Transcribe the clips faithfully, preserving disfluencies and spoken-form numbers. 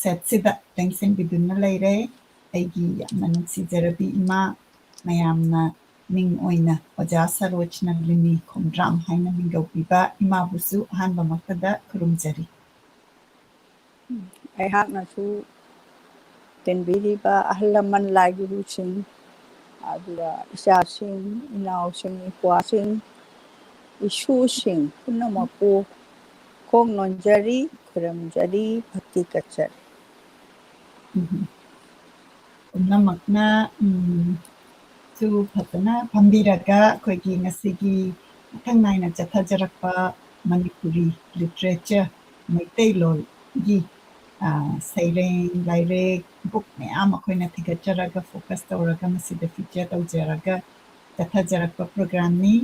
ꯁꯦꯠꯁꯤꯗ ꯂꯦꯡꯁꯤꯟꯕꯤꯗꯨꯅ ꯂꯩꯔꯦ꯫ ꯑꯩꯒꯤ ꯌꯥꯝꯅ ꯅꯨꯡꯁꯤꯖꯔꯕꯤ ꯏꯃꯥ, ꯃꯌꯥꯝꯅ ꯃꯤꯡ ꯑꯣꯏꯅ ꯑꯣꯖꯥ ꯁꯔꯣꯖꯅ ꯂꯤꯅꯤ ꯈꯣꯡꯗ꯭ꯔꯥꯝ ꯍꯥꯏꯅ ꯃꯤꯡꯒꯧꯕꯤꯕ ꯏꯃꯥꯕꯨꯁꯨ ꯑꯍꯥꯟꯕꯃꯛꯇꯗ ꯈꯨꯔꯨꯝꯖꯔꯤ꯫ ꯑꯩꯍꯥꯛꯅꯁꯨ ꯇꯤꯟꯕꯤꯔꯤꯕ ꯑꯍꯜ ꯂꯃꯟ, ꯂꯥꯏ ꯒꯨꯔꯨꯁꯤꯡ, ꯑꯗꯨꯒ ꯏꯆꯥꯁꯤꯡ, ꯏꯅꯥꯎꯁꯤꯡ, ꯏꯄ꯭ꯋꯥꯁꯤꯡ, ꯏꯁꯨꯁꯤꯡ ꯄꯨꯝꯅꯃꯛꯄꯨ ꯈꯣꯡ ꯅꯣꯟꯖꯔꯤ, ꯈꯨꯔꯨꯝꯖꯔꯤ, ꯚꯛꯇꯤ ꯀꯠꯆꯔꯤ꯫ ꯎꯝ꯫ ꯄꯨꯝꯅꯃꯛꯅ, ꯎꯝ, ꯁꯨ ꯐꯖꯅ ꯐꯝꯕꯤꯔꯒ ꯑꯩꯈꯣꯏꯒꯤ ꯉꯁꯤꯒꯤ ꯃꯊꯪ ꯅꯥꯏꯅ ꯆꯠꯊꯖꯔꯛꯄ ꯃꯅꯤꯄꯨꯔꯤ literature, ꯃꯩꯇꯩꯂꯣꯟꯒꯤ, ꯑ, ꯁꯩꯔꯦꯡ, ꯂꯥꯏꯔꯤꯛ, book ꯃꯌꯥꯝ ꯑꯩꯈꯣꯏꯅ ꯊꯤꯒꯠꯆꯔꯒ, focus ꯇꯧꯔꯒ ꯃꯁꯤꯗ feature ꯇꯧꯖꯔꯒ ꯆꯠꯊꯖꯔꯛꯄ programꯅꯤ꯫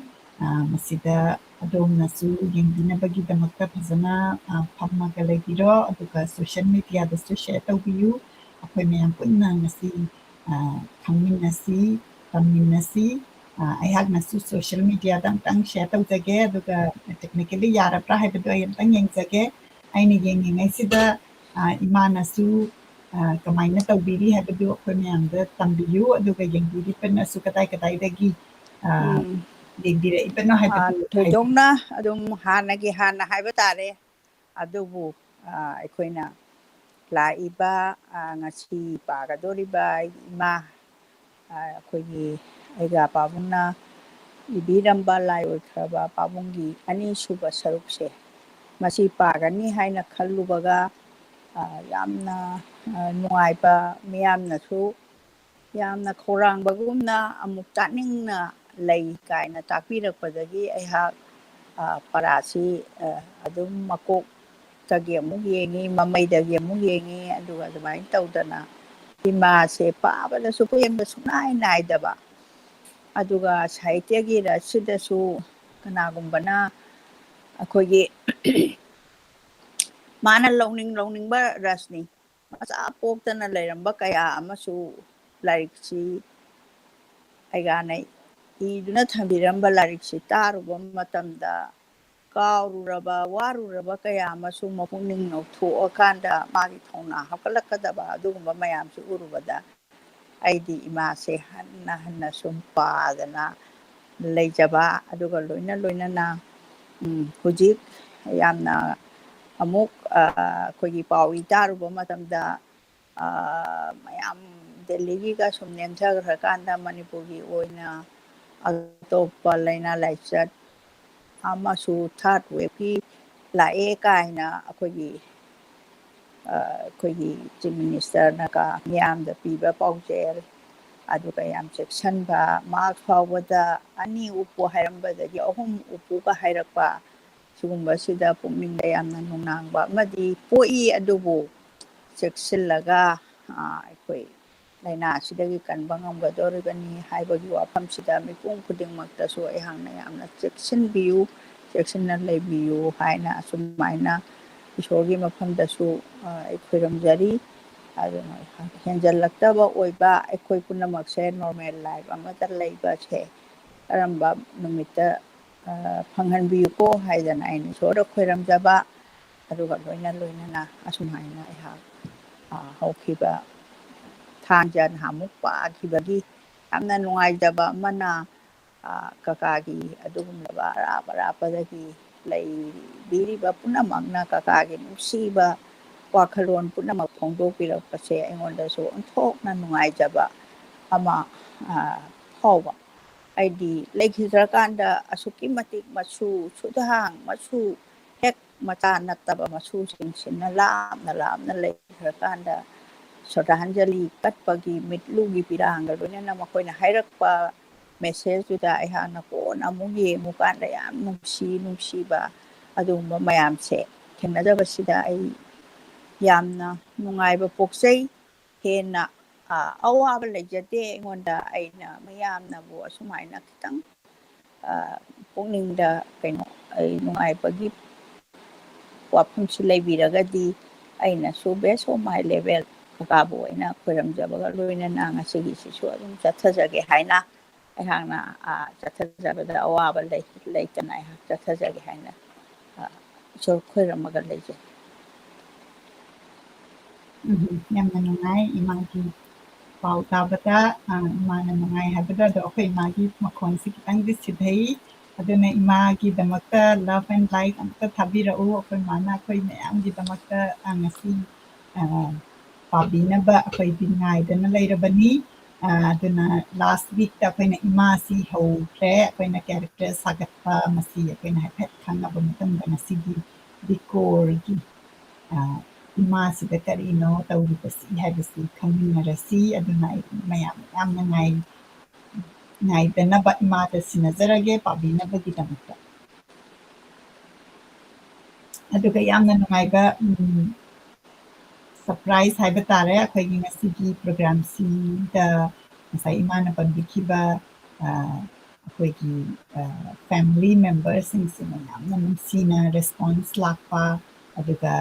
ꯑ, ꯃꯁꯤꯗ ꯑꯗꯣꯝꯅꯁꯨ ꯌꯦꯡꯕꯤꯅꯕꯒꯤꯗꯃꯛꯇ ꯐꯖꯅ, ꯑ, ꯐꯝꯃꯒ ꯂꯩꯕꯤꯔꯣ, ꯑꯗꯨꯒ social mediaꯗꯁꯨ share ꯇꯧꯕꯤꯌꯨ꯫ ꯑꯩꯈꯣꯏ ꯃꯌꯥꯝ ꯄꯨꯟꯅ ꯉꯁꯤ, ꯑ, ꯈꯪꯃꯤꯟꯅꯁꯤ, ꯇꯝꯃꯤꯟꯅꯁꯤ꯫ ꯑ, ꯑꯩꯍꯥꯛꯅꯁꯨ social mediaꯗ ꯑꯝꯇꯪ share ꯇꯧꯖꯒꯦ, ꯑꯗꯨꯒ technically ꯌꯥꯔꯕ꯭ꯔꯥ ꯍꯥꯏꯕꯗꯣ ꯑꯩ ꯑꯝꯇꯪ ꯌꯦꯡꯖꯒꯦ꯫ ꯑꯩꯅ ꯌꯦꯡꯉꯤꯉꯩꯁꯤꯗ, ꯑ, ꯏꯃꯥꯅꯁꯨ, ꯑ, ꯀꯃꯥꯏꯅ ꯇꯧꯕꯤꯔꯤ ꯍꯥꯏꯕꯗꯨ ꯑꯩꯈꯣꯏ ꯃꯌꯥꯝꯗ ꯇꯝꯕꯤꯌꯨ, ꯑꯗꯨꯒ ꯌꯦꯡꯕꯤꯔꯤꯕꯅꯁꯨ ꯀꯗꯥꯏ ꯀꯗꯥꯏꯗꯒꯤ, ꯑ, ꯎꯝ꯫ ꯌꯦꯡꯕꯤꯔꯛꯏꯕꯅꯣ ꯑ, ꯍꯥꯏꯕꯗꯨ ꯍꯥꯏꯕꯤꯌꯨ꯫ ꯊꯣꯏꯗꯣꯛꯅ ꯑꯗꯨꯝ ꯍꯥꯟꯅꯒꯤ ꯍꯥꯟꯅ ꯍꯥꯏꯕ ꯇꯥꯔꯦ꯫ ꯑꯗꯨꯕꯨ, ꯑ, ꯑꯩꯈꯣꯏꯅ ꯂꯥꯛꯏꯕ, ꯑ, ꯉꯁꯤ ꯄꯥꯒꯗꯧꯔꯤꯕ ꯏꯃꯥ, ꯑ, ꯑꯩꯈꯣꯏꯒꯤ ꯑꯩꯒ ꯄꯥꯕꯨꯡꯅ ꯏꯕꯤꯔꯝꯕ ꯂꯥꯏ ꯑꯣꯏꯈ꯭ꯔꯕ ꯄꯥꯕꯨꯡꯒꯤ ꯑꯅꯤꯁꯨꯕ ꯁꯔꯨꯛꯁꯦ, ꯃꯁꯤ ꯄꯥꯒꯅꯤ ꯍꯥꯏꯅ ꯈꯜꯂꯨꯕꯒ, ꯑ, ꯌꯥꯝꯅ, ꯑ, ꯅꯨꯡꯉꯥꯏꯕ, ꯃꯤꯌꯥꯝꯅꯁꯨ ꯌꯥꯝꯅ ꯈꯧꯔꯥꯡꯕꯒꯨꯝꯅ ꯑꯃꯨꯛ ꯆꯥꯅꯤꯡꯅ ꯂꯩ ꯀꯥꯏꯅ ꯇꯥꯛꯄꯤꯔꯛꯄꯗꯒꯤ ꯑꯩꯍꯥꯛ, ꯑ, ꯄꯔꯥꯁꯤ, ꯑ, ꯑꯗꯨꯝ ꯃꯀꯣꯛꯇꯒꯤ ꯑꯃꯨꯛ ꯌꯦꯡꯉꯤ, ꯃꯃꯩꯗꯒꯤ ꯑꯃꯨꯛ ꯌꯦꯡꯉꯤ, ꯑꯗꯨꯒ ꯑꯗꯨꯃꯥꯏꯅ ꯇꯧꯗꯅ ꯏꯃꯥꯁꯦ ꯄꯥꯕꯗꯁꯨ ꯄꯦꯟꯕ ꯁꯨꯡꯅꯥꯏ ꯅꯥꯏꯗꯕ꯫ ꯑꯗꯨꯒ ꯁꯥꯍꯤꯇ꯭ꯌꯒꯤ ꯔꯁꯁꯤꯗꯁꯨ ꯀꯅꯥꯒꯨꯝꯕꯅ ꯑꯩꯈꯣꯏꯒꯤ ꯃꯥꯅ ꯂꯧꯅꯤꯡ ꯂꯧꯅꯤꯡꯕ ꯔꯁꯅꯤ꯫ ꯃꯆꯥ ꯄꯣꯛꯇꯅ ꯂꯩꯔꯝꯕ ꯀꯌꯥ ꯑꯃꯁꯨ ꯂꯥꯏꯔꯤꯛꯁꯤ ꯑꯩꯒꯥꯅ ꯏꯗꯨꯅ ꯊꯝꯕꯤꯔꯝꯕ ꯂꯥꯏꯔꯤꯛꯁꯤ ꯇꯥꯔꯨꯕ ꯃꯇꯝꯗ ꯀꯥꯎꯔꯨꯔꯕ, ꯋꯥꯔꯨꯔꯕ ꯀꯌꯥ ꯑꯃꯁꯨ ꯃꯄꯨꯛꯅꯤꯡ ꯅꯧꯊꯣꯛꯑꯀꯥꯟꯗ ꯃꯥꯒꯤ ꯊꯧꯅꯥ ꯍꯥꯞꯀꯠꯂꯛꯀꯗꯕ ꯑꯗꯨꯒꯨꯝꯕ ꯃꯌꯥꯝꯁꯨ ꯎꯔꯨꯕꯗ ꯑꯩꯗꯤ ꯏꯃꯥꯁꯦ ꯍꯟꯅ ꯍꯟꯅ ꯁꯨꯝ ꯄꯥꯗꯅ ꯂꯩꯖꯕ, ꯑꯗꯨꯒ ꯂꯣꯏꯅ ꯂꯣꯏꯅꯅ, ꯎꯝ, ꯍꯧꯖꯤꯛ ꯌꯥꯝꯅ ꯑꯃꯨꯛ, ꯑ, ꯑꯩꯈꯣꯏꯒꯤ ꯄꯥꯎ ꯏ ꯇꯥꯔꯨꯕ ꯃꯇꯝꯗ, ꯑ, ꯃꯌꯥꯝ ꯗꯦꯜꯂꯤꯒꯤꯒ ꯁꯨꯝ ꯅꯦꯝꯊꯈ꯭ꯔꯀꯥꯟꯗ ꯃꯅꯤꯄꯨꯔꯒꯤ ꯑꯣꯏꯅ ꯑꯇꯣꯞꯄ ꯂꯥꯏꯅꯥ ꯂꯥꯏꯆꯠ ꯑꯃꯁꯨ third waveꯀꯤ ꯂꯥꯛꯑꯦ ꯀꯥꯏꯅ ꯑꯩꯈꯣꯏꯒꯤ, ꯑ, ꯑꯩꯈꯣꯏꯒꯤ Chief Ministerꯅꯒ ꯃꯤꯌꯥꯝꯗ ꯄꯤꯕ ꯄꯥꯎꯖꯦꯜ, ꯑꯗꯨꯒ ꯌꯥꯝ ꯆꯦꯛꯁꯤꯟꯕ, mask ꯐꯥꯎꯕꯗ ꯑꯅꯤ ꯎꯞꯄꯨ ꯍꯥꯏꯔꯝꯕꯗꯒꯤ ꯑꯍꯨꯝ ꯎꯞꯄꯨꯒ ꯍꯥꯏꯔꯛꯄ, ꯁꯤꯒꯨꯝꯕꯁꯤꯗ ꯄꯨꯛꯅꯤꯡꯗ ꯌꯥꯝꯅ ꯅꯨꯡꯅꯥꯡꯕ ꯑꯃꯗꯤ ꯄꯣꯛꯏ꯫ ꯑꯗꯨꯕꯨ ꯆꯦꯛꯁꯤꯜꯂꯒ, ꯑ, ꯑꯩꯈꯣꯏ ꯂꯥꯏꯅꯥ ꯑꯁꯤꯗꯒꯤ ꯀꯟꯕ ꯉꯝꯒꯗꯧꯔꯤꯕꯅꯤ ꯍꯥꯏꯕꯒꯤ ꯋꯥꯐꯝꯁꯤꯗ ꯃꯤꯄꯨꯝ ꯈꯨꯗꯤꯡꯃꯛꯇꯁꯨ ꯑꯩꯍꯥꯛꯅ ꯌꯥꯝꯅ ꯆꯦꯛꯁꯤꯟꯕꯤꯌꯨ, ꯆꯦꯛꯁꯤꯟꯅ ꯂꯩꯕꯤꯌꯨ ꯍꯥꯏꯅ ꯑꯁꯨꯃꯥꯏꯅ ꯏꯁꯣꯔꯒꯤ ꯃꯐꯝꯗꯁꯨ, ꯑ, ꯑꯩ ꯈꯨꯔꯨꯝꯖꯔꯤ꯫ ꯑꯗꯨꯅ ꯍꯦꯟꯖꯜꯂꯛꯇꯕ ꯑꯣꯏꯕ, ꯑꯩꯈꯣꯏ ꯄꯨꯝꯅꯃꯛꯁꯦ normal life ꯑꯃꯗ ꯂꯩꯕꯁꯦ ꯀꯔꯝꯕ ꯅꯨꯃꯤꯠꯇ, ꯑ, ꯐꯪꯍꯟꯕꯤꯌꯨꯀꯣ ꯍꯥꯏꯗꯅ ꯑꯩꯅ ꯏꯁꯣꯔꯗ ꯈꯣꯏꯔꯝꯖꯕ, ꯑꯗꯨꯒ ꯂꯣꯏꯅ ꯂꯣꯏꯅꯅ ꯑꯁꯨꯃꯥꯏꯅ ꯑꯩꯍꯥꯛ, ꯑ, ꯍꯧꯈꯤꯕ ꯊꯥꯡꯖ ꯅꯍꯥꯟꯃꯨꯛ ꯄꯥꯈꯤꯕꯒꯤ ꯌꯥꯝꯅ ꯅꯨꯡꯉꯥꯏꯖꯕ ꯑꯃꯅ, ꯑ, ꯀꯀꯥꯒꯤ ꯑꯗꯨꯒꯨꯝꯂꯕ ꯑꯔꯥꯞ ꯑꯔꯥꯞꯄꯗꯒꯤ ꯂꯩꯕꯤꯔꯤꯕ ꯄꯨꯝꯅꯃꯛꯅ ꯀꯀꯥꯒꯤ ꯅꯨꯡꯁꯤꯕ ꯋꯥꯈꯜꯂꯣꯟ ꯄꯨꯝꯅꯃꯛ ꯐꯣꯡꯗꯣꯛꯄꯤꯔꯛꯄꯁꯦ ꯑꯩꯉꯣꯟꯗꯁꯨ ꯑꯣꯟꯊꯣꯛꯅ ꯅꯨꯡꯉꯥꯏꯖꯕ ꯑꯃ, ꯑ, ꯐꯥꯎꯕ꯫ ꯍꯥꯏꯗꯤ ꯂꯩꯈꯤꯗ꯭ꯔꯀꯥꯟꯗ ꯑꯁꯨꯛꯀꯤ ꯃꯇꯤꯛ ꯃꯆꯨ, ꯁꯨꯗꯥꯡ ꯃꯆꯨ, ꯍꯦꯛ ꯃꯆꯥ ꯅꯠꯇꯕ ꯃꯆꯨꯁꯤꯡꯁꯤꯅ ꯂꯥꯞꯅ ꯂꯥꯞꯅ ꯂꯩꯈ꯭ꯔꯀꯥꯟꯗ ꯁ꯭ꯔꯗꯥꯟꯖꯂꯤ ꯀꯠꯄꯒꯤ ꯃꯤꯠꯂꯨꯒꯤ ꯄꯤꯔꯥꯡꯒ ꯂꯣꯏꯅꯅ ꯃꯈꯣꯏꯅ ꯍꯥꯏꯔꯛꯄ messageꯇꯨꯗ ꯑꯩꯍꯥꯛꯅ ꯀꯣꯟꯅ ꯑꯃꯨꯛ ꯌꯦꯡꯉꯨꯀꯥꯟꯗ ꯌꯥꯝ ꯅꯨꯡꯁꯤ ꯅꯨꯡꯁꯤꯕ ꯑꯗꯨꯒꯨꯝꯕ ꯃꯌꯥꯝꯁꯦ ꯊꯦꯡꯅꯖꯕꯁꯤꯗ ꯑꯩ ꯌꯥꯝꯅ ꯅꯨꯡꯉꯥꯏꯕ ꯄꯣꯛꯆꯩ꯫ ꯍꯦꯟꯅ, ꯑ, ꯑꯋꯥꯕ ꯂꯩꯖꯗꯦ ꯑꯩꯉꯣꯟꯗ꯫ ꯑꯩꯅ ꯃꯌꯥꯝꯅꯕꯨ ꯑꯁꯨꯃꯥꯏꯅ ꯈꯤꯇꯪ, ꯑ, ꯄꯨꯛꯅꯤꯡꯗ ꯀꯩꯅꯣ, ꯑꯩ ꯅꯨꯡꯉꯥꯏꯕꯒꯤ ꯋꯥꯐꯝꯁꯨ ꯂꯩꯕꯤꯔꯒꯗꯤ ꯑꯩꯅꯁꯨ best of my level ꯀꯀꯥꯕꯨ ꯑꯩꯅ ꯈꯣꯏꯔꯝꯖꯕꯒ ꯂꯣꯏꯅꯅ ꯉꯁꯤꯒꯤꯁꯤꯁꯨ ꯑꯗꯨꯝ ꯆꯠꯊꯖꯒꯦ ꯍꯥꯏꯅ ꯑꯩꯍꯥꯛꯅ, ꯑ, ꯆꯠꯊꯖꯕꯗ ꯑꯋꯥꯕ ꯂꯩ-, ꯂꯩꯇꯅ ꯑꯩꯍꯥꯛ ꯆꯠꯊꯖꯒꯦ ꯍꯥꯏꯅ, ꯑ, ꯏꯁꯣꯔ ꯈꯣꯏꯔꯝꯃꯒ ꯂꯩꯖꯩ꯫ ꯎꯝ, ꯌꯥꯝꯅ ꯅꯨꯡꯉꯥꯏ ꯏꯃꯥꯒꯤ ꯄꯥꯎ ꯇꯥꯕꯗ, ꯑ, ꯏꯃꯥꯅ ꯅꯨꯡꯉꯥꯏ ꯍꯥꯏꯕꯗꯣ꯫ ꯑꯗꯣ ꯑꯩꯈꯣꯏ ꯏꯃꯥꯒꯤ ꯃꯈꯣꯟꯁꯤ ꯈꯤꯇꯪꯗꯤ ꯁꯤꯊꯩ, ꯑꯗꯨꯅ ꯏꯃꯥꯒꯤꯗꯃꯛꯇ love and like ꯑꯝꯇ ꯊꯥꯕꯤꯔꯛꯎ꯫ ꯑꯩꯈꯣꯏ ꯏꯃꯥꯅ ꯑꯩꯈꯣꯏ ꯃꯌꯥꯝꯒꯤꯗꯃꯛꯇ, ꯑ, ꯉꯁꯤ, ꯑ, ꯄꯥꯕꯤꯅꯕ ꯑꯩꯈꯣꯏꯗꯤ ꯉꯥꯏꯗꯅ ꯂꯩꯔꯕꯅꯤ꯫ ꯑ, ꯑꯗꯨꯅ last weekꯇ ꯑꯩꯈꯣꯏꯅ ꯏꯃꯥꯁꯤ ꯍꯧꯈ꯭ꯔꯦ, ꯑꯩꯈꯣꯏꯅ character ꯁꯥꯒꯠꯄ, ꯃꯁꯤ ꯑꯩꯈꯣꯏꯅ ꯍꯥꯏꯐꯦꯠ ꯈꯪꯉꯕ ꯃꯇꯨꯡꯗ ꯉꯁꯤꯒꯤ decorꯒꯤ, ꯑ, ꯏꯃꯥꯁꯤꯗ ꯀꯔꯤꯅꯣ ꯇꯧꯔꯤꯕꯁꯤ ꯍꯥꯏꯕꯁꯤ ꯈꯪꯃꯤꯟꯅꯔꯁꯤ꯫ ꯑꯗꯨꯅ ꯑꯩ ꯃꯌꯥꯝ ꯌꯥꯝꯅ ꯉꯥꯏ-, ꯉꯥꯏꯗꯅꯕ ꯏꯃꯥꯗ ꯁꯤꯟꯅꯖꯔꯒꯦ ꯄꯥꯕꯤꯅꯕꯒꯤꯗꯃꯛꯇ꯫ ꯑꯗꯨꯒ ꯌꯥꯝꯅ ꯅꯨꯡꯉꯥꯏꯕ, ꯎꯝ, surprise ꯍꯥꯏꯕ ꯇꯥꯔꯦ, ꯑꯩꯈꯣꯏꯒꯤ ꯉꯁꯤꯒꯤ programꯁꯤꯗ ꯉꯁꯥꯏ ꯏꯃꯥꯅ ꯄꯟꯕꯤꯈꯤꯕ, ꯑ, ꯑꯩꯈꯣꯏꯒꯤ, ꯑ, family memberꯁꯤꯡꯁꯤꯅ ꯌꯥꯝꯅ ꯅꯨꯡꯁꯤꯅ response ꯂꯥꯛꯄ, ꯑꯗꯨꯒ,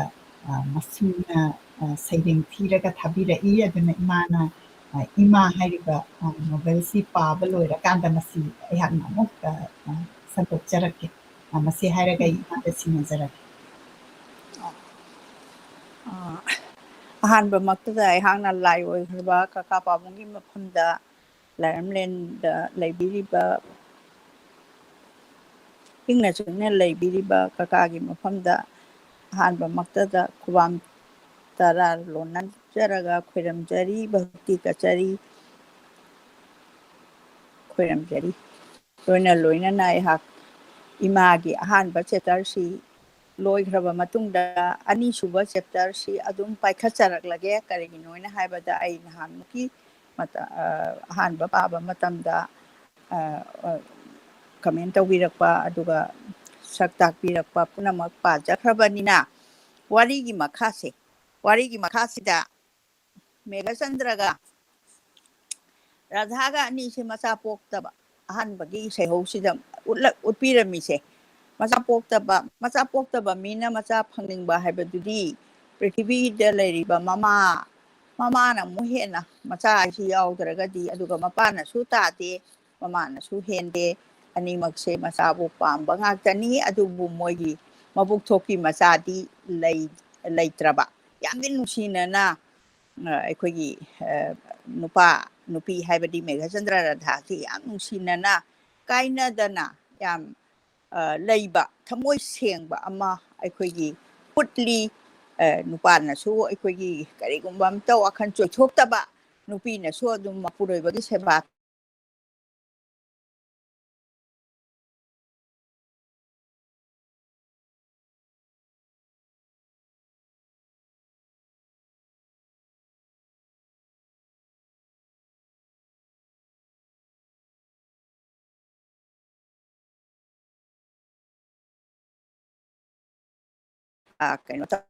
ꯑ, ꯃꯁꯨꯅ, ꯑ, ꯁꯩꯔꯦꯡ ꯊꯤꯔꯒ ꯊꯥꯕꯤꯔꯛꯏ꯫ ꯑꯗꯨꯅ ꯏꯃꯥꯅ, ꯑ, ꯏꯃꯥ ꯍꯥꯏꯔꯤꯕ, ꯑ, novelꯁꯤ ꯄꯥꯕ ꯂꯣꯏꯔꯀꯥꯟꯗ ꯃꯁꯤ ꯑꯩꯍꯥꯛꯅ ꯑꯃꯨꯛ, ꯑ, ꯑ, ꯁꯟꯗꯣꯛꯆꯔꯛꯀꯦ꯫ ꯑ, ꯃꯁꯤ ꯍꯥꯏꯔꯒ ꯑꯩ ꯏꯃꯥꯗ ꯁꯤꯟꯅꯖꯔꯒꯦ꯫ ꯑ, ꯑꯍꯥꯟꯕꯃꯛꯇꯗ ꯑꯩꯍꯥꯛꯅ ꯂꯥꯏ ꯑꯣꯏꯈ꯭ꯔꯕ ꯀꯀꯥ ꯄꯥꯕꯨꯡꯒꯤ ꯃꯐꯝꯗ, ꯂꯥꯏꯔꯝꯂꯦꯟꯗ ꯂꯩꯕꯤꯔꯤꯕ, ꯏꯪꯅ ꯆꯤꯛꯅ ꯂꯩꯕꯤꯔꯤꯕ ꯀꯀꯥꯒꯤ ꯃꯐꯝꯗ ꯑꯍꯥꯟꯕꯃꯛꯇꯗ ꯈꯨꯕꯥꯝ ꯇꯔꯥ ꯂꯣꯟꯅꯖꯔꯒ ꯈꯣꯏꯔꯝꯖꯔꯤ, ꯚꯛꯇꯤ ꯀꯠꯆꯔꯤ, ꯈꯣꯏꯔꯝꯖꯔꯤ꯫ ꯂꯣꯏꯅ ꯂꯣꯏꯅꯅ ꯑꯩꯍꯥꯛ ꯏꯃꯥꯒꯤ ꯑꯍꯥꯟꯕ chapterꯁꯤ ꯂꯣꯏꯈ꯭ꯔꯕ ꯃꯇꯨꯡꯗ ꯑꯅꯤꯁꯨꯕ chapterꯁꯤ ꯑꯗꯨꯝ ꯄꯥꯏꯈꯠꯆꯔꯛꯂꯒꯦ꯫ ꯀꯔꯤꯒꯤꯅꯣ ꯍꯥꯏꯅ ꯍꯥꯏꯕꯗ ꯑꯩ ꯅꯍꯥꯟꯃꯨꯛꯀꯤ ꯃꯇ-, ꯑ, ꯑꯍꯥꯟꯕ ꯄꯥꯕ ꯃꯇꯝꯗ, ꯑ, ꯑ, comment ꯇꯧꯕꯤꯔꯛꯄ ꯑꯗꯨꯒ ꯁꯛ ꯇꯥꯛꯄꯤꯔꯛꯄ ꯄꯨꯝꯅꯃꯛ ꯄꯥꯖꯈ꯭ꯔꯕꯅꯤꯅ ꯋꯥꯔꯤꯒꯤ ꯃꯈꯥꯁꯦ, ꯋꯥꯔꯤꯒꯤ ꯃꯈꯥꯁꯤꯗ ꯃꯦꯘꯆꯟꯗ꯭ꯔꯒ ꯔꯥꯙꯥꯒ ꯑꯅꯤꯁꯦ ꯃꯆꯥ ꯄꯣꯛꯇꯕ, ꯑꯍꯥꯟꯕꯒꯤ ꯏꯁꯩꯍꯧꯁꯤꯗ ꯎꯠꯂ-, ꯎꯠꯄꯤꯔꯝꯃꯤꯁꯦ꯫ ꯃꯆꯥ ꯄꯣꯛꯇꯕ, ꯃꯆꯥ ꯄꯣꯛꯇꯕ ꯃꯤꯅ ꯃꯆꯥ ꯐꯪꯅꯤꯡꯕ ꯍꯥꯏꯕꯗꯨꯗꯤ ꯄ꯭ꯔꯤꯊꯤꯕꯤꯗ ꯂꯩꯔꯤꯕ ꯃꯃꯥ, ꯃꯃꯥꯅ ꯑꯃꯨꯛ ꯍꯦꯟꯅ ꯃꯆꯥ ꯍꯥꯏꯁꯤ ꯌꯥꯎꯗ꯭ꯔꯒꯗꯤ, ꯑꯗꯨꯒ ꯃꯄꯥꯅꯁꯨ ꯇꯥꯗꯦ, ꯃꯃꯥꯅꯁꯨ ꯍꯦꯟꯗꯦ꯫ ꯑꯅꯤꯃꯛꯁꯦ ꯃꯆꯥꯕꯨ ꯄꯥꯝꯕ ꯉꯥꯛꯇꯅꯤ, ꯑꯗꯨꯕꯨ ꯃꯣꯏꯒꯤ ꯃꯕꯨꯛ ꯊꯣꯛꯀꯤ ꯃꯆꯥꯗꯤ ꯂꯩ-, ꯂꯩꯇ꯭ꯔꯕ꯫ ꯌꯥꯝꯗꯤ ꯅꯨꯡꯁꯤꯅꯅ, ꯑ, ꯑꯩꯈꯣꯏꯒꯤ, ꯑ, ꯅꯨꯄꯥ, ꯅꯨꯄꯤ ꯍꯥꯏꯕꯗꯤ ꯃꯦꯘꯆꯟꯗ꯭ꯔ ꯔꯥꯙꯥꯁꯤ ꯌꯥꯝ ꯅꯨꯡꯁꯤꯅꯅ, ꯀꯥꯏꯅꯗꯅ, ꯌꯥꯝ, ꯑ, ꯂꯩꯕ, ꯊꯃꯣꯏ ꯁꯦꯡꯕ ꯑꯃ ꯑꯩꯈꯣꯏꯒꯤ ꯎꯠꯂꯤ꯫ ꯑ, ꯅꯨꯄꯥꯅꯁꯨ ꯑꯩꯈꯣꯏꯒꯤ ꯀꯔꯤꯒꯨꯝꯕ ꯑꯝꯇ ꯋꯥꯈꯜ ꯆꯣꯏꯊꯣꯛꯇꯕ, ꯅꯨꯄꯤꯅꯁꯨ ꯑꯗꯨꯝ ꯃꯄꯨꯔꯣꯏꯕꯒꯤ ꯁꯦꯕꯥ ꯑ, ꯀꯩꯅꯣ ꯇꯧ-,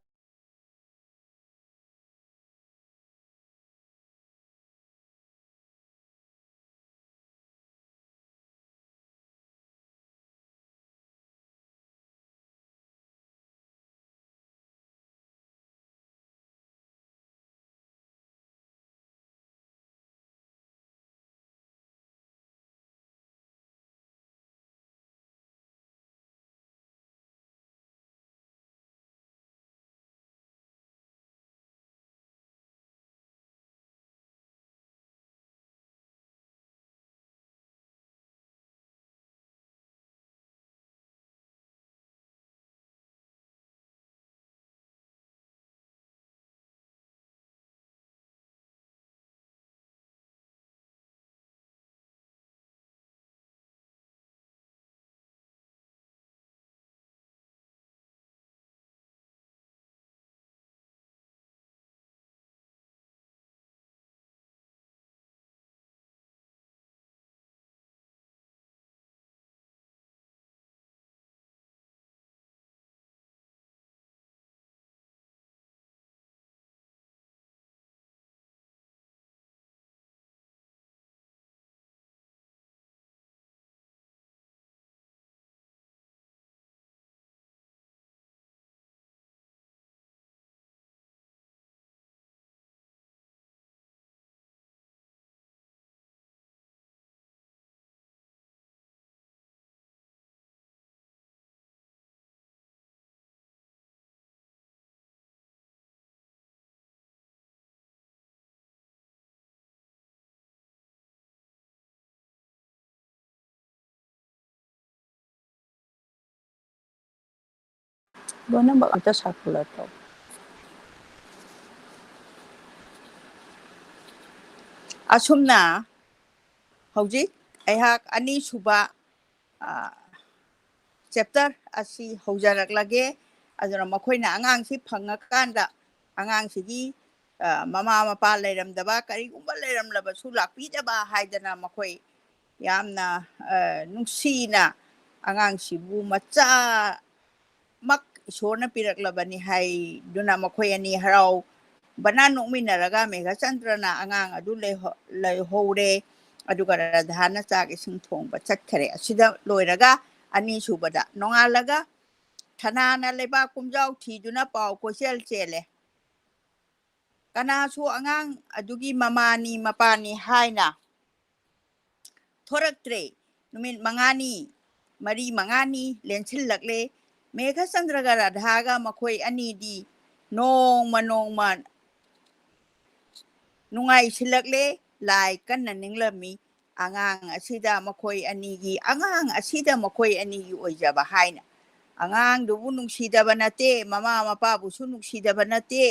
ꯂꯣꯏꯅꯃꯛ ꯑꯝꯇ circulate ꯇꯧ꯫ ꯑꯁꯨꯝꯅ ꯍꯧꯖꯤꯛ ꯑꯩꯍꯥꯛ ꯑꯅꯤꯁꯨꯕ, ꯑ, chapter ꯑꯁꯤ ꯍꯧꯖꯔꯛꯂꯒꯦ꯫ ꯑꯗꯨꯅ ꯃꯈꯣꯏꯅ ꯑꯉꯥꯡꯁꯤ ꯐꯪꯉꯀꯥꯟꯗ ꯑꯉꯥꯡꯁꯤꯒꯤ, ꯑ, ꯃꯃꯥ ꯃꯄꯥ ꯂꯩꯔꯝꯗꯕ, ꯀꯔꯤꯒꯨꯝꯕ ꯂꯩꯔꯝꯂꯕꯁꯨ ꯂꯥꯛꯄꯤꯗꯕ ꯍꯥꯏꯗꯅ ꯃꯈꯣꯏ ꯌꯥꯝꯅ, ꯑ, ꯅꯨꯡꯁꯤꯅ ꯑꯉꯥꯡꯁꯤꯕꯨ ꯃꯆꯥ ꯃꯛ ꯏꯁꯣꯔꯅ ꯄꯤꯔꯛꯂꯕꯅꯤ ꯍꯥꯏꯗꯨꯅ ꯃꯈꯣꯏ ꯑꯅꯤ ꯍꯔꯥꯎꯕꯅ ꯅꯣꯛꯃꯤꯟꯅꯔꯒ ꯃꯦꯘꯆꯟꯗ꯭ꯔꯅ ꯑꯉꯥꯡ ꯑꯗꯨ ꯂꯩꯍꯧ-, ꯂꯩꯍꯧꯔꯦ꯫ ꯑꯗꯨꯒ ꯔꯥꯙꯥꯅ ꯆꯥꯛ ꯏꯁꯤꯡ ꯊꯣꯡꯕ ꯆꯠꯈꯔꯦ꯫ ꯑꯁꯤꯗ ꯂꯣꯏꯔꯒ ꯑꯅꯤꯁꯨꯕꯗ ꯅꯣꯡꯉꯥꯜꯂꯒ ꯊꯅꯥꯅ ꯂꯩꯕꯥꯛ ꯀꯨꯝꯖꯥꯎ ꯊꯤꯗꯨꯅ ꯄꯥꯎ ꯀꯣꯏꯆꯦꯜ ꯆꯦꯜꯂꯦ꯫ ꯀꯅꯥꯁꯨ ꯑꯉꯥꯡ ꯑꯗꯨꯒꯤ ꯃꯃꯥꯅꯤ ꯃꯄꯥꯅꯤ ꯍꯥꯏꯅ ꯊꯣꯔꯛꯇ꯭ꯔꯦ꯫ ꯅꯨꯃꯤꯠ ꯃꯉꯥꯅꯤ, ꯃꯔꯤ ꯃꯉꯥꯅꯤ ꯂꯦꯟꯁꯤꯜꯂꯛꯂꯦ꯫ ꯃꯦꯘꯆꯟꯗ꯭ꯔꯒ ꯔꯥꯙꯥꯒ ꯃꯈꯣꯏ ꯑꯅꯤꯗꯤ ꯅꯣꯡꯃ ꯅꯣꯡꯃ ꯅꯨꯡꯉꯥꯏꯁꯤꯜꯂꯛꯂꯦ꯫ ꯂꯥꯏ ꯀꯟꯅ ꯅꯤꯡꯂꯝꯃꯤ꯫ ꯑꯉꯥꯡ ꯑꯁꯤꯗ ꯃꯈꯣꯏ ꯑꯅꯤꯒꯤ, ꯑꯉꯥꯡ ꯑꯁꯤꯗ ꯃꯈꯣꯏ ꯑꯅꯤꯒꯤ ꯑꯣꯏꯖꯕ ꯍꯥꯏꯅ꯫ ꯑꯉꯥꯡꯗꯨꯕꯨ ꯅꯨꯡꯁꯤꯗꯕ ꯅꯠꯇꯦ, ꯃꯃꯥ ꯃꯄꯥꯕꯨꯁꯨ ꯅꯨꯡꯁꯤꯗꯕ ꯅꯠꯇꯦ꯫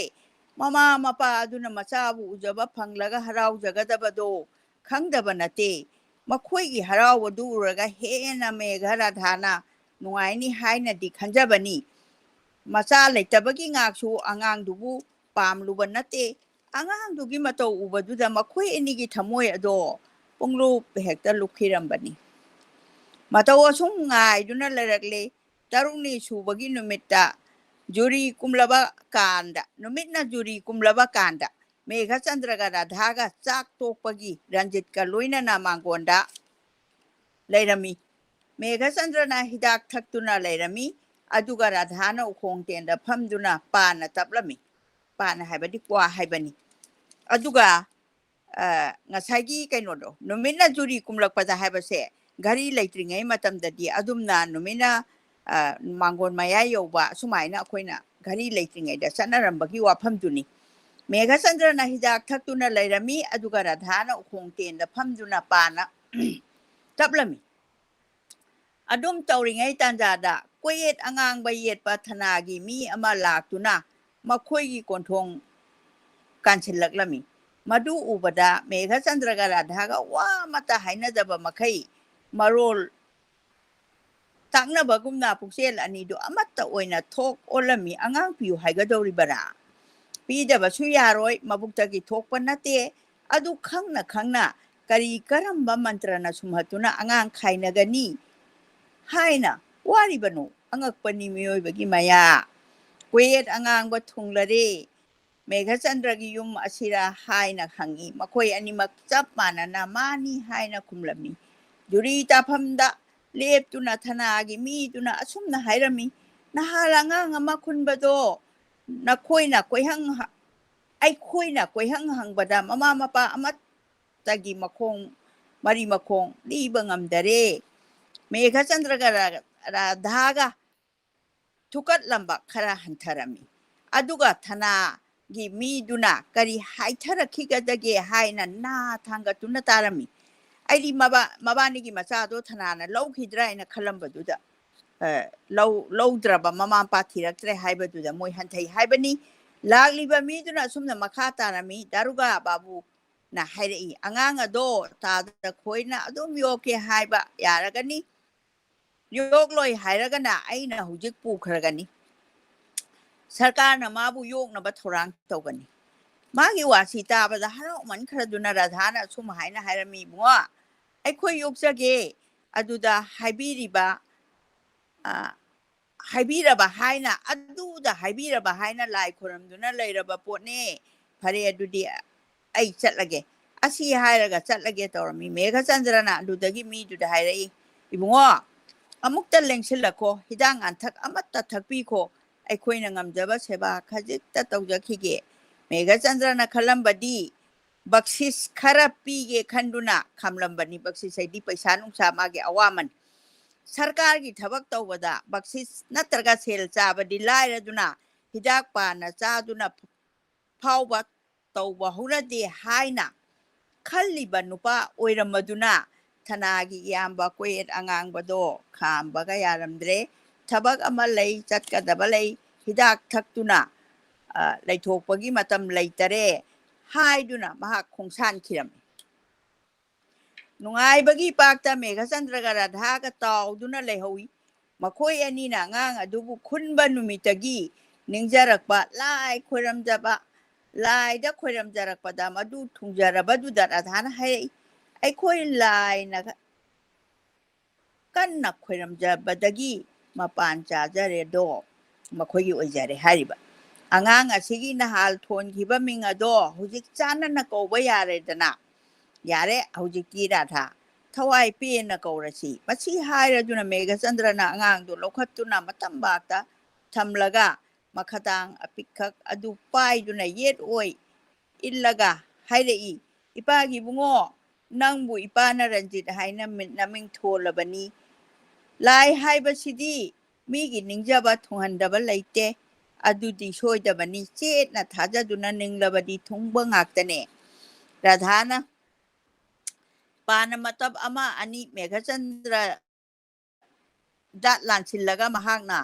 ꯃꯃꯥ ꯃꯄꯥ ꯑꯗꯨꯅ ꯃꯆꯥꯕꯨ ꯎꯖꯕ ꯐꯪꯂꯒ ꯍꯔꯥꯎꯖꯒꯗꯕꯗꯣ ꯈꯪꯗꯕ ꯅꯠꯇꯦ꯫ ꯃꯈꯣꯏꯒꯤ ꯍꯔꯥꯎꯕꯗꯨ ꯎꯔꯒ ꯍꯦꯟꯅ ꯃꯦꯘ ꯔꯥꯙꯥꯅ ꯅꯨꯡꯉꯥꯏꯅꯤ ꯍꯥꯏꯅꯗꯤ ꯈꯟꯖꯕꯅꯤ꯫ ꯃꯆꯥ ꯂꯩꯇꯕꯒꯤ ꯉꯥꯛꯁꯨ ꯑꯉꯥꯡꯗꯨꯕꯨ ꯄꯥꯝꯂꯨꯕ ꯅꯠꯇꯦ꯫ ꯑꯉꯥꯡꯗꯨꯒꯤ ꯃꯇꯧ ꯎꯕꯗꯨꯗ ꯃꯈꯣꯏ ꯑꯅꯤꯒꯤ ꯊꯃꯣꯏ ꯑꯗꯣ ꯄꯨꯡꯂꯨꯞ ꯍꯦꯛꯇ ꯂꯨꯞꯈꯤꯔꯝꯕꯅꯤ꯫ ꯃꯇꯧ ꯑꯁꯨꯝ ꯉꯥꯏꯗꯨꯅ ꯂꯩꯔꯛꯂꯦ꯫ ꯇꯔꯨꯛꯅꯤ ꯁꯨꯕꯒꯤ ꯅꯨꯃꯤꯠꯇ ꯖꯨꯔꯤ ꯀꯨꯝꯂꯕ ꯀꯥꯟꯗ, ꯅꯨꯃꯤꯠꯅ ꯖꯨꯔꯤ ꯀꯨꯝꯂꯕ ꯀꯥꯟꯗ, ꯃꯦꯘꯆꯟꯗ꯭ꯔꯒ ꯔꯥꯙꯥꯒ ꯆꯥꯛ ꯇꯣꯛꯄꯒꯤ ꯔꯟꯖꯤꯠꯀ ꯂꯣꯏꯅꯅ ꯃꯥꯡꯒꯣꯟꯗ ꯂꯩꯔꯝꯃꯤ꯫ ꯃꯦꯘꯆꯟꯗ꯭ꯔꯅ ꯍꯤꯗꯥꯛ ꯊꯛꯇꯨꯅ ꯂꯩꯔꯝꯃꯤ꯫ ꯑꯗꯨꯒ ꯔꯥꯙꯥꯅ ꯎꯈꯣꯡ ꯇꯦꯟꯗ ꯐꯝꯗꯨꯅ ꯄꯥꯟꯅ ꯇꯞꯂꯝꯃꯤ꯫ ꯄꯥꯟꯅ ꯍꯥꯏꯕꯗꯤ ꯀ꯭ꯋꯥ ꯍꯥꯏꯕꯅꯤ꯫ ꯑꯗꯨꯒ, ꯑ, ꯉꯁꯥꯏꯒꯤ ꯀꯩꯅꯣꯗꯣ, ꯅꯨꯃꯤꯠꯅ ꯖꯨꯔꯤ ꯀꯨꯝꯂꯛꯄꯗ ꯍꯥꯏꯕꯁꯦ, ꯘꯔꯤ ꯂꯩꯇ꯭ꯔꯤꯉꯩ ꯃꯇꯝꯗꯗꯤ ꯑꯗꯨꯝꯅ ꯅꯨꯃꯤꯠꯅ, ꯑ, ꯃꯥꯡꯒꯣꯟ ꯃꯌꯥ ꯌꯧꯕ, ꯑꯁꯨꯃꯥꯏꯅ ꯑꯩꯈꯣꯏꯅ ꯘꯔꯤ ꯂꯩꯇ꯭ꯔꯤꯉꯩꯗ ꯆꯠꯅꯔꯝꯕꯒꯤ ꯋꯥꯐꯝꯗꯨꯅꯤ꯫ ꯃꯦꯘꯆꯟꯗ꯭ꯔꯅ ꯍꯤꯗꯥꯛ ꯊꯛꯇꯨꯅ ꯂꯩꯔꯝꯃꯤ, ꯑꯗꯨꯒ ꯔꯥꯙꯥꯅ ꯎꯈꯣꯡ ꯇꯦꯟꯗ ꯐꯝꯗꯨꯅ ꯄꯥꯟꯅ ꯇꯞꯂꯝꯃꯤ꯫ ꯑꯗꯨꯝ ꯇꯧꯔꯤꯉꯩ ꯇꯥꯟꯖꯥꯗ ꯀꯣꯌꯦꯠ ꯑꯉꯥꯡꯕ ꯌꯦꯠꯄ ꯊꯅꯥꯒꯤ ꯃꯤ ꯑꯃ ꯂꯥꯛꯇꯨꯅ ꯃꯈꯣꯏꯒꯤ ꯀꯣꯟꯊꯣꯡ ꯀꯥꯟꯁꯤꯜꯂꯛꯂꯝꯃꯤ꯫ ꯃꯗꯨ ꯎꯕꯗ ꯃꯦꯘꯆꯟꯗ꯭ꯔꯒ ꯔꯥꯙꯥꯒ ꯋꯥ ꯑꯃꯠꯇ ꯍꯥꯏꯅꯗꯕ ꯃꯈꯩ ꯃꯔꯣꯜ ꯇꯥꯛꯅꯕꯒꯨꯝꯅ ꯄꯨꯛꯆꯦꯜ ꯑꯅꯤꯗꯨ ꯑꯃꯠꯇ ꯑꯣꯏꯅ ꯊꯣꯛ ꯑꯣꯜꯂꯝꯃꯤ꯫ "ꯑꯉꯥꯡ ꯄꯤꯌꯨ ꯍꯥꯏꯒꯗꯧꯔꯤꯕꯔꯥ? ꯄꯤꯗꯕꯁꯨ ꯌꯥꯔꯣꯏ, ꯃꯕꯨꯛꯇꯒꯤ ꯊꯣꯛꯄ ꯅꯠꯇꯦ꯫ ꯑꯗꯨ ꯈꯪꯅ ꯈꯪꯅ ꯀꯔꯤ ꯀꯔꯝꯕ ꯃꯟꯇ꯭ꯔꯅ ꯁꯨꯝꯍꯠꯇꯨꯅ ꯑꯉꯥꯡ ꯈꯥꯏꯅꯒꯅꯤ ꯍꯥꯏꯅ ꯋꯥꯔꯤꯕꯅꯣ? ꯑꯉꯛꯄꯅꯤ ꯃꯤꯑꯣꯏꯕꯒꯤ ꯃꯌꯥ꯫ ꯀꯣꯌꯦꯠ ꯑꯉꯥꯡꯕ ꯊꯨꯡꯂꯔꯦ꯫ ꯃꯦꯘꯆꯟꯗ꯭ꯔꯒꯤ ꯌꯨꯝ ꯑꯁꯤꯔꯥ?" ꯍꯥꯏꯅ ꯍꯪꯉꯤ꯫ ꯃꯈꯣꯏ ꯑꯅꯤꯃꯛ ꯆꯞ ꯃꯥꯟꯅꯅ "ꯃꯥꯅꯤ" ꯍꯥꯏꯅ ꯈꯨꯝꯂꯝꯃꯤ꯫ ꯖꯨꯔꯤ ꯇꯥꯐꯝꯗ ꯂꯦꯞꯇꯨꯅ ꯊꯅꯥꯒꯤ ꯃꯤꯗꯨꯅ ꯑꯁꯨꯝꯅ ꯍꯥꯏꯔꯝꯃꯤ, "ꯅꯍꯥꯟ ꯑꯉꯥꯡ ꯑꯃ ꯈꯨꯟꯕꯗꯣ ꯅꯈꯣꯏꯅ ꯀꯣꯏꯍꯪ ꯍ-, ꯑꯩꯈꯣꯏꯅ ꯀꯣꯏꯍꯪ ꯍꯪꯕꯗ ꯃꯃꯥ ꯃꯄꯥ ꯑꯃꯠꯇꯒꯤ ꯃꯈꯣꯡ, ꯃꯔꯤ ꯃꯈꯣꯡ ꯂꯤꯕ ꯉꯝꯗꯔꯦ"꯫ ꯃꯦꯘꯆꯟꯗ꯭ꯔꯒ ꯔꯥ-, ꯔꯥꯙꯥꯒ ꯊꯨꯀꯠꯂꯝꯕ ꯈꯔ ꯍꯟꯊꯔꯝꯃꯤ꯫ ꯑꯗꯨꯒ ꯊꯅꯥꯒꯤ ꯃꯤꯗꯨꯅ ꯀꯔꯤ ꯍꯥꯏꯊꯔꯛꯈꯤꯒꯗꯒꯦ ꯍꯥꯏꯅ ꯅꯥ ꯊꯥꯡꯒꯠꯇꯨꯅ ꯇꯥꯔꯝꯃꯤ꯫ ꯑꯩꯗꯤ ꯃꯕꯥ-, ꯃꯕꯥꯅꯤꯒꯤ ꯃꯆꯥꯗꯣ ꯊꯅꯥꯅ ꯂꯧꯈꯤꯗ꯭ꯔꯥ ꯍꯥꯏꯅ ꯈꯜꯂꯝꯕꯗꯨꯗ, ꯑ, ꯂꯧ-, ꯂꯧꯗ꯭ꯔꯕ, ꯃꯃꯥ ꯃꯄꯥ ꯊꯤꯔꯛꯇ꯭ꯔꯦ ꯍꯥꯏꯕꯗꯨꯗ ꯃꯣꯏ ꯍꯟꯊꯩ ꯍꯥꯏꯕꯅꯤ꯫ ꯂꯥꯛꯂꯤꯕ ꯃꯤꯗꯨꯅ ꯑꯁꯨꯝꯅ ꯃꯈꯥ ꯇꯥꯔꯝꯃꯤ, "ꯗꯥꯔꯨꯒꯥ ꯕꯥꯕꯨꯅ ꯍꯥꯏꯔꯛꯏ, ꯑꯉꯥꯡ ꯑꯗꯣ ꯇꯥꯗ ꯈꯣꯏꯅ ꯑꯗꯨꯝ ꯌꯣꯛꯀꯦ ꯍꯥꯏꯕ ꯌꯥꯔꯒꯅꯤ, ꯌꯣꯛꯂꯣꯏ ꯍꯥꯏꯔꯒꯅ ꯑꯩꯅ ꯍꯧꯖꯤꯛ ꯄꯨꯈ꯭ꯔꯒꯅꯤ꯫ ꯁꯔꯀꯥꯔꯅ ꯃꯥꯕꯨ ꯌꯣꯛꯅꯕ ꯊꯧꯔꯥꯡ ꯇꯧꯒꯅꯤ"꯫ ꯃꯥꯒꯤ ꯋꯥꯁꯤ ꯇꯥꯕꯗ ꯍꯔꯥꯎꯃꯟꯈ꯭ꯔꯗꯨꯅ ꯔꯥꯙꯥꯅ ꯑꯁꯨꯝ ꯍꯥꯏꯅ ꯍꯥꯏꯔꯝꯃꯤ, "ꯏꯕꯨꯡꯉꯣ, ꯑꯩꯈꯣꯏ ꯌꯣꯛꯆꯒꯦ꯫ ꯑꯗꯨꯗ ꯍꯥꯏꯕꯤꯔꯤꯕ, ꯑ, ꯍꯥꯏꯕꯤꯔꯕ ꯍꯥꯏꯅ, ꯑꯗꯨꯗ ꯍꯥꯏꯕꯤꯔꯕ ꯍꯥꯏꯅ ꯂꯥꯏ ꯈꯣꯏꯔꯝꯗꯨꯅ ꯂꯩꯔꯕ ꯄꯣꯠꯅꯦ꯫ ꯐꯔꯦ, ꯑꯗꯨꯗꯤ ꯑꯩ ꯆꯠꯂꯒꯦ"꯫ ꯑꯁꯤ ꯍꯥꯏꯔꯒ ꯆꯠꯂꯒꯦ ꯇꯧꯔꯝꯃꯤ꯫ ꯃꯦꯘꯆꯟꯗ꯭ꯔꯅ ꯑꯗꯨꯗꯒꯤ ꯃꯤꯗꯨꯗ ꯍꯥꯏꯔꯛꯏ, "ꯏꯕꯨꯡꯉꯣ, ꯑꯃꯨꯛꯇ ꯂꯦꯡꯁꯤꯜꯂꯛꯈꯣ, ꯍꯤꯗꯥꯛ ꯂꯥꯡꯊꯛ ꯑꯃꯠꯇ ꯊꯛꯄꯤꯈꯣ, ꯑꯩꯈꯣꯏꯅ ꯉꯝꯖꯕ ꯁꯦꯕꯥ ꯈꯖꯤꯛꯇ ꯇꯧꯖꯈꯤꯒꯦ"꯫ ꯃꯦꯘꯆꯟꯗ꯭ꯔꯅ ꯈꯜꯂꯝꯕꯗꯤ ꯕꯛꯁꯤꯁ ꯈꯔ ꯄꯤꯒꯦ ꯈꯟꯗꯨꯅ ꯈꯥꯝꯂꯝꯕꯅꯤ꯫ ꯕꯛꯁꯤꯁ ꯍꯥꯏꯗꯤ ꯄꯩꯁꯥ ꯅꯨꯡꯁꯥ, ꯃꯥꯒꯤ ꯑꯋꯥꯃꯟ꯫ ꯁꯔꯀꯥꯔꯒꯤ ꯊꯕꯛ ꯇꯧꯕꯗ ꯕꯛꯁꯤꯁ ꯅꯠꯇ꯭ꯔꯒ ꯁꯦꯜ ꯆꯥꯕꯗꯤ ꯂꯥꯏꯔꯗꯨꯅ, ꯍꯤꯗꯥꯛ ꯄꯥꯅ ꯆꯥꯗꯨꯅ ꯐꯥꯎꯕ ꯇꯧꯕ ꯍꯧꯅꯗꯦ ꯍꯥꯏꯅ ꯈꯜꯂꯤꯕ ꯅꯨꯄꯥ ꯑꯣꯏꯔꯝꯃꯗꯨꯅ ꯊꯅꯥꯒꯤ ꯏꯌꯥꯝꯕ ꯀꯣꯌꯦꯠ ꯑꯉꯥꯡꯕꯗꯣ ꯈꯥꯝꯕꯒ ꯌꯥꯔꯝꯗ꯭ꯔꯦ꯫ ꯊꯕꯛ ꯑꯃ ꯂꯩ, ꯆꯠꯀꯗꯕ ꯂꯩ, ꯍꯤꯗꯥꯛ ꯊꯛꯇꯨꯅ, ꯑ, ꯂꯩꯊꯣꯛꯄꯒꯤ ꯃꯇꯝ ꯂꯩꯇꯔꯦ" ꯍꯥꯏꯗꯨꯅ ꯃꯍꯥꯛ ꯈꯣꯡꯁꯥꯟꯈꯤꯔꯝꯃꯤ꯫ ꯅꯨꯡꯉꯥꯏꯕꯒꯤ ꯏꯄꯥꯛꯇ ꯃꯦꯘꯆꯟꯗ꯭ꯔꯒ ꯔꯥꯙꯥꯒ ꯇꯥꯎꯗꯨꯅ ꯂꯩꯍꯧꯏ꯫ ꯃꯈꯣꯏ ꯑꯅꯤꯅ ꯑꯉꯥꯡ ꯑꯗꯨꯕꯨ ꯈꯨꯟꯕ ꯅꯨꯃꯤꯠꯇꯒꯤ ꯅꯤꯡꯖꯔꯛꯄ, ꯂꯥꯏ ꯈꯣꯏꯔꯝꯖꯕ, ꯂꯥꯏꯗ ꯈꯣꯏꯔꯝꯖꯔꯛꯄꯗ ꯃꯗꯨ ꯊꯨꯡꯖꯔꯕꯗꯨꯗ ꯔꯥꯙꯥꯅ ꯍꯥꯏꯔꯛꯏ, "ꯑꯩꯈꯣꯏ ꯂꯥꯏꯅ ꯀꯟꯅ ꯈꯣꯏꯔꯝꯖꯕꯗꯒꯤ ꯃꯄꯥꯟ ꯆꯥꯖꯔꯦꯗꯣ, ꯃꯈꯣꯏꯒꯤ ꯑꯣꯏꯖꯔꯦ" ꯍꯥꯏꯔꯤꯕ꯫ "ꯑꯉꯥꯡ ꯑꯁꯤꯒꯤ ꯅꯍꯥꯜ ꯊꯣꯟꯈꯤꯕ ꯃꯤꯡ ꯑꯗꯣ ꯍꯧꯖꯤꯛ ꯆꯥꯟꯅꯅ ꯀꯧꯕ ꯌꯥꯔꯦꯗꯅ꯫ ꯌꯥꯔꯦ, ꯍꯧꯖꯤꯛꯇꯤ ꯔꯥꯙꯥ, ꯊꯋꯥꯏ ꯄꯦꯟꯅ ꯀꯧꯔꯁꯤ"꯫ ꯃꯁꯤ ꯍꯥꯏꯔꯗꯨꯅ ꯃꯦꯘꯆꯟꯗ꯭ꯔꯅ ꯑꯉꯥꯡꯗꯨ ꯂꯧꯈꯠꯇꯨꯅ ꯃꯇꯝꯕꯥꯛꯇ ꯊꯝꯂꯒ ꯃꯈꯇꯥꯡ ꯑꯄꯤꯛꯈꯛ ꯑꯗꯨ ꯄꯥꯏꯗꯨꯅ ꯌꯦꯠ ꯑꯣꯏ ꯏꯜꯂꯒ ꯍꯥꯏꯔꯛꯏ, "ꯏꯄꯥꯒꯤ ꯏꯕꯨꯡꯉꯣ, ꯅꯪꯕꯨ ꯏꯄꯥꯅ ꯔꯟꯖꯤꯠ ꯍꯥꯏꯅ ꯃꯤ-, ꯅꯃꯤꯡ ꯊꯣꯜꯂꯕꯅꯤ꯫ ꯂꯥꯏ ꯍꯥꯏꯕꯁꯤꯗꯤ ꯃꯤꯒꯤ ꯅꯤꯡꯖꯕ ꯊꯨꯡꯍꯟꯗꯕ ꯂꯩꯇꯦ꯫ ꯑꯗꯨꯗꯤ ꯁꯣꯏꯗꯕꯅꯤ꯫ ꯆꯦꯠꯅ ꯊꯥꯖꯗꯨꯅ ꯅꯤꯡꯂꯕꯗꯤ ꯊꯨꯡꯕ ꯉꯥꯛꯇꯅꯦ"꯫ ꯔꯥꯙꯥꯅ ꯄꯥꯅ ꯃꯇꯞ ꯑꯃ ꯑꯅꯤ ꯃꯦꯘꯆꯟꯗ꯭ꯔ ꯗ ꯂꯥꯟꯁꯤꯜꯂꯒ ꯃꯍꯥꯛꯅ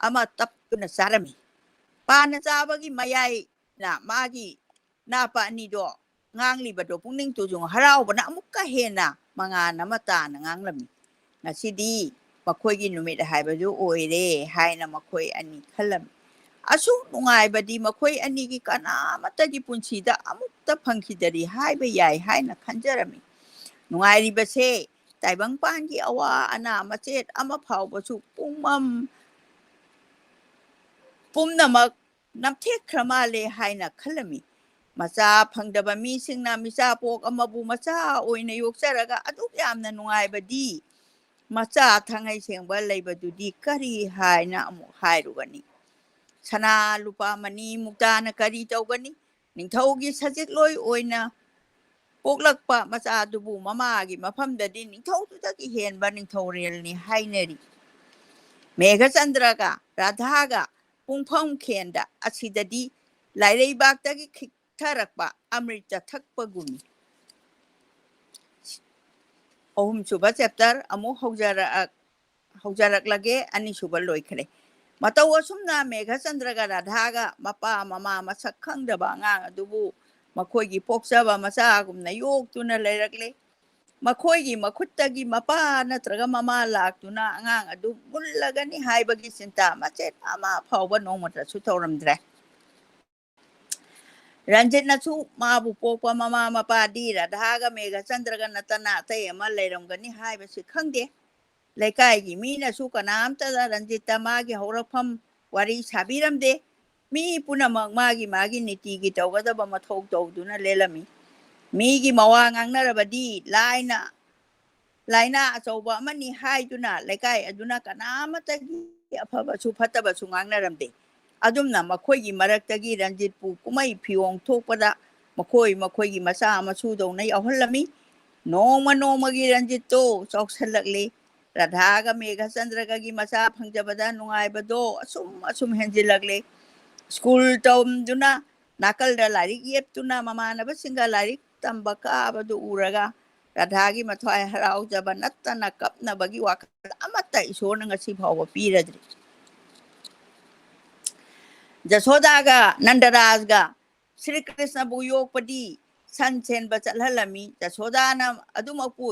ꯑꯃ ꯇꯞꯇꯨꯅ ꯆꯥꯔꯝꯃꯤ꯫ ꯄꯥꯅ ꯆꯥꯕꯒꯤ ꯃꯌꯥꯏꯅ ꯃꯥꯒꯤ ꯅꯥꯄ ꯑꯅꯤꯗꯣ ꯉꯥꯡꯂꯤꯕꯗꯣ ꯄꯨꯛꯅꯤꯡ ꯇꯨꯖꯨꯡ ꯍꯔꯥꯎꯕꯅ ꯑꯃꯨꯛꯀ ꯍꯦꯟꯅ ꯃꯉꯥꯜ ꯑꯃ ꯇꯥꯅ ꯉꯥꯡꯂꯝꯃꯤ꯫ "ꯉꯁꯤꯗꯤ ꯃꯈꯣꯏꯒꯤ ꯅꯨꯃꯤꯠ ꯍꯥꯏꯕꯗꯨ ꯑꯣꯏꯔꯦ" ꯍꯥꯏꯅ ꯃꯈꯣꯏ ꯑꯅꯤ ꯈꯜꯂꯝꯃꯤ꯫ ꯑꯁꯨꯛ ꯅꯨꯡꯉꯥꯏꯕꯗꯤ ꯃꯈꯣꯏ ꯑꯅꯤꯒꯤ ꯀꯅꯥꯃꯠꯇꯒꯤ ꯄꯨꯟꯁꯤꯗ ꯑꯃꯨꯛꯇ ꯐꯪꯈꯤꯗꯔꯤ ꯍꯥꯏꯕ ꯌꯥꯏ ꯍꯥꯏꯅ ꯈꯟꯖꯔꯝꯃꯤ꯫ ꯅꯨꯡꯉꯥꯏꯔꯤꯕꯁꯦ ꯇꯥꯏꯕꯪꯄꯥꯟꯒꯤ ꯑꯋꯥ ꯑꯅꯥ ꯃꯆꯦꯠ ꯑꯃ ꯐꯥꯎꯕꯁꯨ ꯄꯨꯝꯃꯝ-, ꯄꯨꯝꯅꯃꯛ ꯅꯝꯊꯦꯛꯈ꯭ꯔ ꯃꯥꯜꯂꯦ ꯍꯥꯏꯅ ꯈꯜꯂꯝꯃꯤ꯫ ꯃꯆꯥ ꯐꯪꯗꯕ ꯃꯤꯁꯤꯡꯅ ꯃꯤꯆꯥ ꯄꯣꯛ ꯑꯃꯕꯨ ꯃꯆꯥ ꯑꯣꯏꯅ ꯌꯣꯛꯆꯔꯒ ꯑꯗꯨꯛ ꯌꯥꯝꯅ ꯅꯨꯡꯉꯥꯏꯕꯗꯤ, ꯃꯆꯥ ꯊꯉꯩ ꯁꯦꯡꯕ ꯂꯩꯕꯗꯨꯗꯤ ꯀꯔꯤ ꯍꯥꯏꯅ ꯑꯃꯨꯛ ꯍꯥꯏꯔꯨꯒꯅꯤ? ꯁꯅꯥ ꯂꯨꯄꯥ ꯃꯅꯤ ꯃꯨꯛꯇꯥꯅ ꯀꯔꯤ ꯇꯧꯒꯅꯤ? ꯅꯤꯡꯊꯧꯒꯤ ꯁꯖꯤꯛꯂꯣꯏ ꯑꯣꯏꯅ ꯄꯣꯛꯂꯛꯄ ꯃꯆꯥꯗꯨꯕꯨ ꯃꯃꯥꯒꯤ ꯃꯐꯝꯗꯗꯤ ꯅꯤꯡꯊꯧꯗꯨꯗꯒꯤ ꯍꯦꯟꯕ ꯅꯤꯡꯊꯧꯔꯦꯜꯅꯤ ꯍꯥꯏꯅꯔꯤ꯫ ꯃꯦꯘꯆꯟꯗ꯭ꯔꯒ ꯔꯥꯙꯥꯒ ꯄꯨꯡꯐꯝ ꯈꯦꯟꯗ ꯑꯁꯤꯗꯗꯤ ꯂꯥꯏꯔꯩꯕꯥꯛꯇꯒꯤ ꯈꯤꯛꯊꯔꯛꯄ ꯑꯃ꯭ꯔꯤꯇ ꯊꯛꯄꯒꯨꯝ꯫ ꯑꯍꯨꯝꯁꯨꯕ chapter ꯑꯃꯨꯛ ꯍꯧꯖꯔꯛ-, ꯍꯧꯖꯔꯛꯂꯒꯦ꯫ ꯑꯅꯤꯁꯨꯕ ꯂꯣꯏꯈ꯭ꯔꯦ꯫ ꯃꯇꯧ ꯑꯁꯨꯝꯅ ꯃꯦꯘꯆꯟꯗ꯭ꯔꯒ ꯔꯥꯙꯥꯒ ꯃꯄꯥ ꯃꯃꯥ ꯃꯁꯛ ꯈꯪꯗꯕ ꯑꯉꯥꯡ ꯑꯗꯨꯕꯨ ꯃꯈꯣꯏꯒꯤ ꯄꯣꯛꯆꯕ ꯃꯆꯥꯒꯨꯝꯅ ꯌꯣꯛꯇꯨꯅ ꯂꯩꯔꯛꯂꯦ꯫ ꯃꯈꯣꯏꯒꯤ ꯃꯈꯨꯠꯇꯒꯤ ꯃꯄꯥ ꯅꯠꯇ꯭ꯔꯒ ꯃꯃꯥ ꯂꯥꯛꯇꯨꯅ ꯑꯉꯥꯡ ꯑꯗꯨ ꯃꯨꯜꯂꯒꯅꯤ ꯍꯥꯏꯕꯒꯤ ꯆꯤꯟꯇꯥ ꯃꯆꯦꯠ ꯑꯃ ꯐꯥꯎꯕ ꯅꯣꯡꯃꯇꯁꯨ ꯇꯧꯔꯝꯗ꯭ꯔꯦ꯫ ꯔꯟꯖꯤꯠꯅꯁꯨ ꯃꯥꯕꯨ ꯄꯣꯛꯄ ꯃꯃꯥ ꯃꯄꯥꯗꯤ ꯔꯥꯙꯥꯒ ꯃꯦꯘꯆꯟꯗ꯭ꯔꯒ ꯅꯠꯇꯅ ꯑꯇꯩ ꯑꯃ ꯂꯩꯔꯝꯒꯅꯤ ꯍꯥꯏꯕꯁꯤ ꯈꯪꯗꯦ꯫ ꯂꯩꯀꯥꯏꯒꯤ ꯃꯤꯅꯁꯨ ꯀꯅꯥꯝꯇꯗ ꯔꯟꯖꯤꯠꯇ ꯃꯥꯒꯤ ꯍꯧꯔꯛꯐꯝ ꯋꯥꯔꯤ ꯁꯥꯕꯤꯔꯝꯗꯦ꯫ ꯃꯤ ꯄꯨꯝꯅꯃꯛ ꯃꯥꯒꯤ ꯃꯥꯒꯤ ꯅꯤꯇꯤꯒꯤ ꯇꯧꯒꯗꯕ ꯃꯊꯧ ꯇꯧꯗꯨꯅ ꯂꯦꯜꯂꯝꯃꯤ꯫ ꯃꯤꯒꯤ ꯃꯋꯥ ꯉꯥꯡꯅꯔꯕꯗꯤ ꯂꯥꯏꯅ ꯂꯥꯏꯅꯥ ꯑꯆꯧꯕ ꯑꯃꯅꯤ ꯍꯥꯏꯗꯨꯅ ꯂꯩꯀꯥꯏ ꯑꯗꯨꯅ ꯀꯅꯥꯃꯠꯇꯒꯤ ꯑꯐꯕꯁꯨ ꯐꯠꯇꯕꯁꯨ ꯉꯥꯡꯅꯔꯝꯗꯦ꯫ ꯑꯗꯨꯝꯅ ꯃꯈꯣꯏꯒꯤ ꯃꯔꯛꯇꯒꯤ ꯔꯟꯖꯤꯠꯄꯨ ꯀꯨꯝꯍꯩ ꯐꯤꯌꯣꯡ ꯊꯣꯛꯄꯗ ꯃꯈꯣꯏ ꯃꯈꯣꯏꯒꯤ ꯃꯆꯥ ꯃꯁꯨꯗꯧꯅ ꯌꯥꯎꯍꯜꯂꯝꯃꯤ꯫ ꯅꯣꯡꯃ ꯅꯣꯡꯃꯒꯤ ꯔꯟꯖꯤꯠꯇꯣ ꯆꯥꯎꯁꯜꯂꯛꯂꯦ꯫ ꯔꯥꯙꯥꯒ ꯃꯦꯘꯆꯟꯗ꯭ꯔꯒꯒꯤ ꯃꯆꯥ ꯐꯪꯖꯕꯗ ꯅꯨꯡꯉꯥꯏꯕꯗꯣ ꯑꯁꯨꯝ ꯑꯁꯨꯝ ꯍꯦꯟꯖꯤꯜꯂꯛꯂꯦ꯫ ꯁ꯭ꯀꯨꯜ ꯇꯝꯗꯨꯅ ꯅꯥꯀꯜꯗ ꯂꯥꯏꯔꯤꯛ ꯌꯦꯞꯇꯨꯅ ꯃꯃꯥꯟꯅꯕꯁꯤꯡꯒ ꯂꯥꯏꯔꯤꯛ ꯇꯝꯕ ꯀꯥꯕꯗꯨ ꯎꯔꯒ ꯔꯥꯙꯥꯒꯤ ꯃꯊ꯭ꯋꯥꯏ ꯍꯔꯥꯎꯖꯕ ꯅꯠꯇꯅ ꯀꯞꯅꯕꯒꯤ ꯋꯥꯈꯜ ꯑꯃꯠꯇ ꯏꯁꯣꯔꯅ ꯉꯁꯤ ꯐꯥꯎꯕ ꯄꯤꯔꯗ꯭ꯔꯤ꯫ ꯖꯁꯣꯗꯥꯒ ꯅꯟꯗꯔꯥꯖꯒ ꯁ꯭ꯔꯤ ꯀ꯭ꯔꯤꯁꯅꯕꯨ ꯌꯣꯛꯄꯗꯤ ꯁꯟ ꯁꯦꯟꯕ ꯆꯠꯍꯜꯂꯝꯃꯤ꯫ ꯖꯁꯣꯗꯥꯅ ꯑꯗꯨꯃꯛꯄꯨ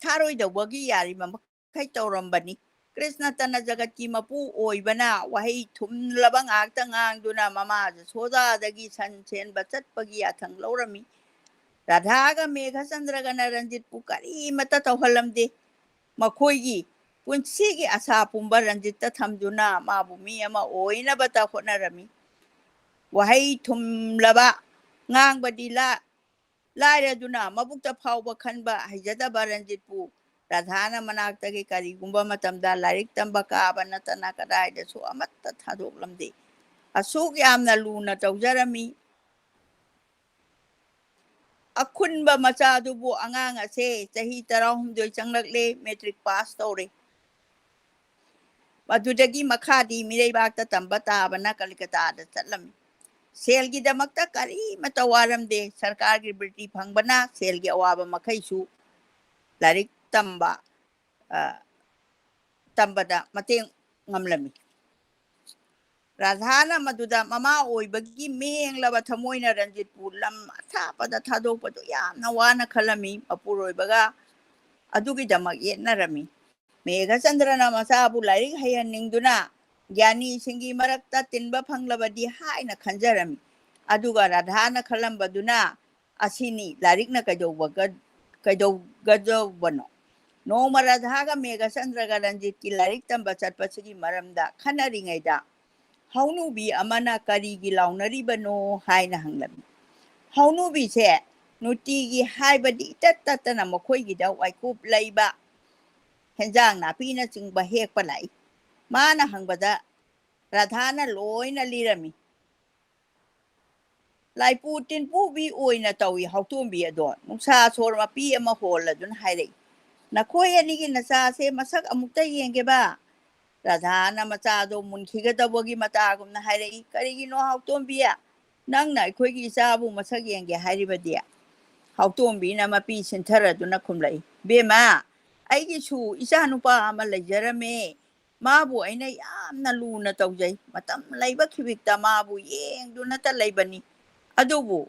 ꯊꯥꯔꯣꯏꯗꯧꯕꯒꯤ ꯌꯥꯔꯤꯕ ꯃꯈꯩ ꯇꯧꯔꯝꯕꯅꯤ꯫ ꯀ꯭ꯔꯤꯁꯅ ꯇꯅ ꯖꯒꯠꯀꯤ ꯃꯄꯨ ꯑꯣꯏꯕꯅ ꯋꯥꯍꯩ ꯊꯨꯝꯂꯕ ꯉꯥꯛꯇ ꯉꯥꯡꯗꯨꯅ ꯃꯃꯥ ꯖꯁꯣꯗꯥꯗꯒꯤ ꯁꯟ ꯁꯦꯟꯕ ꯆꯠꯄꯒꯤ ꯌꯥꯊꯪ ꯂꯧꯔꯝꯃꯤ꯫ ꯔꯥꯙꯥꯒ ꯃꯦꯘꯆꯟꯗ꯭ꯔꯒꯅ ꯔꯟꯖꯤꯠꯄꯨ ꯀꯔꯤꯃꯠꯇ ꯇꯧꯍꯜꯂꯝꯗꯦ꯫ ꯃꯈꯣꯏꯒꯤ ꯄꯨꯟꯁꯤꯒꯤ ꯑꯁꯥ ꯄꯨꯝꯕ ꯔꯟꯖꯤꯠꯇ ꯊꯝꯗꯨꯅ ꯃꯥꯕꯨ ꯃꯤ ꯑꯃ ꯑꯣꯏꯅꯕꯇ ꯍꯣꯠꯅꯔꯝꯃꯤ꯫ ꯋꯥꯍꯩ ꯊꯨꯝꯂꯕ ꯉꯥꯡꯕꯗꯤ ꯂꯥ-, ꯂꯥꯏꯔꯗꯨꯅ ꯃꯕꯨꯛꯇ ꯐꯥꯎꯕ ꯈꯟꯕ ꯍꯩꯖꯗꯕ ꯔꯟꯖꯤꯠꯄꯨ ꯔꯥꯙꯥꯅ ꯃꯅꯥꯛꯇꯒꯤ ꯀꯔꯤꯒꯨꯝꯕ ꯃꯇꯝꯗ ꯂꯥꯏꯔꯤꯛ ꯇꯝꯕ ꯀꯥꯕ ꯅꯠꯇꯅ ꯀꯗꯥꯏꯗꯁꯨ ꯑꯃꯠꯇ ꯊꯥꯗꯣꯛꯂꯝꯗꯦ꯫ ꯑꯁꯨꯛ ꯌꯥꯝꯅ ꯂꯨꯅ ꯇꯧꯖꯔꯝꯃꯤ꯫ ꯑꯈꯨꯟꯕ ꯃꯆꯥꯗꯨꯕꯨ ꯑꯉꯥꯡ ꯑꯁꯦ ꯆꯍꯤ ꯇꯔꯥꯍꯨꯝꯗꯣꯏ ꯆꯪꯂꯛꯂꯦ, ꯃꯦꯇ꯭ꯔꯤꯛ ꯄꯥꯁ ꯇꯧꯔꯦ꯫ ꯃꯗꯨꯗꯒꯤ ꯃꯈꯥꯗꯤ ꯃꯤꯔꯩꯕꯥꯛꯇ ꯇꯝꯕ ꯇꯥꯕꯅ ꯀꯂꯤꯀꯇꯥꯗ ꯆꯠꯂꯝꯃꯤ꯫ ꯁꯦꯜꯒꯤꯗꯃꯛꯇ ꯀꯔꯤꯃꯠꯇ ꯋꯥꯔꯝꯗꯦ꯫ ꯁꯔꯀꯥꯔꯒꯤ ꯕ꯭ꯔꯤꯇꯤ ꯐꯪꯕꯅ ꯁꯦꯜꯒꯤ ꯑꯋꯥꯕ ꯃꯈꯩꯁꯨ ꯂꯥꯏꯔꯤꯛ ꯇꯝꯕ, ꯑ, ꯇꯝꯕꯗ ꯃꯇꯦꯡ ꯉꯝꯂꯝꯃꯤ꯫ ꯔꯥꯙꯥꯅ ꯃꯗꯨꯗ ꯃꯃꯥ ꯑꯣꯏꯕꯒꯤ ꯃꯦꯡꯂꯕ ꯊꯃꯣꯏꯅ ꯔꯟꯖꯤꯠꯄꯨ ꯂꯝ ꯑꯊꯥꯞꯄꯗ ꯊꯥꯗꯣꯛꯄꯗꯨ ꯌꯥꯝꯅ ꯋꯥꯅ ꯈꯜꯂꯝꯃꯤ꯫ ꯃꯄꯨꯔꯣꯏꯕꯒ ꯑꯗꯨꯒꯤꯗꯃꯛ ꯌꯦꯠꯅꯔꯝꯃꯤ꯫ ꯃꯦꯘꯆꯟꯗ꯭ꯔꯅ ꯃꯆꯥꯕꯨ ꯂꯥꯏꯔꯤꯛ ꯍꯩꯍꯟꯅꯤꯡꯗꯨꯅ ꯒ꯭ꯌꯥꯅꯤꯁꯤꯡꯒꯤ ꯃꯔꯛꯇ ꯇꯤꯟꯕ ꯐꯪꯂꯕꯗꯤ ꯍꯥꯏꯅ ꯈꯟꯖꯔꯝꯃꯤ꯫ ꯑꯗꯨꯒ ꯔꯥꯙꯥꯅ ꯈꯜꯂꯝꯕꯗꯨꯅ ꯑꯁꯤꯅꯤ, ꯂꯥꯏꯔꯤꯛꯅ ꯀꯩꯗꯧꯕꯒ-, ꯀꯩꯗꯧꯒꯗꯧꯕꯅꯣ? ꯅꯣꯡꯃ ꯔꯥꯙꯥꯒ ꯃꯦꯘꯆꯟꯗ꯭ꯔꯒ ꯔꯟꯖꯤꯠꯀꯤ ꯂꯥꯏꯔꯤꯛ ꯇꯝꯕ ꯆꯠꯄꯁꯤꯒꯤ ꯃꯔꯝꯗ ꯈꯟꯅꯔꯤꯉꯩꯗ ꯍꯧꯅꯨꯕꯤ ꯑꯃꯅ "ꯀꯔꯤꯒꯤ ꯂꯥꯎꯅꯔꯤꯕꯅꯣ?" ꯍꯥꯏꯅ ꯍꯪꯂꯝꯃꯤ꯫ ꯍꯧꯅꯨꯕꯤꯁꯦ ꯅꯨꯡꯇꯤꯒꯤ ꯍꯥꯏꯕꯗꯤ ꯏꯇꯠ ꯇꯠꯇꯅ ꯃꯈꯣꯏꯒꯤꯗ ꯋꯥꯏꯀꯨꯞ ꯂꯩꯕ, ꯍꯦꯟꯖꯥꯡ ꯅꯥꯄꯤꯅꯆꯤꯡꯕ ꯍꯦꯛꯄ ꯂꯥꯛꯏ꯫ ꯃꯥꯅ ꯍꯪꯕꯗ ꯔꯥꯙꯥꯅ ꯂꯣꯏꯅ ꯂꯤꯔꯝꯃꯤ꯫ "ꯂꯥꯏꯄꯨ ꯇꯤꯟꯄꯨꯕꯤ ꯑꯣꯏꯅ ꯇꯧꯏ ꯍꯧꯇꯣꯝꯕꯤ ꯑꯗꯣ", ꯅꯨꯡꯁꯥ ꯁꯣꯔ ꯃꯄꯤ ꯑꯃ ꯍꯣꯜꯂꯗꯨꯅ ꯍꯥꯏꯔꯛꯏ꯫ "ꯅꯈꯣꯏ ꯑꯅꯤꯒꯤ ꯅꯆꯥꯁꯦ ꯃꯁꯛ ꯑꯃꯨꯛꯇ ꯌꯦꯡꯒꯦꯕ?" ꯔꯥꯙꯥꯅ ꯃꯆꯥꯗꯣ ꯃꯨꯟꯈꯤꯒꯗꯧꯕꯒꯤ ꯃꯇꯥꯒꯨꯝꯅ ꯍꯥꯏꯔꯛꯏ꯫ "ꯀꯔꯤꯒꯤꯅꯣ ꯍꯧꯇꯣꯝꯕꯤ? ꯅꯪꯅ ꯑꯩꯈꯣꯏꯒꯤ ꯏꯆꯥꯕꯨ ꯃꯁꯛ ꯌꯦꯡꯒꯦ ꯍꯥꯏꯔꯤꯕꯗꯤ?" ꯍꯧꯇꯣꯝꯕꯤꯅ ꯃꯄꯤ ꯁꯤꯟꯊꯔꯗꯨꯅ ꯈꯨꯝꯂꯛꯏ, "ꯕꯦꯝꯃ, ꯑꯩꯒꯤꯁꯨ ꯏꯆꯥ ꯅꯨꯄꯥ ꯑꯃ ꯂꯩꯖꯔꯝꯃꯦ꯫ ꯃꯥꯕꯨ ꯑꯩꯅ ꯌꯥꯝꯅ ꯂꯨꯅ ꯇꯧꯖꯩ꯫ ꯃꯇꯝ ꯂꯩꯕ ꯈꯤꯕꯤꯛꯇ ꯃꯥꯕꯨ ꯌꯦꯡꯗꯨꯅꯇ ꯂꯩꯕꯅꯤ꯫ ꯑꯗꯨꯕꯨ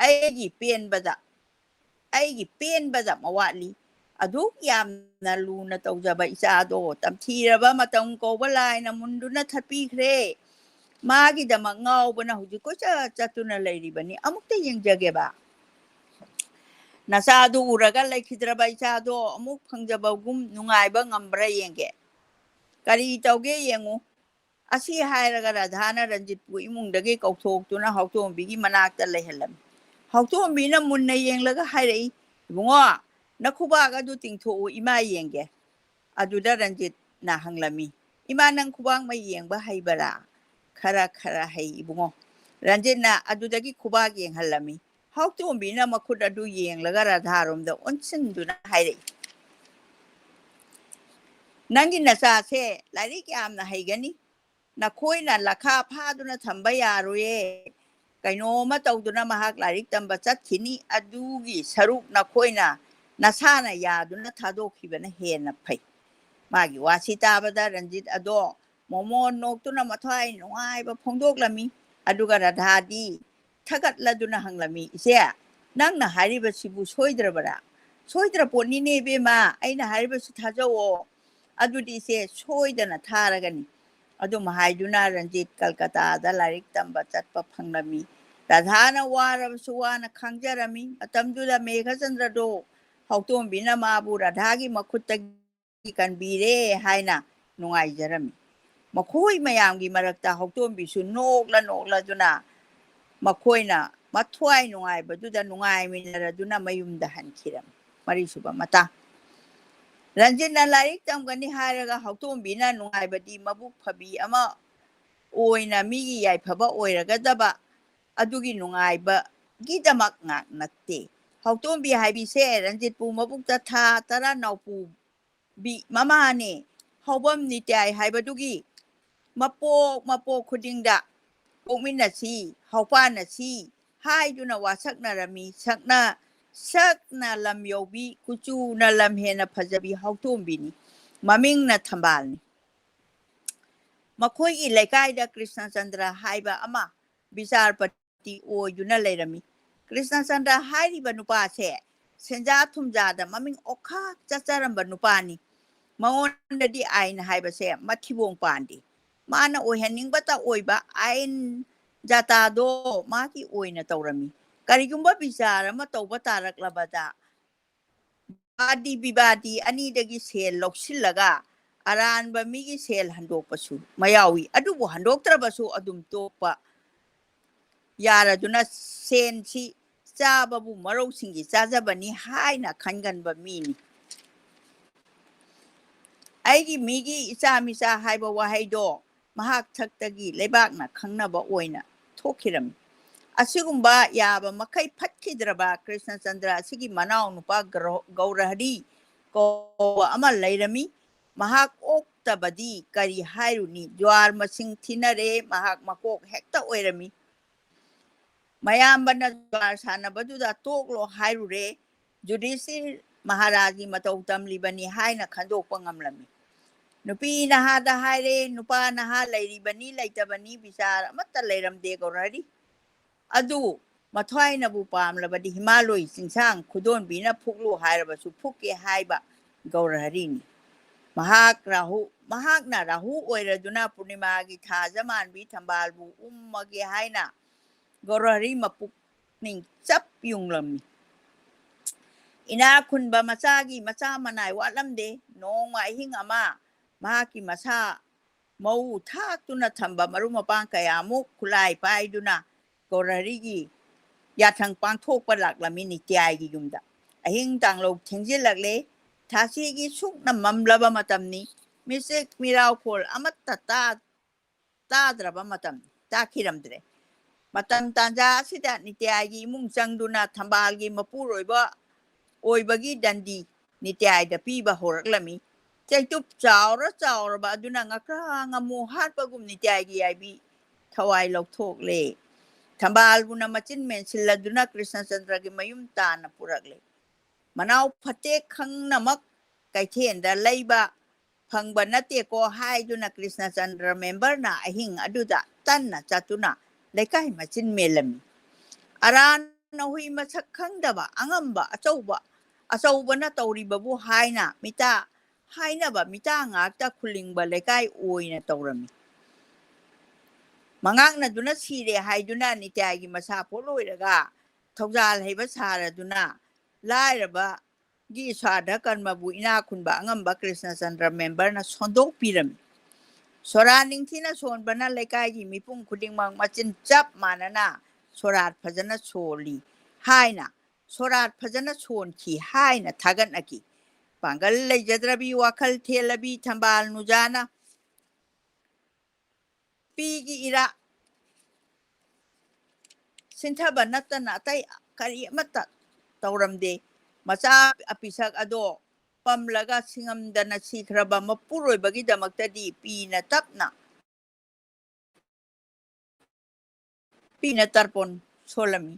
ꯑꯩꯒꯤ ꯄꯦꯟꯕꯗ, ꯑꯩꯒꯤ ꯄꯦꯟꯕꯗ ꯃꯋꯥꯠꯂꯤ꯫ ꯑꯗꯨꯛ ꯌꯥꯝꯅ ꯂꯨꯅ ꯇꯧꯖꯕ ꯏꯆꯥꯗꯣ ꯇꯝꯊꯤꯔꯕ ꯃꯇꯝ ꯀꯧꯕ ꯂꯥꯏꯅ ꯃꯨꯟꯗꯨꯅ ꯊꯠꯄꯤꯈ꯭ꯔꯦ꯫ ꯃꯥꯒꯤꯗꯃꯛ ꯉꯥꯎꯕꯅ ꯍꯧꯖꯤꯛ ꯀꯣꯏꯆꯠ ꯆꯠꯇꯨꯅ ꯂꯩꯔꯤꯕꯅꯤ꯫ ꯑꯃꯨꯛꯇ ꯌꯦꯡꯖꯒꯦꯕ꯫ ꯅꯆꯥꯗꯨ ꯎꯔꯒ ꯂꯩꯈꯤꯗ꯭ꯔꯕ ꯏꯆꯥꯗꯣ ꯑꯃꯨꯛ ꯐꯪꯖꯕꯒꯨꯝ ꯅꯨꯡꯉꯥꯏꯕ ꯉꯝꯕ꯭ꯔꯥ ꯌꯦꯡꯒꯦ꯫ ꯀꯔꯤ ꯇꯧꯒꯦ ꯌꯦꯡꯉꯨ꯫" ꯑꯁꯤ ꯍꯥꯏꯔꯒ ꯔꯥꯙꯥꯅ ꯔꯟꯖꯤꯠꯄꯨ ꯏꯃꯨꯡꯗꯒꯤ ꯀꯧꯊꯣꯛꯇꯨꯅ ꯍꯧꯇꯣꯝꯕꯤꯒꯤ ꯃꯅꯥꯛꯇ ꯂꯩꯍꯜꯂꯝꯃꯤ꯫ ꯍꯧꯇꯣꯝꯕꯤꯅ ꯃꯨꯟꯅ ꯌꯦꯡꯂꯒ ꯍꯥꯏꯔꯛꯏ, "ꯏꯕꯨꯡꯉꯣ, ꯅꯈꯨꯕꯥꯛ ꯑꯗꯨ ꯇꯤꯡꯊꯣꯛꯎ, ꯏꯃꯥ ꯌꯦꯡꯒꯦ꯫" ꯑꯗꯨꯗ ꯔꯟꯖꯤꯠꯅ ꯍꯪꯂꯝꯃꯤ, "ꯏꯃꯥ, ꯅꯪ ꯈꯨꯕꯥꯛ ꯃꯩ ꯌꯦꯡꯕ ꯍꯩꯕꯔꯥ?" "ꯈꯔ ꯈꯔ ꯍꯩ ꯏꯕꯨꯡꯉꯣ꯫" ꯔꯟꯖꯤꯠꯅ ꯑꯗꯨꯗꯒꯤ ꯈꯨꯕꯥꯛ ꯌꯦꯡꯍꯜꯂꯝꯃꯤ꯫ ꯍꯧꯇꯣꯝꯕꯤꯅ ꯃꯈꯨꯠ ꯑꯗꯨ ꯌꯦꯡꯂꯒ ꯔꯥꯙꯥꯔꯣꯝꯗ ꯑꯣꯟꯁꯤꯟꯗꯨꯅ ꯍꯥꯏꯔꯛꯏ, "ꯅꯪꯒꯤ ꯅꯆꯥꯁꯦ ꯂꯥꯏꯔꯤꯛ ꯌꯥꯝꯅ ꯍꯩꯒꯅꯤ꯫ ꯅꯈꯣꯏꯅ ꯂꯈꯥ ꯐꯥꯗꯨꯅ ꯊꯝꯕ ꯌꯥꯔꯣꯏꯌꯦ꯫ ꯀꯩꯅꯣꯝꯃ ꯇꯧꯗꯨꯅ ꯃꯍꯥꯛ ꯂꯥꯏꯔꯤꯛ ꯇꯝꯕ ꯆꯠꯈꯤꯅꯤ꯫ ꯑꯗꯨꯒꯤ ꯁꯔꯨꯛ ꯅꯈꯣꯏꯅ ꯅꯁꯥꯅ ꯌꯥꯗꯨꯅ ꯊꯥꯗꯣꯛꯈꯤꯕꯅ ꯍꯦꯟꯅ ꯐꯩ꯫ ꯃꯥꯒꯤ ꯋꯥꯁꯤ ꯇꯥꯕꯗ ꯔꯟꯖꯤꯠ ꯑꯗꯣ ꯃꯣꯃꯣꯟ ꯅꯣꯛꯇꯨꯅ ꯃꯊ꯭ꯋꯥꯏ ꯅꯨꯡꯉꯥꯏꯕ ꯐꯣꯡꯗꯣꯛꯂꯝꯃꯤ꯫ ꯑꯗꯨꯒ ꯔꯥꯙꯥꯗꯤ ꯊꯥꯒꯠꯂꯗꯨꯅ ꯍꯪꯂꯝꯃꯤ, "ꯏꯆꯦ, ꯅꯪꯅ ꯍꯥꯏꯔꯤꯕꯁꯤꯕꯨ ꯁꯣꯏꯗ꯭ꯔꯕꯔꯥ?" "ꯁꯣꯏꯗ꯭ꯔ ꯄꯣꯠꯅꯤꯅꯦ ꯏꯕꯦꯝꯃ, ꯑꯩꯅ ꯍꯥꯏꯔꯤꯕꯁꯤ ꯊꯥꯖꯧꯑꯣ꯫ ꯑꯗꯨꯗꯤ ꯏꯆꯦ ꯁꯣꯏꯗꯅ ꯊꯥꯔꯒꯅꯤ"꯫ ꯑꯗꯨꯝ ꯍꯥꯏꯗꯨꯅ ꯔꯟꯖꯤꯠ ꯀꯜꯀꯇꯥꯗ ꯂꯥꯏꯔꯤꯛ ꯇꯝꯕ ꯆꯠꯄ ꯐꯪꯂꯝꯃꯤ꯫ ꯔꯥꯙꯥꯅ ꯋꯥꯔꯕꯁꯨ ꯋꯥꯅ ꯈꯥꯡꯖꯔꯝꯃꯤ꯫ ꯃꯇꯝꯗꯨꯗ ꯃꯦꯘꯆꯟꯗ꯭ꯔꯗꯣ ꯍꯧꯇꯣꯝꯕꯤꯅ ꯃꯥꯕꯨ ꯔꯥꯙꯥꯒꯤ ꯃꯈꯨꯠꯇꯒꯤ ꯀꯟꯕꯤꯔꯦ ꯍꯥꯏꯅ ꯅꯨꯡꯉꯥꯏꯖꯔꯝꯃꯤ꯫ ꯃꯈꯣꯏ ꯃꯌꯥꯝꯒꯤ ꯃꯔꯛꯇ ꯍꯧꯇꯣꯝꯕꯤꯁꯨ ꯅꯣꯛꯂ ꯅꯣꯛꯂꯗꯨꯅ ꯃꯈꯣꯏꯅ ꯃꯊ꯭ꯋꯥꯏ ꯅꯨꯡꯉꯥꯏꯕꯗꯨꯗ ꯅꯨꯡꯉꯥꯏꯃꯤꯟꯅꯔꯗꯨꯅ ꯃꯌꯨꯝꯗ ꯍꯟꯈꯤꯔꯝꯃꯤ꯫ ꯃꯔꯤꯁꯨꯕ ꯃꯇꯥꯡ꯫ ꯔꯟꯖꯤꯠꯅ ꯂꯥꯏꯔꯤꯛ ꯇꯝꯒꯅꯤ ꯍꯥꯏꯔꯒ ꯍꯧꯇꯣꯝꯕꯤꯅ ꯅꯨꯡꯉꯥꯏꯕꯗꯤ ꯃꯕꯨꯛ ꯐꯕꯤ ꯑꯃ ꯑꯣꯏꯅ ꯃꯤꯒꯤ ꯌꯥꯏꯐꯕ ꯑꯣꯏꯔꯒꯗꯕ ꯑꯗꯨꯒꯤ ꯅꯨꯡꯉꯥꯏꯕꯒꯤꯗꯃꯛ ꯉꯥꯛ ꯅꯠꯇꯦ꯫ ꯍꯧꯇꯣꯝꯕꯤ ꯍꯥꯏꯕꯤꯁꯦ ꯔꯟꯖꯤꯠꯄꯨ ꯃꯕꯨꯛꯇ ꯊꯥ ꯇꯔꯥ ꯅꯥꯎꯄꯨꯕꯤ ꯃꯃꯥꯅꯦ꯫ ꯍꯧꯕꯝ ꯅꯤꯇꯥꯏ ꯍꯥꯏꯕꯗꯨꯒꯤ ꯃꯄꯣꯛ ꯃꯄꯣꯛ ꯈꯨꯗꯤꯡꯗ "ꯄꯣꯛꯃꯤꯟꯅꯁꯤ, ꯍꯧꯄꯥꯟꯅꯁꯤ" ꯍꯥꯏꯗꯨꯅ ꯋꯥꯁꯛꯅꯔꯝꯃꯤ꯫ ꯁꯛꯅ, ꯁꯛꯅ ꯂꯝ ꯌꯧꯕꯤ, ꯀꯨꯆꯨꯅ ꯂꯝ ꯍꯦꯟꯅ ꯐꯖꯕꯤ ꯍꯧꯇꯣꯝꯕꯤꯅꯤ꯫ ꯃꯃꯤꯡꯅ ꯊꯝꯕꯥꯜꯅꯤ꯫ ꯃꯈꯣꯏꯒꯤ ꯂꯩꯀꯥꯏꯗ ꯀ꯭ꯔꯤꯁꯅꯆꯟꯗ꯭ꯔ ꯍꯥꯏꯕ ꯑꯃ ꯕꯤꯆꯥꯔꯄꯇꯤ ꯑꯣꯏꯗꯨꯅ ꯂꯩꯔꯝꯃꯤ꯫ ꯀ꯭ꯔꯤꯁꯅꯆꯟꯗ꯭ꯔ ꯍꯥꯏꯔꯤꯕ ꯅꯨꯄꯥꯁꯦ ꯁꯦꯟꯖꯥ ꯊꯨꯝꯖꯥꯗ ꯃꯃꯤꯡ ꯑꯣꯛꯈꯥꯛ ꯆꯠꯆꯔꯝꯕ ꯅꯨꯄꯥꯅꯤ꯫ ꯃꯉꯣꯟꯗꯗꯤ ꯑꯥꯏꯟ ꯍꯥꯏꯕꯁꯦ ꯃꯊꯤꯕꯣꯡ ꯄꯥꯟꯗꯦ꯫ ꯃꯥꯅ ꯑꯣꯏꯍꯟꯅꯤꯡꯕꯇ ꯑꯣꯏꯕ, ꯑꯥꯏꯟ ꯖꯥꯇꯥꯗꯣ ꯃꯥꯒꯤ ꯑꯣꯏꯅ ꯇꯧꯔꯝꯃꯤ꯫ ꯀꯔꯤꯒꯨꯝꯕ ꯕꯤꯆꯥꯔ ꯑꯃ ꯇꯧꯕ ꯇꯥꯔꯛꯂꯕꯗ ꯋꯥꯗꯤ ꯕꯤꯕꯥꯗꯤ ꯑꯅꯤꯗꯒꯤ ꯁꯦꯜ ꯂꯧꯁꯤꯜꯂꯒ ꯑꯔꯥꯟꯕ ꯃꯤꯒꯤ ꯁꯦꯜ ꯍꯟꯗꯣꯛꯄꯁꯨ ꯃꯌꯥꯎꯏ꯫ ꯑꯗꯨꯕꯨ ꯍꯟꯗꯣꯛꯇ꯭ꯔꯕꯁꯨ ꯑꯗꯨꯝ ꯇꯣꯛꯄ ꯌꯥꯔꯗꯨꯅ ꯁꯦꯟꯁꯤ ꯆꯥꯕꯕꯨ ꯃꯔꯧꯁꯤꯡꯒꯤ ꯆꯥꯖꯕꯅꯤ ꯍꯥꯏꯅ ꯈꯟꯒꯟꯕ ꯃꯤꯅꯤ꯫ "ꯑꯩꯒꯤ ꯃꯤꯒꯤ ꯏꯆꯥ ꯃꯤꯆꯥ" ꯍꯥꯏꯕ ꯋꯥꯍꯩꯗꯣ ꯃꯍꯥꯛ ꯊꯛꯇꯒꯤ ꯂꯩꯕꯥꯛꯅ ꯈꯪꯅꯕ ꯑꯣꯏꯅ ꯊꯣꯛꯈꯤꯔꯝꯃꯤ꯫ ꯑꯁꯤꯒꯨꯝꯕ ꯌꯥꯕ ꯃꯈꯩ ꯐꯠꯈꯤꯗ꯭ꯔꯕ ꯀ꯭ꯔꯤꯁꯅꯆꯟꯗ꯭ꯔ ꯑꯁꯤꯒꯤ ꯃꯅꯥꯎ ꯅꯨꯄꯥ ꯒ꯭ꯔꯣ-, ꯒꯧꯔꯍꯔꯤ ꯀꯧꯕ ꯑꯃ ꯂꯩꯔꯝꯃꯤ꯫ ꯃꯍꯥꯛ ꯑꯣꯛꯇꯕꯗꯤ ꯀꯔꯤ ꯍꯥꯏꯔꯨꯅꯤ? ꯖ꯭ꯋꯥꯔ ꯃꯁꯤꯡ ꯊꯤꯅꯔꯦ, ꯃꯍꯥꯛ ꯃꯀꯣꯛ ꯍꯦꯛꯇ ꯑꯣꯏꯔꯝꯃꯤ꯫ ꯃꯌꯥꯝꯕꯅ ꯖ꯭ꯋꯥꯔ ꯁꯥꯟꯅꯕꯗꯨꯗ ꯇꯣꯛꯂꯣ ꯍꯥꯏꯔꯨꯔꯦ꯫ ꯌꯨꯙꯤꯁꯊꯤꯔ ꯃꯍꯥꯔꯥꯖꯒꯤ ꯃꯇꯧ ꯇꯝꯂꯤꯕꯅꯤ ꯍꯥꯏꯅ ꯈꯟꯗꯣꯛꯄ ꯉꯝꯂꯝꯃꯤ꯫ ꯅꯨꯄꯤ ꯅꯍꯥꯗ ꯍꯥꯏꯔꯦ, ꯅꯨꯄꯥ ꯅꯍꯥ ꯂꯩꯔꯤꯕꯅꯤ ꯂꯩꯇꯕꯅꯤ ꯕꯤꯆꯥꯔ ꯑꯃꯠꯇ ꯂꯩꯔꯝꯗꯦ ꯒꯧꯔꯍꯔꯤ꯫ ꯑꯗꯨ ꯃꯊ꯭ꯋꯥꯏꯅꯕꯨ ꯄꯥꯝꯂꯕꯗꯤ ꯍꯤꯃꯥꯂꯣꯏ ꯆꯤꯡꯁꯥꯡ ꯈꯨꯗꯣꯟꯕꯤꯅ ꯐꯨꯛꯂꯨ ꯍꯥꯏꯔꯕꯁꯨ ꯐꯨꯛꯀꯦ ꯍꯥꯏꯕ ꯒꯧꯔꯍꯔꯤꯅꯤ꯫ ꯃꯍꯥꯛ ꯔꯥꯍꯨ, ꯃꯍꯥꯛꯅ ꯔꯥꯍꯨ ꯑꯣꯏꯔꯗꯨꯅ ꯄꯨꯔꯅꯤꯃꯥꯒꯤ ꯊꯥꯖ ꯃꯥꯟꯕꯤ ꯊꯝꯕꯥꯜꯕꯨ ꯎꯝꯃꯒꯦ ꯍꯥꯏꯅ ꯒꯧꯔꯍꯔꯤ ꯃꯄꯨꯛꯅꯤꯡ ꯆꯞ ꯌꯨꯡꯂꯝꯃꯤ꯫ ꯏꯅꯥꯛ ꯈꯨꯟꯕ ꯃꯆꯥꯒꯤ ꯃꯆꯥ ꯃꯅꯥꯏ ꯋꯥꯠꯂꯝꯗꯦ꯫ ꯅꯣꯡꯃ ꯑꯍꯤꯡ ꯑꯃ ꯃꯍꯥꯛꯀꯤ ꯃꯁꯥ ꯃꯎ ꯊꯥꯛꯇꯨꯅ ꯊꯝꯕ ꯃꯔꯨꯞ ꯃꯄꯥꯡ ꯀꯌꯥꯃꯨꯛ ꯈꯨꯠꯂꯥꯏ ꯄꯥꯏꯗꯨꯅ ꯒꯧꯔꯍꯔꯤꯒꯤ ꯌꯥꯊꯪ ꯄꯥꯡꯊꯣꯛꯄ ꯂꯥꯛꯂꯝꯃꯤ ꯅꯤꯇ꯭ꯌꯥꯏꯒꯤ ꯌꯨꯝꯗ꯫ ꯑꯍꯤꯡ ꯇꯥꯡꯂꯧ ꯊꯦꯡꯖꯤꯜꯂꯛꯂꯦ꯫ ꯊꯥꯁꯤꯒꯤ ꯁꯨꯛꯅ ꯃꯝꯂꯕ ꯃꯇꯝꯅꯤ꯫ ꯃꯤꯆꯤꯛ ꯃꯤꯔꯥꯎꯈꯣꯜ ꯑꯃꯠꯇ ꯇꯥ-, ꯇꯥꯗ꯭ꯔꯕ ꯃꯇꯝ, ꯇꯥꯈꯤꯔꯝꯗ꯭ꯔꯦ꯫ ꯃꯇꯝ ꯇꯥꯟꯖꯥ ꯑꯁꯤꯗ ꯅꯤꯇ꯭ꯌꯥꯏꯒꯤ ꯏꯃꯨꯡ ꯆꯪꯗꯨꯅ ꯊꯝꯕꯥꯜꯒꯤ ꯃꯄꯨꯔꯣꯏꯕ ꯑꯣꯏꯕꯒꯤ ꯗꯟꯗꯤ ꯅꯤꯇ꯭ꯌꯥꯏꯗ ꯄꯤꯕ ꯍꯧꯔꯛꯂꯝꯃꯤ꯫ ꯆꯩꯇꯨꯞ ꯆꯥꯎꯔ ꯆꯥꯎꯔꯕ ꯑꯗꯨꯅ ꯉꯀ꯭ꯔꯥ ꯉꯥꯃꯨ ꯍꯥꯠꯄꯒꯨꯝ ꯅꯤꯇ꯭ꯌꯥꯏꯒꯤ ꯌꯥꯏꯕꯤ ꯊꯋꯥꯏ ꯂꯧꯊꯣꯛꯂꯦ꯫ ꯊꯝꯕꯥꯜꯕꯨꯅ ꯃꯆꯤꯟ ꯃꯦꯟꯁꯤꯜꯂꯗꯨꯅ ꯀ꯭ꯔꯤꯁꯅꯆꯟꯗ꯭ꯔꯒꯤ ꯃꯌꯨꯝ ꯇꯥꯟꯅ ꯄꯨꯔꯛꯂꯦ꯫ ꯃꯅꯥꯎ ꯐꯇꯦꯛ ꯈꯪꯅꯃꯛ ꯀꯩꯊꯦꯜꯗ ꯂꯩꯕ ꯐꯪꯕ ꯅꯠꯇꯦꯀꯣ ꯍꯥꯏꯗꯨꯅ ꯀ꯭ꯔꯤꯁꯅꯆꯟꯗ꯭ꯔ ꯃꯦꯝꯕꯔꯅ ꯑꯍꯤꯡ ꯑꯗꯨꯗ ꯇꯟꯅ ꯆꯠꯇꯨꯅ ꯂꯩꯀꯥꯏ ꯃꯆꯤꯟ ꯃꯦꯜꯂꯝꯃꯤ꯫ ꯑꯔꯥꯟ ꯅꯍꯨꯏ ꯃꯁꯛ ꯈꯪꯗꯕ ꯑꯉꯝꯕ ꯑꯆꯧꯕ, ꯑꯆꯧꯕꯅ ꯇꯧꯔꯤꯕꯕꯨ ꯍꯥꯏꯅ ꯃꯤꯇꯥ, ꯍꯥꯏꯅꯕ ꯃꯤꯇꯥ ꯉꯥꯛꯇ ꯈꯨꯂꯤꯡꯕ ꯂꯩꯀꯥꯏ ꯑꯣꯏꯅ ꯇꯧꯔꯝꯃꯤ꯫ ꯃꯉꯥꯛꯅꯗꯨꯅ ꯁꯤꯔꯦ ꯍꯥꯏꯗꯨꯅ ꯅꯤꯇ꯭ꯌꯥꯏꯒꯤ ꯃꯁꯥ ꯄꯣꯠꯂꯣꯏꯔꯒ ꯊꯧꯖꯥꯜ ꯍꯩꯕ ꯁꯥꯔꯗꯨꯅ ꯂꯥꯏꯔꯕꯒꯤ ꯁ꯭ꯔꯥꯗ ꯀꯔꯃꯕꯨ ꯏꯅꯥꯛ ꯈꯨꯟꯕ ꯑꯉꯝꯕ ꯀ꯭ꯔꯤꯁꯅꯆꯟꯗ꯭ꯔ ꯃꯦꯝꯕꯔꯅ ꯁꯣꯟꯗꯣꯛꯄꯤꯔꯝꯃꯤ꯫ ꯁꯣꯔꯥ ꯅꯤꯡꯊꯤꯅ ꯁꯣꯟꯕꯅ ꯂꯩꯀꯥꯏꯒꯤ ꯃꯤꯄꯨꯝ ꯈꯨꯗꯤꯡꯃꯛ ꯃꯆꯤꯟ ꯆꯞ ꯃꯥꯟꯅꯅ ꯁꯣꯔꯥꯠ ꯐꯖꯅ ꯁꯣꯜꯂꯤ ꯍꯥꯏꯅ, ꯁꯣꯔꯥꯠ ꯐꯖꯅ ꯁꯣꯟꯈꯤ ꯍꯥꯏꯅ ꯊꯥꯒꯠꯅꯈꯤ꯫ ꯄꯥꯡꯒꯜ ꯂꯩꯖꯗ꯭ꯔꯕꯤ, ꯋꯥꯈꯜ ꯊꯦꯜꯂꯕꯤ ꯊꯝꯕꯥꯜ ꯅꯨꯖꯥꯅ ꯄꯤꯒꯤ ꯏꯔꯥ ꯁꯤꯟꯊꯕ ꯅꯠꯇꯅ ꯑꯇꯩ ꯀꯔꯤ ꯑꯃꯠꯇ ꯇꯧꯔꯝꯗꯦ꯫ ꯃꯆꯥ ꯑꯄꯤꯁꯛ ꯑꯗꯣ ꯄꯝꯂꯒ ꯁꯤꯡꯉꯝꯗꯅ ꯁꯤꯈ꯭ꯔꯕ ꯃꯄꯨꯔꯣꯏꯕꯒꯤꯗꯃꯛꯇꯗꯤ ꯄꯤꯅ ꯇꯞꯅ ꯄꯤꯅ ꯇꯔꯄꯣꯟ ꯁꯣꯜꯂꯝꯃꯤ꯫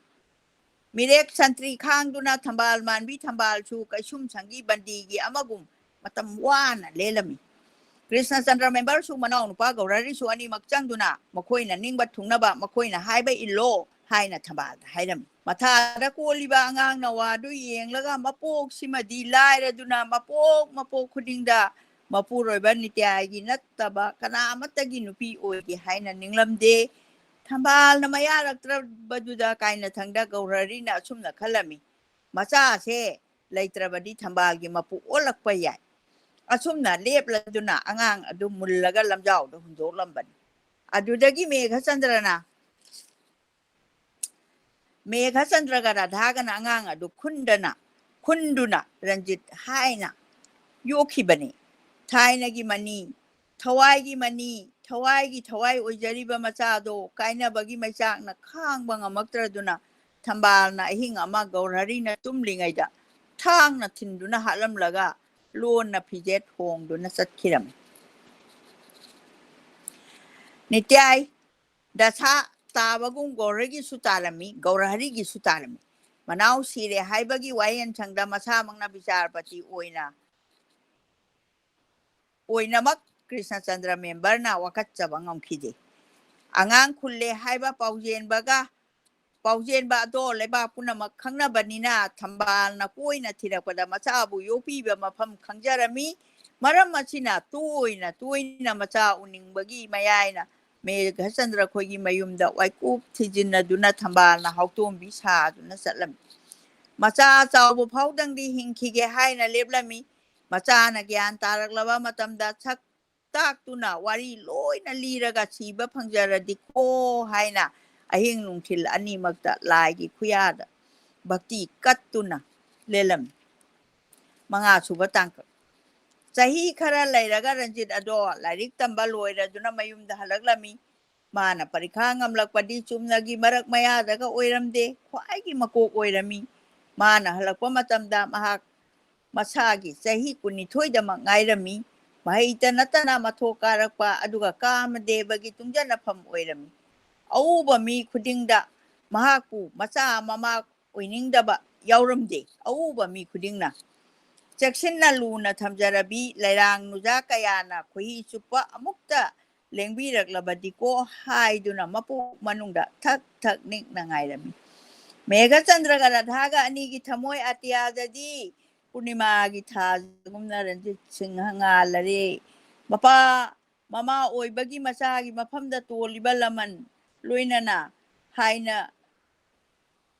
ꯃꯤꯔꯦꯞ ꯁꯟꯇ꯭ꯔꯤ ꯈꯥꯡꯗꯨꯅ ꯊꯝꯕꯥꯜ ꯃꯥꯟꯕꯤ ꯊꯝꯕꯥꯜꯁꯨ ꯀꯩꯁꯨꯝꯁꯪꯒꯤ ꯕꯟꯗꯤꯒꯤ ꯑꯃꯒꯨꯝ ꯃꯇꯝ ꯋꯥꯅ ꯂꯦꯜꯂꯝꯃꯤ꯫ ꯀ꯭ꯔꯤꯁꯅꯆꯟꯗ꯭ꯔ ꯃꯦꯝꯕꯔꯁꯨ ꯃꯅꯥꯎꯅꯨꯄꯥ ꯒꯧꯔꯍꯔꯤꯁꯨ ꯑꯅꯤꯃꯛ ꯆꯪꯗꯨꯅ ꯃꯈꯣꯏꯅ ꯅꯤꯡꯕ ꯊꯨꯡꯅꯕ ꯃꯈꯣꯏꯅ ꯍꯥꯏꯕ ꯏꯜꯂꯣ ꯍꯥꯏꯅ ꯊꯝꯕꯥꯜꯗ ꯍꯥꯏꯔꯝꯃꯤ꯫ ꯃꯊꯥꯗ ꯀꯣꯜꯂꯤꯕ ꯑꯉꯥꯡ ꯅꯋꯥꯗꯨ ꯌꯦꯡꯂꯒ ꯃꯄꯣꯛꯁꯤꯃꯗꯤ ꯂꯥꯏꯔꯗꯨꯅ ꯃꯄꯣꯛ ꯃꯄꯣꯛ ꯈꯨꯗꯤꯡꯗ ꯃꯄꯨꯔꯣꯏꯕ ꯅꯤꯇ꯭ꯌꯥꯏꯒꯤ ꯅꯠꯇꯕ ꯀꯅꯥ ꯑꯃꯠꯇꯒꯤ ꯅꯨꯄꯤ ꯑꯣꯏꯒꯦ ꯍꯥꯏꯅ ꯅꯤꯡꯂꯝꯗꯦ꯫ ꯊꯝꯕꯥꯜꯅ ꯃꯌꯥꯔꯛꯇ꯭ꯔꯕꯗꯨꯗ ꯀꯥꯏꯅꯊꯪꯗ ꯒꯧꯔꯍꯔꯤꯅ ꯑꯁꯨꯝꯅ ꯈꯜꯂꯝꯃꯤ, ꯃꯆꯥꯁꯦ ꯂꯩꯇ꯭ꯔꯕꯗꯤ ꯊꯝꯕꯥꯜꯒꯤ ꯃꯄꯨ ꯑꯣꯜꯂꯛꯄ ꯌꯥꯏ꯫ ꯑꯁꯨꯝꯅ ꯂꯦꯞꯂꯗꯨꯅ ꯑꯉꯥꯡ ꯑꯗꯨ ꯃꯨꯜꯂꯒ ꯂꯝꯖꯥꯎꯗ ꯍꯨꯟꯗꯣꯛꯂꯝꯕꯅꯤ꯫ ꯑꯗꯨꯗꯒꯤ ꯃꯦꯘꯆꯟꯗ꯭ꯔꯅ ꯃꯦꯘꯆꯟꯗ꯭ꯔꯒ ꯔꯥꯙꯥꯒꯅ ꯑꯉꯥꯡ ꯑꯗꯨ ꯈꯨꯟꯗꯅ ꯈꯨꯟꯗꯨꯅ ꯔꯟꯖꯤꯠ ꯍꯥꯏꯅ ꯌꯣꯛꯈꯤꯕꯅꯤ꯫ ꯊꯥꯏꯅꯒꯤ ꯃꯅꯤ, ꯊꯋꯥꯏꯒꯤ ꯃꯅꯤ, ꯊꯋꯥꯏꯒꯤ ꯊꯋꯥꯏ ꯑꯣꯏꯖꯔꯤꯕ ꯃꯆꯥꯗꯣ ꯀꯥꯏꯅꯕꯒꯤ ꯃꯩꯆꯥꯛꯅ ꯈꯥꯡꯕ ꯉꯝꯃꯛꯇ꯭ꯔꯗꯨꯅ ꯊꯝꯕꯥꯜꯅ ꯑꯍꯤꯡ ꯑꯃ ꯒꯧꯔꯍꯔꯤꯅ ꯇꯨꯝꯂꯤꯉꯩꯗ ꯊꯥꯡꯅ ꯊꯤꯟꯗꯨꯅ ꯍꯥꯠꯂꯝꯂꯒ ꯂꯣꯟꯅ ꯐꯤꯖꯦꯠ ꯍꯣꯡꯗꯨꯅ ꯆꯠꯈꯤꯔꯝꯃꯤ꯫ ꯅꯤꯇ꯭ꯌꯥꯏ ꯗꯁꯥ ꯇꯥꯕꯒꯨꯝ ꯒꯧꯔꯒꯤꯁꯨ ꯇꯥꯔꯝꯃꯤ, ꯒꯧꯔꯍꯔꯤꯒꯤꯁꯨ ꯇꯥꯔꯝꯃꯤ꯫ ꯃꯅꯥꯎ ꯁꯤꯔꯦ ꯍꯥꯏꯕꯒꯤ ꯋꯥꯌꯦꯟꯁꯪꯗ ꯃꯁꯥꯃꯛꯅ ꯕꯤꯆꯥꯔꯄꯇꯤ ꯑꯣꯏꯅ ꯑꯣꯏꯅꯃꯛ ꯀ꯭ꯔꯤꯁꯅꯆꯟꯗ꯭ꯔ ꯃꯦꯝꯕꯔꯅ ꯋꯥꯀꯠꯆꯕ ꯉꯝꯈꯤꯗꯦ꯫ ꯑꯉꯥꯡ ꯈꯨꯜꯂꯦ ꯍꯥꯏꯕ ꯄꯥꯎꯖꯦꯟꯕꯒ ꯄꯥꯎꯖꯦꯟꯕ ꯑꯗꯣ ꯂꯩꯕꯥꯛ ꯄꯨꯝꯅꯃꯛ ꯈꯪꯅꯕꯅꯤꯅ ꯊꯝꯕꯥꯜꯅ ꯀꯣꯏꯅ ꯊꯤꯔꯛꯄꯗ ꯃꯆꯥꯕꯨ ꯌꯣꯛꯄꯤꯕ ꯃꯐꯝ ꯈꯪꯖꯔꯝꯃꯤ꯫ ꯃꯔꯝ ꯑꯁꯤꯅ ꯇꯣꯏꯅ ꯇꯣꯏꯅ ꯃꯆꯥ ꯎꯅꯤꯡꯕꯒꯤ ꯃꯌꯥꯏꯅ ꯃꯦꯘꯆꯟꯗ꯭ꯔ ꯈꯣꯏꯒꯤ ꯃꯌꯨꯝꯗ ꯋꯥꯏꯀꯨꯞ ꯊꯤꯖꯤꯟꯅꯗꯨꯅ ꯊꯝꯕꯥꯜꯅ ꯍꯥꯎꯇꯣꯝꯕꯤ ꯁꯥꯗꯨꯅ ꯆꯠꯂꯝꯃꯤ꯫ ꯃꯆꯥ ꯆꯥꯎꯕ ꯐꯥꯎꯗꯪꯗꯤ ꯍꯤꯡꯈꯤꯒꯦ ꯍꯥꯏꯅ ꯂꯦꯞꯂꯝꯃꯤ꯫ ꯃꯆꯥꯅ ꯒ꯭ꯌꯥꯟ ꯇꯥꯔꯛꯂꯕ ꯃꯇꯝꯗ ꯁꯛ ꯇꯥꯛꯇꯨꯅ ꯋꯥꯔꯤ ꯂꯣꯏꯅ ꯂꯤꯔꯒ ꯁꯤꯕ ꯐꯪꯖꯔꯗꯤꯀꯣ ꯍꯥꯏꯅ ꯑꯍꯤꯡ ꯅꯨꯡꯊꯤꯜ ꯑꯅꯤꯃꯛꯇ ꯂꯥꯏꯒꯤ ꯈꯨꯌꯥꯗ ꯚꯛꯇꯤ ꯀꯠꯇꯨꯅ ꯂꯦꯜꯂꯝꯃꯤ꯫ ꯃꯉꯥ ꯁꯨꯕ ꯇꯥꯡꯀꯛ꯫ ꯆꯍꯤ ꯈꯔ ꯂꯩꯔꯒ ꯔꯟꯖꯤꯠ ꯑꯗꯣ ꯂꯥꯏꯔꯤꯛ ꯇꯝꯕ ꯂꯣꯏꯔꯗꯨꯅ ꯃꯌꯨꯝꯗ ꯍꯜꯂꯛꯂꯝꯃꯤ꯫ ꯃꯥꯅ ꯄꯔꯤꯈꯥ ꯉꯝꯂꯛꯄꯗꯤ ꯆꯨꯝꯅꯒꯤ ꯃꯔꯛ ꯃꯌꯥꯗꯒ ꯑꯣꯏꯔꯝꯗꯦ, ꯈ꯭ꯋꯥꯏꯒꯤ ꯃꯀꯣꯛ ꯑꯣꯏꯔꯝꯃꯤ꯫ ꯃꯥꯅ ꯍꯜꯂꯛꯄ ꯃꯇꯝꯗ ꯃꯍꯥꯛ ꯃꯁꯥꯒꯤ ꯆꯍꯤ ꯀꯨꯟꯅꯤꯊꯣꯏꯗꯃꯛ ꯉꯥꯏꯔꯝꯃꯤ꯫ ꯃꯍꯩꯇ ꯅꯠꯇꯅ ꯃꯊꯣꯛ ꯀꯥꯔꯛꯄ ꯑꯗꯨꯒ ꯀꯥꯃꯗꯦꯕꯒꯤ ꯇꯨꯡꯖꯅꯐꯝ ꯑꯣꯏꯔꯝꯃꯤ꯫ ꯑꯎꯕ ꯃꯤ ꯈꯨꯗꯤꯡꯗ ꯃꯍꯥꯛꯄꯨ ꯃꯆꯥ ꯃꯃꯥ ꯑꯣꯏꯅꯤꯡꯗꯕ ꯌꯥꯎꯔꯝꯗꯦ꯫ ꯑꯎꯕ ꯃꯤ ꯈꯨꯗꯤꯡꯅ ꯆꯦꯛꯁꯤꯟꯅ ꯂꯨꯅ ꯊꯝꯖꯔꯕꯤ ꯂꯩꯔꯥꯡ ꯅꯨꯖꯥ ꯀꯌꯥꯅ ꯈꯨꯍꯤ ꯆꯨꯞꯄ ꯑꯃꯨꯛꯇ ꯂꯦꯡꯕꯤꯔꯛꯂꯕꯗꯤꯀꯣ ꯍꯥꯏꯗꯨꯅ ꯃꯄꯨꯛ ꯃꯅꯨꯡꯗ ꯊꯛ ꯊꯛ ꯅꯤꯛꯅ ꯉꯥꯏꯔꯝꯃꯤ꯫ ꯃꯦꯘꯆꯟꯗ꯭ꯔꯒ ꯔꯥꯙꯥꯒ ꯑꯅꯤꯒꯤ ꯊꯃꯣꯏ ꯑꯇꯤꯌꯥꯗꯗꯤ ꯄꯨꯔꯅꯤꯃꯥꯒꯤ ꯊꯥꯒꯨꯝꯅ ꯔꯟꯖꯤꯠ ꯁꯤꯡꯍ ꯉꯥꯜꯂꯔꯦ꯫ ꯃꯄꯥ ꯃꯃꯥ ꯑꯣꯏꯕꯒꯤ ꯃꯆꯥꯒꯤ ꯃꯐꯝꯗ ꯇꯣꯜꯂꯤꯕ ꯂꯃꯟ ꯂꯣꯏꯅꯅ ꯍꯥꯏꯅ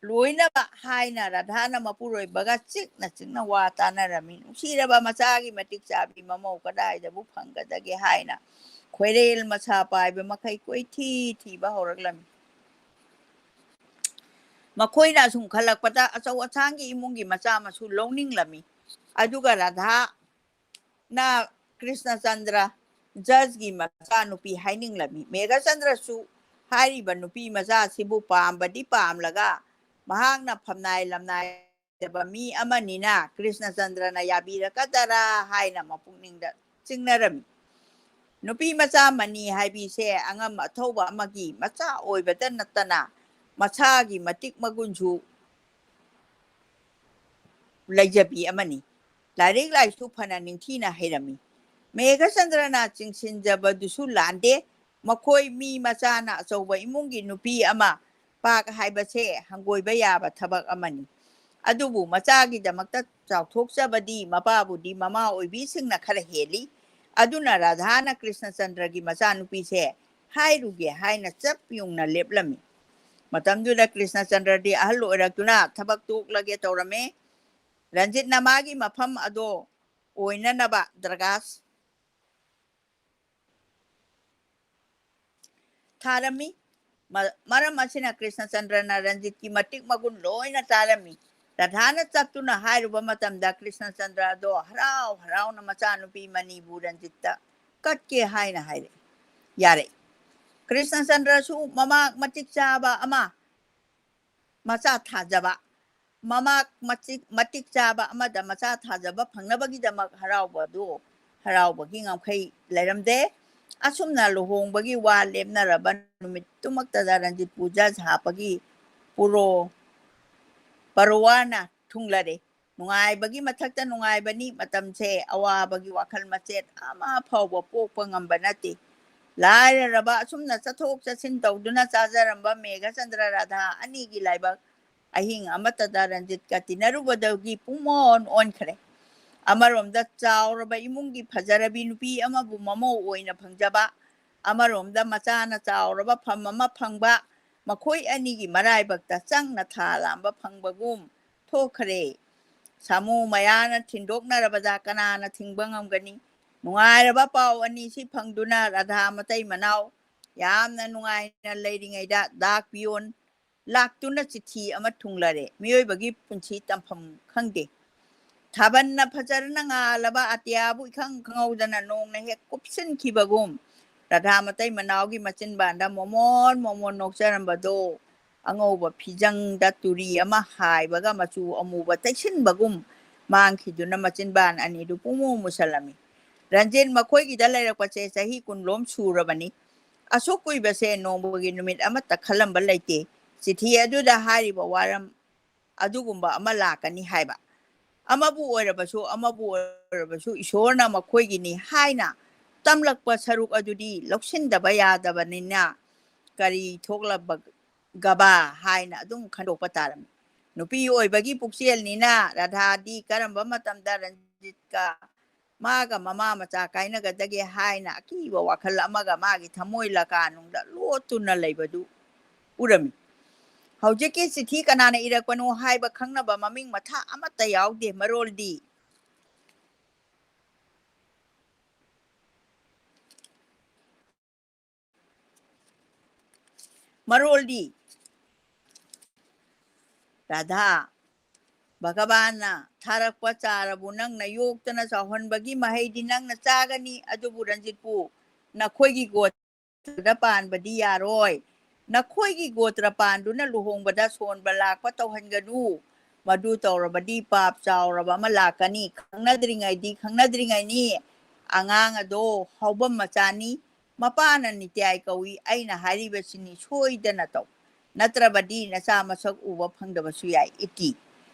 ꯂꯣꯏꯅꯕ ꯍꯥꯏꯅ ꯔꯥꯙꯥꯅ ꯃꯄꯨꯔꯣꯏꯕꯒ ꯆꯤꯛꯅ ꯆꯤꯛꯅ ꯋꯥ ꯇꯥꯅꯔꯝꯃꯤ꯫ ꯅꯨꯡꯁꯤꯔꯕ ꯃꯆꯥꯒꯤ ꯃꯇꯤꯛ ꯆꯥꯕꯤ ꯃꯃꯧ ꯀꯗꯥꯏꯗꯕꯨ ꯐꯪꯒꯗꯒꯦ ꯍꯥꯏꯅ ꯈꯣꯏꯔꯦꯜ ꯃꯁꯥ ꯄꯥꯏꯕ ꯃꯈꯩ ꯀꯣꯏꯊꯤ ꯊꯤꯕ ꯍꯧꯔꯛꯂꯝꯃꯤ꯫ ꯃꯈꯣꯏꯅ ꯑꯁꯨꯝ ꯈꯜꯂꯛꯄꯗ ꯑꯆꯧ ꯑꯁꯥꯡꯒꯤ ꯏꯃꯨꯡꯒꯤ ꯃꯆꯥ ꯃꯁꯨ ꯂꯧꯅꯤꯡꯂꯝꯃꯤ꯫ ꯑꯗꯨꯒ ꯔꯥꯙꯥꯅ ꯀ꯭ꯔꯤꯁꯅꯆꯟꯗ꯭ꯔ ꯖꯖꯒꯤ ꯃꯆꯥꯅꯨꯄꯤ ꯍꯥꯏꯅꯤꯡꯂꯝꯃꯤ꯫ ꯃꯦꯘꯆꯟꯗ꯭ꯔꯁꯨ ꯍꯥꯏꯔꯤꯕ ꯅꯨꯄꯤ ꯃꯆꯥꯁꯤꯕꯨ ꯄꯥꯝꯕꯗꯤ ꯄꯥꯝꯂꯒ ꯃꯍꯥꯛꯅ ꯐꯝꯅꯥꯏ ꯂꯝꯅꯥꯏꯗꯕ ꯃꯤ ꯑꯃꯅꯤꯅ ꯀ꯭ꯔꯤꯁꯅꯆꯟꯗ꯭ꯔꯅ ꯌꯥꯕꯤꯔꯛꯀꯗꯔꯥ ꯍꯥꯏꯅ ꯃꯄꯨꯛꯅꯤꯡꯗ ꯆꯤꯡꯅꯔꯝꯃꯤ꯫ ꯅꯨꯄꯤ ꯃꯆꯥ ꯃꯅꯤ ꯍꯥꯏꯕꯤꯁꯦ ꯑꯉꯝ ꯑꯊꯧꯕ ꯑꯃꯒꯤ ꯃꯆꯥ ꯑꯣꯏꯕꯇ ꯅꯠꯇꯅ ꯃꯁꯥꯒꯤ ꯃꯇꯤꯛ ꯃꯒꯨꯟꯁꯨ ꯂꯩꯖꯕꯤ ꯑꯃꯅꯤ꯫ ꯂꯥꯏꯔꯤꯛ ꯂꯥꯏꯁꯨ ꯐꯅ ꯅꯤꯡꯊꯤꯅ ꯍꯩꯔꯝꯃꯤ꯫ ꯃꯦꯘꯆꯟꯗ꯭ꯔꯅ ꯆꯤꯡꯁꯤꯟꯖꯕꯗꯨꯁꯨ ꯂꯥꯟꯗꯦ꯫ ꯃꯈꯣꯏ ꯃꯤ ꯃꯆꯥꯅ ꯑꯆꯧꯕ ꯏꯃꯨꯡꯒꯤ ꯅꯨꯄꯤ ꯑꯃ ꯄꯥꯛ ꯍꯥꯏꯕꯁꯦ ꯍꯪꯒꯣꯏꯕ ꯌꯥꯕ ꯊꯕꯛ ꯑꯃꯅꯤ꯫ ꯑꯗꯨꯕꯨ ꯃꯆꯥꯒꯤꯗꯃꯛꯇ ꯆꯥꯎꯊꯣꯛꯆꯕꯗꯤ ꯃꯄꯥꯕꯨꯗꯤ ꯃꯃꯥ ꯑꯣꯏꯕꯤꯁꯤꯡꯅ ꯈꯔ ꯍꯦꯜꯂꯤ꯫ ꯑꯗꯨꯅ ꯔꯥꯙꯥꯅ ꯀ꯭ꯔꯤꯁꯅꯆꯟꯗ꯭ꯔꯒꯤ ꯃꯆꯥꯅꯨꯄꯤꯁꯦ ꯍꯥꯏꯔꯨꯒꯦ ꯍꯥꯏꯅ ꯆꯞ ꯌꯨꯡꯅ ꯂꯦꯞꯂꯝꯃꯤ꯫ ꯃꯇꯝꯗꯨꯗ ꯀ꯭ꯔꯤꯁꯅꯆꯟꯗ꯭ꯔꯗꯤ ꯑꯍꯜ ꯑꯣꯏꯔꯛꯇꯨꯅ ꯊꯕꯛ ꯇꯣꯛꯂꯒꯦ ꯇꯧꯔꯝꯃꯦ꯫ ꯔꯟꯖꯤꯠꯅ ꯃꯥꯒꯤ ꯃꯐꯝ ꯑꯗꯣ ꯑꯣꯏꯅꯅꯕ ꯗ꯭ꯔꯒꯥꯁ ꯊꯥꯔꯝꯃꯤ꯫ ꯃ-, ꯃꯔꯝ ꯑꯁꯤꯅ ꯀ꯭ꯔꯤꯁꯅꯆꯟꯗ꯭ꯔꯅ ꯔꯟꯖꯤꯠꯀꯤ ꯃꯇꯤꯛ ꯃꯒꯨꯟ ꯂꯣꯏꯅ ꯇꯥꯔꯝꯃꯤ꯫ ꯔꯥꯙꯥꯅ ꯆꯠꯇꯨꯅ ꯍꯥꯏꯔꯨꯕ ꯃꯇꯝꯗ ꯀ꯭ꯔꯤꯁꯅꯆꯟꯗ꯭ꯔ ꯑꯗꯣ ꯍꯔꯥꯎ ꯍꯔꯥꯎꯅ ꯃꯆꯥꯅꯨꯄꯤ ꯃꯅꯤꯕꯨ ꯔꯟꯖꯤꯠꯇ ꯀꯠꯀꯦ ꯍꯥꯏꯅ ꯍꯥꯏꯔꯛꯏ꯫ ꯌꯥꯔꯦ꯫ ꯀ꯭ꯔꯤꯁꯅꯆꯟꯗ꯭ꯔꯁꯨ ꯃꯃꯥ ꯃꯇꯤꯛ ꯆꯥꯕ ꯑꯃ ꯃꯆꯥ ꯊꯥꯖꯕ, ꯃꯃꯥ ꯃꯆꯤꯛ-, ꯃꯇꯤꯛ ꯆꯥꯕ ꯑꯃꯗ ꯃꯆꯥ ꯊꯥꯖꯕ ꯐꯪꯅꯕꯒꯤꯗꯃꯛ ꯍꯔꯥꯎꯕꯗꯨ ꯍꯔꯥꯎꯕꯒꯤ ꯉꯝꯈꯩ ꯂꯩꯔꯝꯗꯦ꯫ ꯑꯁꯨꯝꯅ ꯂꯨꯍꯣꯡꯕꯒꯤ ꯋꯥ ꯂꯦꯞꯅꯔꯕ ꯅꯨꯃꯤꯠꯇꯨꯃꯛꯇꯗ ꯔꯟꯖꯤꯠꯄꯨ ꯖꯖ ꯍꯥꯞꯄꯒꯤ ꯄꯨꯔꯣ-, ꯄꯔꯣꯋꯥꯅ ꯊꯨꯡꯂꯔꯦ꯫ ꯅꯨꯡꯉꯥꯏꯕꯒꯤ ꯃꯊꯛꯇ ꯅꯨꯡꯉꯥꯏꯕꯅꯤ꯫ ꯃꯇꯝꯁꯦ ꯑꯋꯥꯕꯒꯤ ꯋꯥꯈꯜ ꯃꯆꯦꯠ ꯑꯃ ꯐꯥꯎꯕ ꯄꯣꯛꯄ ꯉꯝꯕ ꯅꯠꯇꯦ꯫ ꯂꯥꯏꯔꯔꯕ ꯑꯁꯨꯝꯅ ꯆꯠꯊꯣꯛ ꯆꯠꯁꯤꯟ ꯇꯧꯗꯨꯅ ꯆꯥꯖꯔꯝꯕ ꯃꯦꯘꯆꯟꯗ꯭ꯔ ꯔꯥꯙꯥ ꯑꯅꯤꯒꯤ ꯂꯥꯏꯕꯛ ꯑꯍꯤꯡ ꯑꯃꯠꯇꯗ ꯔꯟꯖꯤꯠꯀ ꯇꯤꯟꯅꯔꯨꯕꯗꯒꯤ ꯄꯨꯡꯑꯣꯟ ꯑꯣꯟꯈ꯭ꯔꯦ꯫ ꯑꯃꯔꯣꯝꯗ ꯆꯥꯎꯔꯕ ꯏꯃꯨꯡꯒꯤ ꯐꯖꯔꯕꯤ ꯅꯨꯄꯤ ꯑꯃꯕꯨ ꯃꯃꯧ ꯑꯣꯏꯅ ꯐꯪꯖꯕ, ꯑꯃꯔꯣꯝꯗ ꯃꯆꯥꯅ ꯆꯥꯎꯔꯕ ꯐꯝ ꯑꯃ ꯐꯪꯕ, ꯃꯈꯣꯏ ꯑꯅꯤꯒꯤ ꯃꯔꯥꯏꯕꯛꯇ ꯆꯪꯅ ꯊꯥ ꯂꯥꯝꯕ ꯐꯪꯕꯒꯨꯝ ꯊꯣꯛꯈ꯭ꯔꯦ꯫ ꯁꯥꯃꯨ ꯃꯌꯥꯅ ꯊꯤꯟꯗꯣꯛꯅꯔꯕꯗ ꯀꯅꯥꯅ ꯊꯤꯡꯕ ꯉꯝꯒꯅꯤ? ꯅꯨꯡꯉꯥꯏꯔꯕ ꯄꯥꯎ ꯑꯅꯤꯁꯤ ꯐꯪꯗꯨꯅ ꯔꯥꯙꯥ ꯃꯇꯩ ꯃꯅꯥꯎ ꯌꯥꯝꯅ ꯅꯨꯡꯉꯥꯏꯅ ꯂꯩꯔꯤꯉꯩꯗ ꯗꯥꯛ ꯄꯤꯌꯣꯟ ꯂꯥꯛꯇꯨꯅ ꯆꯤꯊꯤ ꯑꯃ ꯊꯨꯡꯂꯔꯦ꯫ ꯃꯤꯑꯣꯏꯕꯒꯤ ꯄꯨꯟꯁꯤ ꯇꯝꯐꯝ ꯈꯪꯗꯦ꯫ ꯊꯥꯕꯜꯅ ꯐꯖꯔꯅ ꯉꯥꯜꯂꯕ ꯑꯇꯤꯌꯥꯕꯨ ꯏꯈꯪ ꯈꯪꯍꯧꯗꯅ ꯅꯣꯡꯅ ꯍꯦꯛ ꯀꯨꯞꯁꯤꯟꯈꯤꯕꯒꯨꯝ ꯔꯥꯙꯥ ꯃꯇꯩ ꯃꯅꯥꯎꯒꯤ ꯃꯆꯤꯟꯕꯥꯟꯗ ꯃꯣꯃꯣꯟ ꯃꯣꯃꯣꯟ ꯅꯣꯛꯆꯔꯝꯕꯗꯣ ꯑꯉꯧꯕ ꯐꯤꯖꯪꯗ ꯇꯨꯔꯤ ꯑꯃ ꯍꯥꯏꯕꯒ ꯃꯆꯨ ꯑꯃꯨꯕ ꯇꯩꯁꯤꯟꯕꯒꯨꯝ ꯃꯥꯡꯈꯤꯗꯨꯅ ꯃꯆꯤꯟꯕꯥꯟ ꯑꯅꯤꯗꯨ ꯄꯨꯡꯃꯨ ꯃꯨꯁꯜꯂꯝꯃꯤ꯫ ꯔꯟꯖꯤꯠ ꯃꯈꯣꯏꯒꯤꯗ ꯂꯩꯔꯛꯄꯁꯦ ꯆꯍꯤ ꯀꯨꯟꯂꯣꯝ ꯁꯨꯔꯕꯅꯤ꯫ ꯑꯁꯨꯛ ꯀꯨꯏꯕꯁꯦ ꯅꯣꯡꯃꯒꯤ ꯅꯨꯃꯤꯠ ꯑꯃꯠꯇ ꯈꯜꯂꯝꯕ ꯂꯩꯇꯦ꯫ ꯆꯤꯊꯤ ꯑꯗꯨꯗ ꯍꯥꯏꯔꯤꯕ ꯋꯥꯔꯝ ꯑꯗꯨꯒꯨꯝꯕ ꯑꯃ ꯂꯥꯛꯀꯅꯤ ꯍꯥꯏꯕ꯫ ꯑꯃꯕꯨ ꯑꯣꯏꯔꯕꯁꯨ, ꯑꯃꯕꯨ ꯑꯣꯏꯔꯕꯁꯨ ꯏꯁꯣꯔꯅ ꯃꯈꯣꯏꯒꯤꯅꯤ ꯍꯥꯏꯅ ꯇꯝꯂꯛꯄ ꯁꯔꯨꯛ ꯑꯗꯨꯗꯤ ꯂꯧꯁꯤꯟꯗꯕ ꯌꯥꯗꯕꯅꯤꯅ ꯀꯔꯤ ꯊꯣꯛꯂꯕꯒꯕ ꯍꯥꯏꯅ ꯑꯗꯨꯝ ꯈꯟꯗꯣꯛꯄ ꯇꯥꯔꯝꯃꯤ꯫ ꯅꯨꯄꯤ ꯑꯣꯏꯕꯒꯤ ꯄꯨꯛꯆꯦꯜꯅꯤꯅ ꯔꯥꯙꯥꯗꯤ ꯀꯔꯝꯕ ꯃꯇꯝꯗ ꯔꯟꯖꯤꯠꯀ ꯃꯥꯒ ꯃꯃꯥ ꯃꯆꯥ ꯀꯥꯏꯅꯒꯗꯒꯦ ꯍꯥꯏꯅ ꯑꯀꯤꯕ ꯋꯥꯈꯜ ꯑꯃꯒ ꯃꯥꯒꯤ ꯊꯃꯣꯏ ꯂꯀꯥꯅꯨꯡꯗ ꯂꯣꯠꯇꯨꯅ ꯂꯩꯕꯗꯨ ꯎꯔꯝꯃꯤ꯫ ꯍꯧꯖꯤꯛꯀꯤ ꯆꯤꯊꯤ ꯀꯅꯥꯅ ꯏꯔꯛꯄꯅꯣ ꯍꯥꯏꯕ ꯈꯪꯅꯕ ꯃꯃꯤꯡ ꯃꯊꯥ ꯑꯃꯠꯇ ꯌꯥꯎꯗꯦ꯫ ꯃꯔꯣꯜꯗꯤ ꯃꯔꯣꯜꯗꯤ ꯔꯥꯙꯥ, ꯚꯒꯕꯥꯟꯅ ꯊꯥꯔꯛꯄ ꯆꯥꯔꯕꯨ ꯅꯪꯅ ꯌꯣꯛꯇꯅ ꯆꯥꯎꯍꯟꯕꯒꯤ ꯃꯍꯩꯗꯤ ꯅꯪꯅ ꯆꯥꯒꯅꯤ, ꯑꯗꯨꯕꯨ ꯔꯟꯖꯤꯠꯄꯨ ꯅꯈꯣꯏꯒꯤ ꯒꯣꯠꯇ ꯄꯥꯟꯕꯗꯤ ꯌꯥꯔꯣꯏ꯫ ꯅꯈꯣꯏꯒꯤ ꯒꯣꯇ꯭ꯔ ꯄꯥꯟꯗꯨꯅ ꯂꯨꯍꯣꯡꯕꯗ ꯁꯣꯟꯕ ꯂꯥꯛꯄ ꯇꯧꯍꯟꯒꯅꯨ꯫ ꯃꯗꯨ ꯇꯧꯔꯕꯗꯤ ꯄꯥꯞ ꯆꯥꯎꯔꯕ ꯑꯃ ꯂꯥꯛꯀꯅꯤ꯫ ꯈꯪꯅꯗ꯭ꯔꯤꯉꯩꯗꯤ ꯈꯪꯅꯗ꯭ꯔꯤꯉꯩꯅꯤ꯫ ꯑꯉꯥꯡ ꯑꯗꯣ ꯍꯧꯕꯝ ꯃꯆꯥꯅꯤ꯫ ꯃꯄꯥꯅ ꯅꯤꯇ꯭ꯌꯥꯏ ꯀꯧꯏ꯫ ꯑꯩꯅ ꯍꯥꯏꯔꯤꯕꯁꯤꯅꯤ, ꯁꯣꯏꯗꯅ ꯇꯧ꯫ ꯅꯠꯇ꯭ꯔꯕꯗꯤ ꯅꯆꯥ ꯃꯁꯛ ꯎꯕ ꯐꯪꯗꯕꯁꯨ ꯌꯥꯏ꯫ ꯏꯇꯤ꯫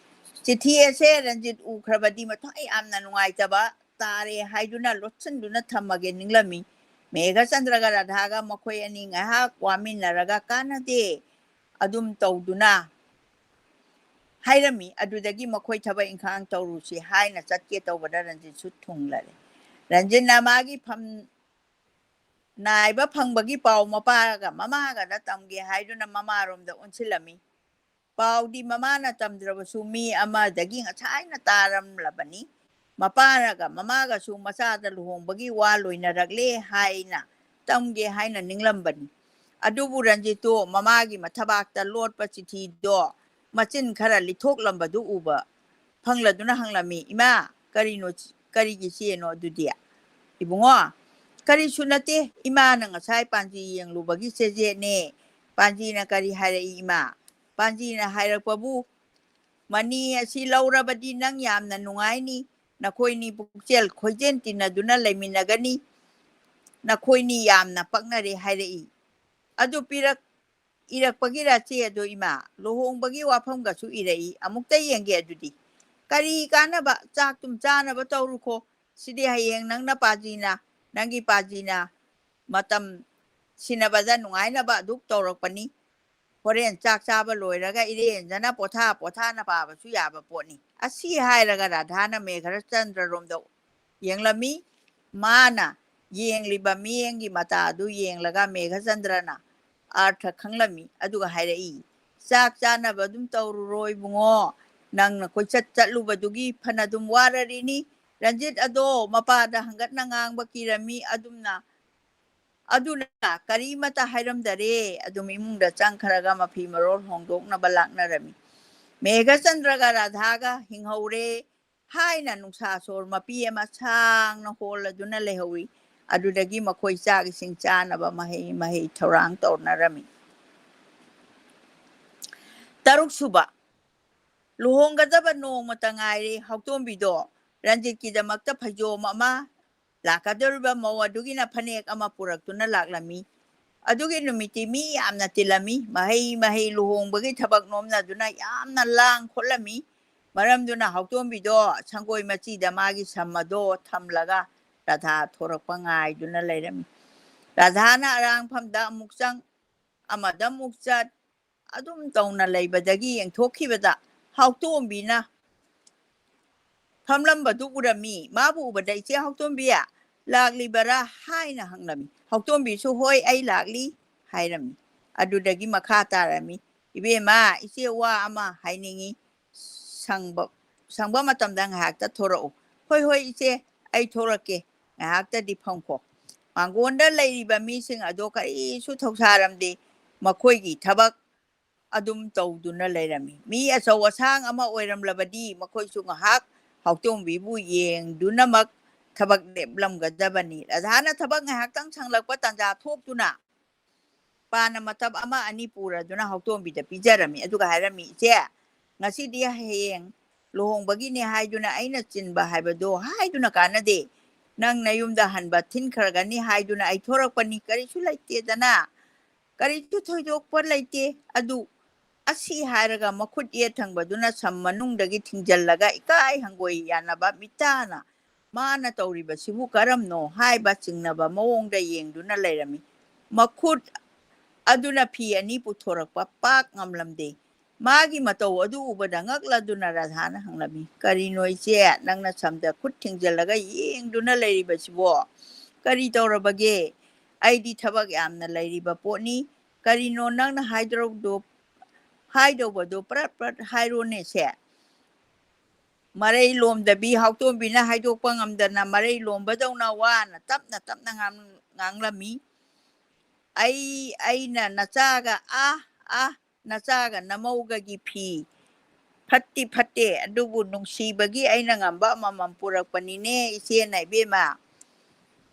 ꯆꯤꯊꯤ ꯑꯁꯦ ꯔꯟꯖꯤꯠ ꯎꯈ꯭ꯔꯕꯗꯤ ꯃꯊ꯭ꯋꯥꯏ ꯌꯥꯝꯅ ꯅꯨꯡꯉꯥꯏꯇꯕ ꯇꯥꯔꯦ ꯍꯥꯏꯗꯨꯅ ꯂꯣꯠꯁꯤꯟꯗꯨꯅ ꯊꯝꯃꯒꯦ ꯅꯤꯡꯂꯝꯃꯤ꯫ ꯃꯦꯘꯆꯟꯗ꯭ꯔꯒ ꯔꯥꯙꯥꯒ ꯃꯈꯣꯏ ꯑꯅꯤ ꯉꯥꯏꯍꯥꯛ ꯋꯥꯃꯤꯟꯅꯔꯒ ꯀꯥꯟꯅꯗꯦ ꯑꯗꯨꯝ ꯇꯧꯗꯨꯅ ꯍꯥꯏꯔꯝꯃꯤ꯫ ꯑꯗꯨꯗꯒꯤ ꯃꯈꯣꯏ ꯊꯕꯛ ꯏꯪꯈꯥꯡ ꯇꯧꯔꯨꯁꯤ ꯍꯥꯏꯅ ꯆꯠꯀꯦ ꯇꯧꯕꯗ ꯔꯟꯖꯤꯠꯁꯨ ꯊꯨꯡꯂꯔꯦ꯫ ꯔꯟꯖꯤꯠꯅ ꯃꯥꯒꯤ ꯐꯝ ꯅꯥꯏꯕ ꯐꯪꯕꯒꯤ ꯄꯥꯎ ꯃꯄꯥꯒ ꯃꯃꯥꯒꯗ ꯇꯝꯒꯦ ꯍꯥꯏꯗꯨꯅ ꯃꯃꯥꯔꯣꯝꯗ ꯑꯣꯟꯁꯤꯜꯂꯝꯃꯤ꯫ ꯄꯥꯎꯗꯤ ꯃꯃꯥꯅ ꯇꯝꯗ꯭ꯔꯕꯁꯨ ꯃꯤ ꯑꯃꯗꯒꯤ ꯉꯁꯥꯏꯅ ꯇꯥꯔꯝꯂꯕꯅꯤ꯫ ꯃꯄꯥꯅꯒ ꯃꯃꯥꯒꯁꯨ ꯃꯆꯥꯗ ꯂꯨꯍꯣꯡꯕꯒꯤ ꯋꯥ ꯂꯣꯏꯅꯔꯛꯂꯦ ꯍꯥꯏꯅ ꯇꯝꯒꯦ ꯍꯥꯏꯅ ꯅꯤꯡꯂꯝꯕꯅꯤ꯫ ꯑꯗꯨꯕꯨ ꯔꯟꯖꯤꯠꯇꯣ ꯃꯃꯥꯒꯤ ꯃꯊꯕꯥꯛꯇ ꯂꯣꯠꯄ ꯆꯤꯊꯤꯗꯣ ꯃꯆꯤꯟ ꯈꯔ ꯂꯤꯊꯣꯛꯂꯝꯕꯗꯨ ꯎꯕ ꯐꯪꯂꯗꯨꯅ ꯍꯪꯂꯝꯃꯤ, "ꯏꯃꯥ, ꯀꯔꯤꯅꯣ, ꯀꯔꯤꯒꯤ ꯆꯦꯅꯣ ꯑꯗꯨꯗꯤ?" "ꯏꯕꯨꯡꯉꯣ, ꯀꯔꯤꯁꯨ ꯅꯠꯇꯦ꯫ ꯏꯃꯥꯅ ꯉꯁꯥꯏ ꯄꯥꯟꯖꯤ ꯌꯦꯡꯂꯨꯕꯒꯤ ꯆꯦꯖꯦꯠꯅꯦ꯫ ꯄꯥꯟꯖꯤꯅ ꯀꯔꯤ ꯍꯥꯏꯔꯛꯏ ꯏꯃꯥ? ꯄꯥꯟꯖꯤꯅ ꯍꯥꯏꯔꯛꯄꯕꯨ, ꯃꯅꯤ ꯑꯁꯤ ꯂꯧꯔꯕꯗꯤ ꯅꯪ ꯌꯥꯝꯅ ꯅꯨꯡꯉꯥꯏꯅꯤ꯫ ꯅꯈꯣꯏꯅꯤ ꯄꯨꯛꯆꯦꯜ ꯈꯣꯏꯖꯦꯜ ꯇꯤꯟꯅꯗꯨꯅ ꯂꯩꯃꯤꯟꯅꯒꯅꯤ꯫ ꯅꯈꯣꯏꯅꯤ ꯌꯥꯝꯅ ꯄꯛꯅꯔꯦ ꯍꯥꯏꯔꯛꯏ꯫ ꯑꯗꯨ ꯄꯤꯔꯛ-, ꯏꯔꯛꯄꯒꯤꯔ ꯆꯦ ꯑꯗꯣ ꯏꯃꯥ? ꯂꯨꯍꯣꯡꯕꯒꯤ ꯋꯥꯐꯝꯒꯁꯨ ꯏꯔꯛꯏ꯫ ꯑꯃꯨꯛꯇ ꯌꯦꯡꯒꯦ ꯑꯗꯨꯗꯤ꯫ ꯀꯔꯤ ꯀꯥꯟꯅꯕ? ꯆꯥꯛꯇꯨꯝ ꯆꯥꯅꯕ ꯇꯧꯔꯨꯈꯣ꯫ ꯁꯤꯗꯤ ꯍꯌꯦꯡ ꯅꯪꯅ ꯄꯥꯖꯤꯅ, ꯅꯪꯒꯤ ꯄꯥꯖꯤꯅ ꯃꯇꯝ ꯁꯤꯟꯅꯕꯗ ꯅꯨꯡꯉꯥꯏꯅꯕ ꯑꯗꯨꯛ ꯇꯧꯔꯛꯄꯅꯤ꯫ ꯍꯣꯔꯦꯟ ꯆꯥꯛ ꯆꯥꯕ ꯂꯣꯏꯔꯒ ꯏꯔꯦꯟꯖꯅ ꯄꯣꯊꯥ ꯄꯣꯊꯥꯅ ꯄꯥꯕꯁꯨ ꯌꯥꯕ ꯄꯣꯠꯅꯤ꯫" ꯑꯁꯤ ꯍꯥꯏꯔꯒ ꯔꯥꯙꯥꯅ ꯃꯦꯘꯆꯟꯗ꯭ꯔꯔꯣꯝꯗ ꯌꯦꯡꯂꯝꯃꯤ꯫ ꯃꯥꯅ ꯌꯦꯡꯂꯤꯕ ꯃꯤꯠꯌꯦꯡꯒꯤ ꯃꯇꯥ ꯑꯗꯨ ꯌꯦꯡꯂꯒ ꯃꯦꯘꯆꯟꯗ꯭ꯔꯅ ꯑꯥꯔꯊ ꯈꯪꯂꯝꯃꯤ꯫ ꯑꯗꯨꯒ ꯍꯥꯏꯔꯛꯏ, "ꯆꯥꯛ ꯆꯥꯅꯕ ꯑꯗꯨꯝ ꯇꯧꯔꯨꯔꯣ ꯏꯕꯨꯡꯉꯣ꯫ ꯅꯪꯅ ꯀꯣꯏꯆꯠ ꯆꯠꯂꯨꯕꯗꯨꯒꯤ ꯐꯅꯗꯨꯝ ꯋꯥꯔꯔꯤꯅꯤ꯫" ꯔꯟꯖꯤꯠ ꯑꯗꯣ ꯃꯄꯥꯗ ꯍꯪꯒꯠꯅ ꯉꯥꯡꯕ ꯀꯤꯔꯝꯃꯤ꯫ ꯑꯗꯨꯝꯅ ꯑꯗꯨꯅ ꯀꯔꯤꯃꯇ ꯍꯥꯏꯔꯝꯗꯔꯦ꯫ ꯑꯗꯨꯝ ꯏꯃꯨꯡꯗ ꯆꯪꯈ꯭ꯔꯒ ꯃꯐꯤ ꯃꯔꯣꯜ ꯍꯣꯡꯗꯣꯛꯅꯕ ꯂꯥꯛꯅꯔꯝꯃꯤ꯫ ꯃꯦꯘꯆꯟꯗ꯭ꯔꯒ ꯔꯥꯙꯥꯒ ꯍꯤꯡꯍꯧꯔꯦ ꯍꯥꯏꯅ ꯅꯨꯡꯁꯥ ꯁꯣꯔ ꯃꯄꯤ ꯑꯃ ꯁꯥꯡꯅ ꯍꯣꯜꯂꯗꯨꯅ ꯂꯩꯍꯧꯏ꯫ ꯑꯗꯨꯗꯒꯤ ꯃꯈꯣꯏ ꯆꯥꯛ ꯏꯁꯤꯡ ꯆꯥꯅꯕ ꯃꯍꯩ ꯃꯍꯩ ꯊꯧꯔꯥꯡ ꯇꯧꯅꯔꯝꯃꯤ꯫ ꯇꯔꯨꯛ ꯁꯨꯕ, ꯂꯨꯍꯣꯡꯒꯗꯕ ꯅꯣꯡꯃꯇ ꯉꯥꯏꯔꯦ꯫ ꯍꯧꯇꯣꯝꯕꯤꯗꯣ ꯔꯟꯖꯤꯠꯀꯤꯗꯃꯛꯇ ꯐꯩꯖꯣꯝ ꯑꯃ ꯂꯥꯛꯀꯗꯧꯔꯤꯕ ꯃꯧ ꯑꯗꯨꯒꯤꯅ ꯐꯅꯦꯛ ꯑꯃ ꯄꯨꯔꯛꯇꯨꯅ ꯂꯥꯛꯂꯝꯃꯤ꯫ ꯑꯗꯨꯒꯤ ꯅꯨꯃꯤꯠꯇꯤ ꯃꯤ ꯌꯥꯝꯅ ꯇꯤꯜꯂꯝꯃꯤ꯫ ꯃꯍꯩ ꯃꯍꯩ ꯂꯨꯍꯣꯡꯕꯒꯤ ꯊꯕꯛ ꯅꯣꯝꯅꯗꯨꯅ ꯌꯥꯝꯅ ꯂꯥꯡ ꯈꯣꯠꯂꯝꯃꯤ꯫ ꯃꯔꯝꯗꯨꯅ ꯍꯥꯎꯇꯣꯝꯕꯤꯗꯣ ꯁꯪꯒꯣꯏ ꯃꯆꯤꯗ ꯃꯥꯒꯤ ꯁꯝ ꯑꯗꯣ ꯊꯝꯂꯒ ꯔꯥꯙꯥ ꯊꯣꯔꯛꯄ ꯉꯥꯏꯗꯨꯅ ꯂꯩꯔꯝꯃꯤ꯫ ꯔꯥꯙꯥꯅ ꯑꯔꯥꯡꯐꯝꯗ ꯑꯃꯨꯛ ꯆꯪ, ꯑꯃꯗ ꯑꯃꯨꯛ ꯆꯠ, ꯑꯗꯨꯝ ꯇꯧꯅ ꯂꯩꯕꯗꯒꯤ ꯌꯦꯡꯊꯣꯛꯈꯤꯕꯗ ꯍꯥꯎꯇꯣꯝꯕꯤꯅ ꯐꯝꯂꯝꯕꯗꯨ ꯎꯔꯝꯃꯤ꯫ ꯃꯥꯕꯨ ꯎꯕꯗ, "ꯏꯆꯦ ꯍꯥꯎꯇꯣꯝꯕꯤ, ꯂꯥꯛꯂꯤꯕꯔꯥ?" ꯍꯥꯏꯅ ꯍꯪꯂꯝꯃꯤ꯫ ꯍꯥꯎꯇꯣꯝꯕꯤꯁꯨ, "ꯍꯣꯏ, ꯑꯩ ꯂꯥꯛꯂꯤ" ꯍꯥꯏꯔꯝꯃꯤ꯫ ꯑꯗꯨꯗꯒꯤ ꯃꯈꯥ ꯇꯥꯔꯝꯃꯤ, "ꯏꯕꯦꯝꯃ, ꯏꯆꯦ ꯋꯥ ꯑꯃ ꯍꯥꯏꯅꯤꯡꯏ, ꯁꯪꯕ, ꯁꯪꯕ ꯃꯇꯝꯗ ꯉꯥꯏꯍꯥꯛꯇ ꯊꯣꯔꯛꯎ"꯫ "ꯍꯣꯏ, ꯍꯣꯏ, ꯏꯆꯦ, ꯑꯩ ꯊꯣꯔꯛꯀꯦ, ꯉꯥꯏꯍꯥꯛꯇꯗꯤ ꯐꯝꯈꯣ"꯫ ꯃꯥꯡꯒꯣꯟꯗ ꯂꯩꯔꯤꯕ ꯃꯤꯁꯤꯡ ꯑꯗꯣ ꯀꯔꯤꯁꯨ ꯊꯧꯁꯥꯔꯝꯗꯦ꯫ ꯃꯈꯣꯏꯒꯤ ꯊꯕꯛ ꯑꯗꯨꯝ ꯇꯧꯗꯨꯅ ꯂꯩꯔꯝꯃꯤ꯫ ꯃꯤ ꯑꯆꯧ ꯑꯁꯥꯡ ꯑꯃ ꯑꯣꯏꯔꯝꯂꯕꯗꯤ ꯃꯈꯣꯏꯁꯨ ꯉꯥꯏꯍꯥꯛ ꯍꯥꯎꯇꯣꯝꯕꯤꯕꯨ ꯌꯦꯡꯗꯨꯅꯃꯛ ꯊꯕꯛ ꯂꯦꯞꯂꯝꯒꯗꯕꯅꯤ꯫ ꯔꯥꯙꯥꯅ ꯊꯕꯛ ꯉꯥꯏꯍꯥꯛꯇꯪ ꯁꯪꯂꯛꯄ ꯇꯥꯟꯖꯥ ꯊꯣꯛꯇꯨꯅ ꯄꯥꯅ ꯃꯇꯞ ꯑꯃ ꯑꯅꯤ ꯄꯨꯔꯗꯨꯅ ꯍꯥꯎꯇꯣꯝꯕꯤꯗ ꯄꯤꯖꯔꯝꯃꯤ꯫ ꯑꯗꯨꯒ ꯍꯥꯏꯔꯝꯃꯤ, "ꯏꯆꯦ, ꯉꯁꯤꯗꯤ ꯍꯌꯦꯡ ꯂꯨꯍꯣꯡꯕꯒꯤꯅꯦ ꯍꯥꯏꯗꯨꯅ ꯑꯩꯅ ꯆꯤꯟꯕ ꯍꯥꯏꯕꯗꯣ ꯍꯥꯏꯗꯨꯅ ꯀꯥꯟꯅꯗꯦ꯫ ꯅꯪ ꯅꯌꯨꯝꯗ ꯍꯟꯕ ꯊꯤꯟꯈ꯭ꯔꯒꯅꯤ ꯍꯥꯏꯗꯨꯅ ꯑꯩ ꯊꯣꯔꯛꯄꯅꯤ, ꯀꯔꯤꯁꯨ ꯂꯩꯇꯦꯗꯅ, ꯀꯔꯤꯁꯨ ꯊꯣꯏꯗꯣꯛꯄ ꯂꯩꯇꯦ꯫ ꯑꯗꯨ ꯑꯁꯤ" ꯍꯥꯏꯔꯒ ꯃꯈꯨꯠ ꯌꯦꯠ ꯊꯪꯕꯗꯨꯅ ꯁꯝ ꯃꯅꯨꯡꯗꯒꯤ ꯊꯤꯡꯖꯤꯜꯂꯒ ꯏꯀꯥꯏ ꯍꯪꯒꯣꯏ ꯌꯥꯅꯕ ꯃꯤꯇꯥꯅ "ꯃꯥꯅ ꯇꯧꯔꯤꯕꯁꯤꯕꯨ ꯀꯔꯝꯅꯣ?" ꯍꯥꯏꯕ ꯆꯤꯡꯅꯕ ꯃꯑꯣꯡꯗ ꯌꯦꯡꯗꯨꯅ ꯂꯩꯔꯝꯃꯤ꯫ ꯃꯈꯨꯠ ꯑꯗꯨꯅ ꯐꯤ ꯑꯅꯤ ꯄꯨꯊꯣꯔꯛꯄ ꯄꯥꯛ ꯉꯝꯂꯝꯗꯦ꯫ ꯃꯥꯒꯤ ꯃꯇꯧ ꯑꯗꯨ ꯎꯕꯗ ꯉꯛꯂꯗꯨꯅ ꯔꯥꯙꯥꯅ ꯍꯪꯂꯝꯃꯤ, "ꯀꯔꯤꯅꯣ ꯏꯆꯦ, ꯅꯪꯅ ꯁꯝꯗ ꯈꯨꯠ ꯊꯤꯡꯖꯤꯜꯂꯒ ꯌꯦꯡꯗꯨꯅ ꯂꯩꯔꯤꯕꯁꯤꯕꯣ? ꯀꯔꯤ ꯇꯧꯔꯕꯒꯦ? ꯑꯩꯗꯤ ꯊꯕꯛ ꯌꯥꯝꯅ ꯂꯩꯔꯤꯕ ꯄꯣꯠꯅꯤ꯫ ꯀꯔꯤꯅꯣ ꯅꯪꯅ ꯍꯥꯏꯗꯧꯗꯣ, ꯍꯥꯏꯗꯧꯕꯗꯣ ꯄ꯭ꯔꯠ ꯄ꯭ꯔꯠ ꯍꯥꯏꯔꯣꯅꯦꯁꯦ"꯫ ꯃꯔꯩ ꯂꯣꯝꯗꯕꯤ, ꯍꯥꯎꯇꯣꯝꯕꯤꯅ ꯍꯥꯏꯗꯣꯛꯄ ꯉꯝꯗꯅ ꯃꯔꯩ ꯂꯣꯝꯕꯗꯧꯅ ꯋꯥꯅ ꯇꯞꯅ ꯇꯞꯅ ꯉꯥꯡ-, ꯉꯥꯡꯂꯝꯃꯤ꯫ "ꯑꯩ, ꯑꯩꯅ ꯅꯆꯥꯒ, ꯑꯥ, ꯑꯥ, ꯅꯆꯥꯒ ꯅꯃꯧꯒꯒꯤ ꯐꯤ ꯐꯠꯇꯤ ꯐꯠꯇꯦ, ꯑꯗꯨꯕꯨ ꯅꯨꯡꯁꯤꯕꯒꯤ ꯑꯩꯅ ꯉꯝꯕ ꯑꯃꯃꯝ ꯄꯨꯔꯛꯄꯅꯤꯅꯦ, ꯏꯆꯦꯅ, ꯏꯕꯦꯝꯃ"꯫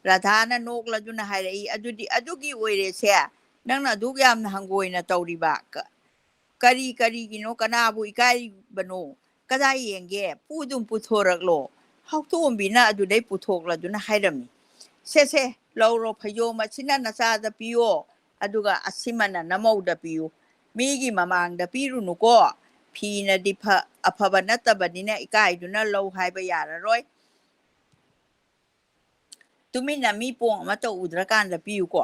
ꯔꯥꯙꯥꯅ ꯅꯣꯛꯂꯗꯨꯅ ꯍꯥꯏꯔꯛꯏ, "ꯑꯗꯨꯗꯤ ꯑꯗꯨꯒꯤ ꯑꯣꯏꯔꯦꯁꯦ, ꯅꯪꯅ ꯑꯗꯨꯛ ꯌꯥꯝꯅ ꯍꯪꯒꯣꯏꯅ ꯇꯧꯔꯤꯕ? ꯀ-, ꯀꯔꯤ, ꯀꯔꯤꯒꯤꯅꯣ? ꯀꯅꯥꯕꯨ ꯏꯀꯥꯏꯔꯤꯕꯅꯣ? ꯀꯗꯥꯏ ꯌꯦꯡꯒꯦ? ꯄꯨꯗꯨꯝ ꯄꯨꯊꯣꯔꯛꯂꯣ"꯫ ꯍꯥꯎꯇꯣꯝꯕꯤꯅ ꯑꯗꯨꯗꯩ ꯄꯨꯊꯣꯛꯂꯗꯨꯅ ꯍꯥꯏꯔꯝꯃꯤ, "ꯁꯦ, ꯁꯦ, ꯂꯧꯔꯣ, ꯐꯩꯖꯣꯝ ꯑꯁꯤꯅ ꯅꯆꯥꯗ ꯄꯤꯌꯣ, ꯑꯗꯨꯒ ꯑꯁꯤꯃꯅ ꯅꯃꯧꯗ ꯄꯤꯌꯨ꯫ ꯃꯤꯒꯤ ꯃꯃꯥꯡꯗ ꯄꯤꯔꯨꯅꯨꯀꯣ꯫ ꯐꯤꯅꯗꯤ ꯐ-, ꯑꯐꯕ ꯅꯠꯇꯕꯅꯤꯅ ꯏꯀꯥꯏꯗꯨꯅ ꯂꯧ ꯍꯥꯏꯕ ꯌꯥꯔꯔꯣꯏ꯫ ꯇꯨꯃꯤꯟꯅ ꯃꯤ ꯄꯣꯡ ꯑꯃ ꯇꯧ ꯎꯗ꯭ꯔꯀꯥꯟꯗ ꯄꯤꯌꯨꯀꯣ꯫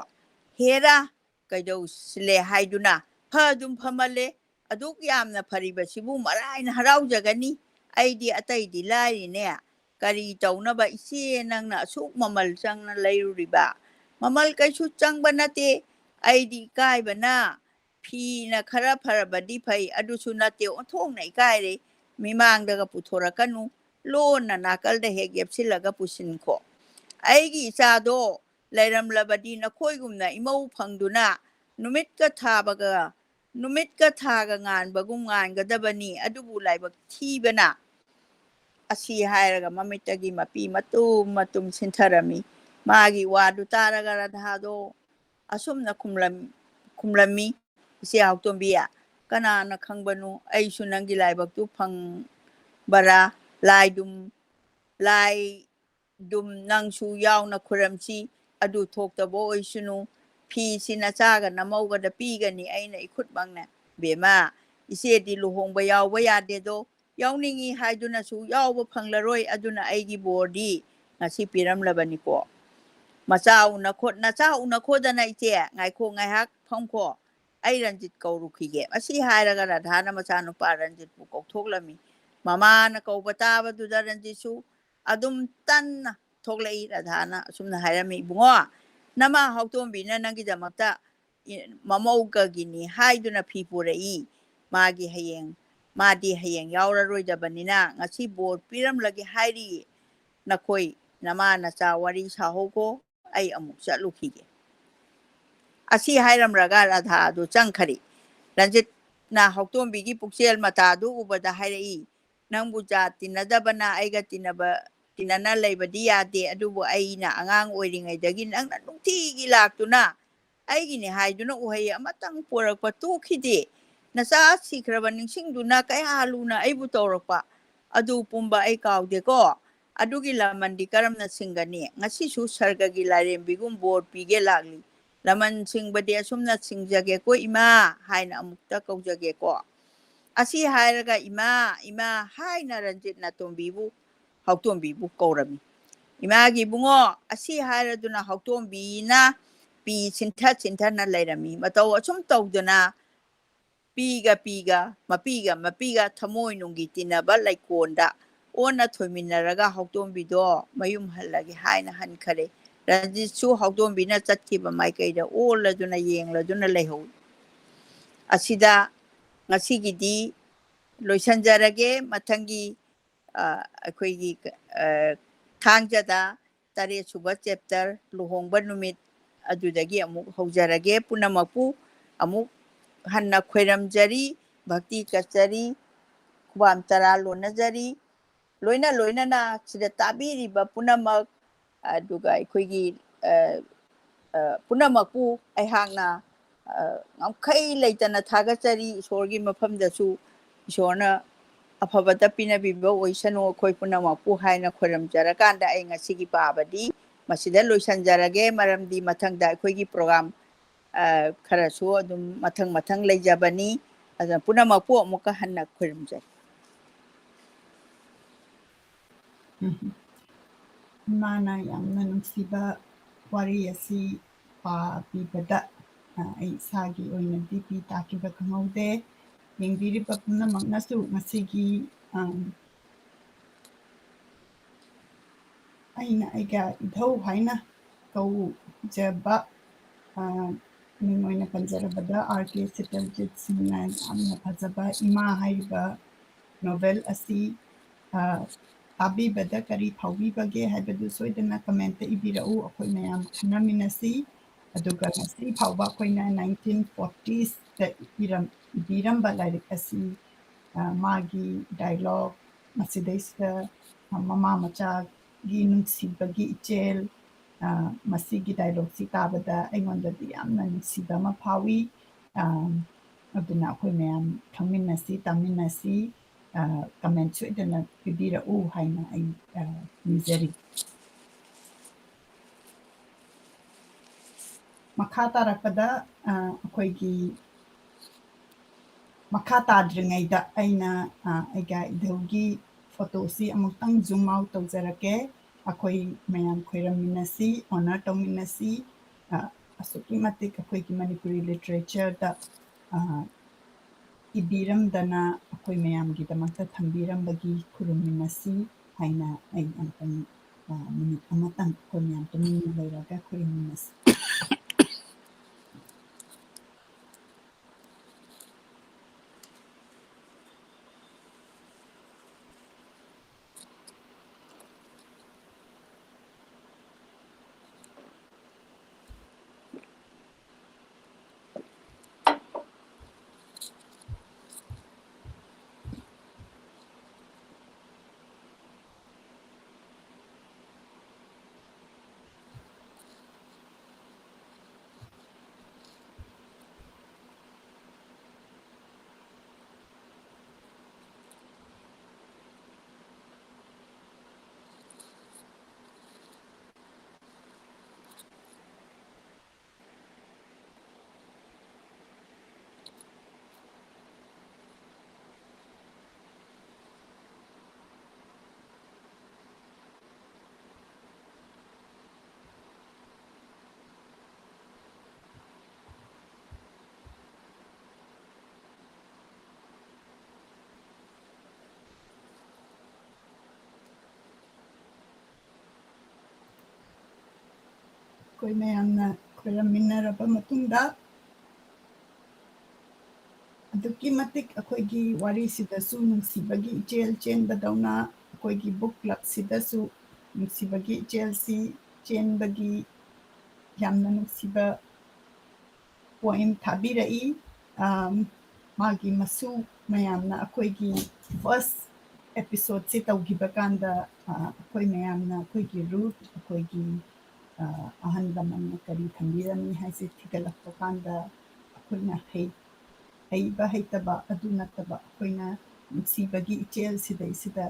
ꯍꯦꯔꯥ, ꯀꯩꯗꯧꯁꯤꯜꯂꯦ ꯍꯥꯏꯗꯨꯅ ꯐ ꯑꯗꯨꯝ ꯐꯝꯍꯜꯂꯦ꯫ ꯑꯗꯨꯛ ꯌꯥꯝꯅ ꯐꯔꯤꯕꯁꯤꯕꯨ ꯃꯔꯥꯏꯅ ꯍꯔꯥꯎꯖꯒꯅꯤ꯫ ꯑꯩꯗꯤ ꯑꯇꯩꯗꯤ ꯂꯥꯏꯔꯤꯅꯦ꯫ ꯀꯔꯤ ꯇꯧꯅꯕ ꯏꯆꯦ ꯅꯪꯅ ꯑꯁꯨꯛ ꯃꯃꯜ ꯆꯪꯅ ꯂꯩꯔꯨꯔꯤꯕ? ꯃꯃꯜ ꯀꯩꯁꯨ ꯆꯪꯕ ꯅꯠꯇꯦ꯫ ꯑꯩꯗꯤ ꯏꯀꯥꯏꯕꯅ ꯐꯤꯅ ꯈꯔ ꯐꯔꯕꯗꯤ ꯐꯩ, ꯑꯗꯨꯁꯨ ꯅꯠꯇꯦ, ꯑꯣꯟꯊꯣꯛꯅ ꯏꯀꯥꯏꯔꯦ꯫ ꯃꯤꯃꯥꯡꯗꯒ ꯄꯨꯊꯣꯔꯛꯀꯅꯨ, ꯂꯣꯟꯅ ꯅꯥꯀꯜꯗ ꯍꯦꯛ ꯌꯦꯞꯁꯤꯜꯂꯒ ꯄꯨꯁꯤꯟꯈꯣ꯫ ꯑꯩꯒꯤ ꯏꯆꯥꯗꯣ ꯂꯩꯔꯝꯂꯕꯗꯤ ꯅꯈꯣꯏꯒꯨꯝꯅ ꯏꯃꯧ ꯐꯪꯗꯨꯅ ꯅꯨꯃꯤꯠꯀ ꯊꯥꯕꯒ, ꯅꯨꯃꯤꯠꯀ ꯊꯥꯒ ꯉꯥꯟꯕꯒꯨꯝ ꯉꯥꯟꯒꯗꯕꯅꯤ, ꯑꯗꯨꯕꯨ ꯂꯥꯏꯕꯛ ꯊꯤꯕꯅ꯫ ꯑꯁꯤ ꯍꯥꯏꯔꯒ ꯃꯃꯤꯠꯇꯒꯤ ꯃꯄꯤ ꯃꯇꯨꯝ ꯃꯇꯨꯝ ꯁꯤꯟꯊꯔꯝꯃꯤ꯫ ꯃꯥꯒꯤ ꯋꯥꯗꯨ ꯇꯥꯔꯒ ꯔꯥꯙꯥꯗꯣ ꯑꯁꯨꯝꯅ ꯈꯨꯝꯂꯝ-, ꯈꯨꯝꯂꯝꯃꯤ, "ꯏꯆꯦ ꯍꯥꯎꯇꯣꯝꯕꯤ, ꯀꯅꯥꯅ ꯈꯪꯕꯅꯣ, ꯑꯩꯁꯨ ꯅꯪꯒꯤ ꯂꯥꯏꯕꯛꯇꯨ ꯐꯪꯕꯔꯥ? ꯂꯥꯏꯗꯨꯝ, ꯂꯥꯏꯗꯨꯝ ꯅꯪꯁꯨ ꯌꯥꯎꯅ ꯈꯨꯔꯝꯁꯤ, ꯑꯗꯨ ꯊꯣꯛꯇꯕ ꯑꯣꯏꯁꯅꯨ꯫ ꯐꯤꯁꯤ ꯅꯆꯥꯒ ꯅꯃꯧꯒꯗ ꯄꯤꯒꯅꯤ ꯑꯩꯅ ꯏꯈꯨꯠꯃꯛꯅ꯫ ꯕꯦꯝꯃ, ꯏꯆꯦꯗꯤ ꯂꯨꯍꯣꯡꯕ ꯌꯥꯎꯕ ꯌꯥꯗꯦꯗꯣ, ꯌꯥꯎꯅꯤꯡꯏ ꯍꯥꯏꯗꯨꯅꯁꯨ ꯌꯥꯎꯕ ꯐꯪꯂꯔꯣꯏ, ꯑꯗꯨꯅ ꯑꯩꯒꯤ ꯕꯣꯔꯗꯤ ꯉꯁꯤ ꯄꯤꯔꯝꯂꯕꯅꯤꯀꯣ꯫ ꯃꯆꯥ ꯎꯅꯈꯣ-, ꯅꯆꯥ ꯎꯅꯈꯣꯗꯅ ꯏꯆꯦ, ꯉꯥꯏꯈꯣ, ꯉꯥꯏꯍꯥꯛ ꯐꯝꯈꯣ, ꯑꯩ ꯔꯟꯖꯤꯠ ꯀꯧꯔꯨꯈꯤꯒꯦ"꯫ ꯑꯁꯤ ꯍꯥꯏꯔꯒ ꯔꯥꯙꯥꯅ ꯃꯆꯥꯅꯨꯄꯥ ꯔꯟꯖꯤꯠꯄꯨ ꯀꯧꯊꯣꯛꯂꯝꯃꯤ꯫ ꯃꯃꯥꯅ ꯀꯧꯕ ꯇꯥꯕꯗꯨꯗ ꯔꯟꯖꯤꯠꯁꯨ ꯑꯗꯨꯝ ꯇꯟꯅ ꯊꯣꯛꯂꯛꯏ꯫ ꯔꯥꯙꯥꯅ ꯑꯁꯨꯝꯅ ꯍꯥꯏꯔꯝꯃꯤ, "ꯏꯕꯨꯡꯉꯣ, ꯅꯃꯥ ꯍꯥꯎꯇꯣꯝꯕꯤꯅ ꯅꯪꯒꯤꯗꯃꯛꯇ ꯏ-, ꯃꯃꯧꯒꯒꯤꯅꯤ ꯍꯥꯏꯗꯨꯅ ꯐꯤ ꯄꯨꯔꯛꯏ꯫ ꯃꯥꯒꯤ ꯍꯌꯦꯡ, ꯃꯥꯗꯤ ꯍꯌꯦꯡ ꯌꯥꯎꯔꯔꯣꯏꯗꯕꯅꯤꯅ ꯉꯁꯤ ꯕꯣꯔ ꯄꯤꯔꯝꯂꯒꯦ ꯍꯥꯏꯔꯤ꯫ ꯅꯈꯣꯏ ꯅꯃꯥ ꯅꯆꯥ ꯋꯥꯔꯤ ꯁꯥꯍꯧꯀꯣ, ꯑꯩ ꯑꯃꯨꯛ ꯆꯠꯂꯨꯈꯤꯒꯦ"꯫ ꯑꯁꯤ ꯍꯥꯏꯔꯝꯂꯒ ꯔꯥꯙꯥ ꯑꯗꯨ ꯆꯪꯈꯔꯦ꯫ ꯔꯟꯖꯤꯠꯅ ꯍꯥꯎꯇꯣꯝꯕꯤꯒꯤ ꯄꯨꯛꯆꯦꯜ ꯃꯇꯥꯗꯨ ꯎꯕꯗ ꯍꯥꯏꯔꯛꯏ, "ꯅꯪꯕꯨ ꯖꯥꯠ ꯇꯤꯟꯅꯗꯕꯅ ꯑꯩꯒ ꯇꯤꯟꯅꯕ, ꯇꯤꯟꯅꯅ ꯂꯩꯕꯗꯤ ꯌꯥꯗꯦ, ꯑꯗꯨꯕꯨ ꯑꯩꯅ ꯑꯉꯥꯡ ꯑꯣꯏꯔꯤꯉꯩꯗꯒꯤ ꯅꯪꯅ ꯅꯨꯡꯇꯤꯒꯤ ꯂꯥꯛꯇꯨꯅ ꯑꯩꯒꯤꯅꯤ ꯍꯥꯏꯗꯨꯅ ꯎꯍꯩ ꯑꯃꯇꯪ ꯄꯣꯔꯛꯄ ꯇꯣꯛꯈꯤꯗꯦ꯫ ꯅꯆꯥ ꯁꯤꯈ꯭ꯔꯕ ꯅꯤꯡꯁꯤꯡꯗꯨꯅ ꯀꯌꯥ ꯂꯨꯅ ꯑꯩꯕꯨ ꯇꯧꯔꯛꯄ, ꯑꯗꯨ ꯄꯨꯝꯕ ꯑꯩ ꯀꯥꯎꯗꯦꯀꯣ꯫ ꯑꯗꯨꯒꯤ ꯂꯃꯟꯗꯤ ꯀꯔꯝꯅ ꯁꯤꯡꯒꯅꯤ? ꯉꯁꯤꯁꯨ ꯁꯔꯒꯒꯤ ꯂꯥꯏꯔꯦꯝꯕꯤꯒꯨꯝ ꯕꯣꯔ ꯄꯤꯒꯦ ꯂꯥꯛꯂꯤ꯫ ꯂꯃꯟ ꯁꯤꯡꯕꯗꯤ ꯑꯁꯨꯝꯅ ꯁꯤꯡꯖꯒꯦꯀꯣ ꯏꯃꯥ" ꯍꯥꯏꯅ ꯑꯃꯨꯛꯇ ꯀꯧꯖꯒꯦꯀꯣ꯫ ꯑꯁꯤ ꯍꯥꯏꯔꯒ "ꯏꯃꯥ, ꯏꯃꯥ" ꯍꯥꯏꯅ ꯔꯟꯖꯤꯠꯅ ꯇꯣꯝꯕꯤꯕꯨ, ꯍꯥꯎꯇꯣꯝꯕꯤꯕꯨ ꯀꯧꯔꯝꯃꯤ꯫ "ꯏꯃꯥꯒꯤ ꯏꯕꯨꯡꯉꯣ" ꯑꯁꯤ ꯍꯥꯏꯔꯗꯨꯅ ꯍꯥꯎꯇꯣꯝꯕꯤꯅ ꯄꯤ ꯁꯤꯟꯊ ꯁꯤꯟꯊꯅ ꯂꯩꯔꯝꯃꯤ꯫ ꯃꯇꯧ ꯑꯁꯨꯝ ꯇꯧꯗꯨꯅ ꯄꯤꯒ ꯄꯤꯒ, ꯃꯄꯤꯒ ꯃꯄꯤꯒ ꯊꯃꯣꯏꯅꯨꯡꯒꯤ ꯇꯤꯟꯅꯕ ꯂꯩꯀꯣꯟꯗ ꯑꯣꯟꯅ ꯊꯣꯏꯃꯤꯟꯅꯔꯒ ꯍꯥꯎꯇꯣꯝꯕꯤꯗꯣ ꯃꯌꯨꯝ ꯍꯜꯂꯒꯦ ꯍꯥꯏꯅ ꯍꯟꯈꯔꯦ꯫ ꯔꯟꯖꯤꯠꯁꯨ ꯍꯥꯎꯇꯣꯝꯕꯤꯅ ꯆꯠꯈꯤꯕ ꯃꯥꯏꯀꯩꯗ ꯑꯣꯜꯂꯗꯨꯅ ꯌꯦꯡꯂꯗꯨꯅ ꯂꯩꯍꯧꯏ꯫ ꯑꯁꯤꯗ ꯉꯁꯤꯒꯤꯗꯤ ꯂꯣꯏꯁꯤꯟꯖꯔꯒꯦ꯫ ꯃꯊꯪꯒꯤ, ꯑ, ꯑꯩꯈꯣꯏꯒꯤ, ꯑ, ꯊꯥꯡꯖꯗ ꯇꯔꯦꯠ ꯁꯨꯕ chapter ꯂꯨꯍꯣꯡꯕ ꯅꯨꯃꯤꯠ ꯑꯗꯨꯗꯒꯤ ꯑꯃꯨꯛ ꯍꯧꯖꯔꯒꯦ꯫ ꯄꯨꯝꯅꯃꯛꯄꯨ ꯑꯃꯨꯛ ꯍꯟꯅ ꯈꯣꯏꯔꯝꯖꯔꯤ, ꯚꯛꯇꯤ ꯀꯠꯆꯔꯤ, ꯈꯨꯕꯥꯝ ꯇꯔꯥ ꯂꯣꯟꯅꯖꯔꯤ꯫ ꯂꯣꯏꯅ ꯂꯣꯏꯅꯅ ꯁꯤꯗ ꯇꯥꯕꯤꯔꯤꯕ ꯄꯨꯝꯅꯃꯛ, ꯑꯗꯨꯒ ꯑꯩꯈꯣꯏꯒꯤ, ꯑ, ꯑ, ꯄꯨꯝꯅꯃꯛꯄꯨ ꯑꯩꯍꯥꯛꯅ, ꯑ, ꯉꯝꯈꯩ ꯂꯩꯇꯅ ꯊꯥꯒꯠꯆꯔꯤ꯫ ꯏꯁꯣꯔꯒꯤ ꯃꯐꯝꯗꯁꯨ ꯏꯁꯣꯔꯅ ꯑꯐꯕꯇ ꯄꯤꯅꯕꯤꯕ ꯑꯣꯏꯁꯅꯨ ꯑꯩꯈꯣꯏ ꯄꯨꯝꯅꯃꯛꯄꯨ ꯍꯥꯏꯅ ꯈꯣꯏꯔꯝꯖꯔꯀꯥꯟꯗ ꯑꯩ ꯉꯁꯤꯒꯤ ꯄꯥꯕꯗꯤ ꯃꯁꯤꯗ ꯂꯣꯏꯁꯤꯟꯖꯔꯒꯦ꯫ ꯃꯔꯝꯗꯤ ꯃꯊꯪꯗ ꯑꯩꯈꯣꯏꯒꯤ program, ꯑ, ꯈꯔꯁꯨ ꯑꯗꯨꯝ ꯃꯊꯪ ꯃꯊꯪ ꯂꯩꯖꯕꯅꯤ꯫ ꯑꯗꯨꯅ ꯄꯨꯝꯅꯃꯛꯄꯨ ꯑꯃꯨꯛꯀ ꯍꯟꯅ ꯈꯣꯏꯔꯝꯖꯔꯤ꯫ ꯎꯝ꯫ ꯏꯃꯥꯅ ꯌꯥꯝꯅ ꯅꯨꯡꯁꯤꯕ ꯋꯥꯔꯤ ꯑꯁꯤ ꯄꯥꯕꯤꯕꯗ, ꯑ, ꯑꯩ ꯏꯁꯥꯒꯤ ꯑꯣꯏꯅꯗꯤ ꯄꯤ ꯇꯥꯈꯤꯕ ꯈꯪꯍꯧꯗꯦ꯫ ꯌꯦꯡꯕꯤꯔꯤꯕ ꯄꯨꯝꯅꯃꯛꯅꯁꯨ ꯉꯁꯤꯒꯤ, ꯑꯝ, ꯑꯩꯅ ꯑꯩꯒ ꯏꯙꯧ ꯍꯥꯏꯅ ꯀꯧꯖꯕ, ꯑ, ꯃꯤꯡ ꯑꯣꯏꯅ ꯄꯟꯖꯔꯕꯗ ꯑꯥꯔ ꯀꯦ ꯁꯤꯇꯜꯖꯤꯠ ꯁꯤꯡꯅ ꯌꯥꯝꯅ ꯐꯖꯕ ꯏꯃꯥ ꯍꯥꯏꯔꯤꯕ novel ꯑꯁꯤ, ꯑ, ꯇꯥꯕꯤꯕꯗ ꯀꯔꯤ ꯐꯥꯎꯕꯤꯕꯒꯦ ꯍꯥꯏꯕꯗꯨ ꯁꯣꯏꯗꯅ comment ꯏꯕꯤꯔꯛꯎ꯫ ꯑꯩꯈꯣꯏ ꯃꯌꯥꯝ ꯈꯟꯅꯃꯤꯟꯅꯁꯤ꯫ ꯑꯗꯨꯒ ꯉꯁꯤ ꯐꯥꯎꯕ ꯑꯩꯈꯣꯏꯅ nineteen fortiesꯇ ꯏꯔꯝ-, ꯏꯕꯤꯔꯝꯕ ꯂꯥꯏꯔꯤꯛ ꯑꯁꯤ, ꯑ, ꯃꯥꯒꯤ dialogue, ꯃꯁꯤꯗꯩꯁꯤꯗ, ꯑ, ꯃꯃꯥ ꯃꯆꯥꯒꯤ ꯅꯨꯡꯁꯤꯕꯒꯤ ꯏꯆꯦꯜ, ꯑ, ꯃꯁꯤꯒꯤ dialogueꯁꯤ ꯇꯥꯕꯗ ꯑꯩꯉꯣꯟꯗꯗꯤ ꯌꯥꯝꯅ ꯅꯨꯡꯁꯤꯕ ꯑꯃ ꯐꯥꯎꯏ꯫ ꯑ, ꯑꯗꯨꯅ ꯑꯩꯈꯣꯏ ꯃꯌꯥꯝ ꯈꯪꯃꯤꯟꯅꯁꯤ, ꯇꯥꯃꯤꯟꯅꯁꯤ, ꯑ, comment ꯁꯣꯏꯗꯅ ꯄꯤꯕꯤꯔꯛꯎ ꯍꯥꯏꯅ ꯑꯩ, ꯑ, ꯅꯤꯖꯔꯤ꯫ ꯃꯈꯥ ꯇꯥꯔꯛꯄꯗ, ꯑ, ꯑꯩꯈꯣꯏꯒꯤ ꯃꯈꯥ ꯇꯥꯗ꯭ꯔꯤꯉꯩꯗ ꯑꯩꯅ, ꯑ, ꯑꯩꯒ ꯏꯙꯧꯒꯤ photoꯁꯤ ꯑꯃꯨꯛꯇꯪ zoom out ꯇꯧꯖꯔꯛꯀꯦ꯫ ꯑꯩꯈꯣꯏ ꯃꯌꯥꯝ ꯈꯣꯏꯔꯝꯃꯤꯟꯅꯁꯤ, honor ꯇꯧꯃꯤꯟꯅꯁꯤ꯫ ꯑ, ꯑꯁꯨꯛꯀꯤ ꯃꯇꯤꯛ ꯑꯩꯈꯣꯏꯒꯤ ꯃꯅꯤꯄꯨꯔꯤ literatureꯗ, ꯑ, ꯏꯕꯤꯔꯝꯗꯅ ꯑꯩꯈꯣꯏ ꯃꯌꯥꯝꯒꯤꯗꯃꯛꯇ ꯊꯝꯕꯤꯔꯝꯕꯒꯤ ꯈꯨꯔꯨꯝꯃꯤꯟꯅꯁꯤ ꯍꯥꯏꯅ ꯑꯩ ꯑꯃꯨꯛꯇꯪ, ꯑ, minute ꯑꯃꯇꯪ ꯑꯩꯈꯣꯏ ꯃꯌꯥꯝ ꯇꯨꯃꯤꯟꯅ ꯂꯩꯔꯒ ꯈꯨꯔꯨꯝꯃꯤꯟꯅꯁꯤ꯫ ꯑꯩꯈꯣꯏ ꯃꯌꯥꯝꯅ ꯈꯣꯏꯔꯝꯃꯤꯟꯅꯔꯕ ꯃꯇꯨꯡꯗ, ꯑꯗꯨꯛꯀꯤ ꯃꯇꯤꯛ ꯑꯩꯈꯣꯏꯒꯤ ꯋꯥꯔꯤꯁꯤꯗꯁꯨ ꯅꯨꯡꯁꯤꯕꯒꯤ ꯏꯆꯦꯜ ꯆꯦꯟꯕꯗꯧꯅ, ꯑꯩꯈꯣꯏꯒꯤ book clubꯁꯤꯗꯁꯨ ꯅꯨꯡꯁꯤꯕꯒꯤ ꯏꯆꯦꯜꯁꯤ ꯆꯦꯟꯕꯒꯤ ꯌꯥꯝꯅ ꯅꯨꯡꯁꯤꯕ poem ꯊꯥꯕꯤꯔꯛꯏ꯫ ꯑꯝ, ꯃꯥꯒꯤ ꯃꯁꯨ ꯃꯌꯥꯝꯅ ꯑꯩꯈꯣꯏꯒꯤ first episodeꯁꯤ ꯇꯧꯈꯤꯕ ꯀꯥꯟꯗ, ꯑ, ꯑꯩꯈꯣꯏ ꯃꯌꯥꯝꯅ ꯑꯩꯈꯣꯏꯒꯤ root, ꯑꯩꯈꯣꯏꯒꯤ, ꯑ, ꯑꯍꯜ ꯂꯃꯟꯅ ꯀꯔꯤ ꯊꯝꯕꯤꯔꯝꯃꯤ ꯍꯥꯏꯁꯦ ꯊꯤꯒꯠꯂꯛꯄ ꯀꯥꯟꯗ ꯑꯩꯈꯣꯏꯅ ꯍꯩ-, ꯍꯩꯕ ꯍꯩꯇꯕ ꯑꯗꯨ ꯅꯠꯇꯕ ꯑꯩꯈꯣꯏꯅ ꯅꯨꯡꯁꯤꯕꯒꯤ ꯏꯆꯦꯜ ꯁꯤꯗꯩꯁꯤꯗ,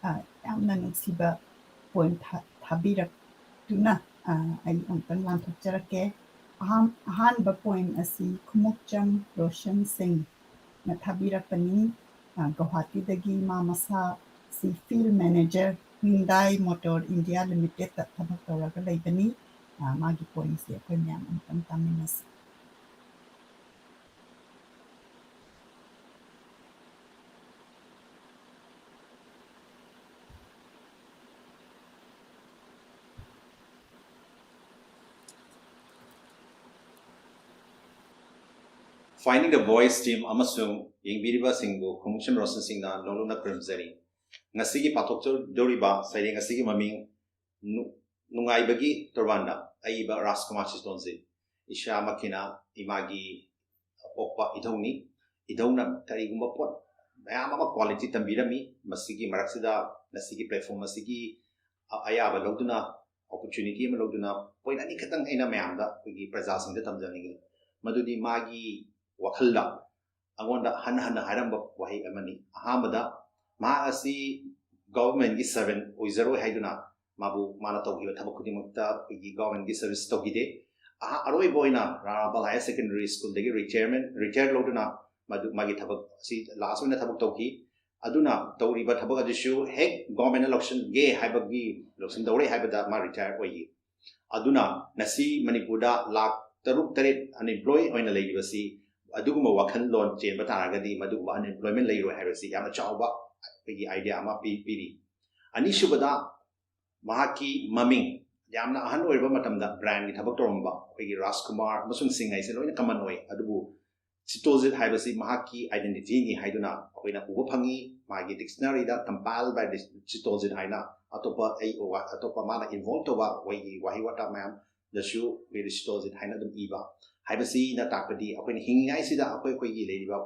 ꯑ, ꯌꯥꯝꯅ ꯅꯨꯡꯁꯤꯕ poem ꯊꯥ-, ꯊꯥꯕꯤꯔꯛꯇꯨꯅ, ꯑ, ꯑꯩ ꯑꯃꯨꯛꯇꯪ ꯂꯥꯟꯊꯣꯛꯆꯔꯛꯀꯦ꯫ ꯑꯍꯥꯟ-, ꯑꯍꯥꯟꯕ poem ꯑꯁꯤ ꯈꯨꯃꯨꯛꯆꯝ ꯔꯣꯁꯟ ꯁꯤꯡ꯫ ꯅ ꯊꯥꯕꯤꯔꯛꯄꯅꯤ꯫ ꯑ, ꯒꯧꯍꯥꯇꯤꯗꯒꯤ ꯃꯥ ꯃꯁꯥ ꯁꯤ field manager Hyundai Motor India Limited ꯇ ꯊꯕꯛ ꯇꯧꯔꯒ ꯂꯩꯕꯅꯤ꯫ ꯑ, ꯃꯥꯒꯤ ꯄꯣꯏꯟꯁꯦ ꯑꯩꯈꯣꯏ ꯃꯌꯥꯝ ꯑꯃꯨꯛꯇꯪ ꯇꯥꯃꯤꯟꯅꯁꯤ꯫ Finding the Voice team ꯑꯃꯁꯨꯡ ꯌꯦꯡꯕꯤꯔꯤꯕꯁꯤꯡꯕꯨ ꯈꯨꯃꯨꯛꯁꯝ ꯔꯣꯁꯟ ꯁꯤꯡꯅ ꯅꯣꯡꯂꯨꯛꯅ ꯈꯨꯔꯨꯝꯖꯔꯤ꯫ ꯉꯁꯤꯒꯤ ꯄꯥꯊꯣꯛꯆꯗꯧꯔꯤꯕ ꯁꯩꯔꯦꯡ ꯑꯁꯤꯒꯤ ꯃꯃꯤꯡ ꯅꯨ-, ꯅꯨꯡꯉꯥꯏꯕꯒꯤ ꯇꯣꯔꯕꯥꯟꯗ ꯑꯏꯕ ꯔꯥꯖꯀꯨꯃꯥꯔ ꯁꯤꯇꯣꯟꯖꯤꯠ꯫ ꯏꯁꯥꯃꯛꯀꯤꯅ ꯏꯃꯥꯒꯤ ꯄꯣꯛꯄ ꯏꯙꯧꯅꯤ꯫ ꯏꯙꯧꯅ ꯀꯔꯤꯒꯨꯝꯕ ꯄꯣꯠ ꯃꯌꯥꯝ ꯑꯃ quality ꯇꯝꯕꯤꯔꯝꯃꯤ꯫ ꯃꯁꯤꯒꯤ ꯃꯔꯛꯁꯤꯗ ꯉꯁꯤꯒꯤ platform ꯑꯁꯤꯒꯤ ꯑ-, ꯑꯌꯥꯕ ꯂꯧꯗꯨꯅ, opportunity ꯑꯃ ꯂꯧꯗꯨꯅ point ꯑꯅꯤꯈꯛꯇꯪ ꯑꯩꯅ ꯃꯌꯥꯝꯗ, ꯑꯩꯈꯣꯏꯒꯤ ꯄ꯭ꯔꯖꯥꯁꯤꯡꯗ ꯊꯝꯖꯅꯤꯡꯉꯤ꯫ ꯃꯗꯨꯗꯤ ꯃꯥꯒꯤ ꯋꯥꯈꯜꯗ ꯑꯩꯉꯣꯟꯗ ꯍꯟꯅ ꯍꯟꯅ ꯍꯥꯏꯔꯝꯕ ꯋꯥꯍꯩ ꯑꯃꯅꯤ꯫ ꯑꯍꯥꯟꯕꯗ, ꯃꯍꯥꯛ ꯑꯁꯤ government ꯀꯤ servant ꯑꯣꯏꯖꯔꯣꯏ ꯍꯥꯏꯗꯨꯅ ꯃꯥꯕꯨ, ꯃꯥꯅ ꯇꯧꯈꯤꯕ ꯊꯕꯛ ꯈꯨꯗꯤꯡꯃꯛꯇ ꯑꯩꯈꯣꯏꯒꯤ government ꯀꯤ service ꯇꯧꯈꯤꯗꯦ꯫ ꯑꯍ-, ꯑꯔꯣꯏꯕ ꯑꯣꯏꯅ ꯔꯥꯔꯥꯕꯥꯜ Higher Secondary School ꯗꯒꯤ retirement, retire ꯂꯧꯗꯨꯅ ꯃꯗꯨ, ꯃꯥꯒꯤ ꯊꯕꯛ ꯑꯁꯤ last ꯑꯣꯏꯅ ꯊꯕꯛ ꯇꯧꯈꯤ꯫ ꯑꯗꯨꯅ ꯇꯧꯔꯤꯕ ꯊꯕꯛ ꯑꯗꯨꯁꯨ ꯍꯦꯛ government ꯅ ꯂꯧꯁꯤꯟꯒꯦ ꯍꯥꯏꯕꯒꯤ, ꯂꯧꯁꯤꯟꯗꯧꯔꯦ ꯍꯥꯏꯕꯗ ꯃꯥ retire ꯑꯣꯏꯈꯤ꯫ ꯑꯗꯨꯅ ꯉꯁꯤ ꯃꯅꯤꯄꯨꯔꯗ ꯂꯥꯈ ꯇꯔꯨꯛ ꯇꯔꯦꯠ unemploy ꯑꯣꯏꯅ ꯂꯩꯔꯤꯕꯁꯤ ꯑꯗꯨꯒꯨꯝꯕ ꯋꯥꯈꯜꯂꯣꯟ ꯆꯦꯟꯕ ꯇꯥꯔꯒꯗꯤ ꯃꯗꯨꯒꯨꯝꯕ unemployment ꯂꯩꯔꯣꯏ ꯍꯥꯏꯕꯁꯤ ꯌꯥꯝꯅ ꯆꯥꯎꯕ ꯑꯩꯈꯣꯏꯒꯤ idea ꯑꯃ ꯄꯤ-, ꯄꯤꯔꯤ꯫ ꯑꯅꯤꯁꯨꯕꯗ, ꯃꯍꯥꯛꯀꯤ ꯃꯃꯤꯡ, ꯌꯥꯝꯅ ꯑꯍꯟ ꯑꯣꯏꯔꯕ ꯃꯇꯝꯗ brand ꯀꯤ ꯊꯕꯛ ꯇꯧꯔꯝꯕ ꯑꯩꯈꯣꯏꯒꯤ ꯔꯥꯖꯀꯨꯃꯥꯔ ꯑꯃꯁꯨꯡ ꯁꯤꯡ ꯍꯥꯏꯁꯦ ꯂꯣꯏꯅ common ꯑꯣꯏ, ꯑꯗꯨꯕꯨ ꯁꯤꯇꯣꯜꯖꯤꯠ ꯍꯥꯏꯕꯁꯤ ꯃꯍꯥꯛꯀꯤ identity ꯅꯤ ꯍꯥꯏꯗꯨꯅ ꯑꯩꯈꯣꯏꯅ ꯎꯕ ꯐꯪꯉꯤ꯫ ꯃꯥꯒꯤ dictionary ꯗ compiled by ꯁꯤꯇꯣꯜꯖꯤꯠ ꯍꯥꯏꯅ ꯑꯇꯣꯞꯄ, ꯑꯩ, ꯑꯇꯣꯞꯄ ꯃꯥꯅ involve ꯇꯧꯕ ꯑꯩꯈꯣꯏꯒꯤ ꯋꯥꯍꯩ ꯋꯥꯇꯥ ꯃꯌꯥꯝꯗꯁꯨ ꯑꯩꯈꯣꯏ ꯁꯤꯇꯣꯜꯖꯤꯠ ꯍꯥꯏꯅ ꯑꯗꯨꯝ ꯏꯕ ꯍꯥꯏꯕꯁꯤꯅ ꯇꯥꯛꯄꯗꯤ ꯑꯩꯈꯣꯏꯅ ꯍꯤꯡꯉꯤꯉꯩꯁꯤꯗ ꯑꯩꯈꯣꯏ, ꯑꯩꯈꯣꯏꯒꯤ ꯂꯩꯔꯤꯕ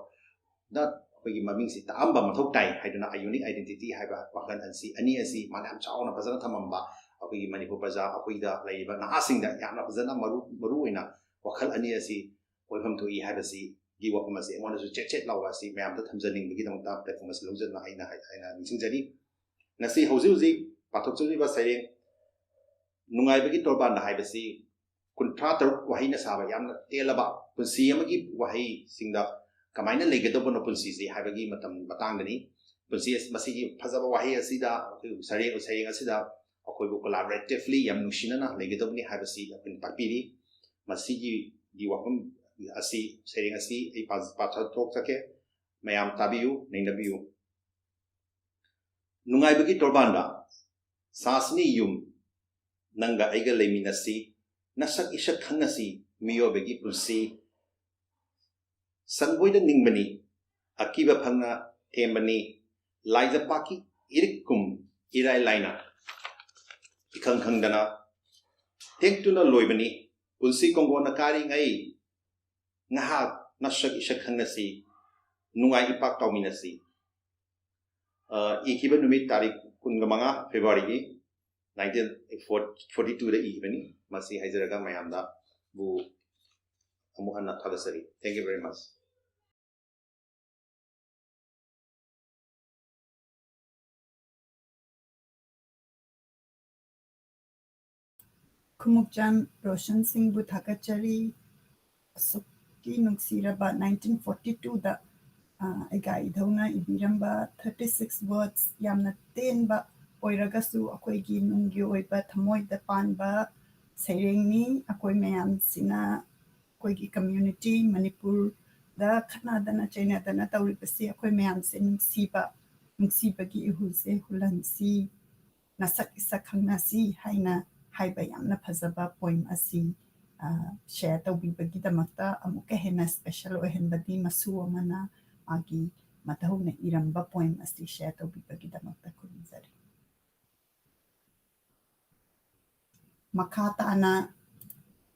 ꯗ ꯑꯩꯈꯣꯏꯒꯤ ꯃꯃꯤꯡꯁꯤ ꯇꯥꯛꯑꯝꯕ ꯃꯊꯧ ꯇꯥꯏ ꯍꯥꯏꯗꯨꯅ, a unique identity ꯍꯥꯏꯕ ꯋꯥꯈꯜ ꯑꯁꯤ, ꯑꯅꯤ ꯑꯁꯤ ꯃꯥꯅ ꯌꯥꯝ ꯆꯥꯎꯅ ꯐꯖꯅ ꯊꯝꯃꯝꯕ, ꯑꯩꯈꯣꯏꯒꯤ ꯃꯅꯤꯄꯨꯔ ꯄ꯭ꯔꯖꯥ, ꯑꯩꯈꯣꯏꯗ ꯂꯩꯔꯤꯕ ꯅꯍꯥꯁꯤꯡꯗ ꯌꯥꯝꯅ ꯐꯖꯅ ꯃꯔꯨ, ꯃꯔꯨ ꯑꯣꯏꯅ ꯋꯥꯈꯜ ꯑꯅꯤ ꯑꯁꯤ ꯑꯣꯏꯐꯝ ꯊꯣꯛꯏ ꯍꯥꯏꯕꯁꯤꯒꯤ ꯋꯥꯐꯝ ꯑꯁꯤ ꯑꯩꯉꯣꯟꯗꯁꯨ ꯆꯦꯠ ꯆꯦꯠ ꯂꯥꯎꯕ ꯑꯁꯤ ꯃꯌꯥꯝꯗ ꯊꯝꯖꯅꯤꯡꯕꯒꯤꯗꯃꯛꯇ platform ꯑꯁꯤ ꯂꯧꯖꯗꯨꯅ ꯑꯩꯅ ꯍꯥꯏ-, ꯑꯩꯅ ꯅꯤꯡꯁꯤꯡꯖꯔꯤ꯫ ꯉꯁꯤ ꯍꯧꯖꯤꯛ ꯍꯧꯖꯤꯛ ꯄꯥꯊꯣꯛꯆꯔꯤꯕ ꯁꯩꯔꯦꯡ ꯅꯨꯡꯉꯥꯏꯕꯒꯤ ꯇꯣꯔꯕꯥꯟꯗ ꯍꯥꯏꯕꯁꯤ ꯀꯨꯟꯊ꯭ꯔꯥ ꯇꯔꯨꯛ ꯋꯥꯍꯩꯅ ꯁꯥꯕ ꯌꯥꯝꯅ ꯇꯦꯜꯂꯕ ꯄꯨꯟꯁꯤ ꯑꯃꯒꯤ ꯋꯥꯍꯩꯁꯤꯡꯗ ꯀꯃꯥꯏꯅ ꯂꯩꯒꯗꯧꯕꯅꯣ ꯄꯨꯟꯁꯤꯁꯤ ꯍꯥꯏꯕꯒꯤ ꯃꯇꯝ ꯃꯇꯥꯡꯗꯅꯤ꯫ ꯄꯨꯟꯁꯤ ꯑꯁ-, ꯃꯁꯤꯒꯤ ꯐꯖꯕ ꯋꯥꯍꯩ ꯑꯁꯤꯗ, ꯑꯩꯈꯣꯏ ꯁꯩꯔꯦꯡ, ꯁꯩꯔꯦꯡ ꯑꯁꯤꯗ ꯑꯩꯈꯣꯏꯕꯨ collaboratively ꯌꯥꯝ ꯅꯨꯡꯁꯤꯅꯅ ꯂꯩꯒꯗꯕꯅꯤ ꯍꯥꯏꯕꯁꯤ ꯑꯩꯈꯣꯏꯅ ꯇꯥꯛꯄꯤꯔꯤ꯫ ꯃꯁꯤꯒꯤ ꯋꯥꯐꯝ ꯑꯁꯤ, ꯁꯩꯔꯦꯡ ꯑꯁꯤ ꯑꯩ ꯄꯥ-, ꯄꯥꯊꯣꯛꯆꯒꯦ꯫ ꯃꯌꯥꯝ ꯇꯥꯕꯤꯌꯨ, ꯅꯩꯅꯕꯤꯌꯨ꯫ ꯅꯨꯡꯉꯥꯏꯕꯒꯤ ꯇꯣꯔꯕꯥꯟꯗ ꯁꯥꯁꯤꯅꯤ ꯌꯨꯝ, ꯅꯪꯒ ꯑꯩꯒ ꯂꯩꯃꯤꯟꯅꯁꯤ, ꯅꯁꯛ ꯏꯁꯛ ꯈꯪꯅꯁꯤ, ꯃꯤꯑꯣꯏꯕꯒꯤ ꯄꯨꯟꯁꯤ ꯁꯪꯒꯣꯏꯗ ꯅꯤꯡꯕꯅꯤ, ꯑꯀꯤꯕ ꯐꯪꯅ ꯊꯦꯝꯕꯅꯤ, ꯂꯥꯏꯖ ꯄꯥꯛꯀꯤ ꯏꯔꯤꯛ ꯀꯨꯝ ꯏꯔꯥꯏ ꯂꯥꯏꯅ, ꯏꯈꯪ ꯈꯪꯗꯅ ꯇꯦꯛꯇꯨꯅ ꯂꯣꯏꯕꯅꯤ, ꯄꯨꯟꯁꯤ ꯀꯣꯡꯒꯣꯟꯅ ꯀꯥꯔꯤꯉꯩ ꯉꯥꯏꯍꯥꯛ ꯅꯁꯛ ꯏꯁꯛ ꯈꯪꯅꯁꯤ, ꯅꯨꯡꯉꯥꯏ ꯏꯄꯥꯛ ꯇꯥꯎꯃꯤꯟꯅꯁꯤ꯫ ꯑ, ꯏꯈꯤꯕ ꯅꯨꯃꯤꯠ ꯇꯥꯔꯤꯛ ꯀꯨꯟꯒ ꯃꯉꯥ ꯐꯦꯕ꯭ꯔꯨꯋꯥꯔꯤꯒꯤ nineteen forty-twoꯗ ꯏꯈꯤꯕꯅꯤ꯫ ꯃꯁꯤ ꯍꯥꯏꯖꯔꯒ ꯃꯌꯥꯝꯗꯕꯨ ꯑꯃꯨꯛ ꯍꯟꯅ ꯊꯥꯒꯠꯆꯔꯤ꯫ Thank you very much. ꯈꯨꯃꯨꯛꯆꯥꯝ Roshan ꯁꯤꯡꯕꯨ ꯊꯥꯒꯠꯆꯔꯤ꯫ ꯑꯁꯨꯛꯀꯤ ꯅꯨꯡꯁꯤꯔꯕ nineteen forty-twoꯗ, ꯑ, ꯑꯩꯒ ꯏꯙꯧꯅ ꯏꯕꯤꯔꯝꯕ thirty six words, ꯌꯥꯝꯅ ꯇꯦꯟꯕ ꯑꯣꯏꯔꯒꯁꯨ ꯑꯩꯈꯣꯏꯒꯤ ꯅꯨꯡꯒꯤ ꯑꯣꯏꯕ ꯊꯃꯣꯏꯗ ꯄꯥꯟꯕ ꯁꯩꯔꯦꯡꯅꯤ꯫ ꯑꯩꯈꯣꯏ ꯃꯌꯥꯝꯁꯤꯅ ꯑꯩꯈꯣꯏꯒꯤ community ꯃꯅꯤꯄꯨꯔꯗ ꯈꯠꯅꯗꯅ ꯆꯩꯅꯗꯅ ꯇꯧꯔꯤꯕꯁꯤ ꯑꯩꯈꯣꯏ ꯃꯌꯥꯝꯁꯦ ꯅꯨꯡꯁꯤꯕ, ꯅꯨꯡꯁꯤꯕꯒꯤ ꯏꯍꯨꯜꯁꯦ ꯍꯨꯜꯍꯟꯁꯤ, ꯅꯁꯛ ꯏꯁꯛ ꯈꯪꯅꯁꯤ ꯍꯥꯏꯅ ꯍꯥꯏꯕ ꯌꯥꯝꯅ ꯐꯖꯕ poem ꯑꯁꯤ, ꯑ, share ꯇꯧꯕꯤꯕꯒꯤꯗꯃꯛꯇ ꯑꯃꯨꯛꯀ ꯍꯦꯟꯅ special ꯑꯣꯏꯍꯟꯕꯗꯤ ꯃꯁꯨ ꯑꯃꯅ ꯃꯥꯒꯤ ꯃꯙꯧꯅ ꯏꯔꯝꯕ poem ꯑꯁꯤ share ꯇꯧꯕꯤꯕꯒꯤꯗꯃꯛꯇ ꯈꯨꯔꯨꯝꯖꯔꯤ꯫ ꯃꯈꯥ ꯇꯥꯅ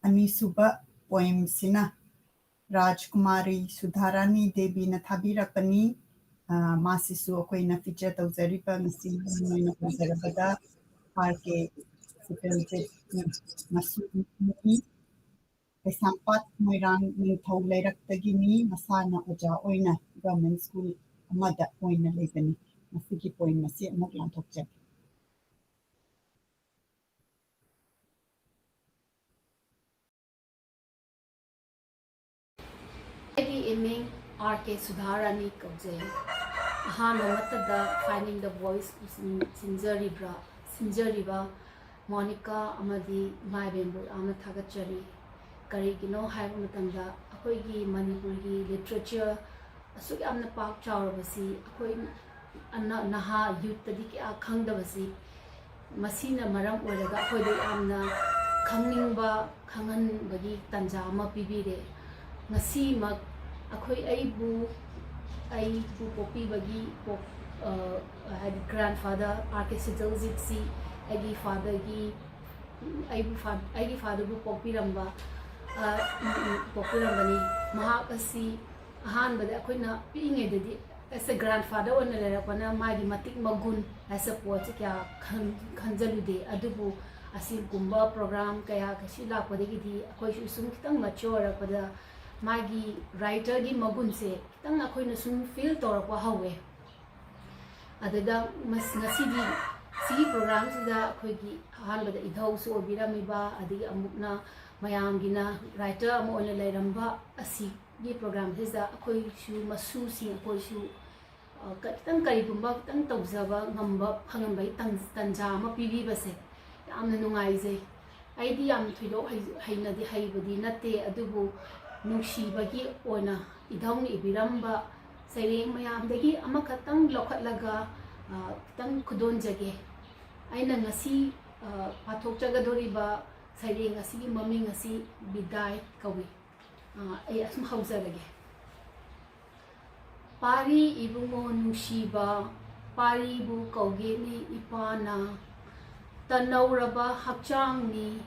ꯑꯅꯤꯁꯨꯕ poemꯁꯤꯅ ꯔꯥꯖꯀꯨꯃꯥꯔꯤ ꯁꯨꯙꯥꯔꯥꯅꯤ ꯗꯦꯕꯤꯅ ꯊꯥꯕꯤꯔꯛꯄꯅꯤ꯫ ꯑ, ꯃꯥꯁꯤꯁꯨ ꯑꯩꯈꯣꯏꯅ feature ꯇꯧꯖꯔꯤꯕ ꯉꯁꯤ ꯑꯣꯏꯅ ꯄꯟꯖꯔꯕꯗ ꯑꯥꯔ ꯀꯦ ꯁꯤꯇꯜꯖꯤꯠ ꯃꯁꯨꯅꯤ꯫ ꯀꯩꯁꯥꯝꯄꯥꯠ ꯃꯣꯏꯔꯥꯡ ꯅꯤꯡꯊꯧ ꯂꯩꯔꯛꯇꯒꯤꯅꯤ꯫ ꯃꯁꯥꯅ ꯑꯣꯖꯥ ꯑꯣꯏꯅ government school ꯑꯃꯗ ꯑꯣꯏꯅ ꯂꯩꯕꯅꯤ꯫ ꯃꯁꯤꯒꯤ poem ꯑꯁꯤ ꯑꯃꯨꯛ ꯂꯥꯟꯊꯣꯛꯆꯒꯦ꯫ ꯑꯩꯒꯤ ꯏꯃꯤꯡ ꯑꯥꯔ ꯀꯦ ꯁꯨꯙꯥꯔꯥꯅꯤ ꯀꯧꯖꯩ꯫ ꯑꯍꯥꯟꯕ ꯃꯛꯇꯗ Finding the Voice ꯁꯤꯟꯖꯔꯤꯕ꯭ꯔꯥ, ꯁꯤꯟꯖꯔꯤꯕ ꯃꯣꯅꯤꯀꯥ ꯑꯃꯗꯤ ꯏꯃꯥ ꯏꯕꯦꯟꯕꯨ ꯌꯥꯝꯅ ꯊꯥꯒꯠꯆꯔꯤ꯫ ꯀꯔꯤꯒꯤꯅꯣ ꯍꯥꯏꯕ ꯃꯇꯝꯗ, ꯑꯩꯈꯣꯏꯒꯤ ꯃꯅꯤꯄꯨꯔꯒꯤ literature ꯑꯁꯨꯛ ꯌꯥꯝꯅ ꯄꯥꯛ ꯆꯥꯎꯔꯕꯁꯤ ꯑꯩꯈꯣꯏ ꯑꯅ-, ꯅꯍꯥ youthꯇꯗꯤ ꯀꯌꯥ ꯈꯪꯗꯕꯁꯤ, ꯃꯁꯤꯅ ꯃꯔꯝ ꯑꯣꯏꯔꯒ ꯑꯩꯈꯣꯏꯗ ꯌꯥꯝꯅ ꯈꯪꯅꯤꯡꯕ, ꯈꯪꯍꯟꯕꯒꯤ ꯇꯥꯟꯖꯥ ꯑꯃ ꯄꯤꯕꯤꯔꯦ꯫ ꯉꯁꯤꯃꯛ ꯑꯩꯈꯣꯏ, ꯑꯩꯕꯨ, ꯑꯩꯕꯨ ꯄꯣꯛꯄꯤꯕꯒꯤ ꯄꯣꯛ-, ꯑ, ꯍꯥꯏꯗꯤ grandfather R K ꯁꯤꯇꯜꯖꯤꯠꯁꯤ ꯑꯩꯒꯤ fatherꯒꯤ, ꯑꯩꯕꯨ ꯐꯥ-, ꯑꯩꯒꯤ fatherꯕꯨ ꯄꯣꯛꯄꯤꯔꯝꯕ, ꯑ, ꯎꯝ, ꯎꯝ, ꯄꯣꯛꯄꯤꯔꯝꯕꯅꯤ꯫ ꯃꯍꯥꯛ ꯑꯁꯤ ꯑꯍꯥꯟꯕꯗ ꯑꯩꯈꯣꯏꯅ ꯄꯤꯛꯏꯉꯩꯗꯗꯤ as a grandfather ꯑꯣꯏꯅ ꯂꯩꯔꯛꯄꯅ ꯃꯥꯒꯤ ꯃꯇꯤꯛ ꯃꯒꯨꯟ ꯍꯥꯏꯁꯦ ꯄꯣꯠꯁꯦ ꯀꯌꯥ ꯈꯟ-, ꯈꯟꯖꯜꯂꯨꯗꯦ꯫ ꯑꯗꯨꯕꯨ ꯑꯁꯤꯒꯨꯝꯕ program ꯀꯌꯥ ꯀꯩꯁꯤ ꯂꯥꯛꯄꯗꯒꯤꯗꯤ ꯑꯩꯈꯣꯏꯁꯨ ꯁꯨꯝ ꯈꯤꯇꯪ mature ꯑꯣꯏꯔꯛꯄꯗ ꯃꯥꯒꯤ writerꯒꯤ ꯃꯒꯨꯟꯁꯦ ꯈꯤꯇꯪ ꯑꯩꯈꯣꯏꯅ ꯁꯨꯝ feel ꯇꯧꯔꯛꯄ ꯍꯧꯋꯦ꯫ ꯑꯗꯨꯗ ꯃꯁ-, ꯉꯁꯤꯗꯤ ꯁꯤꯒꯤ programꯁꯤꯗ ꯑꯩꯈꯣꯏꯒꯤ ꯑꯍꯥꯟꯕꯗ ꯏꯙꯧꯁꯨ ꯑꯣꯏꯕꯤꯔꯝꯃꯤꯕ, ꯑꯗꯒꯤ ꯑꯃꯨꯛꯅ ꯃꯌꯥꯝꯒꯤꯅ writer ꯑꯃ ꯑꯣꯏꯅ ꯂꯩꯔꯝꯕ ꯑꯁꯤꯒꯤ programꯁꯤꯗ ꯑꯩꯈꯣꯏꯁꯨ ꯃꯁꯨꯁꯤꯡ ꯑꯩꯈꯣꯏꯁꯨ, ꯑ, ꯈꯤꯇꯪ ꯀꯔꯤꯒꯨꯝꯕ ꯈꯤꯇꯪ ꯇꯧꯖꯕ ꯉꯝꯕ ꯐꯪꯍꯟꯕꯒꯤ ꯇꯟ-, ꯇꯟꯖꯥ ꯑꯃ ꯄꯤꯕꯤꯕꯁꯦ ꯌꯥꯝꯅ ꯅꯨꯡꯉꯥꯏꯖꯩ꯫ ꯑꯩꯗꯤ ꯌꯥꯝ ꯊꯣꯏꯗꯣꯛ ꯍꯩ-, ꯍꯩꯅꯗꯤ ꯍꯩꯕꯗꯤ ꯅꯠꯇꯦ, ꯑꯗꯨꯕꯨ ꯅꯨꯡꯁꯤꯕꯒꯤ ꯑꯣꯏꯅ ꯏꯙꯧꯅ ꯏꯕꯤꯔꯝꯕ ꯁꯩꯔꯦꯡ ꯃꯌꯥꯝꯗꯒꯤ ꯑꯃꯈꯛꯇꯪ ꯂꯧꯈꯠꯂꯒ, ꯑ, ꯈꯤꯇꯪ ꯈꯨꯗꯣꯟꯖꯒꯦ꯫ ꯑꯩꯅ ꯉꯁꯤ, ꯑ, ꯄꯥꯊꯣꯛꯆꯒꯗꯧꯔꯤꯕ ꯁꯩꯔꯦꯡ ꯑꯁꯤꯒꯤ ꯃꯃꯤꯡ ꯑꯁꯤ ꯕꯤꯗꯥꯏ ꯀꯧꯏ꯫ ꯑ, ꯑꯩ ꯑꯁꯨꯝ ꯍꯧꯖꯔꯒꯦ꯫ ꯄꯥꯔꯤ ꯏꯕꯨꯡꯉꯣ ꯅꯨꯡꯁꯤꯕ, ꯄꯥꯔꯤꯕꯨ ꯀꯧꯒꯦꯅꯦ ꯏꯄꯥꯅ꯫ ꯇꯅꯧꯔꯕ ꯍꯛꯆꯥꯡꯅꯤ,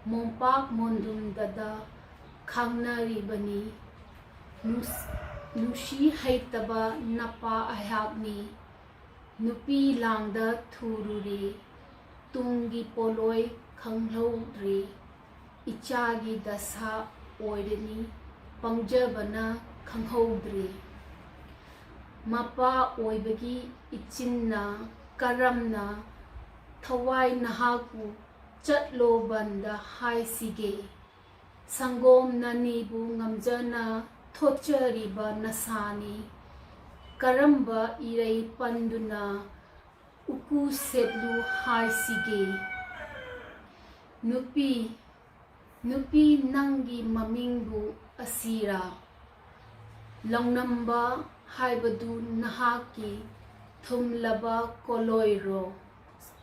ꯃꯣꯝꯄꯥꯛ ꯃꯣꯟꯗꯨꯝꯗꯗ ꯈꯥꯡꯅꯔꯤꯕꯅꯤ꯫ ꯅꯨꯡꯁ-, ꯅꯨꯡꯁꯤ ꯍꯩꯇꯕ ꯅꯄꯥ ꯑꯩꯍꯥꯛꯅꯤ꯫ ꯅꯨꯄꯤ ꯂꯥꯡꯗ ꯊꯨꯔꯨꯔꯦ, ꯇꯨꯡꯒꯤ ꯄꯣꯠꯂꯣꯏ ꯈꯪꯍꯧꯗ꯭ꯔꯦ꯫ ꯏꯆꯥꯒꯤ ꯗꯁꯥ ꯑꯣꯏꯔꯅꯤ, ꯄꯪꯖꯕꯅ ꯈꯪꯍꯧꯗ꯭ꯔꯦ꯫ ꯃꯄꯥ ꯑꯣꯏꯕꯒꯤ ꯏꯆꯤꯟꯅ ꯀꯔꯝꯅ ꯊꯋꯥꯏ ꯅꯍꯥꯛꯄꯨ ꯆꯠꯂꯣ ꯕꯟꯗ ꯍꯥꯏꯁꯤꯒꯦ? ꯁꯪꯒꯣꯝ ꯅꯅꯤꯕꯨ ꯉꯝꯖꯅ ꯊꯣꯠꯆꯔꯤꯕ ꯅꯁꯥꯅꯤ꯫ ꯀꯔꯝꯕ ꯏꯔꯩ ꯄꯟꯗꯨꯅ ꯎꯀꯨ ꯁꯦꯠꯂꯨ ꯍꯥꯏꯁꯤꯒꯦ? ꯅꯨꯄꯤ, ꯅꯨꯄꯤ ꯅꯪꯒꯤ ꯃꯃꯤꯡꯕꯨ ꯑꯁꯤꯔꯥ? ꯂꯧꯅꯝꯕ ꯍꯥꯏꯕꯗꯨ ꯅꯍꯥꯛꯀꯤ ꯊꯨꯝꯂꯕ ꯀꯣꯂꯣꯏꯔꯣ,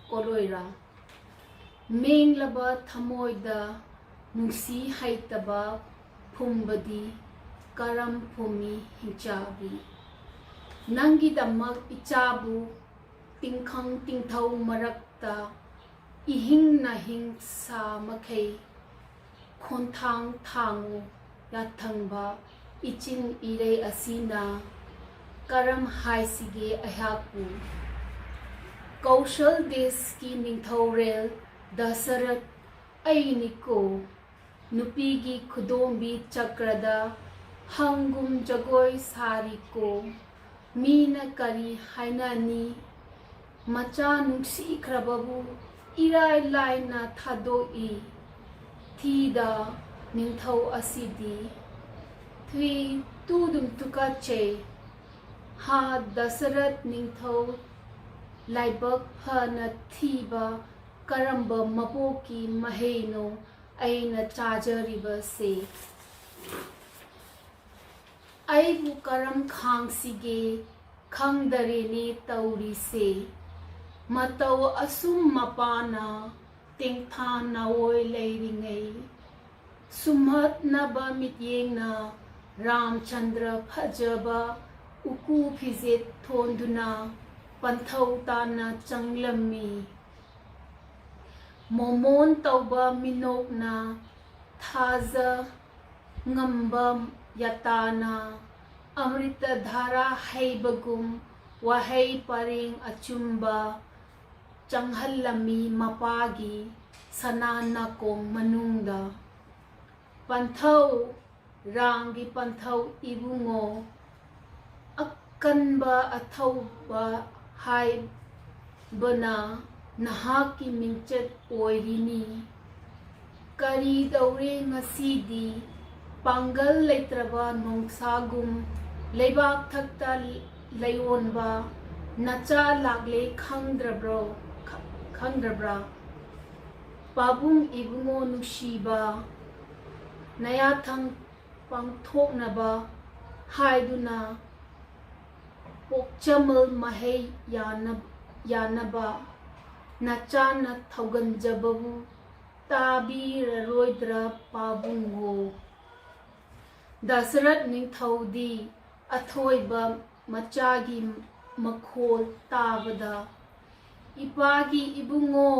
ꯀꯣꯂꯣꯏꯔꯥ? ꯃꯦꯡꯂꯕ ꯊꯃꯣꯏꯗ ꯅꯨꯡꯁꯤ ꯍꯩꯇꯕ ꯐꯨꯝꯕꯗꯤ ꯀꯔꯝ ꯐꯨꯝꯃꯤ ꯍꯤꯡꯆꯥꯕꯤ? ꯅꯪꯒꯤꯗꯃꯛ ꯏꯆꯥꯕꯨ ꯇꯤꯡꯈꯪ ꯇꯤꯡꯊꯧ ꯃꯔꯛꯇ ꯏꯍꯤꯡ ꯅꯥꯍꯤꯡ ꯁꯥ ꯃꯈꯩ ꯈꯣꯟꯊꯥꯡ ꯊꯥꯡꯉꯨ ꯌꯥꯊꯪꯕ ꯏꯆꯤꯟ ꯏꯔꯩ ꯑꯁꯤꯅ ꯀꯔꯝ ꯍꯥꯏꯁꯤꯒꯦ ꯑꯩꯍꯥꯛꯄꯨ? ꯀꯧꯁꯜ ꯗꯦꯁꯀꯤ ꯅꯤꯡꯊꯧꯔꯦꯜ ꯗꯁꯔꯊ ꯑꯩꯅꯤꯀꯣ꯫ ꯅꯨꯄꯤꯒꯤ ꯈꯨꯗꯣꯝꯕꯤ ꯆꯀ꯭ꯔꯗ ꯍꯪꯒꯨꯝ ꯖꯒꯣꯏ ꯁꯥꯔꯤꯀꯣ꯫ ꯃꯤꯅ ꯀꯔꯤ ꯍꯥꯏꯅꯅꯤ? ꯃꯆꯥ ꯅꯨꯡꯁꯤꯈ꯭ꯔꯕꯕꯨ ꯏꯔꯥꯏ ꯂꯥꯏꯅ ꯊꯥꯗꯣꯛꯏ꯫ ꯊꯤꯗ ꯅꯤꯡꯊꯧ ꯑꯁꯤꯗꯤ꯫ ꯊꯨꯏ ꯇꯨꯗꯨꯝ ꯇꯨꯀꯠꯆꯩ꯫ ꯍꯥ ꯗꯁꯔꯊ ꯅꯤꯡꯊꯧ, ꯂꯥꯏꯕꯛ ꯐꯅ ꯊꯤꯕ ꯀꯔꯝꯕ ꯃꯄꯣꯛꯀꯤ ꯃꯍꯩꯅꯣ ꯑꯩꯅ ꯆꯥꯖꯔꯤꯕꯁꯦ? ꯑꯩꯕꯨ ꯀꯔꯝ ꯈꯥꯡꯁꯤꯒꯦ ꯈꯪꯗꯔꯦꯅꯦ ꯇꯧꯔꯤꯁꯦ꯫ ꯃꯇꯧ ꯑꯁꯨꯝ ꯃꯄꯥꯅ ꯇꯦꯡꯊꯥ ꯅꯥꯑꯣꯏ ꯂꯩꯔꯤꯉꯩ, ꯁꯨꯝꯍꯠꯅꯕ ꯃꯤꯠꯌꯦꯡꯅ ꯔꯥꯝꯆꯟꯗ꯭ꯔ ꯐꯖꯕ ꯎꯀꯨ ꯐꯤꯖꯦꯠ ꯊꯣꯟꯗꯨꯅ ꯄꯟꯊꯧ ꯇꯥꯅ ꯆꯪꯂꯝꯃꯤ꯫ ꯃꯣꯃꯣꯟ ꯇꯧꯕ ꯃꯤꯅꯣꯛꯅ ꯊꯥꯖ ꯉꯝꯕ ꯌꯥꯇꯥꯅ ꯑꯃ꯭ꯔꯤꯇ ꯙꯥꯔꯥ ꯍꯩꯕꯒꯨꯝ ꯋꯥꯍꯩ ꯄꯔꯦꯡ ꯑꯆꯨꯝꯕ ꯆꯪꯍꯜꯂꯝꯃꯤ ꯃꯄꯥꯒꯤ ꯁꯅꯥ ꯅꯥꯀꯣꯡ ꯃꯅꯨꯡꯗ꯫ ꯄꯟꯊꯧ, ꯔꯥꯝꯒꯤ ꯄꯟꯊꯧ ꯏꯕꯨꯡꯉꯣ, ꯑꯀꯟꯕ ꯑꯊꯧꯕ ꯍꯥꯏꯕꯅ ꯅꯍꯥꯛꯀꯤ ꯃꯤꯡꯆꯠ ꯑꯣꯏꯔꯤꯅꯤ꯫ ꯀꯔꯤ ꯇꯧꯔꯦ ꯉꯁꯤꯗꯤ? ꯄꯥꯡꯒꯜ ꯂꯩꯇ꯭ꯔꯕ ꯅꯣꯡꯁꯥꯒꯨꯝ ꯂꯩꯕꯥꯛ ꯊꯛꯇ ꯂꯩꯑꯣꯟꯕ ꯅꯆꯥ ꯂꯥꯛꯂꯦ ꯈꯪꯗ꯭ꯔꯕ꯭ꯔꯣ? ꯈ-, ꯈꯪꯗ꯭ꯔꯕ꯭ꯔꯥ? ꯄꯥꯕꯨꯡ ꯏꯕꯨꯡꯉꯣ ꯅꯨꯡꯁꯤꯕ, ꯅꯌꯥꯊꯪ ꯄꯥꯡꯊꯣꯛꯅꯕ ꯍꯥꯏꯗꯨꯅ ꯄꯣꯛꯆꯃꯜ ꯃꯍꯩ ꯌꯥꯅ-, ꯌꯥꯅꯕ ꯅꯆꯥꯅ ꯊꯧꯒꯟꯖꯕꯕꯨ ꯇꯥꯕꯤꯔꯔꯣꯏꯗ꯭ꯔꯥ ꯄꯥꯕꯨꯡꯉꯣ? ꯗꯁꯔꯠ ꯅꯤꯡꯊꯧꯗꯤ ꯑꯊꯣꯏꯕ ꯃꯆꯥꯒꯤ ꯃꯈꯣꯜ ꯇꯥꯕꯗ, "ꯏꯄꯥꯒꯤ ꯏꯕꯨꯡꯉꯣ"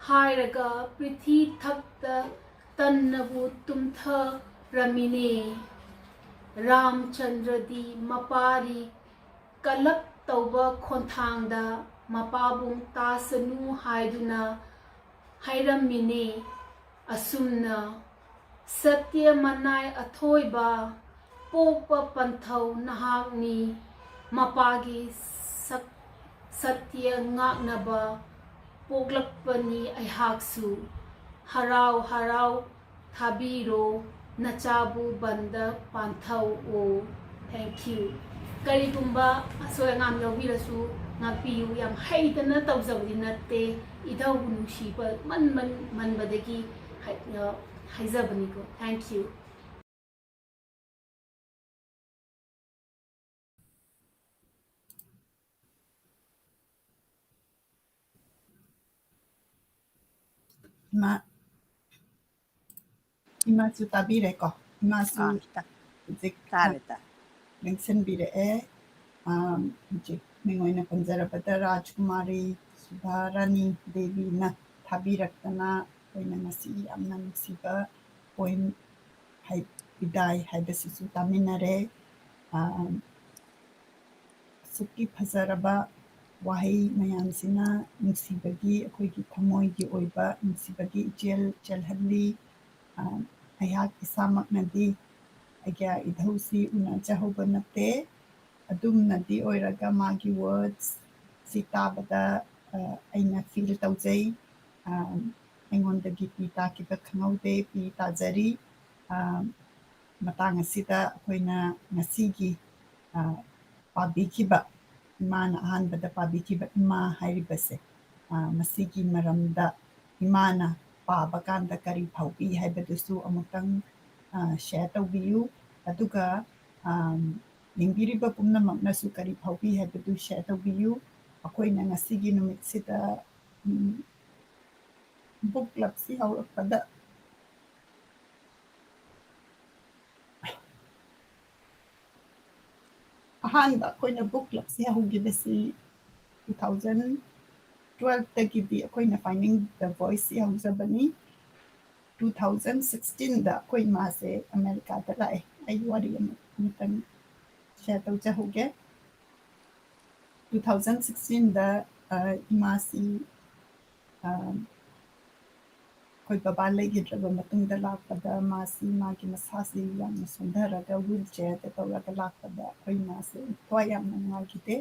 ꯍꯥꯏꯔꯒ ꯄ꯭ꯔꯤꯊꯤ ꯊꯛꯇ ꯇꯟꯅꯕꯨ ꯇꯨꯝꯊꯔꯝꯃꯤꯅꯦ꯫ ꯔꯥꯝꯆꯟꯗ꯭ꯔꯗꯤ ꯃꯄꯥꯔꯤ ꯀꯂꯞ ꯇꯧꯕ ꯈꯣꯟꯊꯥꯡꯗ ꯃꯄꯥꯕꯨꯡ ꯇꯥꯁꯅꯨ ꯍꯥꯏꯗꯨꯅ ꯍꯥꯏꯔꯝꯃꯤꯅꯦ꯫ ꯑꯁꯨꯝꯅ ꯁꯇ꯭ꯌ ꯃꯅꯥꯏ ꯑꯊꯣꯏꯕ ꯄꯣꯛꯄ ꯄꯟꯊꯧ ꯅꯍꯥꯛꯅꯤ꯫ ꯃꯄꯥꯒꯤ ꯁꯛ-, ꯁꯇ꯭ꯌ ꯉꯥꯛꯅꯕ ꯄꯣꯛꯂꯛꯄꯅꯤ ꯑꯩꯍꯥꯛꯁꯨ꯫ ꯍꯔꯥꯎ ꯍꯔꯥꯎ ꯊꯥꯕꯤꯔꯣ, ꯅꯆꯥꯕꯨ ꯕꯟꯗ ꯄꯥꯟꯊꯧꯑꯣ꯫ Thank you꯫ ꯀꯔꯤꯒꯨꯝꯕ ꯑꯁꯣꯏ ꯑꯉꯥꯝ ꯌꯥꯎꯕꯤꯔꯁꯨ ꯉꯥꯛꯄꯤꯌꯨ꯫ ꯌꯥꯝ ꯍꯩꯗꯅ ꯇꯧꯖꯕꯗꯤ ꯅꯠꯇꯦ, ꯏꯙꯧꯕꯨ ꯅꯨꯡꯁꯤꯕ ꯃꯟ-, ꯃꯟ-, ꯃꯟꯕꯗꯒꯤ ꯍꯥꯏ-, ꯑ, ꯍꯥꯏꯖꯕꯅꯤꯀꯣ꯫ Thank you꯫ ꯏꯃꯥ, ꯏꯃꯥꯁꯨ ꯇꯥꯕꯤꯔꯦꯀꯣ? ꯏꯃꯥꯁꯨ ꯑꯥ, ꯇꯥ-, ꯍꯧꯖꯤꯛ ꯇꯥꯔꯦ, ꯇꯥꯔꯦ꯫ ꯂꯦꯡꯁꯤꯟꯕꯤꯔꯛꯑꯦ꯫ ꯑꯥ, ꯍꯧꯖꯤꯛ ꯃꯤꯡ ꯑꯣꯏꯅ ꯄꯟꯖꯔꯕꯗ ꯔꯥꯖꯀꯨꯃꯥꯔꯤ ꯁꯨꯙꯥꯔꯥꯅꯤ ꯗꯦꯕꯤꯅ ꯊꯥꯕꯤꯔꯛꯇꯅ ꯑꯩꯈꯣꯏꯅ ꯉꯁꯤ ꯌꯥꯝꯅ ꯅꯨꯡꯁꯤꯕ poem ꯍꯥꯏ-, ꯕꯤꯗꯥꯏ ꯍꯥꯏꯕꯁꯤꯁꯨ ꯇꯥꯃꯤꯟꯅꯔꯦ꯫ ꯑꯥ, ꯑꯁꯨꯛꯀꯤ ꯐꯖꯔꯕ ꯋꯥꯍꯩ ꯃꯌꯥꯝꯁꯤꯅ ꯅꯨꯡꯁꯤꯕꯒꯤ, ꯑꯩꯈꯣꯏꯒꯤ ꯊꯃꯣꯏꯒꯤ ꯑꯣꯏꯕ ꯅꯨꯡꯁꯤꯕꯒꯤ ꯏꯆꯦꯜ ꯆꯦꯜꯍꯜꯂꯤ꯫ ꯑ, ꯑꯩꯍꯥꯛ ꯏꯁꯥꯃꯛꯅꯗꯤ ꯑꯩꯒꯤ ꯏꯙꯧꯁꯤ ꯎꯅꯖꯍꯧꯕ ꯅꯠꯇꯦ꯫ ꯑꯗꯨꯝꯅꯗꯤ ꯑꯣꯏꯔꯒ ꯃꯥꯒꯤ words ꯁꯤ ꯇꯥꯕꯗ, ꯑ, ꯑꯩꯅ feel ꯇꯧꯖꯩ꯫ ꯑ, ꯑꯩꯉꯣꯟꯗꯒꯤ ꯄꯤ ꯇꯥꯈꯤꯕ ꯈꯪꯍꯧꯗꯦ, ꯄꯤ ꯇꯥꯖꯔꯤ꯫ ꯑ, ꯃꯇꯥꯡ ꯑꯁꯤꯗ ꯑꯩꯈꯣꯏꯅ ꯉꯁꯤꯒꯤ, ꯑ, ꯄꯥꯕꯤꯈꯤꯕ, ꯏꯃꯥꯅ ꯑꯍꯥꯟꯕꯗ ꯄꯥꯕꯤꯈꯤꯕ ꯏꯃꯥ ꯍꯥꯏꯔꯤꯕꯁꯦ, ꯑ, ꯃꯁꯤꯒꯤ ꯃꯔꯝꯗ ꯏꯃꯥꯅ ꯄꯥꯕ ꯀꯥꯟꯗ ꯀꯔꯤ ꯐꯥꯎꯕꯤ ꯍꯥꯏꯕꯗꯨꯁꯨ ꯑꯃꯨꯛꯇꯪ, ꯑ, share ꯇꯧꯕꯤꯌꯨ꯫ ꯑꯗꯨꯒ, ꯑꯝ, ꯌꯦꯡꯕꯤꯔꯤꯕ ꯄꯨꯝꯅꯃꯛꯅꯁꯨ ꯀꯔꯤ ꯐꯥꯎꯕꯤ ꯍꯥꯏꯕꯗꯨ share ꯇꯧꯕꯤꯌꯨ꯫ ꯑꯩꯈꯣꯏꯅ ꯉꯁꯤꯒꯤ ꯅꯨꯃꯤꯠꯁꯤꯗ, ꯎꯝ, book clubꯁꯤ ꯍꯧꯔꯛꯄꯗ ꯑꯍꯥꯟꯕ ꯑꯩꯈꯣꯏꯅ book clubꯁꯤ ꯍꯧꯈꯤꯕꯁꯤ two thousand twelveꯇꯒꯤꯗꯤ ꯑꯩꯈꯣꯏꯅ Finding the Voiceꯁꯤ ꯍꯧꯖꯕꯅꯤ꯫ Two thousand sixteenꯗ ꯑꯩꯈꯣꯏ ꯏꯃꯥꯁꯦ ꯑꯃꯦꯔꯤꯀꯥꯗ ꯂꯥꯛꯑꯦ꯫ ꯑꯩ ꯋꯥꯔꯤ ꯑꯃ ꯑꯃꯨꯛꯇꯪ share ꯇꯧꯖꯍꯧꯒꯦ꯫ Two thousand sixteenꯗ, ꯑ, ꯏꯃꯥꯁꯤ, ꯑ, ꯑꯩꯈꯣꯏ ꯕꯕꯥ ꯂꯩꯈꯤꯗ꯭ꯔꯕ ꯃꯇꯨꯡꯗ ꯂꯥꯛꯄꯗ ꯃꯥꯁꯤ, ꯃꯥꯒꯤ ꯃꯁꯥꯁꯤ ꯌꯥꯝꯅ ꯁꯣꯟꯊꯔꯒ wheelchairꯗ ꯇꯧꯔꯒ ꯂꯥꯛꯄꯗ ꯑꯩꯈꯣꯏ ꯏꯃꯥꯁꯦ ꯊꯋꯥꯏ ꯌꯥꯝꯅ ꯅꯨꯡꯉꯥꯏꯈꯤꯗꯦ꯫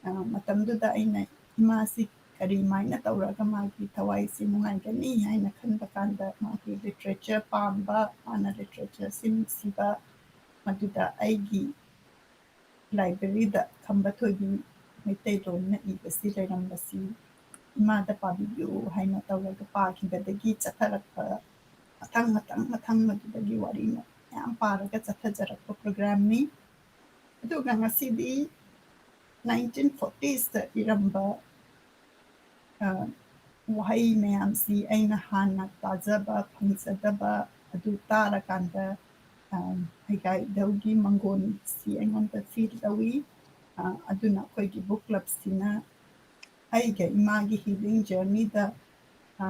ꯑ, ꯃꯇꯝꯗꯨꯗ ꯑꯩꯅ ꯏꯃꯥꯁꯤ ꯀꯔꯤꯃꯥꯏꯅ ꯇꯧꯔꯒ ꯃꯥꯒꯤ ꯊꯋꯥꯏꯁꯤ ꯅꯨꯡꯉꯥꯏꯒꯅꯤ ꯍꯥꯏꯅ ꯈꯟꯕ ꯀꯥꯟꯗ ꯃꯥꯒꯤ literature ꯄꯥꯝꯕ, ꯃꯥꯅ literatureꯁꯤ ꯅꯨꯡꯁꯤꯕ, ꯃꯗꯨꯗ ꯑꯩꯒꯤ libraryꯗ ꯈꯝꯕ ꯊꯣꯏꯕꯤ ꯃꯩꯇꯩꯂꯣꯟꯅ ꯏꯕꯁꯤ ꯂꯩꯔꯝꯕꯁꯤ ꯏꯃꯥꯗ ꯄꯥꯕꯤꯌꯨ ꯍꯥꯏꯅ ꯇꯧꯔꯒ ꯄꯥꯈꯤꯕꯗꯒꯤ ꯆꯠꯊꯔꯛꯄ ꯃꯊꯪ, ꯃꯊꯪ, ꯃꯊꯪ ꯃꯗꯨꯗꯒꯤ ꯋꯥꯔꯤ ꯃꯌꯥꯝ ꯄꯥꯔꯒ ꯆꯠꯊꯖꯔꯛꯄ programꯅꯤ꯫ ꯑꯗꯨꯒ ꯉꯁꯤꯗꯤ nineteen fortiesꯇ ꯏꯔꯝꯕ, ꯑ, ꯋꯥꯍꯩ ꯃꯌꯥꯝꯁꯤ ꯑꯩꯅ ꯍꯥꯟꯅ ꯇꯥꯖꯕ ꯐꯪꯖꯗꯕ ꯑꯗꯨ ꯇꯥꯔꯀꯥꯟꯗ, ꯑ, ꯍꯩꯒꯥꯏ ꯏꯙꯧꯒꯤ ꯃꯪꯒꯣꯟꯁꯤ ꯑꯩꯉꯣꯟꯗ feel ꯇꯧꯏ꯫ ꯑ, ꯑꯗꯨꯅ ꯑꯩꯈꯣꯏꯒꯤ book clubꯁꯤꯅ ꯑꯩꯒ ꯏꯃꯥꯒꯤ healing journeyꯗ, ꯑ,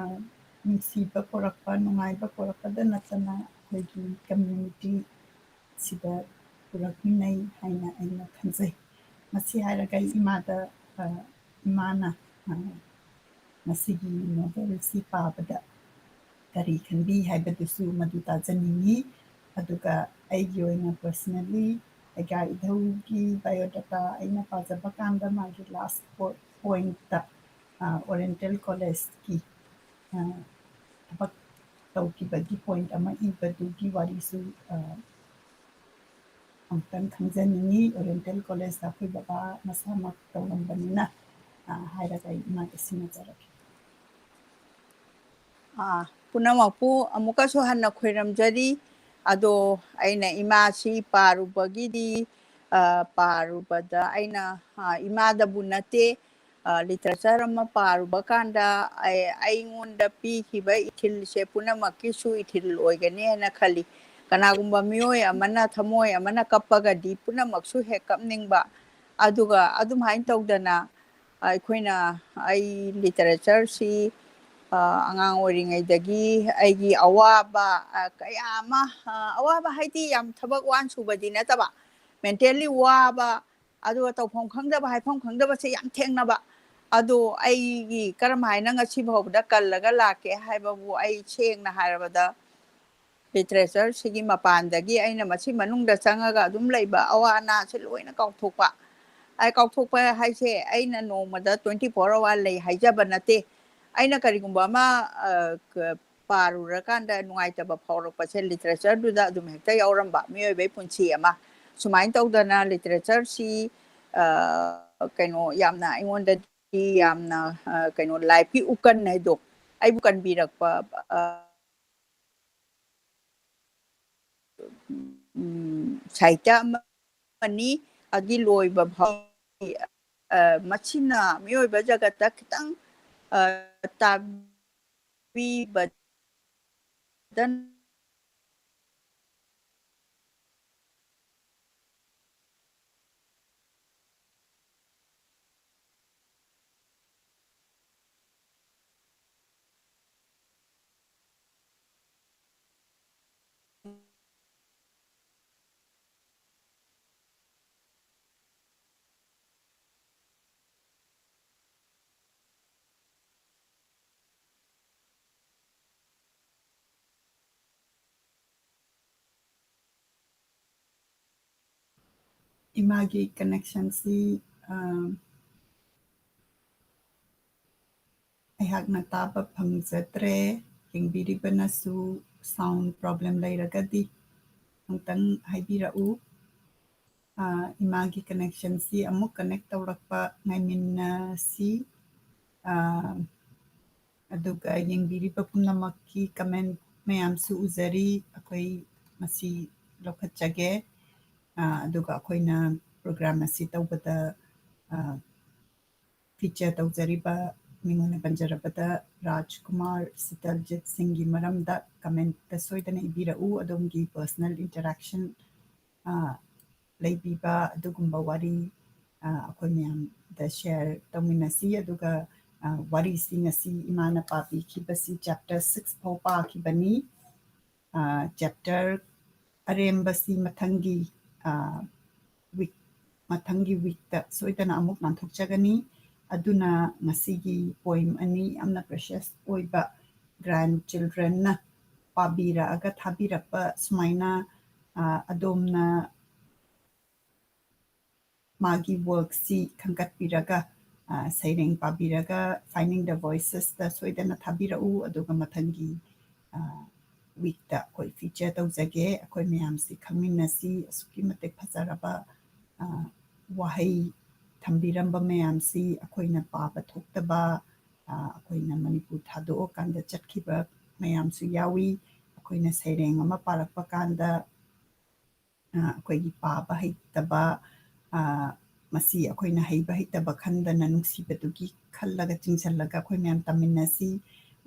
ꯅꯨꯡꯁꯤꯕ ꯄꯨꯔꯛꯄ, ꯅꯨꯡꯉꯥꯏꯕ ꯄꯨꯔꯛꯄꯗ ꯅꯠꯇꯅ ꯑꯩꯈꯣꯏꯒꯤ community ꯁꯤꯗ ꯄꯨꯔꯛꯃꯤꯟꯅꯩ ꯍꯥꯏꯅ ꯑꯩꯅ ꯈꯟꯖꯩ꯫ ꯃꯁꯤ ꯍꯥꯏꯔꯒ ꯑꯩ ꯏꯃꯥꯗ, ꯑ, ꯏꯃꯥꯅ, ꯑ, ꯃꯁꯤꯒꯤ novelꯁꯤ ꯄꯥꯕꯗ ꯀꯔꯤ ꯈꯟꯕꯤ ꯍꯥꯏꯕꯗꯨꯁꯨ ꯃꯗꯨ ꯇꯥꯖꯅꯤꯡꯏ꯫ ꯑꯗꯨꯒ ꯑꯩꯒꯤ ꯑꯣꯏꯅ personally ꯍꯩꯒꯥꯏ ꯏꯙꯧꯒꯤ biodata ꯑꯩꯅ ꯄꯥꯖꯕ ꯀꯥꯟꯗ ꯃꯥꯒꯤ last po-, pointꯇ, ꯑ, Oriental Collegeꯀꯤ, ꯑ, ꯊꯕꯛ ꯇꯧꯈꯤꯕꯒꯤ ꯄꯣꯏꯟꯠ ꯑꯃ ꯏꯕꯗꯨꯒꯤ ꯋꯥꯔꯤꯁꯨ, ꯑ, ꯑꯃꯨꯛꯇꯪ ꯈꯪꯖꯅꯤꯡꯉꯤ꯫ ꯑꯣꯔꯤꯌꯦꯟꯇꯦꯜ ꯀꯣꯂꯦꯖꯇ ꯑꯩꯈꯣꯏ ꯕꯕꯥ ꯃꯁꯥꯃꯛ ꯇꯧꯔꯝꯕꯅꯤꯅ, ꯑ, ꯍꯥꯏꯔꯒ ꯑꯩ ꯏꯃꯥꯗ ꯁꯤꯟꯅꯖꯔꯛꯀꯦ꯫ ꯑꯥ, ꯄꯨꯝꯅꯃꯛꯄꯨ ꯑꯃꯨꯛꯀꯁꯨ ꯍꯟꯅ ꯈꯣꯏꯔꯝꯖꯔꯤ꯫ ꯑꯗꯣ ꯑꯩꯅ ꯏꯃꯥꯁꯤ ꯄꯥꯔꯨꯕꯒꯤꯗꯤ, ꯑ, ꯄꯥꯔꯨꯕꯗ ꯑꯩꯅ, ꯑ, ꯏꯃꯥꯗꯕꯨ ꯅꯠꯇꯦ, ꯑ, ꯂꯤꯇꯔꯦꯆꯔ ꯑꯃ ꯄꯥꯔꯨꯕ ꯀꯥꯟꯗ ꯑꯩ-, ꯑꯩꯉꯣꯟꯗ ꯄꯤꯈꯤꯕ ꯏꯊꯤꯜꯁꯦ ꯄꯨꯝꯅꯃꯛꯀꯤꯁꯨ ꯏꯊꯤꯜ ꯑꯣꯏꯒꯅꯤ ꯍꯥꯏꯅ ꯈꯜꯂꯤ꯫ ꯀꯅꯥꯒꯨꯝꯕ ꯃꯤꯑꯣꯏ ꯑꯃꯅ, ꯊꯃꯣꯏ ꯑꯃꯅ ꯀꯞꯄꯒꯗꯤ ꯄꯨꯝꯅꯃꯛꯁꯨ ꯍꯦꯛ ꯀꯞꯅꯤꯡꯕ꯫ ꯑꯗꯨꯒ ꯑꯗꯨꯝꯍꯥꯏꯅ ꯇꯧꯗꯅ, ꯑ, ꯑꯩꯈꯣꯏꯅ, ꯑꯩ ꯂꯤꯇꯔꯦꯆꯔꯁꯤ, ꯑ, ꯑꯉꯥꯡ ꯑꯣꯏꯔꯤꯉꯩꯗꯒꯤ ꯑꯩꯒꯤ ꯑꯋꯥꯕ, ꯑ, ꯀꯌꯥ ꯑꯃ, ꯑ, ꯑꯋꯥꯕ ꯍꯥꯏꯗꯤ ꯌꯥꯝ ꯊꯕꯛ ꯋꯥꯟ ꯁꯨꯕꯗꯤ ꯅꯠꯇꯕ, ꯃꯦꯟꯇꯦꯜꯂꯤ ꯋꯥꯕ, ꯑꯗꯨꯒ ꯇꯧꯐꯝ ꯈꯪꯗꯕ, ꯍꯥꯏꯐꯝ ꯈꯪꯗꯕꯁꯦ ꯌꯥꯝ ꯊꯦꯡꯅꯕ꯫ ꯑꯗꯣ ꯑꯩꯒꯤ ꯀꯔꯝ ꯍꯥꯏꯅ ꯉꯁꯤ ꯐꯥꯎꯕꯗ ꯀꯜꯂꯒ ꯂꯥꯛꯀꯦ ꯍꯥꯏꯕꯕꯨ ꯑꯩ ꯁꯦꯡꯅ ꯍꯥꯏꯔꯕꯗ ꯂꯤꯇꯔꯦꯆꯔꯁꯤꯒꯤ ꯃꯄꯥꯟꯗꯒꯤ ꯑꯩꯅ ꯃꯁꯤ ꯃꯅꯨꯡꯗ ꯆꯪꯉꯒ ꯑꯗꯨꯝ ꯂꯩꯕ ꯑꯋꯥ ꯑꯅꯥꯁꯦ ꯂꯣꯏꯅ ꯀꯥꯎꯊꯣꯛꯄ꯫ ꯑꯩ ꯀꯥꯎꯊꯣꯛꯄ ꯍꯥꯏꯁꯦ ꯑꯩꯅ ꯅꯣꯡꯃꯗ twenty four hour ꯂꯩ ꯍꯥꯏꯖꯕ ꯅꯠꯇꯦ꯫ ꯑꯩꯅ ꯀꯔꯤꯒꯨꯝꯕ ꯑꯃ, ꯑ, ꯀ-, ꯄꯥꯔꯨꯔꯀꯥꯟꯗ ꯅꯨꯡꯉꯥꯏꯇꯕ ꯐꯥꯎꯔꯛꯄꯁꯦ ꯂꯤꯇꯔꯦꯆꯔꯗꯨꯗ ꯑꯗꯨꯝ ꯍꯦꯛꯇ ꯌꯥꯎꯔꯝꯕ ꯃꯤꯑꯣꯏꯕꯒꯤ ꯄꯨꯟꯁꯤ ꯑꯃ꯫ ꯁꯨꯃꯥꯏꯅ ꯇꯧꯗꯅ ꯂꯤꯇꯔꯦꯆꯔꯁꯤ, ꯑ, ꯀꯩꯅꯣ ꯌꯥꯝꯅ ꯑꯩꯉꯣꯟꯗꯗꯤ ꯌꯥꯝꯅ, ꯑ, ꯀꯩꯅꯣ ꯂꯥꯏꯐꯀꯤ ꯎꯀꯟ ꯍꯥꯏꯗꯣ ꯑꯩꯕꯨ ꯀꯟꯕꯤꯔꯛꯄ, ꯑ, ꯎꯝ, ꯁꯥꯍꯤꯇ꯭ꯌ ꯑꯃꯅꯤ꯫ ꯑꯗꯨꯒꯤ ꯂꯣꯏꯕ ꯐꯥꯎ, ꯑ, ꯃꯁꯤꯅ ꯃꯤꯑꯣꯏꯕ ꯖꯒꯠꯇ ꯈꯤꯇꯪ, ꯑ, ꯇꯥꯕꯤꯕꯗ ꯏꯃꯥꯒꯤ ꯀꯅꯦꯛꯁꯟꯁꯤ, ꯑ, ꯑꯩꯍꯥꯛꯅ ꯇꯥꯕ ꯐꯪꯖꯗ꯭ꯔꯦ꯫ ꯌꯦꯡꯕꯤꯔꯤꯕꯅꯁꯨ sound problem ꯂꯩꯔꯒꯗꯤ ꯑꯃꯨꯛꯇꯪ ꯍꯥꯏꯕꯤꯔꯛꯎ꯫ ꯑꯥ, ꯏꯃꯥꯒꯤ connectionꯁꯤ ꯑꯃꯨꯛ connect ꯇꯧꯔꯛꯄ ꯉꯥꯏꯃꯤꯟꯅꯁꯤ꯫ ꯑꯥ, ꯑꯗꯨꯒ ꯌꯦꯡꯕꯤꯔꯤꯕ ꯄꯨꯝꯅꯃꯛꯀꯤ comment ꯃꯌꯥꯝꯁꯨ ꯎꯖꯔꯤ꯫ ꯑꯩꯈꯣꯏ ꯃꯁꯤ ꯂꯧꯈꯠꯆꯒꯦ꯫ ꯑꯥ, ꯑꯗꯨꯒ ꯑꯩꯈꯣꯏꯅ program ꯑꯁꯤ ꯇꯧꯕꯗ, ꯑꯥ, feature ꯇꯧꯖꯔꯤꯕ ꯃꯤꯡ ꯑꯣꯏꯅ ꯄꯟꯖꯔꯕꯗ ꯔꯥꯖꯀꯨꯃꯥꯔ ꯁꯤꯇꯜꯖꯤꯠ ꯁꯤꯡꯒꯤ ꯃꯔꯝꯗ commentꯇ ꯁꯣꯏꯗꯅ ꯏꯕꯤꯔꯛꯎ꯫ ꯑꯗꯣꯝꯒꯤ personal interaction, ꯑꯥ, ꯂꯩꯕꯤꯕ ꯑꯗꯨꯒꯨꯝꯕ ꯋꯥꯔꯤ, ꯑꯥ, ꯑꯩꯈꯣꯏ ꯃꯌꯥꯝꯗ share ꯇꯧꯃꯤꯟꯅꯁꯤ꯫ ꯑꯗꯨꯒ, ꯑꯥ, ꯋꯥꯔꯤꯁꯤ ꯉꯁꯤ ꯏꯃꯥꯅ ꯄꯥꯕꯤꯈꯤꯕꯁꯤ chapter six ꯐꯥꯎ ꯄꯥꯈꯤꯕꯅꯤ꯫ ꯑꯥ, chapter ꯑꯔꯦꯝꯕꯁꯤ ꯃꯊꯪꯒꯤ, ꯑꯥ, week, ꯃꯊꯪꯒꯤ weekꯇ ꯁꯣꯏꯗꯅ ꯑꯃꯨꯛ ꯂꯥꯟꯊꯣꯛꯆꯒꯅꯤ꯫ ꯑꯗꯨꯅ ꯉꯁꯤꯒꯤ poem ꯑꯅꯤ ꯌꯥꯝꯅ precious ꯑꯣꯏꯕ grandchildrenꯅ ꯄꯥꯕꯤꯔꯛꯑꯒ ꯊꯥꯕꯤꯔꯛꯄ ꯁꯨꯃꯥꯏꯅ, ꯑꯥ, ꯑꯗꯣꯝꯅ ꯃꯥꯒꯤ workꯁꯤ ꯈꯟꯒꯠꯄꯤꯔꯒ, ꯑꯥ, ꯁꯩꯔꯦꯡ ꯄꯥꯕꯤꯔꯒ Finding the Voicesꯇ ꯁꯣꯏꯗꯅ ꯊꯥꯕꯤꯔꯛꯎ꯫ ꯑꯗꯨꯒ ꯃꯊꯪꯒꯤ, ꯑꯥ, weekꯇ ꯑꯩꯈꯣꯏ feature ꯇꯧꯖꯒꯦ꯫ ꯑꯩꯈꯣꯏ ꯃꯌꯥꯝꯁꯤ ꯈꯪꯃꯤꯟꯅꯁꯤ꯫ ꯑꯁꯨꯛꯀꯤ ꯃꯇꯤꯛ ꯐꯖꯔꯕ, ꯑꯥ, ꯋꯥꯍꯩ ꯊꯝꯕꯤꯔꯝꯕ ꯃꯌꯥꯝꯁꯤ ꯑꯩꯈꯣꯏꯅ ꯄꯥꯕ ꯊꯣꯛꯇꯕ, ꯑꯥ, ꯑꯩꯈꯣꯏꯅ ꯃꯅꯤꯄꯨꯔ ꯊꯥꯗꯣꯛꯑꯀꯥꯟꯗ ꯆꯠꯈꯤꯕ ꯃꯌꯥꯝꯁꯨ ꯌꯥꯎꯏ꯫ ꯑꯩꯈꯣꯏꯅ ꯁꯩꯔꯦꯡ ꯑꯃ ꯄꯥꯔꯛꯄ ꯀꯥꯟꯗ, ꯑ, ꯑꯩꯈꯣꯏꯒꯤ ꯄꯥꯕ ꯍꯩꯇꯕ, ꯑ, ꯃꯁꯤ ꯑꯩꯈꯣꯏꯅ ꯍꯩꯕ ꯍꯩꯇꯕ ꯈꯟꯗꯅ ꯅꯨꯡꯁꯤꯕꯗꯨꯒꯤ ꯈꯜꯂꯒ ꯆꯤꯡꯁꯤꯜꯂꯒ ꯑꯩꯈꯣꯏ ꯃꯌꯥꯝ ꯇꯝꯃꯤꯟꯅꯁꯤ꯫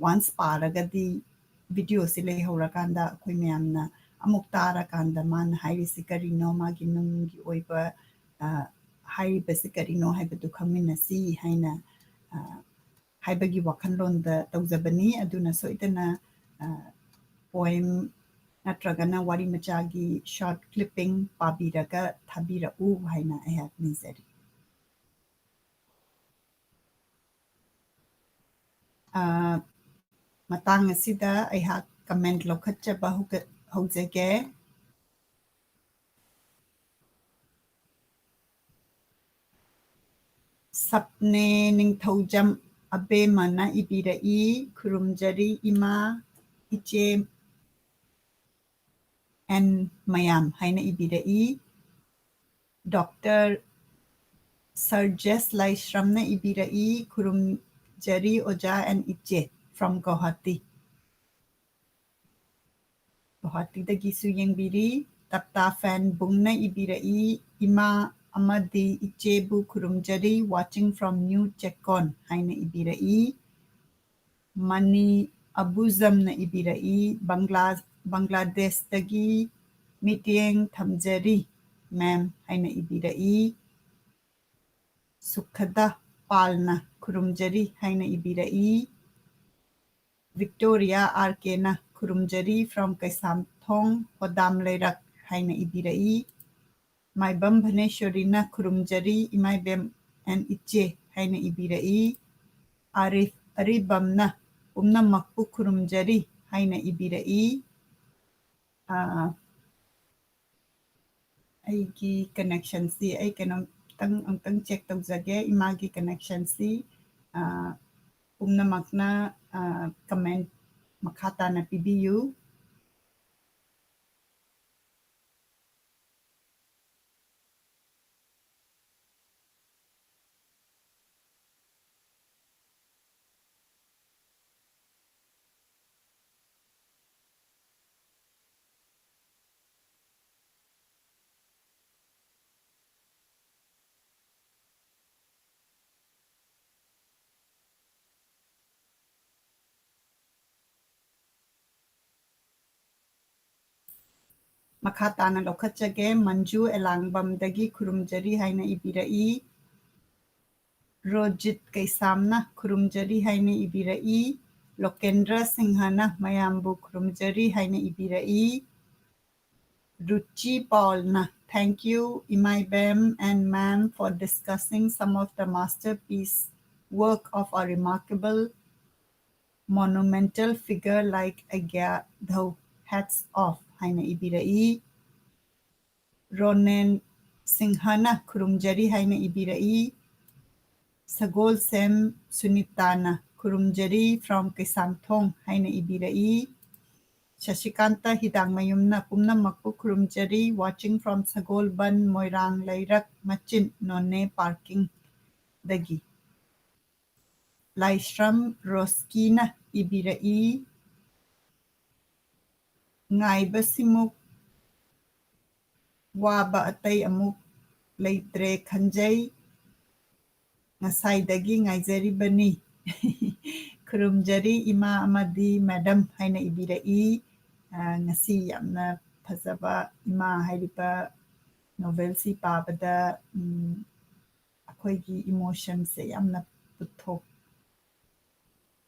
Once ꯄꯥꯔꯒꯗꯤ videoꯁꯤ ꯂꯩꯍꯧꯔꯀꯥꯟꯗ ꯑꯩꯈꯣꯏ ꯃꯌꯥꯝꯅ ꯑꯃꯨꯛ ꯇꯥꯔꯀꯥꯟꯗ ꯃꯥꯅ ꯍꯥꯏꯔꯤꯁꯤ ꯀꯔꯤꯅꯣ, ꯃꯥꯒꯤ ꯅꯨꯡꯒꯤ ꯑꯣꯏꯕ, ꯑ, ꯍꯥꯏꯔꯤꯕꯁꯤ ꯀꯔꯤꯅꯣ ꯍꯥꯏꯕꯗꯨ ꯈꯪꯃꯤꯟꯅꯁꯤ ꯍꯥꯏꯅ, ꯑ, ꯍꯥꯏꯕꯒꯤ ꯋꯥꯈꯜꯂꯣꯟꯗ ꯇꯧꯖꯕꯅꯤ꯫ ꯑꯗꯨꯅ ꯁꯣꯏꯗꯅ, ꯑ, poem ꯅꯠꯇ꯭ꯔꯒꯅ ꯋꯥꯔꯤ ꯃꯆꯥꯒꯤ short clipping ꯄꯥꯕꯤꯔꯒ ꯊꯥꯕꯤꯔꯛꯎ ꯍꯥꯏꯅ ꯑꯩꯍꯥꯛ ꯅꯤꯖꯔꯤ꯫ ꯑ, ꯃꯇꯥꯡ ꯑꯁꯤꯗ ꯑꯩꯍꯥꯛ comment ꯂꯧꯈꯠꯆꯕ ꯍꯧꯒ-, ꯍꯧꯖꯒꯦ꯫ ꯁꯞꯅꯦ ꯅꯤꯡꯊꯧꯖꯝ ꯑꯕꯦꯝꯃꯅ ꯏꯕꯤꯔꯛꯏ, ꯈꯨꯔꯨꯝꯖꯔꯤ ꯏꯃꯥ, ꯏꯆꯦ, and ꯃꯌꯥꯝ ꯍꯥꯏꯅ ꯏꯕꯤꯔꯛꯏ꯫ ꯗꯣꯛꯇꯔ ꯁꯔꯖꯦꯁ ꯂꯥꯏꯁ꯭ꯔꯝꯅ ꯏꯕꯤꯔꯛꯏ, ꯈꯨꯔꯨꯝꯖꯔꯤ ꯑꯣꯖꯥ and ꯏꯆꯦ, from ꯒꯧꯍꯥꯇꯤ꯫ ꯒꯧꯍꯥꯇꯤꯗꯒꯤꯁꯨ ꯌꯦꯡꯕꯤꯔꯤ꯫ ꯇꯞꯇꯥ ꯐꯦꯟ ꯕꯨꯡꯅ ꯏꯕꯤꯔꯛꯏ, ꯏꯃꯥ ꯑꯃꯗꯤ ꯏꯆꯦꯕꯨ ꯈꯨꯔꯨꯝꯖꯔꯤ, watching from New Checkon ꯍꯥꯏꯅ ꯏꯕꯤꯔꯛꯏ꯫ ꯃꯅꯤ ꯑꯕꯨꯖꯝꯅ ꯏꯕꯤꯔꯛꯏ, ꯕꯪꯒ꯭ꯂꯥ-, ꯕꯪꯒ꯭ꯂꯥꯗꯦꯁꯇꯒꯤ ꯃꯤꯠꯌꯦꯡ ꯊꯝꯖꯔꯤ ꯃꯦꯝ ꯍꯥꯏꯅ ꯏꯕꯤꯔꯛꯏ꯫ ꯁꯨꯈꯗ ꯄꯥꯜꯅ ꯈꯨꯔꯨꯝꯖꯔꯤ ꯍꯥꯏꯅ ꯏꯕꯤꯔꯛꯏ꯫ ꯚꯤꯛꯇꯣꯔꯤꯌꯥ ꯑꯥꯔ ꯀꯦꯅ ꯈꯨꯔꯨꯝꯖꯔꯤ from ꯀꯩꯁꯥꯝꯊꯣꯡ ꯍꯣꯗꯥꯝ ꯂꯩꯔꯛ ꯍꯥꯏꯅ ꯏꯕꯤꯔꯛꯏ꯫ ꯃꯥꯏꯕꯝ ꯚꯅꯦꯁ꯭ꯋꯔꯤꯅ ꯈꯨꯔꯨꯝꯖꯔꯤ ꯏꯃꯥ ꯏꯕꯦꯝ and ꯏꯆꯦ ꯍꯥꯏꯅ ꯏꯕꯤꯔꯛꯏ꯫ ꯑꯥꯔꯤꯐ ꯑꯔꯤꯕꯝꯅ ꯄꯨꯝꯅꯃꯛꯄꯨ ꯈꯨꯔꯨꯝꯖꯔꯤ ꯍꯥꯏꯅ ꯏꯕꯤꯔꯛꯏ꯫ ꯑꯥ, ꯑꯩꯒꯤ ꯀꯅꯦꯛꯁꯟꯁꯤ ꯑꯩ ꯀꯩꯅꯣꯝꯇꯪ ꯑꯃꯨꯛꯇꯪ ꯆꯦꯛ ꯇꯧꯖꯒꯦ꯫ ꯏꯃꯥꯒꯤ ꯀꯅꯦꯛꯁꯟꯁꯤ, ꯑꯥ, ꯄꯨꯝꯅꯃꯛꯅ, ꯑꯥ, ꯀꯃꯦꯟ ꯃꯈꯥ ꯇꯥꯅ ꯄꯤꯕꯤꯌꯨ꯫ ꯃꯈꯥ ꯇꯥꯅ ꯂꯧꯈꯠꯆꯒꯦ꯫ ꯃꯟꯖꯨ ꯑꯦꯂꯥꯡꯕꯝꯗꯒꯤ ꯈꯨꯔꯨꯝꯖꯔꯤ ꯍꯥꯏꯅ ꯏꯕꯤꯔꯛꯏ꯫ ꯔꯣꯖꯤꯠ ꯀꯩꯁꯥꯝꯅ ꯈꯨꯔꯨꯝꯖꯔꯤ ꯍꯥꯏꯅ ꯏꯕꯤꯔꯛꯏ꯫ ꯂꯣꯀꯦꯟꯗ꯭ꯔ ꯁꯤꯡꯍꯅ ꯃꯌꯥꯝꯕꯨ ꯈꯨꯔꯨꯝꯖꯔꯤ ꯍꯥꯏꯅ ꯏꯕꯤꯔꯛꯏ꯫ ꯔꯨꯆꯤ ꯄꯥꯎꯜꯅ, "Thank you, ꯏꯃꯥ ꯏꯕꯦꯝ and ma'am, for discussing some of the masterpiece work of a remarkable monumental figure like ꯑꯒ꯭ꯌꯥꯙꯧ꯫ Hats off" ꯍꯥꯏꯅ ꯏꯕꯤꯔꯛꯏ꯫ ꯔꯣꯅꯦꯟ ꯁꯤꯡꯍꯅ ꯈꯨꯔꯨꯝꯖꯔꯤ ꯍꯥꯏꯅ ꯏꯕꯤꯔꯛꯏ꯫ ꯁꯒꯣꯜꯁꯦꯝ ꯁꯨꯅꯤꯇꯥꯅ ꯈꯨꯔꯨꯝꯖꯔꯤ from ꯀꯩꯁꯥꯝꯊꯣꯡ ꯍꯥꯏꯅ ꯏꯕꯤꯔꯛꯏ꯫ ꯁꯁꯤꯀꯥꯟꯇ ꯍꯤꯗꯥꯡꯃꯌꯨꯝꯅ ꯄꯨꯝꯅꯃꯛꯄꯨ ꯈꯨꯔꯨꯝꯖꯔꯤ, watching from ꯁꯒꯣꯜꯕꯟ ꯃꯣꯏꯔꯥꯡ ꯂꯩꯔꯛ ꯃꯆꯤꯟ ꯅꯣꯅꯦ ꯄꯥꯔꯀꯤꯡꯗꯒꯤ꯫ ꯂꯥꯏꯁ꯭ꯔꯝ ꯔꯣꯁꯀꯤꯅ ꯏꯕꯤꯔꯛꯏ, ꯉꯥꯏꯕꯁꯤꯃꯨꯛ ꯋꯥꯕ ꯑꯇꯩ ꯑꯃꯨꯛ ꯂꯩꯇ꯭ꯔꯦ ꯈꯟꯖꯩ꯫ ꯉꯁꯥꯏꯗꯒꯤ ꯉꯥꯏꯖꯔꯤꯕꯅꯤ꯫ ꯈꯨꯔꯨꯝꯖꯔꯤ ꯏꯃꯥ ꯑꯃꯗꯤ ꯃꯦꯗꯝ ꯍꯥꯏꯅ ꯏꯕꯤꯔꯛꯏ꯫ ꯑ, ꯉꯁꯤ ꯌꯥꯝꯅ ꯐꯖꯕ ꯏꯃꯥ ꯍꯥꯏꯔꯤꯕ ꯅꯣꯕꯦꯜꯁꯤ ꯄꯥꯕꯗ, ꯎꯝ, ꯑꯩꯈꯣꯏꯒꯤ ꯏꯃꯣꯁꯟꯁꯦ ꯌꯥꯝꯅ ꯄꯨꯊꯣꯛ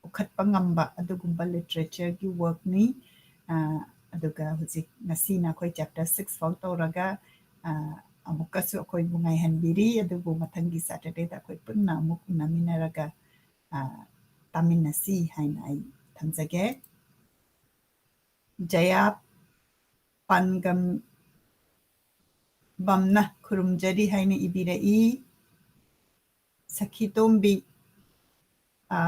ꯎꯈꯠꯄ ꯉꯝꯕ ꯑꯗꯨꯒꯨꯝꯕ ꯂꯤꯇꯔꯦꯆꯔꯒꯤ ꯋꯥꯔꯛꯅꯤ꯫ ꯑ, ꯑꯗꯨꯒ ꯍꯧꯖꯤꯛ ꯉꯁꯤꯅ ꯑꯩꯈꯣꯏ ꯆꯦꯞꯇꯔ ꯁꯤꯛꯁ ꯐꯥꯎ ꯇꯧꯔꯒ, ꯑ, ꯑꯃꯨꯛꯀꯁꯨ ꯑꯩꯈꯣꯏꯕꯨ ꯉꯥꯏꯍꯟꯕꯤꯔꯤ꯫ ꯑꯗꯨꯕꯨ ꯃꯊꯪꯒꯤ ꯁꯦꯇꯔꯗꯦꯗ ꯑꯩꯈꯣꯏ ꯄꯨꯟꯅ ꯑꯃꯨꯛ ꯎꯅꯃꯤꯟꯅꯔꯒ, ꯑ, ꯇꯥꯃꯤꯟꯅꯁꯤ ꯍꯥꯏꯅ ꯑꯩ ꯊꯝꯖꯒꯦ꯫ ꯖꯌꯥ ꯄꯥꯟꯒꯝ ꯕꯝꯅ ꯈꯨꯔꯨꯝꯖꯔꯤ ꯍꯥꯏꯅ ꯏꯕꯤꯔꯛꯏ꯫ ꯁꯈꯤꯇꯣꯝꯕꯤ, ꯑ,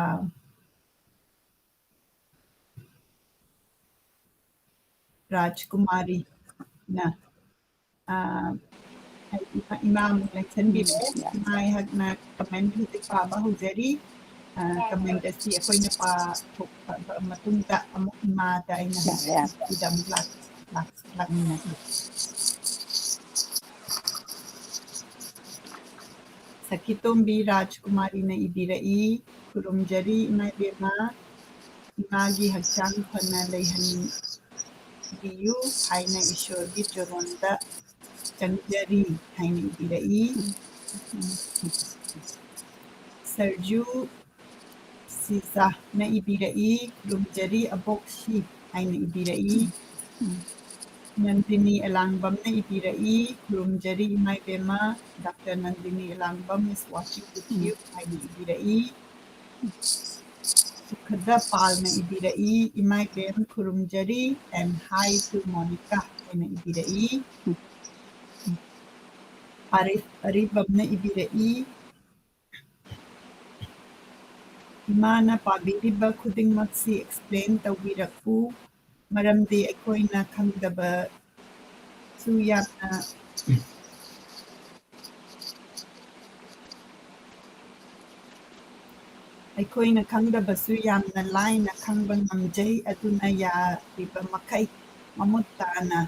ꯔꯥꯖꯀꯨꯃꯥꯔꯤꯅ, ꯑ, ꯏꯃꯥ, ꯏꯃꯥ ꯑꯃꯨꯛ ꯂꯦꯡꯁꯟꯕꯤꯔꯦ꯫ ꯎꯝ, ꯌꯥꯏ꯫ ꯏꯃꯥ ꯑꯩꯍꯥꯛꯅ ꯀꯃꯦꯟ ꯍꯧꯖꯤꯛ ꯄꯥꯕ ꯍꯧꯖꯔꯤ꯫ ꯑ, ꯀꯃꯦꯟ ꯑꯁꯤ ꯑꯩꯈꯣꯏꯅ ꯄꯥꯊꯣꯛꯄ ꯃꯇꯨꯡꯗ ꯑꯃꯨꯛ ꯏꯃꯥꯗ ꯑꯩꯅ ꯌꯥꯔꯦ, ꯌꯥꯔꯦ꯫ ꯁꯤꯗ ꯑꯃꯨꯛ ꯂꯥꯛ-, ꯂꯥꯛ-, ꯂꯥꯛꯃꯤꯟꯅꯁꯤ꯫ ꯁꯈꯤꯇꯣꯝꯕꯤ ꯔꯥꯖꯀꯨꯃꯥꯔꯤꯅ ꯏꯕꯤꯔꯛꯏ, ꯈꯨꯔꯨꯝꯖꯔꯤ ꯏꯃꯥ ꯏꯕꯦꯝꯃ, ꯏꯃꯥꯒꯤ ꯍꯛꯆꯥꯡ ꯐꯅ ꯂꯩꯍꯟꯕꯤꯌꯨ ꯍꯥꯏꯅ ꯏꯁꯣꯔꯒꯤ ꯆꯔꯣꯟꯗ ꯆꯪꯖꯔꯤ ꯍꯥꯏꯅ ꯏꯕꯤꯔꯛꯏ꯫ ꯁꯔꯖꯨ ꯁꯤꯖꯥꯅ ꯏꯕꯤꯔꯛꯏ, ꯈꯨꯔꯨꯝꯖꯔꯤ ꯑꯕꯣꯛꯁꯤ ꯍꯥꯏꯅ ꯏꯕꯤꯔꯛꯏ꯫ ꯅꯟꯗꯤꯅꯤ ꯑꯦꯂꯥꯡꯕꯝꯅ ꯏꯕꯤꯔꯛꯏ, ꯈꯨꯔꯨꯝꯖꯔꯤ ꯏꯃꯥ ꯏꯕꯦꯝꯃ, doctor Nandini Elangbam is watching with you ꯍꯥꯏꯅ ꯏꯕꯤꯔꯛꯏ꯫ ꯁꯨꯈꯗ ꯄꯥꯜꯅ ꯏꯕꯤꯔꯛꯏ, ꯏꯃꯥ ꯏꯕꯦꯝ ꯈꯨꯔꯨꯝꯖꯔꯤ and hi to Monica ꯍꯥꯏꯅ ꯏꯕꯤꯔꯛꯏ꯫ ꯑꯔꯤꯐ ꯑꯔꯤꯕꯝꯅ ꯏꯕꯤꯔꯛꯏ, ꯏꯃꯥꯅ ꯄꯥꯕꯤꯔꯤꯕ ꯈꯨꯗꯤꯡꯃꯛꯁꯤ explain ꯇꯧꯕꯤꯔꯛꯎ, ꯃꯔꯝꯗꯤ ꯑꯩꯈꯣꯏꯅ ꯈꯪꯗꯕꯁꯨ ꯌꯥꯝꯅ ꯑꯩꯈꯣꯏꯅ ꯈꯪꯗꯕꯁꯨ ꯌꯥꯝꯅ ꯂꯥꯏꯅ ꯈꯪꯕ ꯉꯝꯖꯩ, ꯑꯗꯨꯅ ꯌꯥꯔꯤꯕ ꯃꯈꯩ ꯃꯃꯨꯠ ꯇꯥꯅ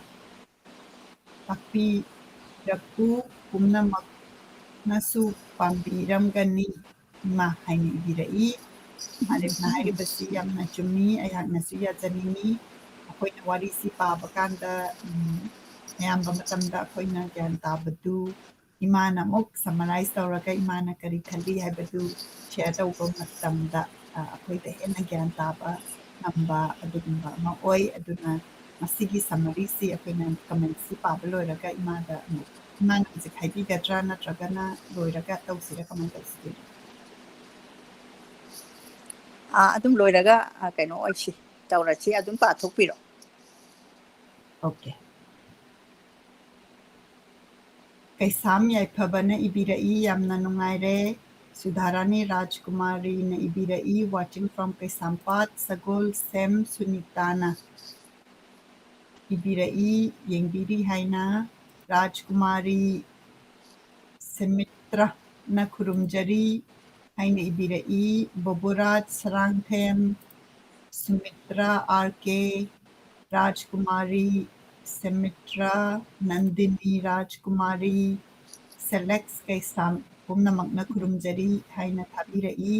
ꯇꯥꯛꯄꯤꯔꯛꯎ, ꯄꯨꯝꯅꯃꯛꯅꯁꯨ ꯄꯥꯝꯕꯤꯔꯝꯒꯅꯤ ꯏꯃꯥ ꯍꯥꯏꯅ ꯏꯕꯤꯔꯛꯏ꯫ ꯃꯥꯂꯦꯝꯅ ꯍꯥꯏꯔꯤꯕꯁꯤ ꯌꯥꯝꯅ ꯆꯨꯝꯃꯤ, ꯑꯩꯍꯥꯛꯅꯁꯨ ꯌꯥꯖꯅꯤꯡꯉꯤ꯫ ꯑꯩꯈꯣꯏꯅ ꯋꯥꯔꯤꯁꯤ ꯄꯥꯕ ꯀꯥꯟꯗ, ꯎꯝ, ꯑꯌꯥꯝꯕ ꯃꯇꯝꯗ ꯑꯩꯈꯣꯏꯅ ꯒ꯭ꯌꯥꯟ ꯇꯥꯕꯗꯨ ꯏꯃꯥꯅ ꯑꯃꯨꯛ summarize ꯇꯧꯔꯒ ꯏꯃꯥꯅ ꯀꯔꯤ ꯈꯜꯂꯤ ꯍꯥꯏꯕꯗꯨ share ꯇꯧꯕ ꯃꯇꯝꯗ, ꯑ, ꯑꯩꯈꯣꯏꯗ ꯍꯦꯟꯅ ꯒ꯭ꯌꯥꯟ ꯇꯥꯕ ꯉꯝꯕ ꯑꯗꯨꯒꯨꯝꯕ ꯑꯃ ꯑꯣꯏ꯫ ꯑꯗꯨꯅ ꯃꯁꯤꯒꯤ summaryꯁꯤ ꯑꯩꯈꯣꯏꯅ commentꯁꯤ ꯄꯥꯕ ꯂꯣꯏꯔꯒ ꯏꯃꯥꯗ ꯑꯃꯨꯛ, ꯏꯃꯥꯅ ꯍꯧꯖꯤꯛ ꯍꯥꯏꯕꯤꯒꯗ꯭ꯔꯥ ꯅꯠꯇ꯭ꯔꯒꯅ ꯂꯣꯏꯔꯒ ꯇꯧꯁꯤꯔꯥ, ꯀꯃꯥꯏꯅ ꯇꯧꯁꯤꯒꯦ? ꯑꯥ, ꯑꯗꯨꯝ ꯂꯣꯏꯔꯒ, ꯑꯥ, ꯀꯩꯅꯣ ꯑꯣꯏꯁꯤ, ꯇꯧꯔꯁꯤ, ꯑꯗꯨꯝ ꯄꯥꯊꯣꯛꯄꯤꯔꯣ꯫ Okay. ꯀꯩꯁꯥꯝ ꯌꯥꯏꯐꯕꯅ ꯏꯕꯤꯔꯛꯏ, ꯌꯥꯝꯅ ꯅꯨꯡꯉꯥꯏꯔꯦ꯫ ꯁꯨꯙꯥꯔꯥꯅꯤ ꯔꯥꯖꯀꯨꯃꯥꯔꯤꯅ ꯏꯕꯤꯔꯛꯏ, watching from ꯀꯩꯁꯥꯝꯄꯥꯠ, ꯁꯒꯣꯜꯁꯦꯝ ꯁꯨꯅꯤꯇꯥꯅ ꯏꯕꯤꯔꯛꯏ, ꯌꯦꯡꯕꯤꯔꯤ ꯍꯥꯏꯅ꯫ ꯔꯥꯖꯀꯨꯃꯥꯔꯤ ꯁꯦꯃꯤꯇ꯭ꯔꯅ ꯈꯨꯔꯨꯝꯖꯔꯤ ꯍꯥꯏꯅ ꯏꯕꯤꯔꯛꯏ, ꯕꯣꯕꯣꯔꯥꯖ ꯁꯔꯥꯡꯊꯦꯝ, ꯁꯨꯃꯤꯇ꯭ꯔ ꯑꯥꯔ ꯀꯦ, ꯔꯥꯖꯀꯨꯃꯥꯔꯤ ꯁꯦꯃꯤꯇ꯭ꯔ, ꯅꯟꯗꯤꯅꯤ ꯔꯥꯖꯀꯨꯃꯥꯔꯤ, ꯁꯦꯂꯦꯛꯁ ꯀꯩꯁꯥꯝ ꯄꯨꯝꯅꯃꯛꯅ ꯈꯨꯔꯨꯝꯖꯔꯤ ꯍꯥꯏꯅ ꯊꯥꯕꯤꯔꯛꯏ꯫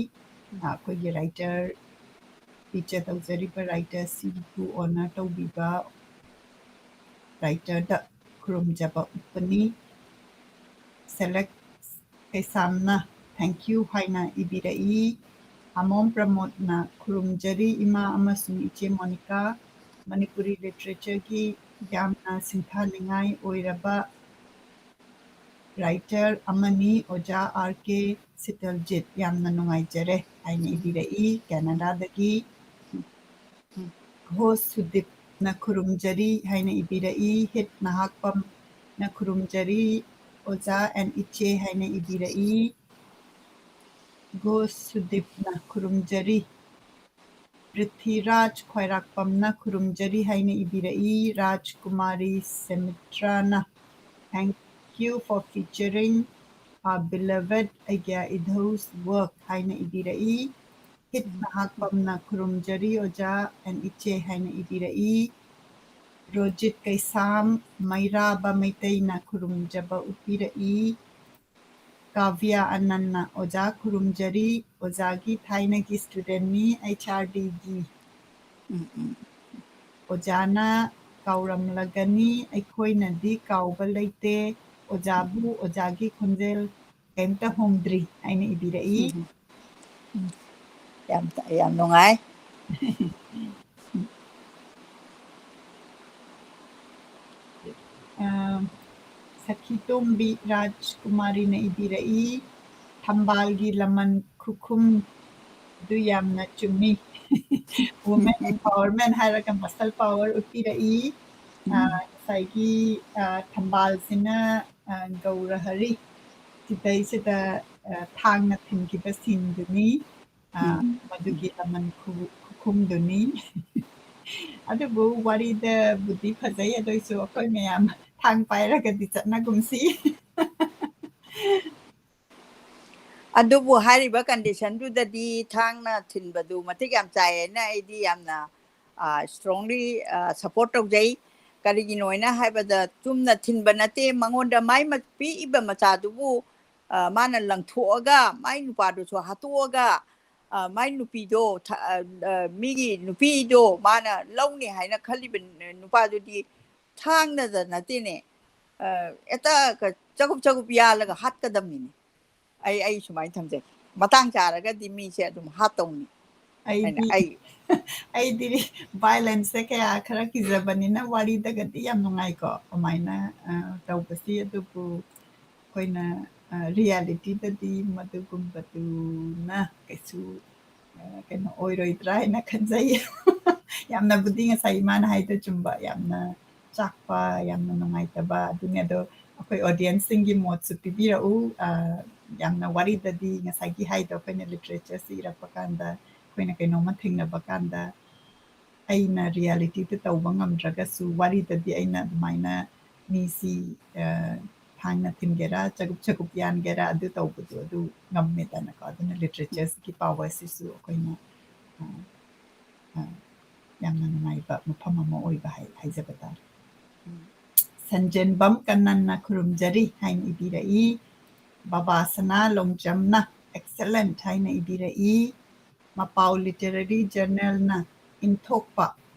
ꯑꯩꯈꯣꯏꯒꯤ writer, feature ꯇꯧꯖꯔꯤꯕ writer ꯁꯤꯕꯨ honour ꯇꯧꯕꯤꯕ writerꯗ ꯈꯨꯔꯨꯝꯖꯕ ꯎꯠꯄꯅꯤ꯫ ꯁꯦꯂꯦꯛꯁ ꯀꯩꯁꯥꯝꯅ thank you ꯍꯥꯏꯅ ꯏꯕꯤꯔꯛꯏ꯫ ꯑꯃꯣꯝ ꯄ꯭ꯔꯃꯣꯗꯅ ꯈꯨꯔꯨꯝꯖꯔꯤ ꯏꯃꯥ ꯑꯃꯁꯨꯡ ꯏꯆꯦ ꯃꯣꯅꯤꯀꯥ, ꯃꯅꯤꯄꯨꯔꯤ literatureꯒꯤ ꯌꯥꯝꯅ ꯁꯤꯡꯊꯥꯅꯤꯡꯉꯥꯏ ꯑꯣꯏꯔꯕ writer ꯑꯃꯅꯤ ꯑꯣꯖꯥ ꯑꯥꯔ ꯀꯦ ꯁꯤꯇꯜꯖꯤꯠ, ꯌꯥꯝꯅ ꯅꯨꯡꯉꯥꯏꯖꯔꯦ ꯍꯥꯏꯅ ꯏꯕꯤꯔꯛꯏ ꯀꯦꯅꯥꯗꯥꯗꯒꯤ꯫ ꯍꯣꯁ ꯁꯨꯗꯤꯞꯅ ꯈꯨꯔꯨꯝꯖꯔꯤ ꯍꯥꯏꯅ ꯏꯕꯤꯔꯛꯏ, ꯍꯤꯠ ꯅꯍꯥꯛꯄꯝꯅ ꯈꯨꯔꯨꯝꯖꯔꯤ ꯑꯣꯖꯥ and ꯏꯆꯦ ꯍꯥꯏꯅ ꯏꯕꯤꯔꯛꯏ꯫ ꯒꯣ ꯁꯨꯗꯤꯞꯅ ꯈꯨꯔꯨꯝꯖꯔꯤ꯫ ꯄ꯭ꯔꯤꯊꯤꯔꯥꯖ ꯈ꯭ꯋꯥꯏꯔꯥꯛꯄꯝꯅ ꯈꯨꯔꯨꯝꯖꯔꯤ ꯍꯥꯏꯅ ꯏꯕꯤꯔꯛꯏ꯫ ꯔꯥꯖꯀꯨꯃꯥꯔꯤ ꯁꯦꯃꯤꯇ꯭ꯔꯥꯅ, "Thank you for featuring our beloved ꯑꯩꯒ꯭ꯌꯥ ꯏꯙꯧ's work" ꯍꯥꯏꯅ ꯏꯕꯤꯔꯛꯏ꯫ ꯍꯤꯠ ꯅꯍꯥꯛꯄꯝꯅ ꯈꯨꯔꯨꯝꯖꯔꯤ ꯑꯣꯖꯥ and ꯏꯆꯦ ꯍꯥꯏꯅ ꯏꯕꯤꯔꯛꯏ꯫ ꯔꯣꯖꯤꯠ ꯀꯩꯁꯥꯝ, ꯃꯩꯔꯥꯕ ꯃꯩꯇꯩꯅ ꯈꯨꯔꯨꯝꯖꯕ ꯎꯠꯄꯤꯔꯛꯏ꯫ ꯀꯥꯕ꯭ꯌꯥ ꯑꯅꯟꯅ, "ꯑꯣꯖꯥ ꯈꯨꯔꯨꯝꯖꯔꯤ, ꯑꯣꯖꯥꯒꯤ ꯊꯥꯏꯅꯒꯤ ꯁ꯭ꯇꯨꯗꯦꯟꯠꯅꯤ ꯑꯩꯆ ꯑꯥꯔ ꯗꯤꯒꯤ꯫ ꯎꯝ, ꯎꯝ꯫ ꯑꯣꯖꯥꯅ ꯀꯥꯎꯔꯝꯂꯒꯅꯤ, ꯑꯩꯈꯣꯏꯅꯗꯤ ꯀꯥꯎꯕ ꯂꯩꯇꯦ꯫ ꯑꯣꯖꯥꯕꯨ ꯑꯣꯖꯥꯒꯤ ꯈꯣꯟꯖꯦꯜ ꯀꯩꯝꯇ ꯍꯣꯡꯗ꯭ꯔꯤ" ꯍꯥꯏꯅ ꯏꯕꯤꯔꯛꯏ꯫ ꯎꯝ, ꯎꯝ꯫ ꯌꯥꯝ, ꯌꯥꯝ ꯅꯨꯡꯉꯥꯏ꯫ ꯑ, ꯁꯈꯤꯇꯣꯝꯕꯤ ꯔꯥꯖꯀꯨꯃꯥꯔꯤꯅ ꯏꯕꯤꯔꯛꯏ, "ꯊꯝꯕꯥꯜꯒꯤ ꯂꯃꯟ ꯈꯨꯈꯨꯝꯗꯨ ꯌꯥꯝꯅ ꯆꯨꯝꯃꯤ"꯫ Women empowerment ꯍꯥꯏꯔꯒ muscle power ꯎꯠꯄꯤꯔꯛꯏ꯫ ꯑ, ꯎꯝ꯫ ꯉꯁꯥꯏꯒꯤ, ꯑ, ꯊꯝꯕꯥꯜꯁꯤꯅ, ꯑ, ꯒꯧꯔ ꯍꯔꯤ ꯁꯤꯗꯩꯁꯤꯗ, ꯑ, ꯊꯥꯡꯅ ꯊꯤꯟꯈꯤꯕ ꯁꯤꯟꯗꯨꯅꯤ꯫ ꯑ, ꯎꯝ꯫ ꯃꯗꯨꯒꯤ ꯂꯃꯟ ꯈꯨ-, ꯈꯨꯈꯨꯝꯗꯨꯅꯤ꯫ ꯑꯗꯨꯕꯨ ꯋꯥꯔꯤꯗꯕꯨꯗꯤ ꯐꯖꯩ, ꯑꯗꯨꯏꯁꯨ ꯑꯩꯈꯣꯏ ꯃꯌꯥꯝ ꯊꯥꯡ ꯄꯥꯏꯔꯒꯗꯤ ꯆꯠꯅꯒꯨꯝꯁꯤ꯫ ꯑꯗꯨꯕꯨ ꯍꯥꯏꯔꯤꯕ conditionꯗꯨꯗꯗꯤ ꯊꯥꯡꯅ ꯊꯤꯟꯕꯗꯨ ꯃꯇꯤꯛ ꯌꯥꯝ ꯆꯥꯏ ꯍꯥꯏꯅ ꯑꯩꯗꯤ ꯌꯥꯝꯅ, ꯑ, strongly, ꯑ, support ꯇꯧꯖꯩ꯫ ꯀꯔꯤꯒꯤꯅꯣ ꯍꯥꯏꯅ ꯍꯥꯏꯕꯗ, ꯆꯨꯝꯅ ꯊꯤꯟꯕ ꯅꯠꯇꯦ, ꯃꯉꯣꯟꯗ ꯃꯥꯏ ꯃ-, ꯄꯤꯛꯏꯕ ꯃꯆꯥꯗꯨꯕꯨ, ꯑ, ꯃꯥꯅ ꯂꯪꯊꯣꯛꯑꯒ, ꯃꯥꯏ ꯅꯨꯄꯥꯗꯨꯁꯨ ꯍꯥꯠꯇꯣꯛꯑꯒ, ꯑ, ꯃꯥꯏ ꯅꯨꯄꯤꯗꯣ ꯊ-, ꯑ, ꯑ, ꯃꯤꯒꯤ ꯅꯨꯄꯤꯗꯣ ꯃꯥꯅ ꯂꯧꯅꯤ ꯍꯥꯏꯅ ꯈꯜꯂꯤꯕ ꯅꯨꯄꯥꯗꯨꯗꯤ ꯊꯥꯡꯅꯗ ꯅꯠꯇꯦꯅꯦ, ꯑ, ꯍꯦꯛꯇ ꯀ-, ꯆꯒꯨꯞ ꯆꯒꯨꯞ ꯌꯥꯜꯂꯒ ꯍꯥꯠꯀꯗꯕꯅꯤꯅꯦ꯫ ꯑꯩ, ꯑꯩ ꯁꯨꯃꯥꯏꯅ ꯊꯝꯖꯒꯦ꯫ ꯃꯇꯥꯡ ꯆꯥꯔꯒꯗꯤ ꯃꯤꯁꯦ ꯑꯗꯨꯝ ꯍꯥꯠꯇꯧꯅꯤ ꯍꯥꯏꯅ ꯑꯩꯗꯤ, ꯑꯩ ꯑꯩꯗꯤ violenceꯁꯦ ꯀꯌꯥ ꯈꯔ ꯀꯤꯖꯕꯅꯤꯅ ꯋꯥꯔꯤꯗꯒꯗꯤ ꯌꯥꯝ ꯅꯨꯡꯉꯥꯏꯀꯣ꯫ ꯑꯗꯨꯃꯥꯏꯅ, ꯑ, ꯇꯧꯕꯁꯤ꯫ ꯑꯗꯨꯕꯨ ꯑꯩꯈꯣꯏꯅ, ꯑ, realityꯗꯗꯤ ꯃꯗꯨꯒꯨꯝꯕꯗꯨꯅ ꯀꯩꯁꯨ, ꯑ, ꯀꯩꯅꯣ ꯑꯣꯏꯔꯣꯏꯗ꯭ꯔꯥ ꯍꯥꯏꯅ ꯈꯟꯖꯩ꯫ ꯌꯥꯝꯅꯕꯨꯗꯤ ꯉꯁꯥꯏ ꯏꯃꯥꯅ ꯍꯥꯏꯗꯣ ꯆꯨꯝꯕ, ꯌꯥꯝꯅ ꯆꯥꯛꯄ, ꯌꯥꯝꯅ ꯅꯨꯡꯉꯥꯏꯇꯕ ꯑꯗꯨꯅꯦ꯫ ꯑꯗꯣ ꯑꯩꯈꯣꯏ audienceꯁꯤꯡꯒꯤ ꯃꯣꯠꯁꯨ ꯄꯤꯕꯤꯔꯛꯎ꯫ ꯑ, ꯌꯥꯝꯅ ꯋꯥꯔꯤꯗꯗꯤ ꯉꯁꯥꯏꯒꯤ ꯍꯥꯏꯗꯣ, ꯑꯩꯈꯣꯏꯅ ꯂꯤꯇꯔꯦꯆꯔꯁꯤ ꯏꯔꯛꯄ ꯀꯥꯟꯗ, ꯑꯩꯈꯣꯏꯅ ꯀꯩꯅꯣꯝꯃ ꯊꯦꯡꯅꯕ ꯀꯥꯟꯗ, ꯑꯩꯅ ꯔꯤꯌꯦꯂꯤꯇꯤꯗ ꯇꯧꯕ ꯉꯝꯗ꯭ꯔꯒꯁꯨ, ꯋꯥꯔꯤꯗꯗꯤ ꯑꯩꯅ ꯑꯗꯨꯃꯥꯏꯅ ꯃꯤꯁꯤ, ꯑ, ꯊꯥꯡꯅ ꯊꯤꯟꯒꯦꯔꯥ, ꯆꯒꯨꯞ ꯆꯒꯨꯞ ꯌꯥꯟꯒꯦꯔꯥ, ꯑꯗꯨ ꯇꯧꯕꯗꯣ ꯑꯗꯨ ꯉꯝꯃꯦꯗꯅꯀꯣ꯫ ꯑꯗꯨꯅ ꯂꯤꯇꯔꯦꯆꯔꯁꯤꯒꯤ ꯄꯥꯋꯔꯁꯤꯁꯨ ꯑꯩꯈꯣꯏꯅ, ꯑ, ꯑ, ꯌꯥꯝꯅ ꯅꯨꯡꯉꯥꯏꯕ ꯃꯐꯝ ꯑꯃ ꯑꯣꯏꯕ ꯍꯥꯏ-, ꯍꯥꯏꯖꯕ ꯇꯥꯔꯦ꯫ ꯁꯟꯖꯦꯟꯕꯝ ꯀꯟꯅꯟꯅ ꯈꯨꯔꯨꯝꯖꯔꯤ ꯍꯥꯏꯅ ꯏꯕꯤꯔꯛꯏ꯫ ꯕꯕꯥꯁꯅꯥ ꯂꯣꯡꯖꯝꯅ excellent ꯍꯥꯏꯅ ꯏꯕꯤꯔꯛꯏ꯫ ꯃꯄꯥꯎ ꯂꯤꯇꯔꯦꯔꯤ ꯖꯔꯅꯦꯜꯅ ꯏꯟꯊꯣꯛꯄ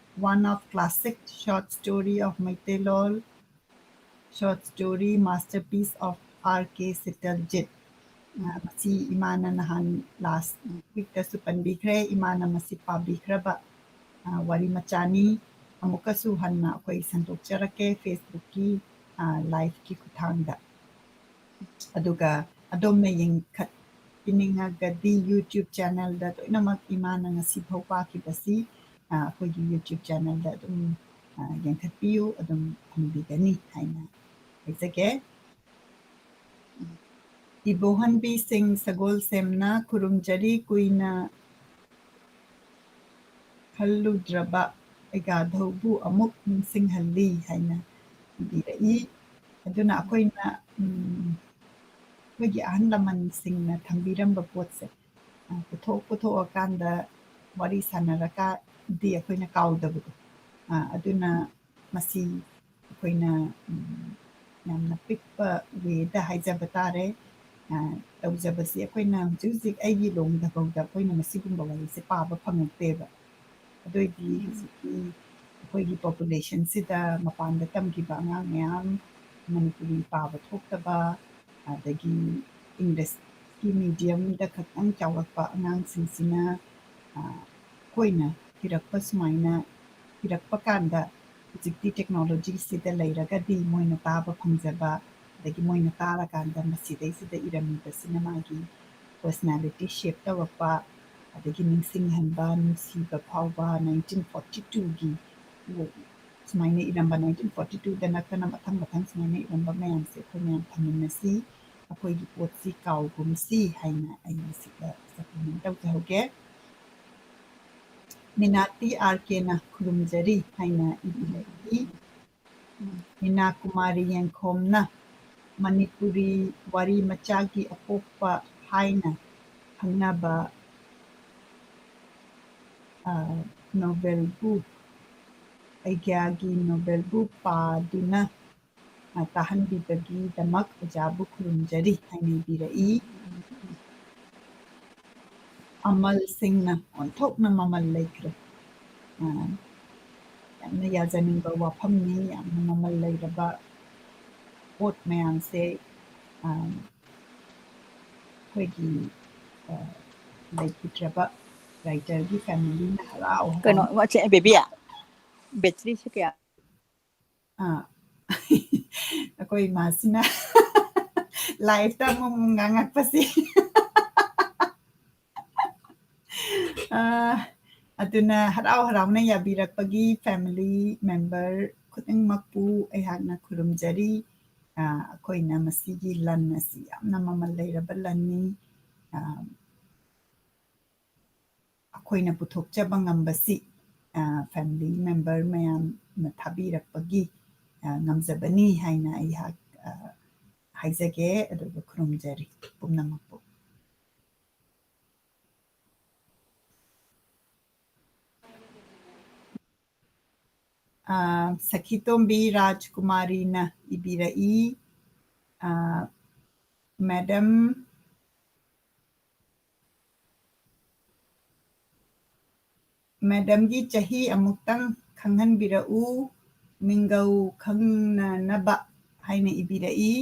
one of classic short story of ꯃꯩꯇꯩꯂꯣꯟ, short story masterpiece of R K ꯁꯤꯇꯜꯖꯤꯠ꯫ ꯑ, ꯃꯁꯤ ꯏꯃꯥꯅ ꯅꯍꯥꯟ ꯂꯥꯁ ꯋꯤꯛꯇꯁꯨ ꯄꯟꯕꯤꯈ꯭ꯔꯦ꯫ ꯏꯃꯥꯅ ꯃꯁꯤ ꯄꯥꯕꯤꯈ꯭ꯔꯕ, ꯑ, ꯋꯥꯔꯤ ꯃꯆꯥꯅꯤ꯫ ꯑꯃꯨꯛꯀꯁꯨ ꯍꯟꯅ ꯑꯩꯈꯣꯏ ꯁꯟꯗꯣꯛꯆꯔꯛꯀꯦ ꯐꯦꯁꯕꯨꯛꯀꯤ, ꯑ, ꯂꯥꯏꯚꯀꯤ ꯈꯨꯠꯊꯥꯡꯗ꯫ ꯑꯗꯨꯒ ꯑꯗꯣꯝꯅ ꯌꯦꯡꯈꯠꯄꯤꯅꯤꯡꯉꯒꯗꯤ YouTube ꯆꯦꯅꯦꯜꯗ ꯂꯣꯏꯅꯃꯛ ꯏꯃꯥꯅ ꯉꯁꯤ ꯐꯥꯎ ꯄꯥꯈꯤꯕꯁꯤ, ꯑ, ꯑꯩꯈꯣꯏꯒꯤ YouTube ꯆꯦꯅꯦꯜꯗ ꯑꯗꯨꯝ, ꯑ, ꯌꯦꯡꯈꯠꯄꯤꯌꯨ, ꯑꯗꯨꯝ ꯐꯪꯕꯤꯒꯅꯤ ꯍꯥꯏꯅ ꯍꯥꯏꯖꯒꯦ꯫ ꯏꯕꯣꯍꯟꯕꯤ ꯁꯤꯡ ꯁꯒꯣꯜꯁꯦꯝꯅ ꯈꯨꯔꯨꯝꯖꯔꯤ, ꯀꯨꯏꯅ ꯈꯜꯂꯨꯗ꯭ꯔꯕ ꯑꯩꯒꯥꯙꯧꯕꯨ ꯑꯃꯨꯛ ꯅꯤꯡꯁꯤꯡꯍꯜꯂꯤ ꯍꯥꯏꯅ ꯏꯕꯤꯔꯛꯏ꯫ ꯑꯗꯨꯅ ꯑꯩꯈꯣꯏꯅ, ꯎꯝ, ꯑꯩꯈꯣꯏꯒꯤ ꯑꯍꯜ ꯂꯃꯟꯁꯤꯡꯅ ꯊꯝꯕꯤꯔꯝꯕ ꯄꯣꯠꯁꯦ, ꯑ, ꯄꯨꯊꯣꯛ ꯄꯨꯊꯣꯛꯑꯀꯥꯟꯗ ꯋꯥꯔꯤ ꯁꯥꯟꯅꯔꯀꯥꯟꯗꯤ ꯑꯩꯈꯣꯏꯅ ꯀꯥꯎꯗꯕꯗꯣ꯫ ꯑ, ꯑꯗꯨꯅ ꯃꯁꯤ ꯑꯩꯈꯣꯏꯅ, ꯎꯝ, ꯌꯥꯝꯅ ꯄꯤꯛꯄ ꯋꯦꯗ ꯍꯥꯏꯖꯕ ꯇꯥꯔꯦ꯫ ꯑ, ꯇꯧꯖꯕꯁꯤ ꯑꯩꯈꯣꯏꯅ ꯍꯧꯖꯤꯛ ꯍꯧꯖꯤꯛ ꯑꯩꯒꯤ ꯂꯣꯝꯗꯐꯥꯎꯗ ꯑꯩꯈꯣꯏꯅ ꯃꯁꯤꯒꯨꯝꯕ ꯋꯥꯔꯤꯁꯦ ꯄꯥꯕ ꯐꯪꯉꯛꯇꯦꯕ꯫ ꯑꯗꯨ ꯑꯣꯏꯗꯤ ꯎꯝ꯫ ꯍꯧꯖꯤꯛꯀꯤ ꯑꯩꯈꯣꯏꯒꯤ ꯄꯣꯄꯨꯂꯦꯁꯟꯁꯤꯗ ꯃꯄꯥꯟꯗ ꯇꯝꯈꯤꯕ ꯑꯉꯥꯡ ꯃꯌꯥꯝ, ꯃꯅꯤꯄꯨꯔꯤ ꯄꯥꯕ ꯊꯣꯛꯇꯕ, ꯑꯗꯒꯤ ꯏꯪꯂꯤꯁꯀꯤ ꯃꯤꯗꯤꯌꯝꯗ ꯈꯛꯇꯪ ꯆꯥꯎꯔꯛꯄ ꯑꯉꯥꯡꯁꯤꯡꯁꯤꯅ, ꯑ, ꯑꯩꯈꯣꯏꯅ ꯏꯔꯛꯄ ꯁꯨꯃꯥꯏꯅ ꯏꯔꯛꯄ ꯀꯥꯟꯗ ꯍꯧꯖꯤꯛꯇꯤ ꯇꯦꯛꯅꯣꯂꯣꯖꯤꯁꯤꯗ ꯂꯩꯔꯒꯗꯤ ꯃꯣꯏꯅ ꯇꯥꯕ ꯐꯪꯖꯕ, ꯑꯗꯒꯤ ꯃꯣꯏꯅ ꯇꯥꯔꯀꯥꯟꯗ ꯃꯁꯤꯗꯩꯁꯤꯗ ꯏꯔꯝꯃꯤꯕꯁꯤꯅ ꯃꯥꯒꯤ ꯄꯔꯁꯅꯦꯂꯤꯇꯤ ꯁꯦꯞ ꯇꯧꯔꯛꯄ, ꯑꯗꯒꯤ ꯅꯤꯡꯁꯤꯡꯍꯟꯕ, ꯅꯨꯡꯁꯤꯕ ꯐꯥꯎꯕ, nineteen forty twoꯒꯤ ꯁꯨꯃꯥꯏꯅ ꯏꯔꯝꯕ, nineteen forty twoꯗ ꯅꯠꯇꯅ ꯃꯊꯪ ꯃꯊꯪ ꯁꯨꯃꯥꯏꯅ ꯏꯔꯝꯕ ꯃꯌꯥꯝꯁꯦ ꯑꯩꯈꯣꯏ ꯃꯌꯥꯝ ꯊꯝꯃꯤꯟꯅꯁꯤ꯫ ꯑꯩꯈꯣꯏꯒꯤ ꯄꯣꯠꯁꯤ ꯀꯥꯎꯒꯨꯝꯁꯤ ꯍꯥꯏꯅ ꯑꯩ ꯃꯁꯤꯗ supplement ꯇꯧꯖꯍꯧꯒꯦ꯫ ꯃꯤꯅꯥꯇꯤ ꯑꯥꯔ ꯀꯦꯅ ꯈꯨꯔꯨꯝꯖꯔꯤ ꯍꯥꯏꯅ ꯏꯕꯤꯔꯛꯏ꯫ ꯃꯤꯅꯥ ꯀꯨꯃꯥꯔꯤ ꯌꯦꯡꯈꯣꯝꯅ ꯃꯅꯤꯄꯨꯔꯤ ꯋꯥꯔꯤ ꯃꯆꯥꯒꯤ ꯑꯄꯣꯛꯄ ꯍꯥꯏꯅ ꯈꯪꯅꯕ, ꯑ, ꯅꯣꯕꯦꯜꯕꯨ, ꯑꯩꯒ꯭ꯌꯥꯒꯤ ꯅꯣꯕꯦꯜꯕꯨ ꯄꯥꯗꯨꯅ, ꯑ, ꯇꯥꯍꯟꯕꯤꯕꯒꯤꯗꯃꯛ ꯑꯣꯖꯥꯕꯨ ꯈꯨꯔꯨꯝꯖꯔꯤ ꯍꯥꯏꯅ ꯏꯕꯤꯔꯛꯏ꯫ ꯑꯃꯜ ꯁꯤꯡꯅ ꯑꯣꯟꯊꯣꯛꯅ ꯃꯃꯜ ꯂꯩꯈ꯭ꯔꯦ꯫ ꯑ, ꯌꯥꯝꯅ ꯌꯥꯖꯅꯤꯡꯕ ꯋꯥꯐꯝꯅꯤ, ꯌꯥꯝꯅ ꯃꯃꯜ ꯂꯩꯔꯕ ꯄꯣꯠ ꯃꯌꯥꯝꯁꯦ, ꯑ, ꯑꯩꯈꯣꯏꯒꯤ, ꯑ, ꯂꯩꯈꯤꯗ꯭ꯔꯕ writerꯒꯤ familyꯅ ꯍꯔꯥꯎ ꯀꯩꯅꯣ, ꯍꯔꯥꯎ ꯃꯆꯦ, baby, batteryꯁꯦ ꯀꯌꯥ? ꯑꯥ꯫ ꯑꯩꯈꯣꯏ ꯏꯃꯥꯁꯤꯅ liveꯇ ꯑꯃꯨꯛ ꯑꯃꯨꯛ ꯉꯥꯡꯉꯛꯄꯁꯤ꯫ ꯑꯥ, ꯑꯗꯨꯅ ꯍꯔꯥꯎ ꯍꯔꯥꯎꯅ ꯌꯥꯕꯤꯔꯛꯄꯒꯤ family member ꯈꯨꯗꯤꯡꯃꯛꯄꯨ ꯑꯩꯍꯥꯛꯅ ꯈꯨꯔꯨꯝꯖꯔꯤ꯫ ꯑꯥ, ꯑꯩꯈꯣꯏꯅ ꯃꯁꯤꯒꯤ ꯂꯟ ꯑꯁꯤ ꯌꯥꯝꯅ ꯃꯃꯜ ꯂꯩꯔꯕ ꯂꯟꯅꯤ꯫ ꯑꯥ, ꯑꯩꯈꯣꯏꯅ ꯄꯨꯊꯣꯛꯆꯕ ꯉꯝꯕꯁꯤ, ꯑꯥ, family member ꯃꯌꯥꯝꯅ ꯊꯥꯕꯤꯔꯛꯄꯒꯤ, ꯑꯥ, ꯉꯝꯖꯕꯅꯤ ꯍꯥꯏꯅ ꯑꯩꯍꯥꯛ, ꯑꯥ, ꯍꯥꯏꯖꯒꯦ꯫ ꯑꯗꯨꯒ ꯈꯨꯔꯨꯝꯖꯔꯤ ꯄꯨꯝꯅꯃꯛꯄꯨ꯫ ꯑꯥ, ꯁꯈꯤꯇꯣꯝꯕꯤ ꯔꯥꯖꯀꯨꯃꯥꯔꯤꯅ ꯏꯕꯤꯔꯛꯏ, ꯑꯥ, Madam, Madamꯒꯤ ꯆꯍꯤ ꯑꯃꯨꯛꯇꯪ ꯈꯪꯍꯟꯕꯤꯔꯛꯎ, ꯃꯤꯡꯒꯧ ꯈꯪꯅꯅꯕ ꯍꯥꯏꯅ ꯏꯕꯤꯔꯛꯏ꯫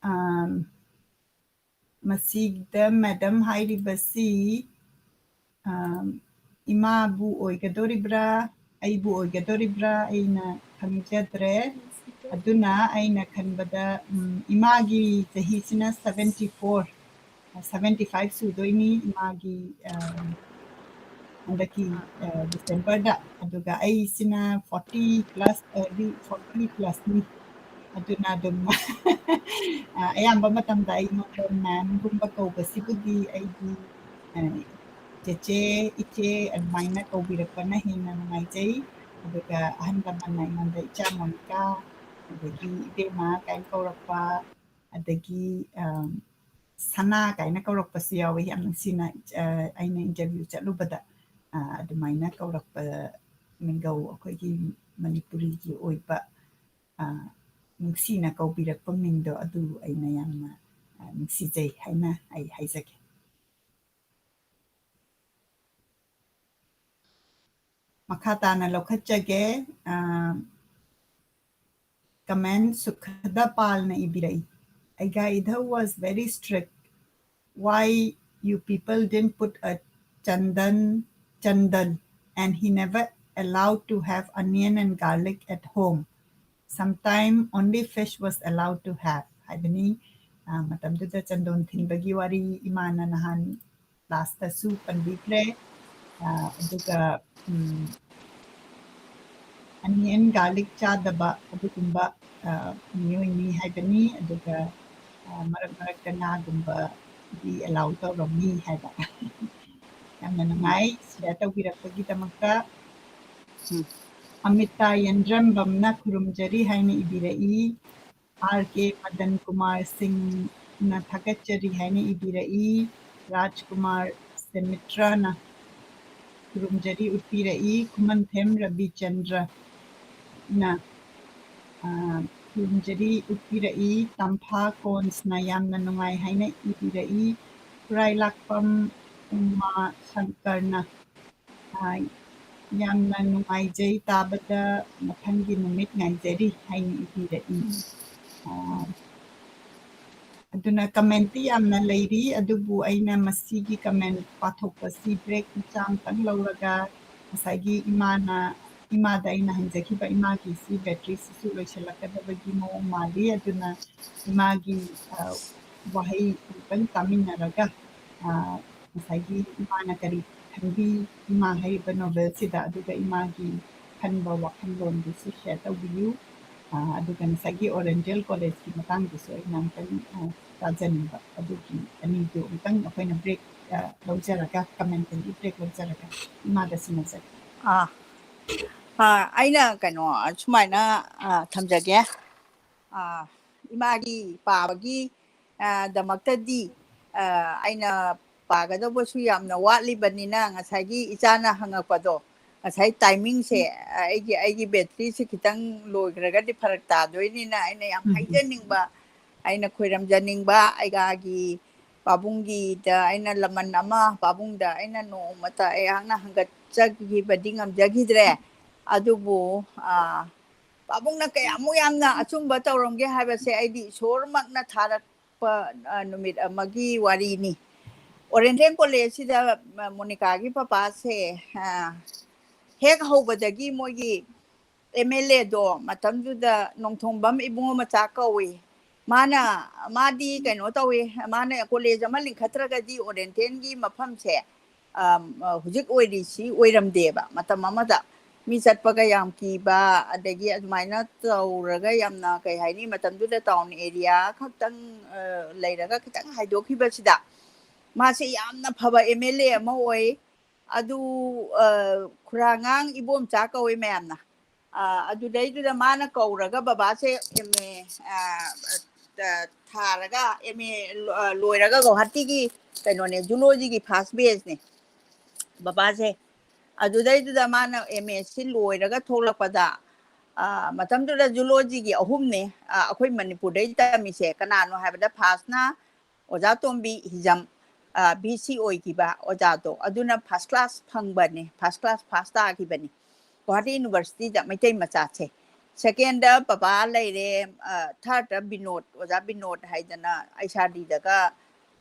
ꯑꯥꯝ, ꯃꯁꯤꯗ Madam ꯍꯥꯏꯔꯤꯕꯁꯤ, ꯑꯥꯝ, ꯏꯃꯥꯕꯨ ꯑꯣꯏꯒꯗꯧꯔꯤꯕ꯭ꯔꯥ, ꯑꯩꯕꯨ ꯑꯣꯏꯒꯗꯧꯔꯤꯕ꯭ꯔꯥ, ꯑꯩꯅ ꯈꯪꯖꯗ꯭ꯔꯦ꯫ ꯑꯗꯨꯅ ꯑꯩꯅ ꯈꯟꯕꯗ, ꯎꯝ, ꯏꯃꯥꯒꯤ ꯆꯍꯤꯁꯤꯅ seventy four, seventy five ꯁꯨꯗꯣꯏꯅꯤ ꯏꯃꯥꯒꯤ, ꯑꯥꯝ, ꯍꯟꯗꯛꯀꯤ, ꯑ, Decemberꯗ꯫ ꯑꯗꯨꯒ ꯑꯩꯁꯤꯅ forty plus, ꯑ, ꯗꯤ forty plusꯅꯤ꯫ ꯑꯗꯨꯅ ꯑꯗꯨꯝ ꯑ, ꯑꯌꯥꯝꯕ ꯃꯇꯝꯗ ꯑꯩꯉꯣꯟꯗ ꯃꯦꯝꯒꯨꯝꯕ ꯀꯧꯕꯁꯤꯕꯨꯗꯤ ꯑꯩꯗꯤ ꯑ, ꯆꯦꯆꯦ, ꯏꯆꯦ ꯑꯗꯨꯃꯥꯏꯅ ꯀꯧꯕꯤꯔꯛꯄꯅ ꯍꯦꯟꯅ ꯅꯨꯡꯉꯥꯏꯖꯩ꯫ ꯑꯗꯨꯒ ꯑꯍꯜ ꯂꯃꯟꯅ ꯑꯩꯉꯣꯟꯗ ꯏꯆꯥ ꯃꯣꯅꯤꯀꯥ, ꯑꯗꯒꯤ ꯏꯕꯦꯝꯃ ꯀꯥꯏꯅ ꯀꯧꯔꯛꯄ, ꯑꯗꯒꯤ ꯑ, ꯁꯅꯥ ꯀꯥꯏꯅ ꯀꯧꯔꯛꯄꯁꯨ ꯌꯥꯎꯋꯤ꯫ ꯌꯥꯝ ꯅꯨꯡꯁꯤꯅ ꯑ, ꯑꯩꯅ ꯏꯟꯇꯔꯚ꯭ꯌꯨ ꯆꯠꯂꯨꯕꯗ ꯑ, ꯑꯗꯨꯃꯥꯏꯅ ꯀꯧꯔꯛꯄ ꯃꯤꯡꯒꯧ ꯑꯩꯈꯣꯏꯒꯤ ꯃꯅꯤꯄꯨꯔꯤꯒꯤ ꯑꯣꯏꯕ ꯑ, ꯅꯨꯡꯁꯤꯅ ꯀꯧꯕꯤꯔꯛꯄ ꯃꯤꯡꯗꯣ ꯑꯗꯨ ꯑꯩꯅ ꯌꯥꯝꯅ ꯑ, ꯅꯨꯡꯁꯤꯖꯩ ꯍꯥꯏꯅ ꯑꯩ ꯍꯥꯏꯖꯒꯦ꯫ ꯃꯈꯥ ꯇꯥꯅ ꯂꯧꯈꯠꯆꯒꯦ꯫ ꯑ, ꯀꯃꯦꯟ ꯁꯨꯈꯗ ꯄꯥꯜꯅ ꯏꯕꯤꯔꯛꯏ꯫ Aigha Idhau was very strict. Why you people didn't put a chandan, chandal, and he never allowed to have onion and garlic at home. Sometime only fish was allowed to have ꯍꯥꯏꯕꯅꯤ꯫ ꯑ, ꯃꯇꯝꯗꯨꯗ ꯆꯟꯗꯣꯟ ꯊꯤꯟꯕꯒꯤ ꯋꯥꯔꯤ ꯏꯃꯥꯅ ꯅꯍꯥꯟ ꯀ꯭ꯂꯥꯁꯇꯁꯨ ꯄꯟꯕꯤꯈ꯭ꯔꯦ꯫ ꯑ, ꯑꯗꯨꯒ ꯎꯝ, onion garlic ꯆꯥꯗꯕ ꯑꯗꯨꯒꯨꯝꯕ ꯑ, ꯃꯤꯑꯣꯏꯅꯤ ꯍꯥꯏꯕꯅꯤ꯫ ꯑꯗꯨꯒ ꯑ, ꯃꯔꯛ ꯃꯔꯛꯇ ꯉꯥꯒꯨꯝꯕꯗꯤ ꯑꯦꯂꯥꯎ ꯇꯧꯔꯝꯃꯤ ꯍꯥꯏꯕ꯫ ꯌꯥꯝꯅ ꯅꯨꯡꯉꯥꯏ ꯁꯤꯌꯔ ꯇꯧꯕꯤꯔꯛꯄꯒꯤꯗꯃꯛꯇ꯫ ꯎꯝ꯫ ꯑꯃꯤꯇꯥ ꯌꯦꯟꯗ꯭ꯔꯝꯕꯝꯅ ꯈꯨꯔꯨꯝꯖꯔꯤ ꯍꯥꯏꯅ ꯏꯕꯤꯔꯛꯏ꯫ ꯑꯥꯔ ꯀꯦ ꯃꯗꯟ ꯀꯨꯃꯥꯔ ꯁꯤꯡꯅ ꯊꯥꯒꯠꯆꯔꯤ ꯍꯥꯏꯅ ꯏꯕꯤꯔꯛꯏ꯫ ꯔꯥꯖꯀꯨꯃꯥꯔ ꯁꯦꯃꯤꯇ꯭ꯔꯥꯅ ꯈꯨꯔꯨꯝꯖꯔꯤ ꯎꯠꯄꯤꯔꯛꯏ꯫ ꯈꯨꯃꯟꯊꯦꯝ ꯔꯕꯤꯆꯟꯗ꯭ꯔꯅ ꯑ, ꯈꯨꯔꯨꯝꯖꯔꯤ ꯎꯠꯄꯤꯔꯛꯏ꯫ ꯇꯝꯐꯥ ꯀꯣꯟꯁꯅ ꯌꯥꯝꯅ ꯅꯨꯡꯉꯥꯏ ꯍꯥꯏꯅ ꯏꯕꯤꯔꯛꯏ꯫ ꯈꯨꯔꯥꯏ ꯂꯥꯛꯄꯝ ꯎꯃꯥ ꯁꯪꯀꯔꯅ ꯑ, ꯌꯥꯝꯅ ꯅꯨꯡꯉꯥꯏꯖꯩ ꯇꯥꯕꯗ, ꯃꯊꯪꯒꯤ ꯅꯨꯃꯤꯠ ꯉꯥꯏꯖꯔꯤ ꯍꯥꯏꯅ ꯏꯕꯤꯔꯛꯏ꯫ ꯑ, ꯑꯗꯨꯅ ꯀꯃꯦꯟꯇꯤ ꯌꯥꯝꯅ ꯂꯩꯔꯤ, ꯑꯗꯨꯕꯨ ꯑꯩꯅ ꯃꯁꯤꯒꯤ ꯀꯃꯦꯟ ꯄꯥꯊꯣꯛꯄꯁꯤ ꯕ꯭ꯔꯦꯛ ꯃꯆꯥ ꯑꯃꯇꯪ ꯂꯧꯔꯒ ꯉꯁꯥꯏꯒꯤ ꯏꯃꯥꯅ, ꯏꯃꯥꯗ ꯑꯩꯅ ꯍꯪꯖꯈꯤꯕ ꯏꯃꯥꯒꯤꯁꯤ ꯕꯦꯇ꯭ꯔꯤꯁꯤꯁꯨ ꯂꯣꯏꯁꯤꯜꯂꯛꯀꯗꯕꯒꯤ ꯃꯑꯣꯡ ꯃꯥꯜꯂꯤ꯫ ꯑꯗꯨꯅ ꯏꯃꯥꯒꯤ, ꯑ, ꯋꯥꯍꯩ ꯑꯃꯨꯛꯇꯪ ꯇꯥꯃꯤꯟꯅꯔꯒ, ꯑ, ꯉꯁꯥꯏꯒꯤ ꯏꯃꯥꯅ ꯀꯔꯤ ꯈꯟꯕꯤ, ꯏꯃꯥ ꯍꯥꯏꯔꯤꯕ ꯅꯣꯕꯦꯜꯁꯤꯗ, ꯑꯗꯨꯒ ꯏꯃꯥꯒꯤ ꯈꯟꯕ ꯋꯥꯈꯜꯂꯣꯟꯗꯨꯁꯨ ꯁꯤꯌꯔ ꯇꯧꯕꯤꯌꯨ꯫ ꯑ, ꯑꯗꯨꯒ ꯉꯁꯥꯏꯒꯤ ꯑꯣꯔꯤꯌꯦꯟꯇꯦꯜ ꯀꯣꯂꯦꯖꯀꯤ ꯃꯇꯥꯡꯗꯁꯨ ꯑꯩꯅ ꯑꯃꯨꯛꯇꯪ, ꯑ, ꯇꯥꯖꯅꯤꯡꯕ꯫ ꯑꯗꯨꯒꯤ ꯑꯅꯤꯗꯨ ꯑꯃꯨꯛꯇꯪ ꯑꯩꯈꯣꯏꯅ ꯕ꯭ꯔꯦꯛ, ꯑ, ꯂꯧꯖꯔꯒ, ꯀꯃꯦꯟꯇꯔꯤ ꯕ꯭ꯔꯦꯛ ꯂꯧꯖꯔꯒ ꯏꯃꯥꯗ ꯁꯤꯟꯅꯖꯒꯦ꯫ ꯑꯥ, ꯑꯥ, ꯑꯩꯅ ꯀꯩꯅꯣ ꯁꯨꯃꯥꯏꯅ, ꯑ, ꯊꯝꯖꯒꯦ꯫ ꯑ, ꯏꯃꯥꯒꯤ ꯄꯥꯕꯒꯤ, ꯑ, ꯗꯃꯛꯇꯗꯤ, ꯑ, ꯑꯩꯅ ꯄꯥꯒꯗꯧꯕꯁꯨ ꯌꯥꯝꯅ ꯋꯥꯠꯂꯤꯕꯅꯤꯅ, ꯉꯁꯥꯏꯒꯤ ꯏꯆꯥꯅ ꯍꯪꯉꯛꯄꯗꯣ, ꯉꯁꯥꯏ ꯇꯥꯏꯃꯤꯡꯁꯦ, ꯑ, ꯑꯩꯒꯤ, ꯑꯩꯒꯤ ꯕꯦꯇ꯭ꯔꯤꯁꯦ ꯈꯤꯇꯪ ꯂꯣꯏꯈ꯭ꯔꯒꯗꯤ ꯐꯔꯛ ꯇꯥꯗꯣꯏꯅꯤꯅ, ꯑꯩꯅ ꯌꯥꯝ ꯎꯝ, ꯎꯝ꯫ ꯍꯥꯏꯖꯅꯤꯡꯕ, ꯑꯩꯅ ꯈꯣꯏꯔꯝꯖꯅꯤꯡꯕ, ꯑꯩꯒꯤ ꯄꯥꯕꯨꯡꯒꯤꯗ ꯑꯩꯅ ꯂꯃꯟ ꯑꯃ, ꯄꯥꯕꯨꯡꯗ ꯑꯩꯅ ꯅꯣꯡꯃꯇ ꯑꯩꯍꯥꯛꯅ ꯍꯪꯒꯠꯆꯈꯤꯕꯗꯤ ꯉꯝꯖꯈꯤꯗ꯭ꯔꯦ꯫ ꯑꯗꯨꯕꯨ, ꯑ, ꯄꯥꯕꯨꯡꯅ ꯀꯌꯥꯃꯨꯛ ꯌꯥꯝꯅ ꯑꯆꯨꯝꯕ ꯇꯧꯔꯝꯒꯦ ꯍꯥꯏꯕꯁꯦ ꯑꯩꯗꯤ ꯏꯁꯣꯔꯃꯛꯅ ꯊꯥꯔꯛꯄ, ꯑ, ꯅꯨꯃꯤꯠ ꯑꯃꯒꯤ ꯋꯥꯔꯤꯅꯤ꯫ ꯑꯣꯔꯤꯌꯦꯟꯇꯦꯜ ꯀꯣꯂꯦꯖꯁꯤꯗ, ꯑ, ꯃꯣꯅꯤꯀꯥꯒꯤ ꯄꯄꯥꯁꯦ, ꯑ, ꯍꯦꯛ ꯍꯧꯕꯗꯒꯤ ꯃꯣꯏꯒꯤ ꯑꯦꯝ ꯑꯦꯜ ꯑꯦꯗꯣ ꯃꯇꯝꯗꯨꯗ ꯅꯣꯡꯊꯣꯡꯕꯝ ꯏꯕꯨꯡꯉꯣ ꯃꯆꯥ ꯀꯧꯏ꯫ ꯃꯥꯅ, ꯃꯥꯗꯤ ꯀꯩꯅꯣ ꯇꯧꯏ, ꯃꯥꯅ ꯀꯣꯂꯦꯖ ꯑꯃ ꯂꯤꯡꯈꯠꯇ꯭ꯔꯒꯗꯤ ꯑꯣꯔꯤꯌꯦꯟꯇꯦꯜꯒꯤ ꯃꯐꯝꯁꯦ, ꯑꯝ, ꯑ, ꯍꯧꯖꯤꯛ ꯑꯣꯏꯔꯤꯁꯤ ꯑꯣꯏꯔꯝꯗꯦꯕ ꯃꯇꯝ ꯑꯃꯗ꯫ ꯃꯤ ꯆꯠꯄꯒ ꯌꯥꯝ ꯀꯤꯕ, ꯑꯗꯒꯤ ꯑꯗꯨꯃꯥꯏꯅ ꯇꯧꯔꯒ ꯌꯥꯝꯅ, ꯀꯩ ꯍꯥꯏꯅꯤ, ꯃꯇꯝꯗꯨꯗ ꯇꯥꯎꯟ ꯑꯦꯔꯤꯌꯥ ꯈꯛꯇꯪ, ꯑ, ꯂꯩꯔꯒ ꯈꯤꯇꯪ ꯍꯥꯏꯗꯣꯛꯈꯤꯕꯁꯤꯗ ꯃꯥꯁꯦ ꯌꯥꯝꯅ ꯐꯕ ꯑꯦꯝ ꯑꯦꯜ ꯑꯦ ꯑꯃ ꯑꯣꯏ꯫ ꯑꯗꯨ, ꯑ, ꯈꯨꯔꯥꯉꯥꯡ ꯏꯕꯣꯝꯆꯥ ꯀꯧꯏ ꯃꯌꯥꯝꯅ꯫ ꯑ, ꯑꯗꯨꯗꯩꯗꯨꯗ ꯃꯥꯅ ꯀꯧꯔꯒ ꯕꯕꯥꯁꯦ ꯑꯦꯝ ꯑꯦ, ꯑ, ꯑ, ꯊꯥꯔꯒ ꯑꯦꯝ ꯑꯦ ꯂꯣ-, ꯑ, ꯂꯣꯏꯔꯒ ꯒꯧꯍꯥꯇꯤꯒꯤ ꯀꯩꯅꯣꯅꯦ, ꯖꯨꯂꯣꯖꯤꯒꯤ ꯐꯥꯔꯁ ꯕꯦꯆꯅꯦ ꯕꯕꯥꯁꯦ꯫ ꯑꯗꯨꯗꯩꯗꯨꯗ ꯃꯥꯅ ꯑꯦꯝ ꯑꯦꯁꯤ ꯂꯣꯏꯔꯒ ꯊꯣꯛꯂꯛꯄꯗ, ꯑ, ꯃꯇꯝꯗꯨꯗ ꯖꯨꯂꯣꯖꯤꯒꯤ ꯑꯍꯨꯝꯅꯦ, ꯑ, ꯑꯩꯈꯣꯏ ꯃꯅꯤꯄꯨꯔꯗꯩ ꯇꯝꯃꯤꯁꯦ꯫ ꯀꯅꯥꯅꯣ ꯍꯥꯏꯕꯗ ꯐꯥꯔꯁꯅ ꯑꯣꯖꯥ ꯇꯣꯝꯕꯤ ꯍꯤꯖꯝ, ꯑ, ꯚꯤ ꯁꯤ ꯑꯣꯏꯈꯤꯕ ꯑꯣꯖꯥꯗꯣ, ꯑꯗꯨꯅ ꯐꯥꯔꯁ ꯀ꯭ꯂꯥꯁ ꯐꯪꯕꯅꯦ, ꯐꯥꯔꯁ ꯀ꯭ꯂꯥꯁ ꯄꯥꯁ ꯇꯥꯈꯤꯕꯅꯤ ꯒꯨꯋꯥꯍꯥꯇꯤ ꯌꯨꯅꯤꯚꯔꯁꯤꯇꯤꯗ ꯃꯩꯇꯩ ꯃꯆꯥꯁꯦ꯫ ꯁꯦꯀꯦꯟꯗ ꯄꯄꯥ ꯂꯩꯔꯦ, ꯑ, ꯊꯥꯔꯗꯇ ꯕꯤꯅꯣꯗ, ꯑꯣꯖꯥ ꯕꯤꯅꯣꯗ ꯍꯥꯏꯗꯅ ꯑꯩꯆ ꯑꯥꯔ ꯗꯤꯗꯒ,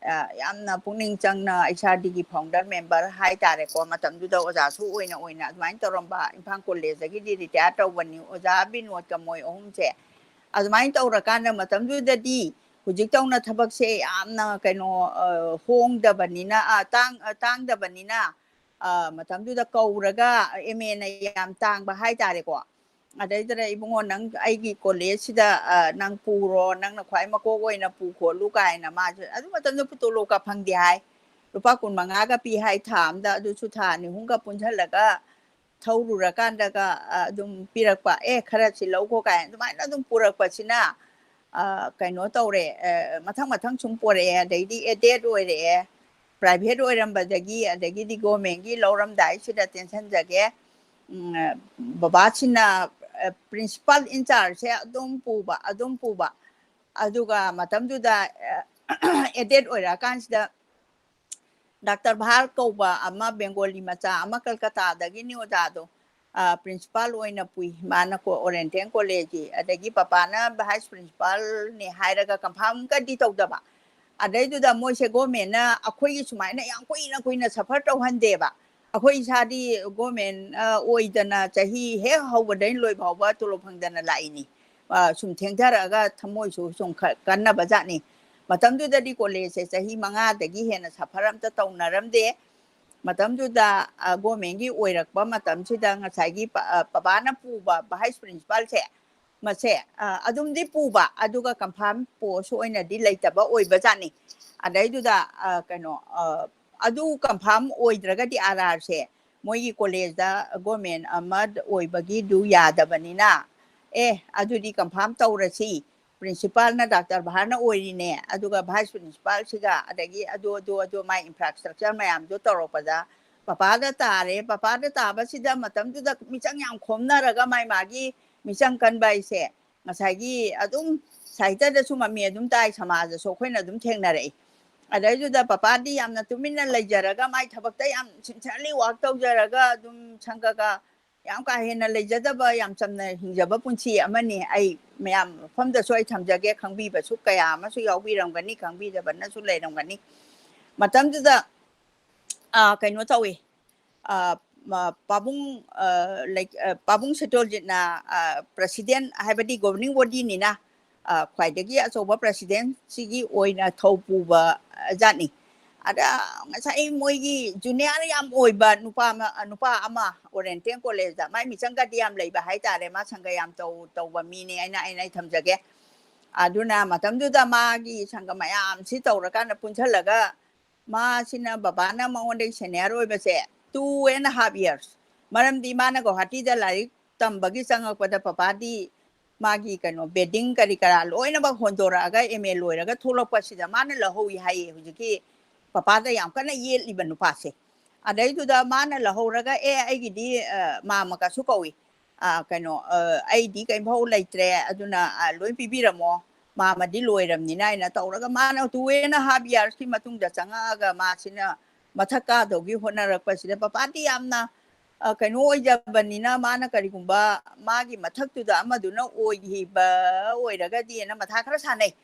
ꯑ, ꯌꯥꯝꯅ ꯄꯨꯛꯅꯤꯡ ꯆꯪꯅ ꯑꯩꯆ ꯑꯥꯔ ꯗꯤꯒꯤ ꯐꯥꯎꯟꯗꯔ ꯃꯦꯝꯕꯔ ꯍꯥꯏꯇꯥꯔꯦꯀꯣ, ꯃꯇꯝꯗꯨꯗ ꯑꯣꯖꯥꯁꯨ ꯑꯣꯏꯅ ꯑꯣꯏꯅ ꯑꯗꯨꯃꯥꯏꯅ ꯇꯧꯔꯝꯕ, ꯏꯝꯐꯥꯜ ꯀꯣꯂꯦꯖꯇꯒꯤꯗꯤ ꯔꯤꯇꯥꯌꯔ ꯇꯧꯕꯅꯤ ꯑꯣꯖꯥ ꯕꯤꯅꯣꯗꯀ ꯃꯣꯏ ꯑꯍꯨꯝꯁꯦ꯫ ꯑꯗꯨꯃꯥꯏꯅ ꯇꯧꯔꯀꯥꯟꯗ ꯃꯇꯝꯗꯨꯗꯗꯤ ꯍꯧꯖꯤꯛꯇꯧꯅ ꯊꯕꯛꯁꯦ ꯌꯥꯝꯅ ꯀꯩꯅꯣ, ꯑ, ꯍꯣꯡꯗꯕꯅꯤꯅ, ꯑ, ꯇꯥꯡ-, ꯑ, ꯇꯥꯡꯗꯕꯅꯤꯅ, ꯑ, ꯃꯇꯝꯗꯨꯗ ꯀꯧꯔꯒ ꯑꯦꯝ ꯑꯦꯅ ꯌꯥꯝ ꯇꯥꯡꯕ ꯍꯥꯏꯇꯥꯔꯦꯀꯣ꯫ ꯑꯗꯩꯗꯨꯗ, "ꯏꯕꯨꯡꯉꯣ, ꯅꯪ ꯑꯩꯒꯤ ꯀꯣꯂꯦꯖꯁꯤꯗ, ꯑ, ꯅꯪ ꯄꯨꯔꯣ, ꯅꯪꯅ ꯈ꯭ꯋꯥꯏ ꯃꯀꯣꯛ ꯑꯣꯏꯅ ꯄꯨ ꯈꯣꯠꯂꯨ" ꯀꯥꯏꯅ꯫ ꯃꯥꯁꯨ ꯑꯗꯨ ꯃꯇꯝꯗ ꯇꯣꯂꯣꯞꯀ ꯐꯪꯗꯦ ꯍꯥꯏ, ꯂꯨꯄꯥ ꯀꯨꯟ ꯃꯉꯥꯒ ꯄꯤ ꯍꯥꯏ ꯊꯥ ꯑꯝꯗ꯫ ꯑꯗꯨꯁꯨ ꯊꯥ ꯑꯅꯤ ꯑꯍꯨꯝꯒ ꯄꯨꯟꯁꯤꯜꯂꯒ ꯊꯧꯔꯨꯔꯀꯥꯟꯗꯒ, ꯑ, ꯑꯗꯨꯝ ꯄꯤꯔꯛꯄ, "ꯑꯦ, ꯈꯔ ꯁꯤ ꯂꯧꯈꯣ" ꯀꯥꯏꯅ ꯑꯗꯨꯃꯥꯏꯅ ꯑꯗꯨꯝ ꯄꯨꯔꯛꯄꯁꯤꯅ, ꯑ, ꯀꯩꯅꯣ ꯇꯧꯔꯦ, ꯑ, ꯃꯊꯪ ꯃꯊꯪ ꯁꯨꯝ ꯄꯣꯔꯛꯑꯦ꯫ ꯑꯗꯩꯗꯤ ꯑꯦꯗꯦꯠ ꯑꯣꯏꯔꯛꯑꯦ, ꯄ꯭ꯔꯥꯏꯚꯦꯠ ꯑꯣꯏꯔꯝꯕꯗꯒꯤ, ꯑꯗꯒꯤꯗꯤ ꯒꯣꯔꯃꯦꯟꯒꯤ ꯂꯧꯔꯝꯗꯥꯏꯁꯤꯗ ꯇꯦꯟꯁꯟꯖꯒꯦ꯫ ꯎꯝ, ꯕꯕꯥꯁꯤꯅ, ꯑ, ꯄ꯭ꯔꯤꯟꯁꯤꯄꯥꯜ ꯏꯟꯆꯥꯔꯖꯁꯦ ꯑꯗꯨꯝ ꯄꯨꯕ, ꯑꯗꯨꯝ ꯄꯨꯕ꯫ ꯑꯗꯨꯒ ꯃꯇꯝꯗꯨꯗ, ꯑ, ꯑꯦꯗꯦꯠ ꯑꯣꯏꯔꯛꯑꯀꯥꯟꯁꯤꯗ ꯗꯥꯛꯇꯔ ꯚꯥꯔ ꯀꯧꯕ ꯑꯃ, ꯕꯦꯡꯒꯣꯂꯤ ꯃꯆꯥ ꯑꯃ, ꯀꯜꯀꯇꯥꯗꯒꯤꯅꯤ ꯑꯣꯖꯥꯗꯣ, ꯑ, ꯄ꯭ꯔꯤꯟꯁꯤꯄꯥꯜ ꯑꯣꯏꯅ ꯄꯨꯏ꯫ ꯃꯥꯅ ꯀꯣ-, ꯑꯣꯔꯤꯌꯦꯟꯇꯦꯜ ꯀꯣꯂꯦꯖꯀꯤ꯫ ꯑꯗꯒꯤ ꯄꯄꯥꯅ ꯚꯥꯏꯁ ꯄ꯭ꯔꯤꯟꯁꯤꯄꯥꯜꯅꯦ ꯍꯥꯏꯔꯒ ꯀꯟꯐꯥꯔꯝꯒꯗꯤ ꯇꯧꯗꯕ꯫ ꯑꯗꯩꯗꯨꯗ ꯃꯣꯏꯁꯦ ꯒꯣꯔꯃꯦꯟꯅ ꯑꯩꯈꯣꯏꯒꯤ ꯁꯨꯃꯥꯏꯅ ꯌꯥꯝ ꯀꯨꯏꯅ ꯀꯨꯏꯅ ꯁꯐꯔ ꯇꯧꯍꯟꯗꯦꯕ꯫ ꯑꯩꯈꯣꯏ ꯏꯁꯥꯗꯤ ꯒꯣꯔꯃꯦꯟ, ꯑ, ꯑꯣꯏꯗꯅ ꯆꯍꯤ ꯍꯦꯛ ꯍꯧꯕꯗꯩ ꯂꯣꯏ ꯐꯥꯎꯕ ꯇꯣꯂꯣꯞ ꯐꯪꯗꯅ ꯂꯥꯛꯏꯅꯤ꯫ ꯑ, ꯁꯨꯝ ꯊꯦꯡꯊꯔꯛꯑꯒ ꯊꯃꯣꯏꯁꯨ ꯁꯨꯝ ꯈ-, ꯀꯟꯅꯕ ꯖꯥꯠꯅꯤ꯫ ꯃꯇꯝꯗꯨꯗꯗꯤ ꯀꯣꯂꯦꯖꯁꯦ ꯆꯍꯤ ꯃꯉꯥꯗꯒꯤ ꯍꯦꯟꯅ ꯁꯐꯔ ꯑꯝꯇ ꯇꯧꯅꯔꯝꯗꯦ꯫ ꯃꯇꯝꯗꯨꯗ, ꯑ, ꯒꯣꯔꯃꯦꯟꯒꯤ ꯑꯣꯏꯔꯛꯄ ꯃꯇꯝꯁꯤꯗ ꯉꯁꯥꯏꯒꯤ ꯄ-, ꯑ, ꯄꯄꯥꯅ ꯄꯨꯕ ꯚꯥꯏꯁ ꯄ꯭ꯔꯤꯟꯁꯤꯄꯥꯜꯁꯦ, ꯃꯁꯦ, ꯑ, ꯑꯗꯨꯝꯗꯤ ꯄꯨꯕ, ꯑꯗꯨꯒ ꯀꯟꯐꯥꯔꯝ ꯄꯣꯁ ꯑꯣꯏꯅꯗꯤ ꯂꯩꯇꯕ ꯑꯣꯏꯕ ꯖꯥꯠꯅꯤ꯫ ꯑꯗꯩꯗꯨꯗ, ꯑ, ꯀꯩꯅꯣ, ꯑ, ꯑꯗꯨ ꯀꯟꯐꯥꯔꯝ ꯑꯣꯏꯗ꯭ꯔꯒꯗꯤ ꯑꯥꯔ ꯑꯥꯔꯁꯦ ꯃꯣꯏꯒꯤ ꯀꯣꯂꯦꯖꯇ ꯒꯣꯔꯃꯦꯟ ꯑꯃ ꯑꯣꯏꯕꯒꯤꯗꯨ ꯌꯥꯗꯕꯅꯤꯅ, "ꯑꯦ, ꯑꯗꯨꯗꯤ ꯀꯟꯐꯥꯔꯝ ꯇꯧꯔꯁꯤ, ꯄ꯭ꯔꯤꯟꯁꯤꯄꯥꯜꯅ ꯗꯥꯛꯇꯔ ꯚꯥꯔꯅ ꯑꯣꯏꯔꯤꯅꯦ, ꯑꯗꯨꯒ ꯚꯥꯏꯁ ꯄ꯭ꯔꯤꯟꯁꯤꯄꯥꯜꯁꯤꯒ, ꯑꯗꯒꯤ ꯑꯗꯨ, ꯑꯗꯨ, ꯑꯗꯨ, ꯃꯥꯏ ꯏꯟꯐ꯭ꯔꯥꯁ꯭ꯇ꯭ꯔꯛꯆꯔ ꯃꯌꯥꯝꯗꯣ" ꯇꯧꯔꯛꯄꯗ ꯄꯄꯥꯗ ꯇꯥꯔꯦ꯫ ꯄꯄꯥꯗ ꯇꯥꯕꯁꯤꯗ ꯃꯇꯝꯗꯨꯗ ꯃꯤꯆꯪ ꯌꯥꯝ ꯈꯣꯝꯅꯔꯒ ꯃꯥꯏ ꯃꯥꯒꯤ ꯃꯤꯆꯪ ꯀꯟꯕ ꯍꯥꯏꯁꯦ ꯉꯁꯥꯏꯒꯤ ꯑꯗꯨꯝ ꯁꯥꯍꯤꯇ꯭ꯌꯗꯁꯨ ꯃꯃꯤ ꯑꯗꯨꯝ ꯇꯥꯏ, ꯁꯃꯥꯖꯗꯁꯨ ꯑꯩꯈꯣꯏꯅ ꯑꯗꯨꯝ ꯊꯦꯡꯅꯔꯛꯏ꯫ ꯑꯗꯩꯗꯨꯗ ꯄꯄꯥꯗꯤ ꯌꯥꯝꯅ ꯇꯨꯃꯤꯟꯅ ꯂꯩꯖꯔꯒ ꯃꯥꯏ ꯊꯕꯛꯇ ꯌꯥꯝ sincerely work ꯇꯧꯖꯔꯒ ꯑꯗꯨꯝ ꯁꯪꯒꯒ ꯌꯥꯝ ꯀꯥ ꯍꯦꯟꯅ ꯂꯩꯖꯗꯕ, ꯌꯥꯝ ꯆꯝꯅ ꯍꯤꯡꯖꯕ ꯄꯨꯟꯁꯤ ꯑꯃꯅꯤ꯫ ꯑꯩ ꯃꯌꯥꯝ ꯃꯐꯝꯗꯁꯨ ꯑꯩ ꯊꯝꯖꯒꯦ, ꯈꯪꯕꯤꯕꯁꯨ ꯀꯌꯥ ꯑꯃꯁꯨ ꯌꯥꯎꯕꯤꯔꯝꯒꯅꯤ, ꯈꯪꯕꯤꯗꯕꯅꯁꯨ ꯂꯩꯔꯝꯒꯅꯤ꯫ ꯃꯇꯝꯗꯨꯗ, ꯑ, ꯀꯩꯅꯣ ꯇꯧꯏ, ꯑ, ꯃ-, ꯄꯥꯕꯨꯡ, ꯑ, ꯂꯩ-, ꯑ, ꯄꯥꯕꯨꯡ ꯁꯦꯇꯣꯔꯖꯤꯠꯅ, ꯑ, president, ꯍꯥꯏꯕꯗꯤ governing bodyꯅꯤꯅ, ꯑ, ꯈ꯭ꯋꯥꯏꯗꯒꯤ ꯑꯆꯧꯕ presidentꯁꯤꯒꯤ ꯑꯣꯏꯅ ꯊꯧ ꯄꯨꯕ ꯖꯥꯠꯅꯤ꯫ ꯑꯗ ꯉꯁꯥꯏ ꯃꯣꯏꯒꯤ ꯖꯨꯅꯤꯌꯔ ꯌꯥꯝ ꯑꯣꯏꯕ ꯅꯨꯄꯥ ꯑꯃ, ꯅꯨꯄꯥ ꯑꯃ ꯑꯣꯔꯦꯟꯇꯦꯟ ꯀꯣꯂꯦꯖꯇ, ꯃꯥꯏ ꯃꯤꯆꯪꯒꯗꯤ ꯌꯥꯝ ꯂꯩꯕ ꯍꯥꯏꯇꯥꯔꯦ, ꯃꯥ ꯁꯪꯒ ꯌꯥꯝ ꯇꯧ ꯇꯧꯕ ꯃꯤꯅꯦ, ꯑꯩꯅ ꯑꯩꯅ ꯑꯩ ꯊꯝꯖꯒꯦ꯫ ꯑꯗꯨꯅ ꯃꯇꯝꯗꯨꯗ ꯃꯥꯒꯤ ꯁꯪꯒ ꯃꯌꯥꯝꯁꯤ ꯇꯧꯔꯀꯥꯟꯗ ꯄꯨꯟꯁꯜꯂꯒ ꯃꯥꯁꯤꯅ ꯕꯕꯥꯅ ꯃꯉꯣꯟꯗꯒꯤ ꯁꯦꯅꯤꯌꯔ ꯑꯣꯏꯕꯁꯦ two and half years꯫ ꯃꯔꯝꯗꯤ ꯃꯥꯅ ꯒꯧꯍꯥꯇꯤꯗ ꯂꯥꯏꯔꯤꯛ ꯇꯝꯕꯒꯤ ꯆꯪꯉꯛꯄꯗ ꯄꯄꯥꯗꯤ ꯃꯥꯒꯤ ꯀꯩꯅꯣ ꯕꯦꯗꯤꯡ ꯀꯔꯤ ꯀꯔꯥ ꯂꯣꯏꯅꯃꯛ ꯍꯣꯟꯗꯣꯔꯛꯑꯒ ꯑꯦꯝ ꯑꯦ ꯂꯣꯏꯔꯒ ꯊꯣꯛꯂꯛꯄꯁꯤꯗ ꯃꯥꯅ ꯂꯧꯍꯧꯏ ꯍꯥꯏꯌꯦ꯫ ꯍꯧꯖꯤꯛꯀꯤ ꯄꯄꯥꯗ ꯌꯥꯝ ꯀꯟꯅ ꯌꯦꯠꯂꯤꯕ ꯅꯨꯄꯥꯁꯦ꯫ ꯑꯗꯩꯗꯨꯗ ꯃꯥꯅ ꯂꯧꯍꯧꯔꯒ, "ꯑꯦ, ꯑꯩꯒꯤꯗꯤ, ꯑ, ꯃꯥꯃꯀꯁꯨ ꯀꯧꯏ, ꯑ, ꯀꯩꯅꯣ, ꯑ, ꯑꯩꯗꯤ ꯀꯔꯤꯝꯐꯥꯎ ꯂꯩꯇ꯭ꯔꯦ, ꯑꯗꯨꯅ, ꯑ, ꯂꯣꯏ ꯄꯤꯕꯤꯔꯝꯃꯣ, ꯃꯥꯃꯗꯤ ꯂꯣꯏꯔꯝꯅꯤꯅ" ꯍꯥꯏꯅ ꯇꯧꯔꯒ ꯃꯥꯅ two and half yearsꯀꯤ ꯃꯇꯨꯡꯗ ꯆꯪꯉꯛꯑꯒ ꯃꯥꯁꯤꯅ ꯃꯊꯛ ꯀꯥꯗꯧꯒꯤ ꯍꯣꯠꯅꯔꯛꯄꯁꯤꯗ ꯄꯄꯥꯗꯤ ꯌꯥꯝꯅ, ꯑ, ꯀꯩꯅꯣ ꯑꯣꯏꯖꯕꯅꯤꯅ ꯃꯥꯅ ꯀꯔꯤꯒꯨꯝꯕ ꯃꯥꯒꯤ ꯃꯊꯛꯇꯨꯗ ꯑꯃꯗꯨꯅ ꯑꯣꯏꯈꯤꯕ ꯑꯣꯏꯔꯒꯗꯤꯅ ꯃꯊꯥ ꯈꯔ ꯁꯥꯟꯅꯩ꯫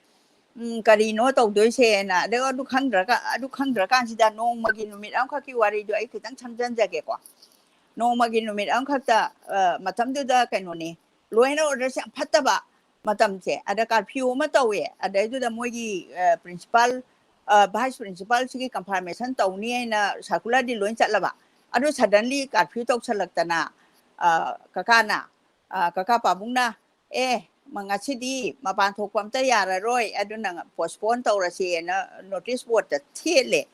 ꯎꯝ, ꯀꯔꯤꯅꯣ ꯇꯧꯗꯣꯏꯁꯦꯅ꯫ ꯑꯗꯩ ꯑꯗꯨ ꯈꯪꯗ꯭ꯔꯒ, ꯑꯗꯨ ꯈꯪꯗ꯭ꯔꯀꯥꯟꯁꯤꯗ ꯅꯣꯡꯃꯒꯤ ꯅꯨꯃꯤꯠ ꯑꯃꯈꯛꯀꯤ ꯋꯥꯔꯤꯗꯣ ꯑꯩ ꯈꯤꯇꯪ ꯁꯝꯖꯟꯖꯒꯦꯀꯣ꯫ ꯅꯣꯡꯃꯒꯤ ꯅꯨꯃꯤꯠ ꯑꯃꯈꯛꯇ, ꯑ, ꯃꯇꯝꯗꯨꯗ ꯀꯩꯅꯣꯅꯦ, law and orderꯁꯦ ꯌꯥꯝ ꯐꯠꯇꯕ ꯃꯇꯝꯁꯦ꯫ ꯑꯗ curfew ꯑꯃ ꯇꯧꯋꯦ꯫ ꯑꯗꯩꯗꯨꯗ ꯃꯣꯏꯒꯤ, ꯑ, principal, ꯑ, vice principalꯁꯤꯒꯤ confirmation ꯇꯧꯅꯤ ꯍꯥꯏꯅ circularꯗꯤ ꯂꯣꯏ ꯆꯠꯂꯕ꯫ ꯑꯗꯨ suddenly curfew ꯇꯧꯁꯜꯂꯛꯇꯅ, ꯑ, ꯀꯀꯥꯅ, ꯑ, ꯀꯀꯥ ꯄꯥꯕꯨꯡꯅ, "ꯑꯦ, ꯃ-, ꯉꯁꯤꯗꯤ ꯃꯄꯥꯟ ꯊꯣꯛꯄ ꯑꯝꯇ ꯌꯥꯔꯔꯣꯏ, ꯑꯗꯨꯅ postpone ꯇꯧꯔꯁꯦꯅ" notice boardꯇ ꯊꯦꯠꯂꯦ꯫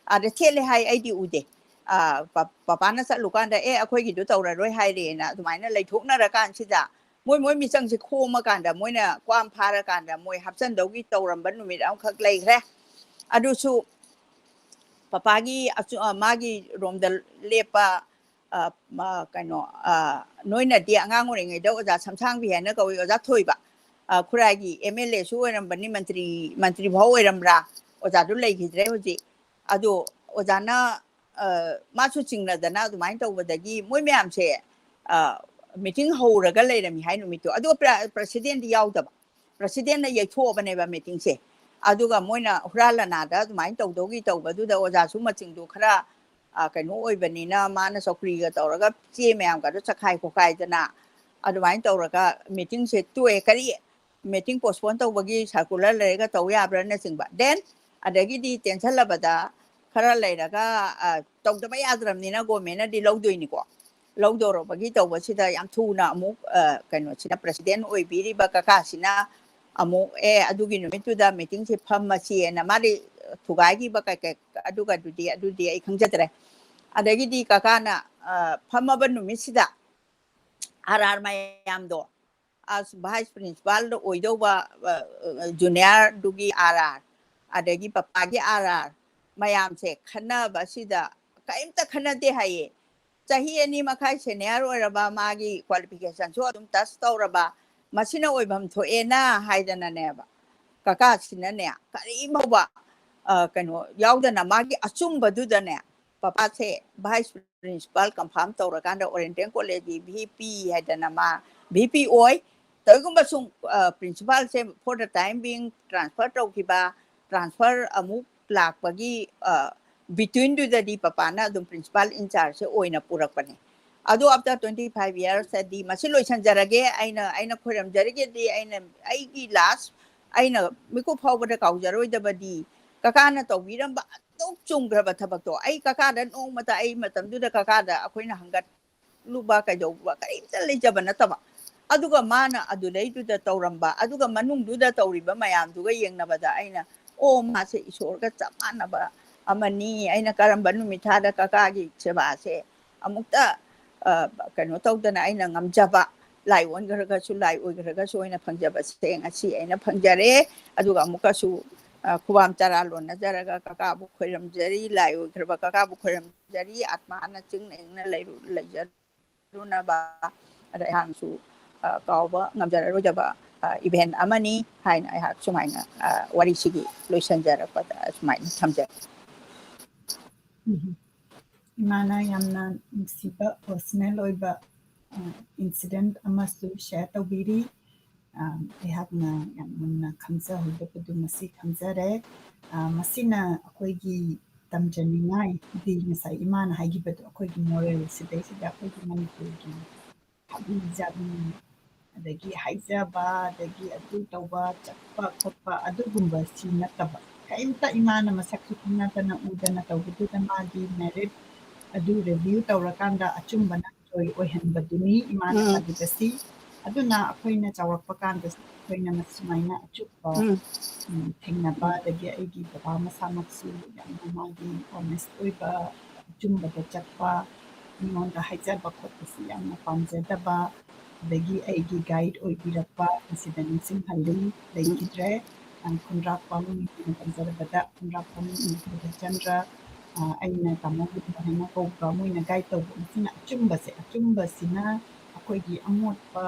ꯑꯗ ꯊꯦꯠꯂꯦ ꯍꯥꯏ, ꯑꯩꯗꯤ ꯎꯗꯦ꯫ ꯑ, ꯄ-, ꯄꯄꯥꯅ ꯆꯠꯂꯨꯀꯥꯟꯗ, "ꯑꯦ, ꯑꯩꯈꯣꯏꯒꯤꯗꯣ ꯇꯧꯔꯔꯣꯏ" ꯍꯥꯏꯔꯦꯅ ꯑꯗꯨꯃꯥꯏꯅ ꯂꯩꯊꯣꯛꯅꯔꯀꯥꯟꯁꯤꯗ, ꯃꯣꯏ ꯃꯣꯏ ꯃꯤꯆꯪꯁꯦ ꯈꯣꯝꯃꯀꯥꯟꯗ ꯃꯣꯏꯅ ꯀ꯭ꯋꯥꯝ ꯐꯥꯔꯀꯥꯟꯗ ꯃꯣꯏ ꯍꯥꯞꯆꯟꯗꯧꯒꯤ ꯇꯧꯔꯝꯕ ꯅꯨꯃꯤꯠ ꯑꯃꯈꯛ ꯂꯩꯈ꯭ꯔꯦ꯫ ꯑꯗꯨꯁꯨ ꯄꯄꯥꯒꯤ ꯑꯆꯨ-, ꯑ, ꯃꯥꯒꯤ ꯔꯣꯝꯗ ꯂꯦꯞꯄ, ꯑ, ꯃ, ꯀꯩꯅꯣ, ꯑ, ꯅꯣꯏꯅꯗꯤ ꯑꯉꯥꯡ ꯑꯣꯏꯔꯤꯉꯩꯗ ꯑꯣꯖꯥ ꯁꯝꯁꯥꯡꯕꯤ ꯍꯥꯏꯅ ꯀꯧꯏ, ꯑꯣꯖꯥ ꯊꯣꯏꯕ꯫ ꯑ, ꯈꯨꯔꯥꯏꯒꯤ ꯑꯦꯝ ꯑꯦꯜ ꯑꯦꯁꯨ ꯑꯣꯏꯔꯝꯕꯅꯤ, ꯃꯟꯇ꯭ꯔꯤ, ꯃꯟꯇ꯭ꯔꯤ ꯐꯥꯎ ꯑꯣꯏꯔꯝꯕ꯭ꯔꯥ? ꯑꯣꯖꯥꯗꯨ ꯂꯩꯈꯤꯗ꯭ꯔꯦ ꯍꯧꯖꯤꯛ꯫ ꯑꯗꯣ ꯑꯣꯖꯥꯅ, ꯑ, ꯃꯥꯁꯨ ꯆꯤꯡꯅꯗꯅ ꯑꯗꯨꯃꯥꯏꯅ ꯇꯧꯕꯗꯒꯤ ꯃꯣꯏ ꯃꯌꯥꯝꯁꯦ, ꯑ, meeting ꯍꯧꯔꯒ ꯂꯩꯔꯝꯃꯤ ꯍꯥꯏ ꯅꯨꯃꯤꯠꯇꯣ꯫ ꯑꯗꯨꯒ ꯄ꯭ꯔ-, presidentꯗꯤ ꯌꯥꯎꯗꯕ꯫ Presidentꯅ ꯌꯩꯊꯣꯛꯑꯕꯅꯦꯕ meetingꯁꯦ꯫ ꯑꯗꯨꯒ ꯃꯣꯏꯅ ꯍꯨꯔꯥꯟ ꯂꯅꯥꯗ ꯑꯗꯨꯃꯥꯏꯅ ꯇꯧꯗꯧꯒꯤ ꯇꯧꯕꯗꯨꯗ ꯑꯣꯖꯥꯁꯨ ꯃꯆꯤꯡꯗꯣ ꯈꯔ, ꯑ, ꯀꯩꯅꯣ ꯑꯣꯏꯕꯅꯤꯅ ꯃꯥꯅ ꯆꯧꯀ꯭ꯔꯤꯒ ꯇꯧꯔꯒ ꯆꯦ ꯃꯌꯥꯝꯒꯗꯣ ꯆꯈꯥꯏ ꯈꯣꯠꯈꯥꯏꯗꯅ ꯑꯗꯨꯃꯥꯏꯅ ꯇꯧꯔꯒ meetingꯁꯦ ꯇꯣꯛꯑꯦ꯫ ꯀꯔꯤ meeting postpone ꯇꯧꯕꯒꯤ circular ꯂꯩꯔꯒ ꯇꯧ ꯌꯥꯕ꯭ꯔꯥꯅꯆꯤꯡꯕ꯫ Then ꯑꯗꯒꯤꯗꯤ ꯇꯦꯟꯁꯜꯂꯕꯗ ꯈꯔ ꯂꯩꯔꯒ, ꯑ, ꯇꯧꯗꯕ ꯌꯥꯗ꯭ꯔꯕꯅꯤꯅ ꯒꯣꯔꯃꯦꯟꯅꯗꯤ ꯂꯧꯗꯣꯏꯅꯤꯀꯣ꯫ ꯂꯧꯗꯧꯔꯕꯒꯤ ꯇꯧꯕꯁꯤꯗ ꯌꯥꯝ ꯊꯨꯅ ꯑꯃꯨꯛ, ꯑ, ꯀꯩꯅꯣꯁꯤꯅ ꯄ꯭ꯔꯁꯤꯗꯦꯟ ꯑꯣꯏꯕꯤꯔꯤꯕ ꯀꯀꯥꯁꯤꯅ ꯑꯃꯨꯛ, "ꯑꯦ, ꯑꯗꯨꯒꯤ ꯅꯨꯃꯤꯠꯇꯨꯗ ꯃꯤꯇꯤꯡꯁꯤ ꯐꯝꯃꯁꯤꯅ" ꯃꯥꯗꯤ ꯊꯨꯒꯥꯏꯈꯤꯕ ꯀꯩ ꯀꯩ ꯑꯗꯨꯒꯗꯨꯗꯤ, ꯑꯗꯨꯗꯤ ꯑꯩ ꯈꯪꯖꯗ꯭ꯔꯦ꯫ ꯑꯗꯒꯤꯗꯤ ꯀꯀꯥꯅ, ꯑ, ꯐꯝꯃꯕ ꯅꯨꯃꯤꯠꯁꯤꯗ ꯑꯥꯔ ꯑꯥꯔ ꯃꯌꯥꯝꯗꯣ, ꯑꯁ, ꯚꯥꯏꯁ ꯄ꯭ꯔꯤꯟꯁꯤꯄꯥꯜꯗ ꯑꯣꯏꯗꯧꯕ, ꯑ, ꯑ, ꯖꯨꯅꯤꯌꯔꯗꯨꯒꯤ ꯑꯥꯔ ꯑꯥꯔ, ꯑꯗꯒꯤ ꯄꯄꯥꯒꯤ ꯑꯥꯔ ꯑꯥꯔ ꯃꯌꯥꯝꯁꯦ ꯈꯟꯅꯕꯁꯤꯗ ꯀꯔꯤꯝꯇ ꯈꯟꯅꯗꯦ ꯍꯥꯏꯌꯦ꯫ ꯆꯍꯤ ꯑꯅꯤ ꯃꯈꯥꯏ ꯁꯦꯅꯤꯌꯔ ꯑꯣꯏꯔꯕ, ꯃꯥꯒꯤ ꯀ꯭ꯋꯥꯂꯤꯐꯤꯀꯦꯁꯟꯁꯨ ꯑꯗꯨꯝ ꯇꯁ ꯇꯧꯔꯕ, ꯃꯁꯤꯅ ꯑꯣꯏꯐꯝ ꯊꯣꯛꯑꯦꯅ ꯍꯥꯏꯗꯅꯅꯦꯕ, ꯀꯀꯥꯁꯤꯅꯅꯦ, ꯀꯔꯤꯝ ꯐꯥꯎꯕ, ꯑ, ꯀꯩꯅꯣ ꯌꯥꯎꯗꯅ ꯃꯥꯒꯤ ꯑꯆꯨꯝꯕꯗꯨꯗꯅꯦ, ꯄꯄꯥꯁꯦ ꯚꯥꯏꯁ ꯄ꯭ꯔꯤꯟꯁꯤꯄꯥꯜ ꯀꯟꯐꯥꯔꯝ ꯇꯧꯔꯀꯥꯟꯗ ꯑꯣꯔꯤꯌꯦꯟꯇꯦꯜ ꯀꯣꯂꯦꯖꯀꯤ ꯚꯤ ꯄꯤ ꯍꯥꯏꯗꯅ ꯃꯥ ꯚꯤ ꯄꯤ ꯑꯣꯏ꯫ ꯀꯔꯤꯒꯨꯝꯕ ꯁꯨꯝ, ꯑ, ꯄ꯭ꯔꯤꯟꯁꯤꯄꯥꯜꯁꯦ for the time being transfer ꯇꯧꯈꯤꯕ, ꯇ꯭ꯔꯥꯟꯁꯐꯔ ꯑꯃꯨꯛ ꯂꯥꯛꯄꯒꯤ, ꯑ, ꯕꯤꯇ꯭ꯋꯤꯟꯗꯨꯗꯗꯤ ꯄꯄꯥꯅ ꯑꯗꯨꯝ ꯄ꯭ꯔꯤꯟꯁꯤꯄꯥꯜ ꯏꯟꯆꯥꯔꯖꯁꯦ ꯑꯣꯏꯅ ꯄꯨꯔꯛꯄꯅꯦ꯫ ꯑꯗꯣ after twenty five yearsꯇꯗꯤ ꯃꯁꯤ ꯂꯣꯏꯁꯟꯖꯔꯒꯦ, ꯑꯩꯅ, ꯑꯩꯅ ꯈꯣꯏꯔꯝꯖꯔꯒꯦꯗꯤ, ꯑꯩꯅ, ꯑꯩꯒꯤ ꯂꯥꯁ, ꯑꯩꯅ ꯃꯤꯀꯨꯞ ꯐꯥꯎꯕꯗ ꯀꯥꯎꯖꯔꯣꯏꯗꯕꯗꯤ ꯀꯀꯥꯅ ꯇꯧꯕꯤꯔꯝꯕ ꯑꯗꯨꯛ ꯆꯨꯝꯈ꯭ꯔꯕ ꯊꯕꯛꯇꯣ꯫ ꯑꯩ ꯀꯀꯥꯗ ꯅꯣꯡꯃꯇ, ꯑꯩ ꯃꯇꯝꯗꯨꯗ ꯀꯀꯥꯗ ꯑꯩꯈꯣꯏꯅ ꯍꯪꯒꯠꯂꯨꯕ ꯀꯩꯗꯧꯕ ꯀꯔꯤꯝꯇ ꯂꯩꯖꯕ ꯅꯠꯇꯕ꯫ ꯑꯗꯨꯒ ꯃꯥꯅ ꯑꯗꯨꯗꯩꯗꯨꯗ ꯇꯧꯔꯝꯕ, ꯑꯗꯨꯒ ꯃꯅꯨꯡꯗꯨꯗ ꯇꯧꯔꯤꯕ ꯃꯌꯥꯝꯗꯨꯒ ꯌꯦꯡꯅꯕꯗ ꯑꯩꯅ, "ꯑꯣ, ꯃꯥꯁꯦ ꯏꯁꯣꯔꯒ ꯆꯞ ꯃꯥꯟꯅꯕ ꯑꯃꯅꯤ꯫ ꯑꯩꯅ ꯀꯔꯝꯕ ꯅꯨꯃꯤꯠ ꯊꯥꯗ ꯀꯀꯥꯒꯤ ꯁꯦꯕꯥꯁꯦ ꯑꯃꯨꯛꯇ, ꯑ, ꯀꯩꯅꯣ ꯇꯧꯗꯅ ꯑꯩꯅ ꯉꯝꯖꯕ, ꯂꯥꯏ ꯑꯣꯟꯈ꯭ꯔꯒꯁꯨ, ꯂꯥꯏ ꯑꯣꯏꯈ꯭ꯔꯒꯁꯨ ꯑꯩꯅ ꯐꯪꯖꯕꯁꯦ ꯉꯁꯤ ꯑꯩꯅ ꯐꯪꯖꯔꯦ꯫ ꯑꯗꯨꯒ ꯑꯃꯨꯛꯀꯁꯨ, ꯑ, ꯈꯨꯕꯥꯝ ꯇꯔꯥ ꯂꯣꯟꯅꯖꯔꯒ ꯀꯀꯥꯕꯨ ꯈꯣꯏꯔꯝꯖꯔꯤ, ꯂꯥꯏ ꯑꯣꯏꯈ꯭ꯔꯕ ꯀꯀꯥꯕꯨ ꯈꯣꯏꯔꯝꯖꯔꯤ, ꯑꯥꯠꯃꯥꯅ ꯆꯤꯡ ꯂꯦꯡꯅ ꯂꯩꯔꯨ-, ꯂꯩꯖꯔꯨꯅꯕ꯫ ꯑꯗ ꯑꯩꯍꯥꯛꯁꯨ, ꯑ, ꯀꯥꯎꯕ ꯉꯝꯖꯔꯔꯣꯏꯗꯕ, ꯑ, ꯏꯚꯦꯟ ꯑꯃꯅꯤ" ꯍꯥꯏꯅ ꯑꯩꯍꯥꯛ ꯁꯨꯃꯥꯏꯅ, ꯑ, ꯋꯥꯔꯤꯁꯤꯒꯤ ꯂꯣꯏꯁꯤꯟꯖꯔꯛꯄꯗ ꯁꯨꯃꯥꯏꯅ ꯊꯝꯖꯒꯦ꯫ ꯎꯝ꯫ ꯏꯃꯥꯅ ꯌꯥꯝꯅ ꯅꯨꯡꯁꯤꯕ ꯄꯔꯁꯅꯦꯜ ꯑꯣꯏꯕ, ꯑ, ꯏꯟꯁꯤꯗꯦꯟꯠ ꯑꯃꯁꯨ ꯁꯦꯌꯔ ꯇꯧꯕꯤꯔꯤ꯫ ꯑ, ꯑꯩꯍꯥꯛꯅ ꯌꯥꯝ ꯃꯨꯟꯅ ꯈꯪꯖꯍꯧꯗꯕꯗꯨ ꯉꯁꯤ ꯈꯪꯖꯔꯦ꯫ ꯑ, ꯃꯁꯤꯅ ꯑꯩꯈꯣꯏꯒꯤ ꯇꯝꯖꯅꯤꯡꯉꯥꯏꯗꯤ ꯉꯁꯥꯏ ꯏꯃꯥꯅ ꯍꯥꯏꯈꯤꯕꯗꯣ ꯑꯩꯈꯣꯏꯒꯤ ꯃꯣꯔꯦꯜ ꯁꯤꯗꯩꯁꯤꯗ ꯑꯩꯈꯣꯏꯒꯤ ꯃꯅꯤꯄꯨꯔꯒꯤ ꯍꯥꯠꯅ ꯖꯥꯠꯅ ꯑꯗꯒꯤ ꯍꯥꯏꯖꯕ, ꯑꯗꯒꯤ ꯑꯗꯨ ꯇꯧꯕ, ꯆꯠꯄ ꯈꯣꯠꯄ ꯑꯗꯨꯒꯨꯝꯕꯁꯤ ꯅꯠꯇꯕ, ꯀꯔꯤꯝꯇ ꯏꯃꯥꯅ ꯃꯁꯛꯁꯨ ꯈꯪꯅꯗꯅ ꯎꯗꯅ ꯇꯧꯕꯗꯨꯗ ꯃꯥꯒꯤ merit ꯑꯗꯨ review ꯇꯧꯔꯀꯥꯟꯗ ꯑꯆꯨꯝꯕꯅ ꯖꯣꯏ ꯑꯣꯏꯍꯟꯕꯗꯨꯅꯤ ꯏꯃꯥꯅ ꯎꯝ꯫ ꯄꯥꯝꯂꯤꯕꯁꯤ꯫ ꯑꯗꯨꯅ ꯑꯩꯈꯣꯏꯅ ꯆꯥꯎꯔꯛꯄ ꯀꯥꯟꯗꯁꯨ ꯑꯩꯈꯣꯏꯅ ꯁꯨꯃꯥꯏꯅ ꯑꯆꯨꯝꯕ, ꯎꯝ꯫ ꯎꯝ, ꯊꯦꯡꯅꯕ, ꯑꯗꯒꯤ ꯑꯩꯒꯤ ꯕꯕꯥ ꯃꯁꯥꯃꯛꯁꯨ ꯌꯥꯝꯅ ꯃꯥꯒꯤ honest ꯑꯣꯏꯕ, ꯑꯆꯨꯝꯕꯗ ꯆꯠꯄ, ꯃꯤꯉꯣꯟꯗ ꯍꯥꯏꯖꯕ ꯈꯣꯠꯄꯁꯤ ꯌꯥꯝꯅ ꯄꯥꯝꯖꯗꯕ, ꯑꯗꯒꯤ ꯑꯩꯒꯤ guide ꯑꯣꯏꯕꯤꯔꯛꯄ ꯃꯁꯤꯗ ꯅꯤꯡꯁꯤꯡꯍꯜꯂꯤ꯫ ꯂꯩꯈꯤꯗ꯭ꯔꯦ꯫ ꯑ, ꯈꯨꯟꯗ꯭ꯔꯥꯛꯄꯝ ꯑꯩꯅ ꯄꯟꯖꯔꯕꯗ ꯈꯨꯟꯗ꯭ꯔꯥꯛꯄꯝ ꯅꯤꯡꯊꯧꯖꯆꯟꯗ꯭ꯔ, ꯑ, ꯑꯩꯅ ꯇꯥꯃꯣ ꯒꯨꯔꯨ ꯍꯥꯏꯅ ꯀꯧꯕ, ꯃꯣꯏꯅ guide ꯇꯧꯕ, ꯃꯁꯤꯅ ꯑꯆꯨꯝꯕꯁꯦ, ꯑꯆꯨꯝꯕꯁꯤꯅ ꯑꯩꯈꯣꯏꯒꯤ ꯑꯃꯣꯠꯄ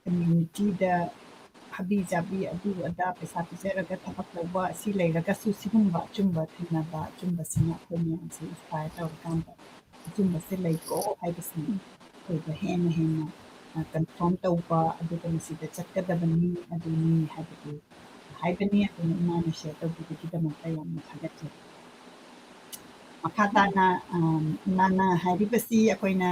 communityꯗ ꯍꯥꯕꯤ ꯆꯥꯕꯤ ꯑꯗꯨ ꯑꯗꯥ ꯄꯩꯁꯥ ꯄꯤꯖꯔꯒ ꯊꯕꯛ ꯇꯧꯕ ꯑꯁꯤ ꯂꯩꯔꯒꯁꯨ ꯁꯤꯒꯨꯝꯕ ꯑꯆꯨꯝꯕ ꯊꯦꯡꯅꯕ, ꯑꯆꯨꯝꯕꯁꯤꯅ ꯑꯩꯈꯣꯏ ꯃꯌꯥꯝꯁꯦ inspire ꯇꯧꯔꯀꯥꯟꯗ ꯑꯆꯨꯝꯕꯁꯦ ꯂꯩꯀꯣ ꯍꯥꯏꯕꯁꯤꯅꯤ ꯑꯩꯈꯣꯏꯗ ꯍꯦꯟꯅ ꯍꯦꯟꯅ, ꯑ, confirm ꯇꯧꯕ, ꯑꯗꯨꯒ ꯃꯁꯤꯗ ꯆꯠꯀꯗꯕꯅꯤ, ꯑꯗꯨꯅꯤ ꯍꯥꯏꯕꯗꯨ ꯍꯥꯏꯕꯅꯤ꯫ ꯑꯗꯨꯅ ꯏꯃꯥꯅ share ꯇꯧꯕꯤꯕꯒꯤꯗꯃꯛꯇ ꯌꯥꯝꯅ ꯊꯥꯒꯠꯆꯔꯤ꯫ ꯃꯈꯥ ꯇꯥꯅ, ꯑꯝ, ꯏꯃꯥꯅ ꯍꯥꯏꯔꯤꯕꯁꯤ ꯑꯩꯈꯣꯏꯅ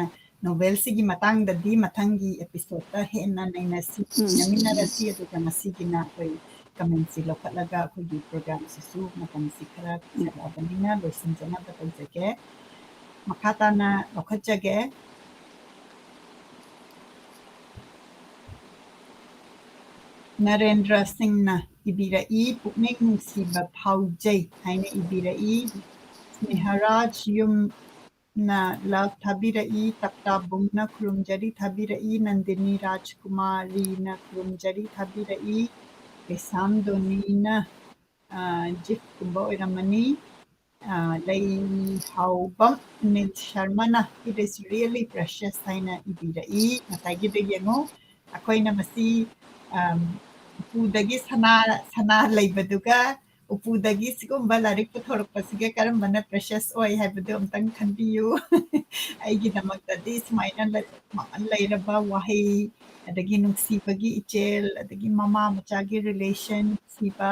novelꯁꯤꯒꯤ ꯃꯇꯥꯡꯗꯗꯤ ꯃꯊꯪꯒꯤ episodeꯇ ꯍꯦꯟꯅ ꯅꯩꯅꯁꯤ, ꯎꯝ꯫ ꯅꯩꯅꯃꯤꯟꯅꯔꯁꯤ꯫ ꯑꯗꯨꯒ ꯉꯁꯤꯒꯤꯅ ꯑꯩꯈꯣꯏ commentꯁꯤ ꯂꯧꯈꯠꯂꯒ ꯑꯩꯈꯣꯏꯒꯤ programꯁꯤꯁꯨ ꯃꯇꯝꯁꯤ ꯈꯔ ꯎꯝ꯫ ꯆꯠꯂꯛꯑꯕꯅꯤꯅ ꯂꯣꯏꯁꯤꯟꯖꯅꯕ ꯇꯧꯖꯒꯦ꯫ ꯃꯈꯥ ꯇꯥꯅ ꯂꯧꯈꯠꯆꯒꯦ꯫ ꯅꯔꯦꯟꯗ꯭ꯔ ꯁꯤꯡꯅ ꯏꯕꯤꯔꯛꯏ, "ꯄꯨꯛꯅꯤꯡ ꯅꯨꯡꯁꯤꯕ ꯐꯥꯎꯖꯩ" ꯍꯥꯏꯅ ꯏꯕꯤꯔꯛꯏ꯫ ꯁ꯭ꯅꯦꯍꯔꯥꯖ ꯌꯨꯝꯅ love ꯊꯥꯕꯤꯔꯛꯏ, ꯇꯞꯇꯥꯕꯨꯡꯅ ꯈꯨꯔꯨꯝꯖꯔꯤ ꯊꯥꯕꯤꯔꯛꯏ, ꯅꯟꯗꯤꯅꯤ ꯔꯥꯖꯀꯨꯃꯥꯔꯤꯅ ꯈꯨꯔꯨꯝꯖꯔꯤ ꯊꯥꯕꯤꯔꯛꯏ, ꯀꯩꯁꯥꯝ ꯗꯣꯅꯤꯅ, ꯑ, giftꯀꯨꯝꯕ ꯑꯣꯏꯔꯝꯃꯅꯤ꯫ ꯑ, ꯂꯩꯍꯥꯎꯕꯝ ꯅꯤꯜ ꯁꯔꯃꯅ "It is really precious" ꯍꯥꯏꯅ ꯏꯕꯤꯔꯛꯏ꯫ ꯉꯁꯥꯏꯒꯤꯗ ꯌꯦꯡꯉꯨ, ꯑꯩꯈꯣꯏꯅ ꯃꯁꯤ, ꯑꯝ, ꯎꯄꯨꯗꯒꯤ ꯁꯅꯥ, ꯁꯅꯥ ꯂꯩꯕꯗꯨꯒ ꯎꯄꯨꯗꯒꯤ ꯁꯤꯒꯨꯝꯕ ꯂꯥꯏꯔꯤꯛ ꯄꯨꯊꯣꯔꯛꯄꯁꯤꯒ ꯀꯔꯝꯕꯅ precious ꯑꯣꯏ ꯍꯥꯏꯕꯗꯨ ꯑꯝꯇꯪ ꯈꯟꯕꯤꯌꯨ꯫ ꯑꯩꯒꯤꯗꯃꯛꯇꯗꯤ ꯁꯨꯃꯥꯏꯅ ꯂꯩ-, ꯃꯃꯜ ꯂꯩꯔꯕ ꯋꯥꯍꯩ, ꯑꯗꯒꯤ ꯅꯨꯡꯁꯤꯕꯒꯤ ꯏꯆꯦꯜ, ꯑꯗꯒꯤ ꯃꯃꯥ ꯃꯆꯥꯒꯤ relation, ꯅꯨꯡꯁꯤꯕ,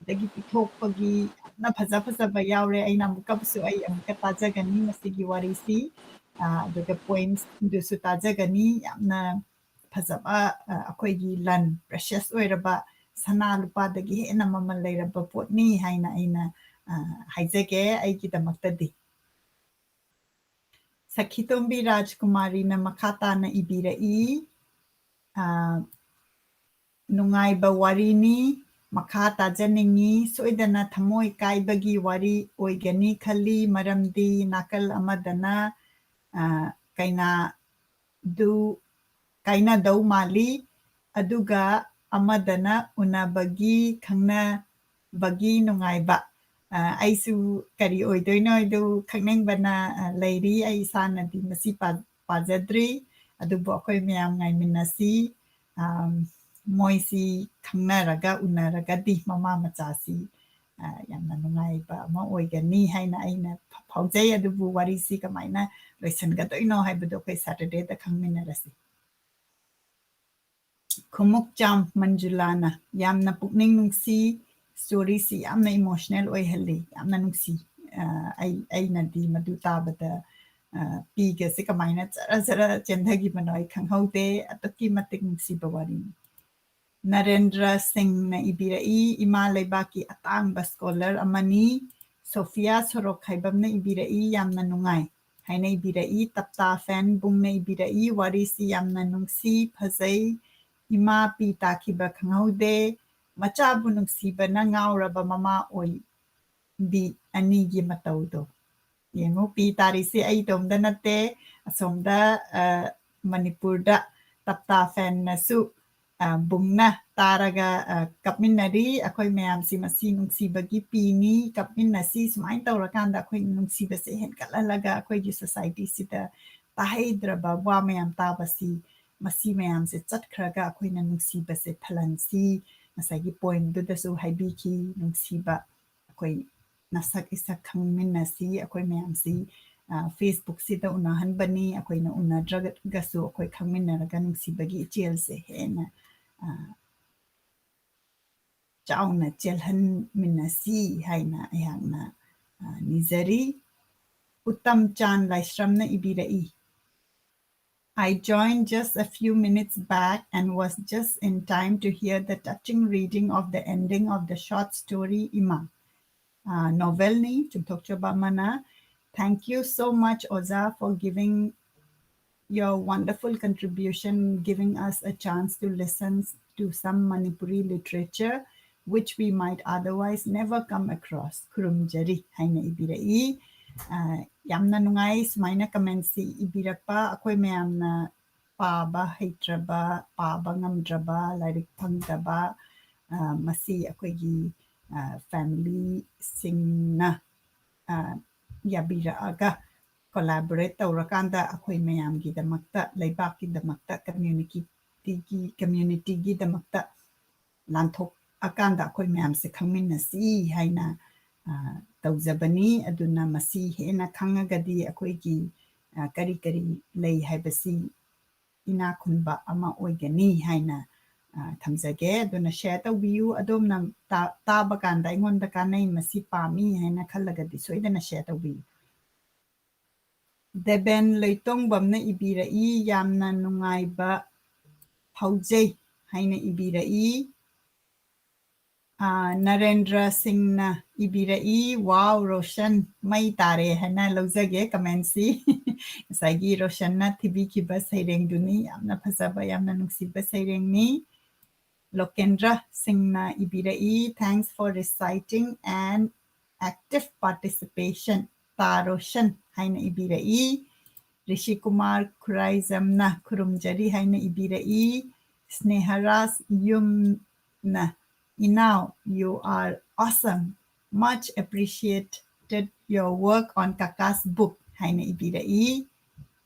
ꯑꯗꯒꯤ ꯄꯤꯊꯣꯛꯄꯒꯤ ꯌꯥꯝꯅ ꯐꯖ ꯐꯖꯕ ꯌꯥꯎꯔꯦ꯫ ꯑꯩꯅ ꯑꯃꯨꯛꯀꯕꯨꯁꯨ ꯑꯩ ꯑꯃꯨꯛꯀ ꯇꯥꯖꯒꯅꯤ ꯃꯁꯤꯒꯤ ꯋꯥꯔꯤꯁꯤ꯫ ꯑ, ꯑꯗꯨꯒ poemsꯗꯨꯁꯨ ꯇꯥꯖꯒꯅꯤ꯫ ꯌꯥꯝꯅ ꯐꯖꯕ, ꯑ, ꯑꯩꯈꯣꯏꯒꯤ ꯂꯟ, precious ꯑꯣꯏꯔꯕ ꯁꯅꯥ ꯂꯨꯄꯥꯗꯒꯤ ꯍꯦꯟꯅ ꯃꯃꯜ ꯂꯩꯔꯕ ꯄꯣꯠꯅꯤ ꯍꯥꯏꯅ ꯑꯩꯅ, ꯑ, ꯍꯥꯏꯖꯒꯦ ꯑꯩꯒꯤꯗꯃꯛꯇꯗꯤ꯫ ꯁꯈꯤꯇꯣꯝꯕꯤ ꯔꯥꯖꯀꯨꯃꯥꯔꯤꯅ ꯃꯈꯥ ꯇꯥꯅ ꯏꯕꯤꯔꯛꯏ, ꯑ, "ꯅꯨꯡꯉꯥꯏꯕ ꯋꯥꯔꯤꯅꯤ, ꯃꯈꯥ ꯇꯥꯖꯅꯤꯡꯉꯤ, ꯁꯣꯏꯗꯅ ꯊꯃꯣꯏ ꯀꯥꯏꯕꯒꯤ ꯋꯥꯔꯤ ꯑꯣꯏꯒꯅꯤ ꯈꯜꯂꯤ, ꯃꯔꯝꯗꯤ ꯅꯥꯀꯜ ꯑꯃꯗꯅ, ꯑ, ꯀꯩꯅꯥꯗꯨ ꯀꯥꯏꯅꯗꯧ ꯃꯥꯜꯂꯤ, ꯑꯗꯨꯒ ꯑꯃꯗꯅ ꯎꯅꯕꯒꯤ, ꯈꯪꯅꯕꯒꯤ ꯅꯨꯡꯉꯥꯏꯕ꯫ ꯑ, ꯑꯩꯁꯨ ꯀꯔꯤ ꯑꯣꯏꯗꯣꯏꯅꯣ ꯍꯥꯏꯗꯨ ꯈꯪꯅꯤꯡꯕꯅ, ꯑ, ꯂꯩꯔꯤ꯫ ꯑꯩ ꯏꯁꯥꯅꯗꯤ ꯃꯁꯤ ꯄꯥ-, ꯄꯥꯖꯗ꯭ꯔꯤ, ꯑꯗꯨꯕꯨ ꯑꯩꯈꯣꯏ ꯃꯌꯥꯝ ꯉꯥꯏꯃꯤꯟꯅꯁꯤ꯫ ꯑꯝ, ꯃꯣꯏꯁꯤ ꯈꯪꯅꯔꯒ ꯎꯅꯔꯒꯗꯤ ꯃꯃꯥ ꯃꯆꯥꯁꯤ, ꯑ, ꯌꯥꯝꯅ ꯅꯨꯡꯉꯥꯏꯕ ꯑꯃ ꯑꯣꯏꯒꯅꯤ ꯍꯥꯏꯅ ꯑꯩꯅ ꯐꯥꯎꯖꯩ꯫ ꯑꯗꯨꯕꯨ ꯋꯥꯔꯤꯁꯤ ꯀꯃꯥꯏꯅ ꯂꯣꯏꯁꯤꯟꯒꯗꯣꯏꯅꯣ ꯍꯥꯏꯕꯗꯨ ꯑꯩꯈꯣꯏ Saturdayꯗ ꯈꯪꯃꯤꯟꯅꯔꯁꯤ꯫ ꯈꯨꯃꯨꯛꯆꯥꯝ ꯃꯟꯖꯨꯂꯥꯅ, "ꯌꯥꯝꯅ ꯄꯨꯛꯅꯤꯡ ꯅꯨꯡꯁꯤ, storyꯁꯤ ꯌꯥꯝꯅ emotional ꯑꯣꯏꯍꯜꯂꯤ, ꯌꯥꯝꯅ ꯅꯨꯡꯁꯤ꯫ ꯑ, ꯑꯩ, ꯑꯩꯅꯗꯤ ꯃꯗꯨ ꯇꯥꯕꯗ, ꯑ, ꯄꯤꯒꯁꯦ ꯀꯃꯥꯏꯅ ꯖꯔ ꯖꯔ ꯆꯦꯟꯊꯈꯤꯕꯅꯣ ꯑꯩ ꯈꯪꯍꯧꯗꯦ꯫ ꯑꯗꯨꯛꯀꯤ ꯃꯇꯤꯛ ꯅꯨꯡꯁꯤꯕ ꯋꯥꯔꯤꯅꯤ꯫" ꯅꯔꯦꯟꯗ꯭ꯔ ꯁꯤꯡꯅ ꯏꯕꯤꯔꯛꯏ, "ꯏꯃꯥ ꯂꯩꯕꯥꯛꯀꯤ ꯑꯇꯥꯡꯕ scholar ꯑꯃꯅꯤ꯫" ꯁꯣꯐꯤꯌꯥ ꯁꯣꯔꯣꯛꯈꯥꯏꯕꯝꯅ ꯏꯕꯤꯔꯛꯏ, "ꯌꯥꯝꯅ ꯅꯨꯡꯉꯥꯏ" ꯍꯥꯏꯅ ꯏꯕꯤꯔꯛꯏ꯫ ꯇꯞꯇꯥ ꯐꯦꯟ ꯕꯨꯡꯅ ꯏꯕꯤꯔꯛꯏ, "ꯋꯥꯔꯤꯁꯤ ꯌꯥꯝꯅ ꯅꯨꯡꯁꯤ, ꯐꯖꯩ꯫ ꯏꯃꯥ ꯄꯤ ꯇꯥꯈꯤꯕ ꯈꯪꯍꯧꯗꯦ꯫ ꯃꯆꯥꯕꯨ ꯅꯨꯡꯁꯤꯕꯅ ꯉꯥꯎꯔꯕ ꯃꯃꯥ ꯑꯣꯏꯕꯤ ꯑꯅꯤꯒꯤ ꯃꯇꯧꯗꯣ꯫" ꯌꯦꯡꯉꯨ, ꯄꯤ ꯇꯥꯔꯤꯁꯤ ꯑꯩ ꯏꯇꯣꯝꯗ ꯅꯠꯇꯦ꯫ ꯑꯁꯣꯝꯗ, ꯑ, ꯃꯅꯤꯄꯨꯔꯗ ꯇꯞꯇꯥ ꯐꯦꯟꯅꯁꯨ, ꯑ, ꯕꯨꯡꯅ ꯇꯥꯔꯒ, ꯑ, ꯀꯞꯃꯤꯟꯅꯔꯤ꯫ ꯑꯩꯈꯣꯏ ꯃꯌꯥꯝꯁꯤ ꯃꯁꯤ ꯅꯨꯡꯁꯤꯕꯒꯤ ꯄꯤꯅꯤ, ꯀꯞꯃꯤꯟꯅꯁꯤ꯫ ꯁꯨꯃꯥꯏꯅ ꯇꯧꯔꯀꯥꯟꯗ ꯑꯩꯈꯣꯏ ꯅꯨꯡꯁꯤꯕꯁꯦ ꯍꯦꯟꯒꯠꯍꯜꯂꯒ ꯑꯩꯈꯣꯏꯒꯤ societyꯁꯤꯗ ꯇꯥꯍꯩꯗ꯭ꯔꯕ ꯋꯥ ꯃꯌꯥꯝ ꯇꯥꯕꯁꯤ, ꯃꯁꯤ ꯃꯌꯥꯝꯁꯦ ꯆꯠꯈ꯭ꯔꯒ ꯑꯩꯈꯣꯏꯅ ꯅꯨꯡꯁꯤꯕꯁꯦ ꯊꯜꯍꯟꯁꯤ꯫ ꯉꯁꯥꯏꯒꯤ pointꯗꯨꯗꯁꯨ ꯍꯥꯏꯕꯤꯈꯤ, ꯅꯨꯡꯁꯤꯕ ꯑꯩꯈꯣꯏ ꯅꯁꯛ ꯏꯁꯛ ꯈꯪꯃꯤꯟꯅꯁꯤ꯫ ꯑꯩꯈꯣꯏ ꯃꯌꯥꯝꯁꯤ, ꯑ, Facebookꯁꯤꯗ ꯎꯅꯍꯟꯕꯅꯤ꯫ ꯑꯩꯈꯣꯏꯅ ꯎꯅꯗ꯭ꯔꯒꯁꯨ ꯑꯩꯈꯣꯏ ꯈꯪꯃꯤꯟꯅꯔꯒ ꯅꯨꯡꯁꯤꯕꯒꯤ ꯏꯆꯦꯜꯁꯦ ꯍꯦꯟꯅ, ꯑ, ꯆꯥꯎꯅ ꯆꯦꯜꯍꯟꯃꯤꯟꯅꯁꯤ ꯍꯥꯏꯅ ꯑꯩꯍꯥꯛꯅ, ꯑ, ꯅꯤꯖꯔꯤ꯫ ꯎꯇꯝ ꯆꯥꯟ ꯂꯥꯏꯁ꯭ꯔꯝꯅ ꯏꯕꯤꯔꯛꯏ, I joined just a few minutes back and was just in time to hear the touching reading of the ending of the short story Ima. Uh, novel ni Chumthokchoba Mana. Thank you so much, Oza, for giving your wonderful contribution, giving us a chance to listen to some Manipuri literature which we might otherwise never come across. ꯈꯨꯔꯨꯝꯖꯔꯤ ꯍꯥꯏꯅ ꯏꯕꯤꯔꯛꯏ꯫ ꯑ, ꯌꯥꯝꯅ ꯅꯨꯡꯉꯥꯏ ꯁꯨꯃꯥꯏꯅ comment ꯁꯤ ꯏꯕꯤꯔꯛꯄ꯫ ꯑꯩꯈꯣꯏ ꯃꯌꯥꯝꯅ ꯄꯥꯕ ꯍꯩꯇ꯭ꯔꯕ, ꯄꯥꯕ ꯉꯝꯗ꯭ꯔꯕ, ꯂꯥꯏꯔꯤꯛ ꯐꯪꯗꯕ, ꯑ, ꯃꯁꯤ ꯑꯩꯈꯣꯏꯒꯤ, ꯑ, family ꯁꯤꯡꯅ, ꯑ, ꯌꯥꯕꯤꯔꯛꯑꯒ collaborate ꯇꯧꯔꯀꯥꯟꯗ ꯑꯩꯈꯣꯏ ꯃꯌꯥꯝꯒꯤꯗꯃꯛꯇ, ꯂꯩꯕꯥꯛꯀꯤꯗꯃꯛꯇ, community ꯒꯤ, community ꯒꯤꯗꯃꯛꯇ ꯂꯥꯟꯊꯣꯛꯑꯀꯥꯟꯗ ꯑꯩꯈꯣꯏ ꯃꯌꯥꯝꯁꯦ ꯈꯪꯃꯤꯟꯅꯁꯤ ꯍꯥꯏꯅ, ꯑ, ꯇꯧꯖꯕꯅꯤ꯫ ꯑꯗꯨꯅ ꯃꯁꯤ ꯍꯦꯟꯅ ꯈꯪꯉꯒꯗꯤ ꯑꯩꯈꯣꯏꯒꯤ, ꯑ, ꯀꯔꯤ ꯀꯔꯤ ꯂꯩ ꯍꯥꯏꯕꯁꯤ ꯏꯅꯥꯛ ꯈꯨꯟꯕ ꯑꯃ ꯑꯣꯏꯒꯅꯤ ꯍꯥꯏꯅ, ꯑ, ꯊꯝꯖꯒꯦ꯫ ꯑꯗꯨꯅ share ꯇꯧꯕꯤꯌꯨ꯫ ꯑꯗꯣꯝꯅ ꯇꯥ-, ꯇꯥꯕ ꯀꯥꯟꯗ ꯑꯩꯉꯣꯟꯗ ꯀꯥꯟꯅꯩ, ꯃꯁꯤ ꯄꯥꯝꯃꯤ ꯍꯥꯏꯅ ꯈꯜꯂꯒꯗꯤ ꯁꯣꯏꯗꯅ share ꯇꯧꯕꯤꯌꯨ꯫ ꯗꯦꯕꯦꯟ ꯂꯩꯇꯣꯡꯕꯝꯅ ꯏꯕꯤꯔꯛꯏ, "ꯌꯥꯝꯅ ꯅꯨꯡꯉꯥꯏꯕ ꯐꯥꯎꯖꯩ" ꯍꯥꯏꯅ ꯏꯕꯤꯔꯛꯏ꯫ ꯑ, ꯅꯔꯦꯟꯗ꯭ꯔ ꯁꯤꯡꯅ ꯏꯕꯤꯔꯛꯏ, "Wow, ꯔꯣꯁꯟ, ꯃꯩ ꯇꯥꯔꯦ" ꯍꯥꯏꯅ ꯂꯧꯖꯒꯦ comment ꯁꯤ꯫ ꯉꯁꯥꯏꯒꯤ ꯔꯣꯁꯟꯅ ꯊꯤꯕꯤꯈꯤꯕ ꯁꯩꯔꯦꯡꯗꯨꯅꯤ꯫ ꯌꯥꯝꯅ ꯐꯖꯕ, ꯌꯥꯝꯅ ꯅꯨꯡꯁꯤꯕ ꯁꯩꯔꯦꯡꯅꯤ꯫ ꯂꯣꯀꯦꯟꯗ꯭ꯔ ꯁꯤꯡꯅ ꯏꯕꯤꯔꯛꯏ, "Thanks for reciting and active participation, ꯇꯥ ꯔꯣꯁꯟ" ꯍꯥꯏꯅ ꯏꯕꯤꯔꯛꯏ꯫ ꯔꯤꯁꯤ ꯀꯨꯃꯥꯔ ꯈꯨꯔꯥꯏꯖꯝꯅ "ꯈꯨꯔꯨꯝꯖꯔꯤ" ꯍꯥꯏꯅ ꯏꯕꯤꯔꯛꯏ꯫ ꯁ꯭ꯅꯦꯍꯔꯥꯖ ꯌꯨꯝꯅ, "ꯏꯅꯥꯎ, you are awesome. Much appreciated your work on Kaka's book" ꯍꯥꯏꯅ ꯏꯕꯤꯔꯛꯏ꯫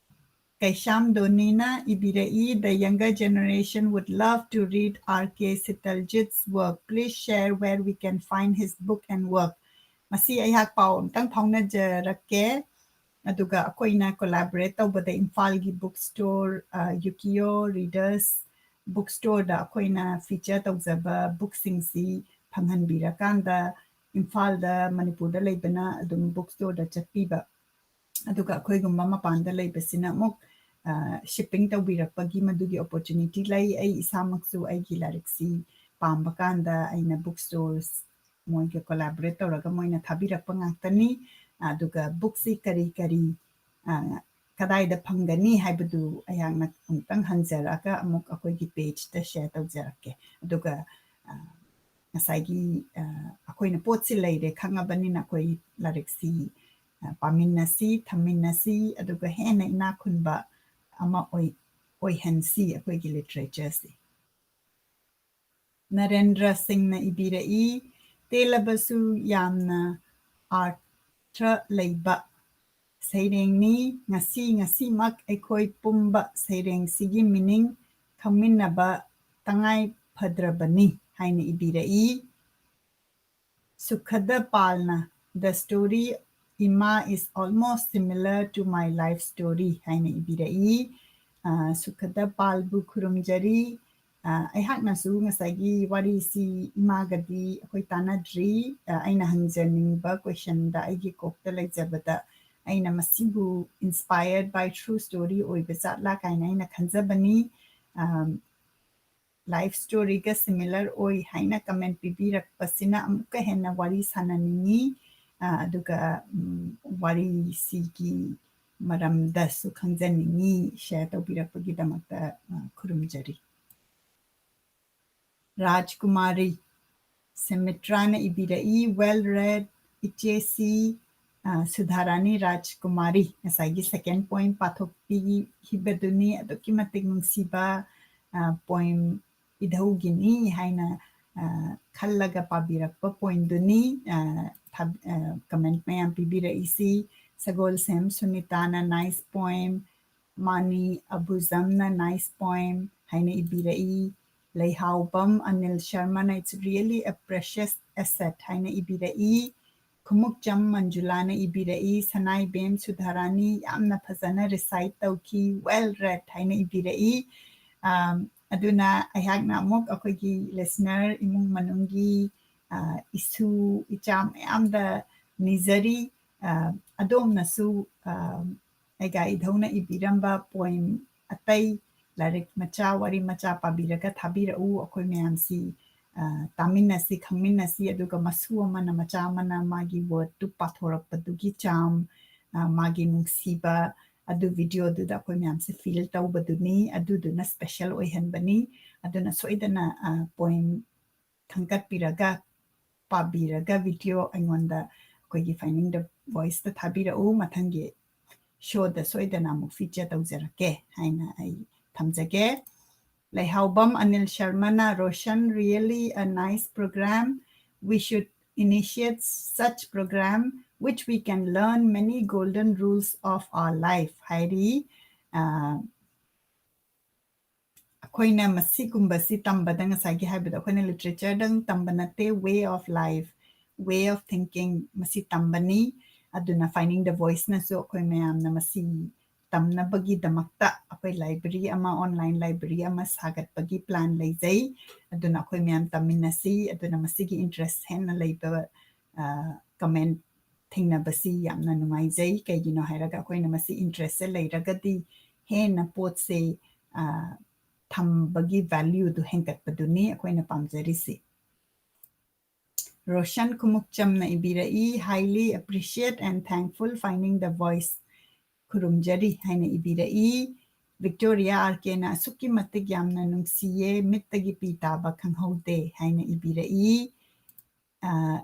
ꯀꯩꯁꯥꯝ ꯗꯣꯅꯤꯅ ꯏꯕꯤꯔꯛꯏ, "The younger generation would love to read R K Sitaljit's work. Please share where we can find his book and work." ꯃꯁꯤ ꯑꯩꯍꯥꯛ ꯄꯥꯎ ꯑꯝꯇꯪ ꯐꯥꯎꯅꯖꯔꯛꯀꯦ꯫ ꯑꯗꯨꯒ ꯑꯩꯈꯣꯏꯅ collaborate ꯇꯧꯕꯗ ꯏꯝꯐꯥꯜꯒꯤ book store, ꯑ, Ukiyo Readers book storeꯗ ꯑꯩꯈꯣꯏꯅ feature ꯇꯧꯖꯕ bookꯁꯤꯡꯁꯤ ꯐꯪꯍꯟꯕꯤꯔꯀꯥꯟꯗ ꯏꯝꯐꯥꯜꯗ, ꯃꯅꯤꯄꯨꯔꯗ ꯂꯩꯕꯅ ꯑꯗꯨꯝ book storeꯗ ꯆꯠꯄꯤꯕ, ꯑꯗꯨꯒ ꯑꯩꯈꯣꯏꯒꯨꯝꯕ ꯃꯄꯥꯟꯗ ꯂꯩꯕꯁꯤꯅ ꯑꯃꯨꯛ, shipping ꯇꯧꯕꯤꯔꯛꯄꯒꯤ ꯃꯗꯨꯒꯤ opportunity ꯂꯩ꯫ ꯑꯩ ꯏꯁꯥꯃꯛꯁꯨ ꯑꯩꯒꯤ ꯂꯥꯏꯔꯤꯛꯁꯤ ꯄꯥꯝꯕ ꯀꯥꯟꯗ ꯑꯩꯅ book stores ꯃꯣꯏꯒ collaborate ꯇꯧꯔꯒ ꯃꯣꯏꯅ ꯊꯥꯕꯤꯔꯛꯄ ꯉꯥꯛꯇꯅꯤ꯫ ꯑꯗꯨꯒ bookꯁꯤ ꯀꯔꯤ ꯀꯔꯤ, ꯑ, ꯀꯗꯥꯏꯗ ꯐꯪꯒꯅꯤ ꯍꯥꯏꯕꯗꯨ ꯑꯩꯍꯥꯛꯅ ꯑꯃꯨꯛꯇꯪ ꯍꯪꯖꯔꯛꯑꯒ ꯑꯃꯨꯛ ꯑꯩꯈꯣꯏꯒꯤ pageꯇ share ꯇꯧꯖꯔꯛꯀꯦ꯫ ꯑꯗꯨꯒ, ꯑ, ꯉꯁꯥꯏꯒꯤ, ꯑ, ꯑꯩꯈꯣꯏꯅ ꯄꯣꯠꯁꯤ ꯂꯩꯔꯦ ꯈꯪꯉꯕꯅꯤꯅ ꯑꯩꯈꯣꯏ ꯂꯥꯏꯔꯤꯛꯁꯤ, ꯑ, ꯄꯥꯃꯤꯟꯅꯁꯤ, ꯊꯝꯃꯤꯟꯅꯁꯤ, ꯑꯗꯨꯒ ꯍꯦꯟꯅ ꯏꯅꯥꯛ ꯈꯨꯟꯕ ꯑꯃ ꯑꯣꯏ-, ꯑꯣꯏꯍꯟꯁꯤ ꯑꯩꯈꯣꯏꯒꯤ literatureꯁꯤ꯫ ꯅꯔꯦꯟꯗ꯭ꯔ ꯁꯤꯡꯅ ꯏꯕꯤꯔꯛꯏ, ꯇꯦꯜꯂꯕꯁꯨ ꯌꯥꯝꯅ ꯑꯔꯊ ꯂꯩꯕ ꯁꯩꯔꯦꯡꯅꯤ꯫ ꯉꯁꯤ, ꯉꯁꯤꯃꯛ ꯑꯩꯈꯣꯏ ꯄꯨꯝꯕ ꯁꯩꯔꯦꯡꯁꯤꯒꯤ meaning ꯈꯪꯃꯤꯟꯅꯕ ꯇꯉꯥꯏ ꯐꯗ꯭ꯔꯕꯅꯤ ꯍꯥꯏꯅ ꯏꯕꯤꯔꯛꯏ꯫ ꯁꯨꯈꯗ ꯄꯥꯜꯅ, "The story ꯏꯃꯥ is almost similar to my life story" ꯍꯥꯏꯅ ꯏꯕꯤꯔꯛꯏ꯫ ꯑ, ꯁꯨꯈꯗ ꯄꯥꯜꯕꯨ ꯈꯨꯔꯨꯝꯖꯔꯤ꯫ ꯑ, ꯑꯩꯍꯥꯛꯅꯁꯨ ꯉꯁꯥꯏꯒꯤ ꯋꯥꯔꯤꯁꯤ ꯏꯃꯥꯒꯗꯤ ꯑꯩꯈꯣꯏ ꯇꯥꯟꯅꯗ꯭ꯔꯤ꯫ ꯑ, ꯑꯩꯅ ꯍꯪꯖꯅꯤꯡꯕ questionꯗ ꯑꯩꯒꯤ ꯀꯣꯛꯇ ꯂꯩꯖꯕꯗ ꯑꯩꯅ ꯃꯁꯤꯕꯨ inspired by true story ꯑꯣꯏꯕ ꯖꯥꯠꯂꯥ ꯀꯥꯏꯅ ꯑꯩꯅ ꯈꯟꯖꯕꯅꯤ꯫ ꯑꯝ, life storyꯒ similar ꯑꯣꯏ ꯍꯥꯏꯅ comment ꯄꯤꯕꯤꯔꯛꯄꯁꯤꯅ ꯑꯃꯨꯛꯀ ꯍꯦꯟꯅ ꯋꯥꯔꯤ ꯁꯥꯟꯅꯅꯤꯡꯉꯤ꯫ ꯑ, ꯑꯗꯨꯒ, ꯎꯝ, ꯋꯥꯔꯤꯁꯤꯒꯤ ꯃꯔꯝꯗꯁꯨ ꯈꯪꯖꯅꯤꯡꯉꯤ꯫ Share ꯇꯧꯕꯤꯔꯛꯄꯒꯤꯗꯃꯛꯇ, ꯑ, ꯈꯨꯔꯨꯝꯖꯔꯤ꯫ ꯔꯥꯖꯀꯨꯃꯥꯔꯤ ꯁꯦꯃꯤꯇ꯭ꯔꯥꯅ ꯏꯕꯤꯔꯛꯏ, "Well read, ꯏꯆꯦꯁꯤ, ꯑ, ꯁꯨꯙꯥꯔꯥꯅꯤ ꯔꯥꯖꯀꯨꯃꯥꯔꯤ", ꯉꯁꯥꯏꯒꯤ second poem ꯄꯥꯊꯣꯛꯄꯤꯈꯤꯕꯗꯨꯅꯤ꯫ ꯑꯗꯨꯛꯀꯤ ꯃꯇꯤꯛ ꯅꯨꯡꯁꯤꯕ, ꯑ, poem ꯏꯙꯧꯒꯤꯅꯤ ꯍꯥꯏꯅ, ꯑ, ꯈꯜꯂꯒ ꯄꯥꯕꯤꯔꯛꯄ poemꯗꯨꯅꯤ꯫ ꯑ, ꯊꯥ-, ꯑ, comment ꯃꯌꯥꯝ ꯄꯤꯕꯤꯔꯛꯏꯁꯤ꯫ ꯁꯒꯣꯜꯁꯦꯝ ꯁꯨꯅꯤꯇꯥꯅ nice poem, ꯃꯥꯅꯤ ꯑꯕꯨꯖꯝꯅ nice poem ꯍꯥꯏꯅ ꯏꯕꯤꯔꯛꯏ꯫ ꯂꯩꯍꯥꯎꯕꯝ Anil ꯁꯔꯃꯅ "It's really a precious asset" ꯍꯥꯏꯅ ꯏꯕꯤꯔꯛꯏ꯫ ꯈꯨꯃꯨꯛꯆꯝ ꯃꯟꯖꯨꯂꯥꯅ ꯏꯕꯤꯔꯛꯏ, "ꯁꯅꯥꯏꯕꯦꯝ ꯁꯨꯙꯥꯔꯥꯅꯤ ꯌꯥꯝꯅ ꯐꯖꯅ recite ꯇꯧꯈꯤ, well read" ꯍꯥꯏꯅ ꯏꯕꯤꯔꯛꯏ꯫ ꯑꯝ, ꯑꯗꯨꯅ ꯑꯩꯍꯥꯛꯅ ꯑꯃꯨꯛ ꯑꯩꯈꯣꯏꯒꯤ listener ꯏꯃꯨꯡ ꯃꯅꯨꯡꯒꯤ, ꯑ, ꯏꯁꯨ ꯏꯆꯥ ꯃꯌꯥꯝꯗ ꯅꯤꯖꯔꯤ, ꯑ, ꯑꯗꯣꯝꯅꯁꯨ, ꯑ, ꯑꯩꯒ ꯏꯙꯧꯅ ꯏꯕꯤꯔꯝꯕ poem ꯑꯇꯩ, ꯂꯥꯏꯔꯤꯛ ꯃꯆꯥ, ꯋꯥꯔꯤ ꯃꯆꯥ ꯄꯥꯕꯤꯔꯒ ꯊꯥꯕꯤꯔꯛꯎ꯫ ꯑꯩꯈꯣꯏ ꯃꯌꯥꯝꯁꯤ, ꯑ, ꯇꯥꯃꯤꯟꯅꯁꯤ, ꯈꯪꯃꯤꯟꯅꯁꯤ, ꯑꯗꯨꯒ ꯃꯁꯨ ꯑꯃꯅ, ꯃꯆꯥ ꯑꯃꯅ ꯃꯥꯒꯤ wordꯇꯨ ꯄꯥꯊꯣꯔꯛꯄꯗꯨꯒꯤ charm, ꯑ, ꯃꯥꯒꯤ ꯅꯨꯡꯁꯤꯕ, ꯑꯗꯨ videoꯗꯨꯗ ꯑꯩꯈꯣꯏ ꯃꯌꯥꯝꯁꯦ feel ꯇꯧꯕꯗꯨꯅꯤ, ꯑꯗꯨꯗꯨꯅ special ꯑꯣꯏꯍꯟꯕꯅꯤ꯫ ꯑꯗꯨꯅ ꯁꯣꯏꯗꯅ, ꯑ, poem ꯈꯟꯒꯠꯄꯤꯔꯒ, ꯄꯥꯕꯤꯔꯒ video ꯑꯩꯉꯣꯟꯗ ꯑꯩꯈꯣꯏꯒꯤ Finding the Voiceꯇ ꯊꯥꯕꯤꯔꯛꯎ꯫ ꯃꯊꯪꯒꯤ showꯗ ꯁꯣꯏꯗꯅ ꯑꯃꯨꯛ feature ꯇꯧꯖꯔꯛꯀꯦ ꯍꯥꯏꯅ ꯑꯩ ꯊꯝꯖꯒꯦ꯫ ꯂꯩꯍꯥꯎꯕꯝ Anil ꯁꯔꯃꯅ, Roshan, really a nice program. We should initiate such program which we can learn many golden rules of our life ꯍꯥꯏꯔꯤ꯫ ꯑ, ꯑꯩꯈꯣꯏꯅ ꯃꯁꯤꯒꯨꯝꯕꯁꯤ ꯇꯝꯕꯗ, ꯉꯁꯥꯏꯒꯤ ꯍꯥꯏꯕꯗꯣ, ꯑꯩꯈꯣꯏꯅ literatureꯗꯪ ꯇꯝꯕ ꯅꯠꯇꯦ, way of life, way of thinking, ꯃꯁꯤ ꯇꯝꯕꯅꯤ꯫ ꯑꯗꯨꯅ Finding the Voiceꯅꯁꯨ ꯑꯩꯈꯣꯏ ꯃꯌꯥꯝꯅ ꯃꯁꯤ ꯇꯝꯅꯕꯒꯤꯗꯃꯛꯇ ꯑꯩꯈꯣꯏ library ꯑꯃ, online library ꯑꯃ ꯁꯥꯒꯠꯄꯒꯤ plan ꯂꯩꯖꯩ꯫ ꯑꯗꯨꯅ ꯑꯩꯈꯣꯏ ꯃꯌꯥꯝ ꯇꯝꯃꯤꯟꯅꯁꯤ꯫ ꯑꯗꯨꯅ ꯃꯁꯤꯒꯤ interest ꯍꯦꯟꯅ ꯂꯩꯕ, ꯑ, comment ꯊꯦꯡꯅꯕꯁꯤ ꯌꯥꯝꯅ ꯅꯨꯡꯉꯥꯏꯖꯩ꯫ ꯀꯩꯒꯤꯅꯣ ꯍꯥꯏꯔꯒ ꯑꯩꯈꯣꯏꯅ ꯃꯁꯤ interestꯁꯦ ꯂꯩꯔꯒꯗꯤ ꯍꯦꯟꯅ ꯄꯣꯠꯁꯦ, ꯑ, ꯊꯝꯕꯒꯤ valueꯗꯨ ꯍꯦꯟꯒꯠꯄꯗꯨꯅꯤ ꯑꯩꯈꯣꯏꯅ ꯄꯥꯝꯖꯔꯤꯁꯤ꯫ Roshan ꯈꯨꯃꯨꯛꯆꯝꯅ ꯏꯕꯤꯔꯛꯏ, highly appreciate and thankful Finding the Voice꯫ ꯈꯨꯔꯨꯝꯖꯔꯤ ꯍꯥꯏꯅ ꯏꯕꯤꯔꯛꯏ꯫ ꯕꯤꯛꯇꯣꯔꯤꯌꯥ ꯑꯥꯔ ꯀꯦꯅ ꯑꯁꯨꯛꯀꯤ ꯃꯇꯤꯛ ꯌꯥꯝꯅ ꯅꯨꯡꯁꯤꯌꯦ, ꯃꯤꯠꯇꯒꯤ ꯄꯤ ꯇꯥꯕ ꯈꯪꯍꯧꯗꯦ ꯍꯥꯏꯅ ꯏꯕꯤꯔꯛꯏ꯫ ꯑ,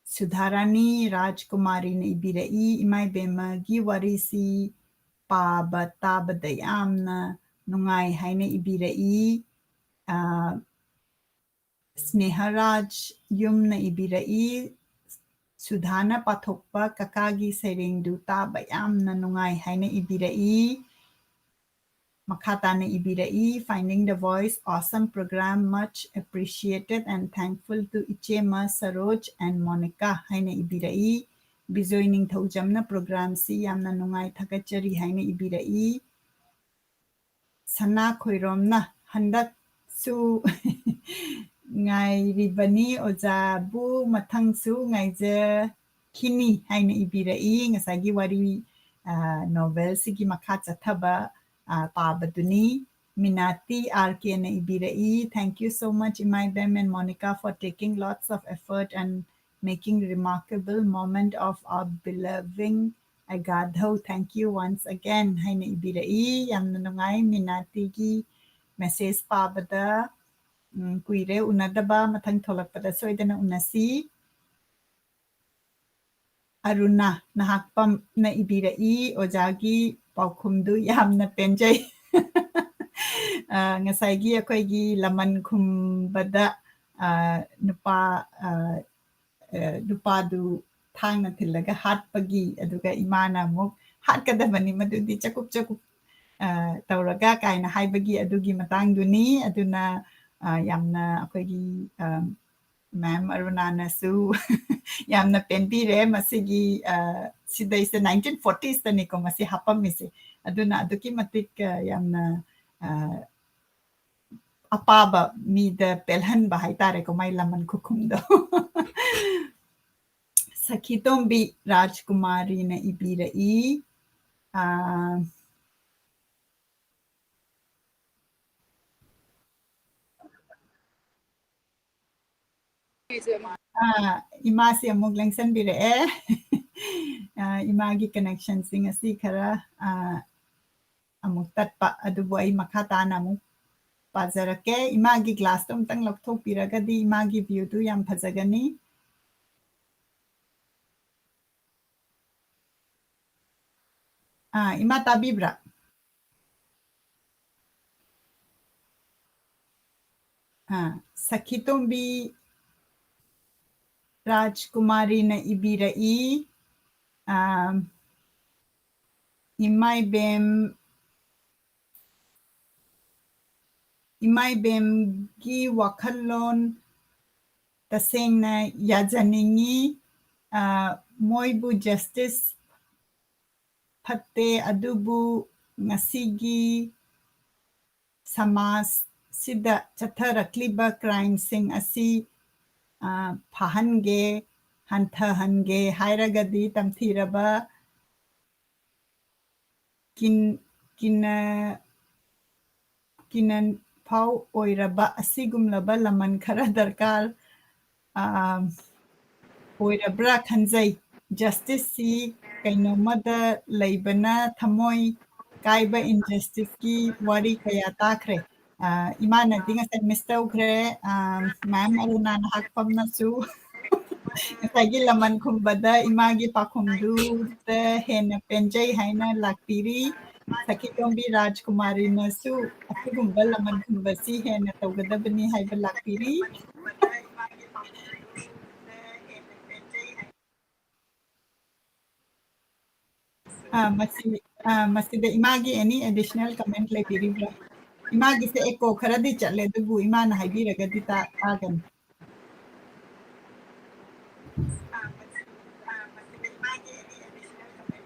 ꯁꯨꯙꯥꯔꯥꯅꯤ ꯔꯥꯖꯀꯨꯃꯥꯔꯤꯅ ꯏꯕꯤꯔꯛꯏ, ꯏꯃꯥ ꯏꯕꯦꯝꯃꯒꯤ ꯋꯥꯔꯤꯁꯤ ꯄꯥꯕ ꯇꯥꯕꯗ ꯌꯥꯝꯅ ꯅꯨꯡꯉꯥꯏ ꯍꯥꯏꯅ ꯏꯕꯤꯔꯛꯏ꯫ ꯑ, ꯁ꯭ꯅꯦꯍꯔꯥꯖ ꯌꯨꯝꯅ ꯏꯕꯤꯔꯛꯏ, ꯁꯨꯙꯥꯅ ꯄꯥꯊꯣꯛꯄ ꯀꯀꯥꯒꯤ ꯁꯩꯔꯦꯡꯗꯨ ꯇꯥꯕ ꯌꯥꯝꯅ ꯅꯨꯡꯉꯥꯏ ꯍꯥꯏꯅ ꯏꯕꯤꯔꯛꯏ꯫ ꯃꯈꯥ ꯇꯥꯅ ꯏꯕꯤꯔꯛꯏ, Finding the Voice, awesome program, much appreciated and thankful to ꯏꯆꯦꯃ ꯁꯔꯣꯖ and ꯃꯣꯅꯤꯀꯥ ꯍꯥꯏꯅ ꯏꯕꯤꯔꯛꯏ꯫ ꯕꯤꯖꯣꯏ ꯅꯤꯡꯊꯧꯖꯝꯅ programꯁꯤ ꯌꯥꯝꯅ ꯅꯨꯡꯉꯥꯏ, ꯊꯥꯒꯠꯆꯔꯤ ꯍꯥꯏꯅ ꯏꯕꯤꯔꯛꯏ꯫ ꯁꯅꯥ ꯈꯣꯏꯔꯣꯝꯅ ꯍꯟꯗꯛꯁꯨ ꯉꯥꯏꯔꯤꯕꯅꯤ ꯑꯣꯖꯥꯕꯨ, ꯃꯊꯪꯁꯨ ꯉꯥꯏꯖꯈꯤꯅꯤ ꯍꯥꯏꯅ ꯏꯕꯤꯔꯛꯏ꯫ ꯉꯁꯥꯏꯒꯤ ꯋꯥꯔꯤ ꯑ, novel ꯁꯤꯒꯤ ꯃꯈꯥ ꯆꯠꯊꯕ, ꯑ, ꯄꯥꯕꯗꯨꯅꯤ꯫ ꯃꯤꯅꯥꯇꯤ ꯑꯥꯔ ꯀꯦꯅ ꯏꯕꯤꯔꯛꯏ, "Thank you so much, ꯏꯃꯥ ꯏꯕꯦꯝ and Monica, for taking lots of effort and making remarkable moment of our beloved Agadho. Thank you once again" ꯍꯥꯏꯅ ꯏꯕꯤꯔꯛꯏ꯫ ꯌꯥꯝꯅ ꯅꯨꯡꯉꯥꯏ ꯃꯤꯅꯥꯇꯤꯒꯤ message ꯄꯥꯕꯗ꯫ ꯎꯝ, ꯀꯨꯏꯔꯦ ꯎꯅꯗꯕ, ꯃꯊꯪ ꯊꯣꯛꯂꯛꯄꯗ ꯁꯣꯏꯗꯅ ꯎꯅꯁꯤ꯫ ꯑꯔꯨꯅꯥ ꯅꯍꯥꯛꯄꯝꯅ ꯏꯕꯤꯔꯛꯏ, "ꯑꯣꯖꯥꯒꯤ ꯄꯥꯎꯈꯨꯝꯗꯨ ꯌꯥꯝꯅ ꯄꯦꯟꯖꯩ"꯫ ꯑ, ꯉꯁꯥꯏꯒꯤ ꯑꯩꯈꯣꯏꯒꯤ ꯂꯃꯟ ꯈꯨꯝꯕꯗ, ꯑ, ꯅꯨꯄꯥ, ꯑ, ꯑ, ꯅꯨꯄꯥꯗꯨ ꯊꯥꯡꯅ ꯊꯤꯜꯂꯒ ꯍꯥꯠꯄꯒꯤ, ꯑꯗꯨꯒ ꯏꯃꯥꯅ ꯑꯃꯨꯛ "ꯍꯥꯠꯀꯗꯕꯅꯤ, ꯃꯗꯨꯗꯤ ꯆꯀꯨꯞ ꯆꯀꯨꯞ, ꯑ, ꯇꯧꯔꯒ" ꯀꯥꯏꯅ ꯍꯥꯏꯕꯒꯤ ꯑꯗꯨꯒꯤ ꯃꯇꯥꯡꯗꯨꯅꯤ꯫ ꯑꯗꯨꯅ, ꯑ, ꯌꯥꯝꯅ ꯑꯩꯈꯣꯏꯒꯤ, ꯑ, ꯃꯦꯝ ꯑꯔꯨꯅꯥꯅꯁꯨ ꯌꯥꯝꯅ ꯄꯦꯟꯕꯤꯔꯦ꯫ ꯃꯁꯤꯒꯤ, ꯑ, ꯁꯤꯗꯩꯁꯤꯗ nineteen fortiesꯇꯅꯤꯀꯣ ꯃꯁꯤ ꯍꯥꯞꯄꯝꯃꯤꯁꯦ꯫ ꯑꯗꯨꯅ ꯑꯗꯨꯛꯀꯤ ꯃꯇꯤꯛ, ꯑ, ꯌꯥꯝꯅ, ꯑ, ꯑꯄꯥꯕ ꯃꯤꯗ ꯄꯦꯜꯍꯟꯕ ꯍꯥꯏꯇꯥꯔꯦꯀꯣ, ꯃꯥꯏ ꯂꯃꯟ ꯈꯨꯈꯨꯝꯗꯣ꯫ ꯁꯈꯤꯇꯣꯝꯕꯤ ꯔꯥꯖꯀꯨꯃꯥꯔꯤꯅ ꯏꯕꯤꯔꯛꯏ꯫ ꯑ, ꯑ, ꯏꯃꯥꯁꯤ ꯑꯃꯨꯛ ꯂꯦꯡꯁꯟꯕꯤꯔꯛꯑꯦ꯫ ꯑ, ꯏꯃꯥꯒꯤ connectionꯁꯤ ꯉꯁꯤ ꯈꯔ, ꯑ, ꯑꯃꯨꯛ ꯇꯠꯄ, ꯑꯗꯨꯕꯨ ꯑꯩ ꯃꯈꯥ ꯇꯥꯅ ꯑꯃꯨꯛ ꯄꯥꯖꯔꯛꯀꯦ꯫ ꯏꯃꯥꯒꯤ glassꯇꯣ ꯑꯃꯨꯛꯇꯪ ꯂꯧꯊꯣꯛꯄꯤꯔꯒꯗꯤ ꯏꯃꯥꯒꯤ viewꯗꯨ ꯌꯥꯝ ꯐꯖꯒꯅꯤ꯫ ꯑꯥ, ꯏꯃꯥ ꯇꯥꯕꯤꯕ꯭ꯔꯥ? ꯑꯥ, ꯁꯈꯤꯇꯣꯝꯕꯤ ꯔꯥꯖꯀꯨꯃꯥꯔꯤꯅ ꯏꯕꯤꯔꯛꯏ, ꯑꯥ, ꯏꯃꯥꯏꯕꯦꯝ, ꯏꯃꯥꯏꯕꯦꯝꯒꯤ ꯋꯥꯈꯜꯂꯣꯟ ꯇꯁꯦꯡꯅ ꯌꯥꯖꯅꯤꯡꯉꯤ꯫ ꯑꯥ, ꯃꯣꯏꯕꯨ justice ꯐꯠꯇꯦ, ꯑꯗꯨꯕꯨ ꯉꯁꯤꯒꯤ ꯁꯃꯥꯖꯁꯤꯗ ꯆꯠꯊꯔꯛꯂꯤꯕ crimeꯁꯤꯡ ꯑꯁꯤ, ꯑꯥ, ꯐꯍꯟꯒꯦ, ꯍꯟꯊꯍꯟꯒꯦ ꯍꯥꯏꯔꯒꯗꯤ ꯇꯝꯊꯤꯔꯕ ꯀꯤꯟ ꯀꯤꯅ ꯀꯤꯅ ꯐꯥꯎ ꯑꯣꯏꯔꯕ ꯑꯁꯤꯒꯨꯝꯂꯕ ꯂꯃꯟ ꯈꯔ ꯗꯔꯀꯥꯔ ꯑꯥ, ꯑꯣꯏꯔꯕ꯭ꯔꯥ ꯈꯟꯖꯩ꯫ ꯖꯁꯇꯤꯁꯁꯤ ꯀꯩꯅꯣꯝꯃꯗ ꯂꯩꯕꯅ ꯊꯃꯣꯏ ꯀꯥꯏꯕ ꯏꯟꯖꯁꯇꯤꯁꯀꯤ ꯋꯥꯔꯤ ꯀꯌꯥ ꯇꯥꯈ꯭ꯔꯦ꯫ ꯑꯥ, ꯏꯃꯥꯅꯗꯤ ꯉꯁꯥꯏ ꯃꯤꯁ ꯇꯧꯈ꯭ꯔꯦ꯫ ꯑꯥ, ꯃꯦꯝ ꯑꯔꯨꯅꯥ ꯅꯍꯥꯛꯄꯝꯅꯁꯨ ꯉꯁꯥꯏꯒꯤ ꯂꯃꯟ ꯈꯨꯝꯕꯗ ꯏꯃꯥꯒꯤ ꯄꯥꯎꯈꯨꯝꯗꯨꯗ ꯍꯦꯟꯅ ꯄꯦꯟꯖꯩ ꯍꯥꯏꯅ ꯂꯥꯛꯄꯤꯔꯤ꯫ ꯁꯈꯤꯇꯣꯝꯕꯤ ꯔꯥꯖꯀꯨꯃꯥꯔꯤꯅꯁꯨ ꯑꯁꯤꯒꯨꯝꯕ ꯂꯃꯟ ꯈꯨꯝꯕꯁꯤ ꯍꯦꯟꯅ ꯇꯧꯒꯗꯕꯅꯤ ꯍꯥꯏꯕ ꯂꯥꯛꯄꯤꯔꯤ꯫ ꯑꯥ, ꯃꯁꯤ, ꯑꯥ, ꯃꯁꯤꯗ ꯏꯃꯥꯒꯤ any additional comment ꯂꯩꯕꯤꯔꯤꯕ꯭ꯔꯥ? ꯏꯃꯥꯒꯤꯁꯦ echo ꯈꯔꯗꯤ ꯆꯠꯂꯦ, ꯑꯗꯨꯕꯨ ꯏꯃꯥꯅ ꯍꯥꯏꯕꯤꯔꯒꯗꯤ ꯇꯥ-, ꯇꯥꯒꯅꯤ꯫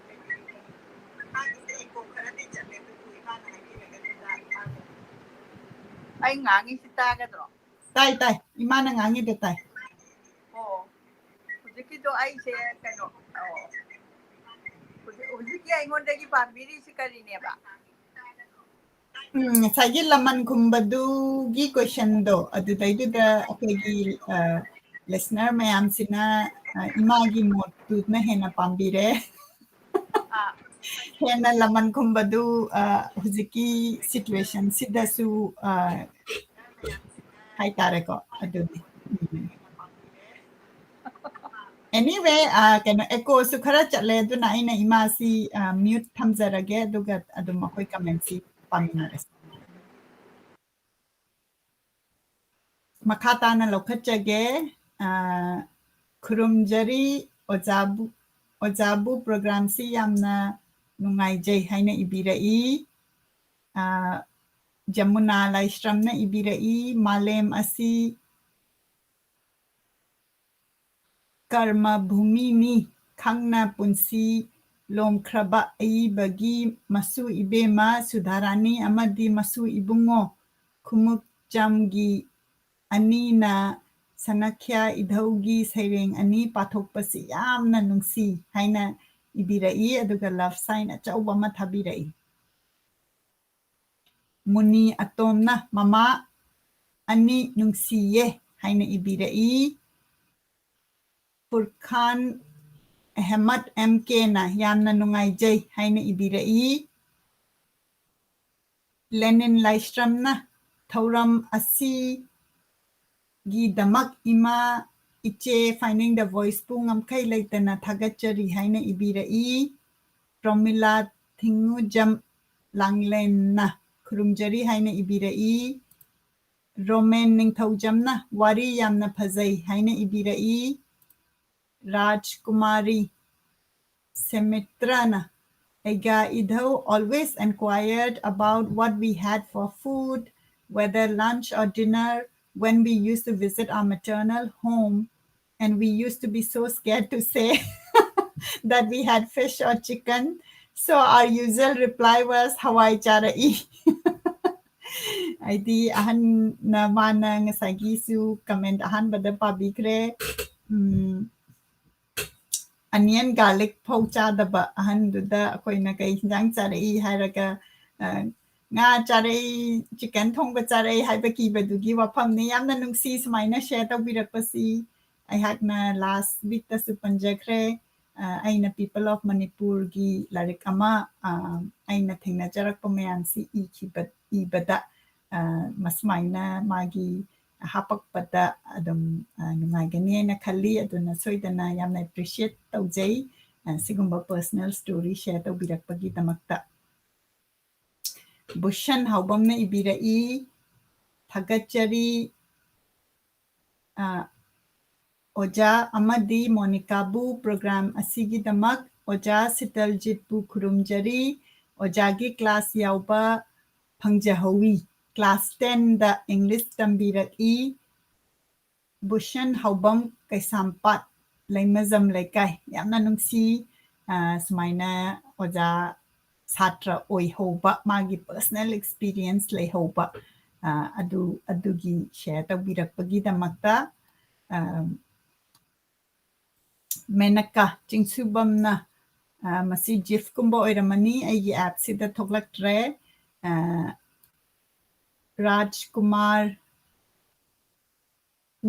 ꯑꯩ ꯉꯥꯡꯉꯤꯁꯤ ꯇꯥꯒꯗ꯭ꯔꯣ? ꯇꯥꯏ, ꯇꯥꯏ꯫ ꯏꯃꯥꯅ ꯉꯥꯡꯉꯤꯗꯣ ꯇꯥꯏ꯫ ꯑꯣ, ꯍꯧꯖꯤꯛꯀꯤꯗꯣ ꯑꯩꯁꯦ ꯀꯩꯅꯣ, ꯑꯣ, ꯍꯧꯖꯤꯛ, ꯍꯧꯖꯤꯛꯀꯤ ꯑꯩꯉꯣꯟꯗꯒꯤ ꯄꯥꯝꯕꯤꯔꯤꯁꯤ ꯀꯔꯤꯅꯦꯕ? ꯎꯝ, ꯉꯁꯥꯏꯒꯤ ꯂꯃꯟ ꯈꯨꯝꯕꯗꯨꯒꯤ questionꯗꯣ, ꯑꯗꯨꯗꯩꯗꯨꯗ ꯑꯩꯈꯣꯏꯒꯤ, ꯑ, listener ꯃꯌꯥꯝꯁꯤꯅ, ꯑ, ꯏꯃꯥꯒꯤ ꯃꯣꯠꯇꯨꯅ ꯍꯦꯟꯅ ꯄꯥꯝꯕꯤꯔꯦ꯫ ꯑꯥ꯫ ꯍꯦꯟꯅ ꯂꯃꯟ ꯈꯨꯝꯕꯗꯨ, ꯑ, ꯍꯧꯖꯤꯛꯀꯤ situationꯁꯤꯗꯁꯨ, ꯑ, ꯍꯥꯏꯇꯥꯔꯦꯀꯣ, ꯑꯗꯨꯅꯤ꯫ ꯎꯝ꯫ Anyway, ꯑ, ꯀꯩꯅꯣ, echoꯁꯨ ꯈꯔ ꯆꯠꯂꯦ, ꯑꯗꯨꯅ ꯑꯩꯅ ꯏꯃꯥꯁꯤ, ꯑ, mute ꯊꯝꯖꯔꯒꯦ, ꯑꯗꯨꯒ ꯑꯗꯨꯝ ꯑꯩꯈꯣꯏ commentꯁꯤ ꯄꯥꯃꯤꯟꯅꯔꯁꯤ꯫ ꯃꯈꯥ ꯇꯥꯅ ꯂꯧꯈꯠꯆꯒꯦ꯫ ꯑ, ꯈꯨꯔꯨꯝꯖꯔꯤ ꯑꯣꯖꯥꯕꯨ, ꯑꯣꯖꯥꯕꯨ programꯁꯤ ꯌꯥꯝꯅ ꯅꯨꯡꯉꯥꯏꯖꯩ ꯍꯥꯏꯅ ꯏꯕꯤꯔꯛꯏ꯫ ꯑ, ꯖꯃꯨꯅꯥ ꯂꯥꯏꯁ꯭ꯔꯝꯅ ꯏꯕꯤꯔꯛꯏ, "ꯃꯥꯂꯦꯝ ꯑꯁꯤ ꯀꯔꯃ ꯚꯨꯃꯤꯅꯤ, ꯈꯪꯅ ꯄꯨꯟꯁꯤ ꯂꯣꯝꯈ꯭ꯔꯕ ꯑꯏꯕꯒꯤ ꯃꯁꯨ ꯏꯕꯦꯝꯃ ꯁꯨꯙꯥꯔꯥꯅꯤ ꯑꯃꯗꯤ ꯃꯁꯨ ꯏꯕꯨꯡꯉꯣ ꯈꯨꯃꯨꯛꯆꯝꯒꯤ ꯑꯅꯤꯅ ꯁꯅꯈ꯭ꯌꯥ ꯏꯙꯧꯒꯤ ꯁꯩꯔꯦꯡ ꯑꯅꯤ ꯄꯥꯊꯣꯛꯄꯁꯤ ꯌꯥꯝꯅ ꯅꯨꯡꯁꯤ" ꯍꯥꯏꯅ ꯏꯕꯤꯔꯛꯏ, ꯑꯗꯨꯒ love sign ꯑꯆꯧꯕ ꯑꯃ ꯊꯥꯕꯤꯔꯛꯏ꯫ ꯃꯨꯅꯤ ꯑꯇꯣꯝꯅ ꯃꯃꯥ ꯑꯅꯤ ꯅꯨꯡꯁꯤꯌꯦ ꯍꯥꯏꯅ ꯏꯕꯤꯔꯛꯏ꯫ ꯐꯨꯔꯈꯥꯟ ꯑꯍꯃꯗ ꯑꯦꯝ ꯀꯦꯅ ꯌꯥꯝꯅ ꯅꯨꯡꯉꯥꯏꯖꯩ ꯍꯥꯏꯅ ꯏꯕꯤꯔꯛꯏ꯫ ꯂꯦꯅꯤꯟ ꯂꯥꯏꯁ꯭ꯔꯝꯅ ꯊꯧꯔꯝ ꯑꯁꯤꯒꯤꯗꯃꯛ ꯏꯃꯥ ꯏꯆꯦ Finding the Voiceꯄꯨ ꯉꯝꯈꯩ ꯂꯩꯇꯅ ꯊꯥꯒꯠꯆꯔꯤ ꯍꯥꯏꯅ ꯏꯕꯤꯔꯛꯏ꯫ ꯄ꯭ꯔꯣꯃꯤꯂꯥ ꯊꯤꯡꯉꯨꯖꯝ ꯂꯥꯡꯂꯦꯟꯅ ꯈꯨꯔꯨꯝꯖꯔꯤ ꯍꯥꯏꯅ ꯏꯕꯤꯔꯛꯏ꯫ ꯔꯣꯃꯦꯟ ꯅꯤꯡꯊꯧꯖꯝꯅ ꯋꯥꯔꯤ ꯌꯥꯝꯅ ꯐꯖꯩ ꯍꯥꯏꯅ ꯏꯕꯤꯔꯛꯏ꯫ ꯔꯥꯖꯀꯨꯃꯥꯔꯤ ꯁꯦꯃꯤꯇ꯭ꯔꯅ ꯑꯩꯒ ꯏꯙꯧ always inquired about what we had for food, whether lunch or dinner, when we used to visit our maternal home, and we used to be so scared to say that we had fish or chicken. So our usual reply was, "ꯍꯋꯥꯏ ꯆꯥꯔꯛꯏ." ꯍꯥꯏꯗꯤ ꯑꯍꯟꯅ ꯃꯥꯅ ꯉꯁꯥꯏꯒꯤꯁꯨ comment ꯑꯍꯥꯟꯕꯗ ꯄꯥꯕꯤꯈ꯭ꯔꯦ꯫ ꯎꯝ, onion garlic ꯐꯥꯎ ꯆꯥꯗꯕ ꯑꯍꯟꯗꯨꯗ ꯑꯩꯈꯣꯏꯅ "ꯀꯩ ꯍꯤꯟꯖꯥꯡ ꯆꯥꯔꯛꯏ?" ꯍꯥꯏꯔꯒ, ꯑ, "ꯉꯥ ꯆꯥꯔꯛꯏ, chicken ꯊꯣꯡꯕ ꯆꯥꯔꯛꯏ" ꯍꯥꯏꯕ ꯀꯤꯕꯗꯨꯒꯤ ꯋꯥꯐꯝꯅꯤ꯫ ꯌꯥꯝꯅ ꯅꯨꯡꯁꯤ ꯁꯨꯃꯥꯏꯅ share ꯇꯧꯕꯤꯔꯛꯄꯁꯤ꯫ ꯑꯩꯍꯥꯛꯅ last weekꯇꯁꯨ ꯄꯟꯖꯈ꯭ꯔꯦ, ꯑ, ꯑꯩꯅ People of ꯃꯅꯤꯄꯨꯔꯒꯤ ꯂꯥꯏꯔꯤꯛ ꯑꯃ, ꯑ, ꯑꯩꯅ ꯊꯦꯡꯅꯖꯔꯛꯄ ꯃꯌꯥꯝꯁꯤ ꯏꯈꯤꯕ, ꯏꯕꯗ, ꯑ, ꯃꯁꯨꯃꯥꯏꯅ ꯃꯥꯒꯤ ꯍꯥꯄꯛꯄꯗ ꯑꯗꯨꯝ, ꯑ, ꯅꯨꯡꯉꯥꯏꯒꯅꯤ ꯍꯥꯏꯅ ꯈꯜꯂꯤ꯫ ꯑꯗꯨꯅ ꯁꯣꯏꯗꯅ ꯌꯥꯝꯅ appreciate ꯇꯧꯖꯩ, ꯑ, ꯁꯤꯒꯨꯝꯕ personal story share ꯇꯧꯕꯤꯔꯛꯄꯒꯤꯗꯃꯛꯇ꯫ ꯕꯨꯁꯟ ꯍꯥꯎꯕꯝꯅ ꯏꯕꯤꯔꯛꯏ, ꯊꯥꯒꯠꯆꯔꯤ, ꯑ, ꯑꯣꯖꯥ ꯑꯃꯗꯤ ꯃꯣꯅꯤꯀꯥꯕꯨ program ꯑꯁꯤꯒꯤꯗꯃꯛ꯫ ꯑꯣꯖꯥ ꯁꯤꯇꯜꯖꯤꯠꯄꯨ ꯈꯨꯔꯨꯝꯖꯔꯤ꯫ ꯑꯣꯖꯥꯒꯤ class ꯌꯥꯎꯕ ꯐꯪꯖꯍꯧꯋꯤ꯫ Class tenꯗ English ꯇꯝꯕꯤꯔꯛꯏ꯫ ꯕꯨꯁꯟ ꯍꯥꯎꯕꯝ, ꯀꯩꯁꯥꯝꯄꯥꯠ ꯂꯩꯃꯖꯝ ꯂꯩꯀꯥꯏ꯫ ꯌꯥꯝꯅ ꯅꯨꯡꯁꯤ, ꯑ, ꯁꯨꯃꯥꯏꯅ ꯑꯣꯖꯥ ꯁꯥꯇ꯭ꯔ ꯑꯣꯏꯍꯧꯕ, ꯃꯥꯒꯤ personal experience ꯂꯩꯍꯧꯕ, ꯑ, ꯑꯗꯨ, ꯑꯗꯨꯒꯤ share ꯇꯧꯕꯤꯔꯛꯄꯒꯤꯗꯃꯛꯇ꯫ ꯑ, ꯃꯦꯅꯀꯥ ꯆꯤꯡꯁꯨꯕꯝꯅ ꯑ, ꯃꯁꯤ GIF ꯀꯨꯝꯕ ꯑꯣꯏꯔꯝꯃꯅꯤ, ꯑꯩꯒꯤ app ꯁꯤꯗ ꯊꯣꯛꯂꯛꯇ꯭ꯔꯦ꯫ ꯑ, ꯔꯥꯖꯀꯨꯃꯥꯔ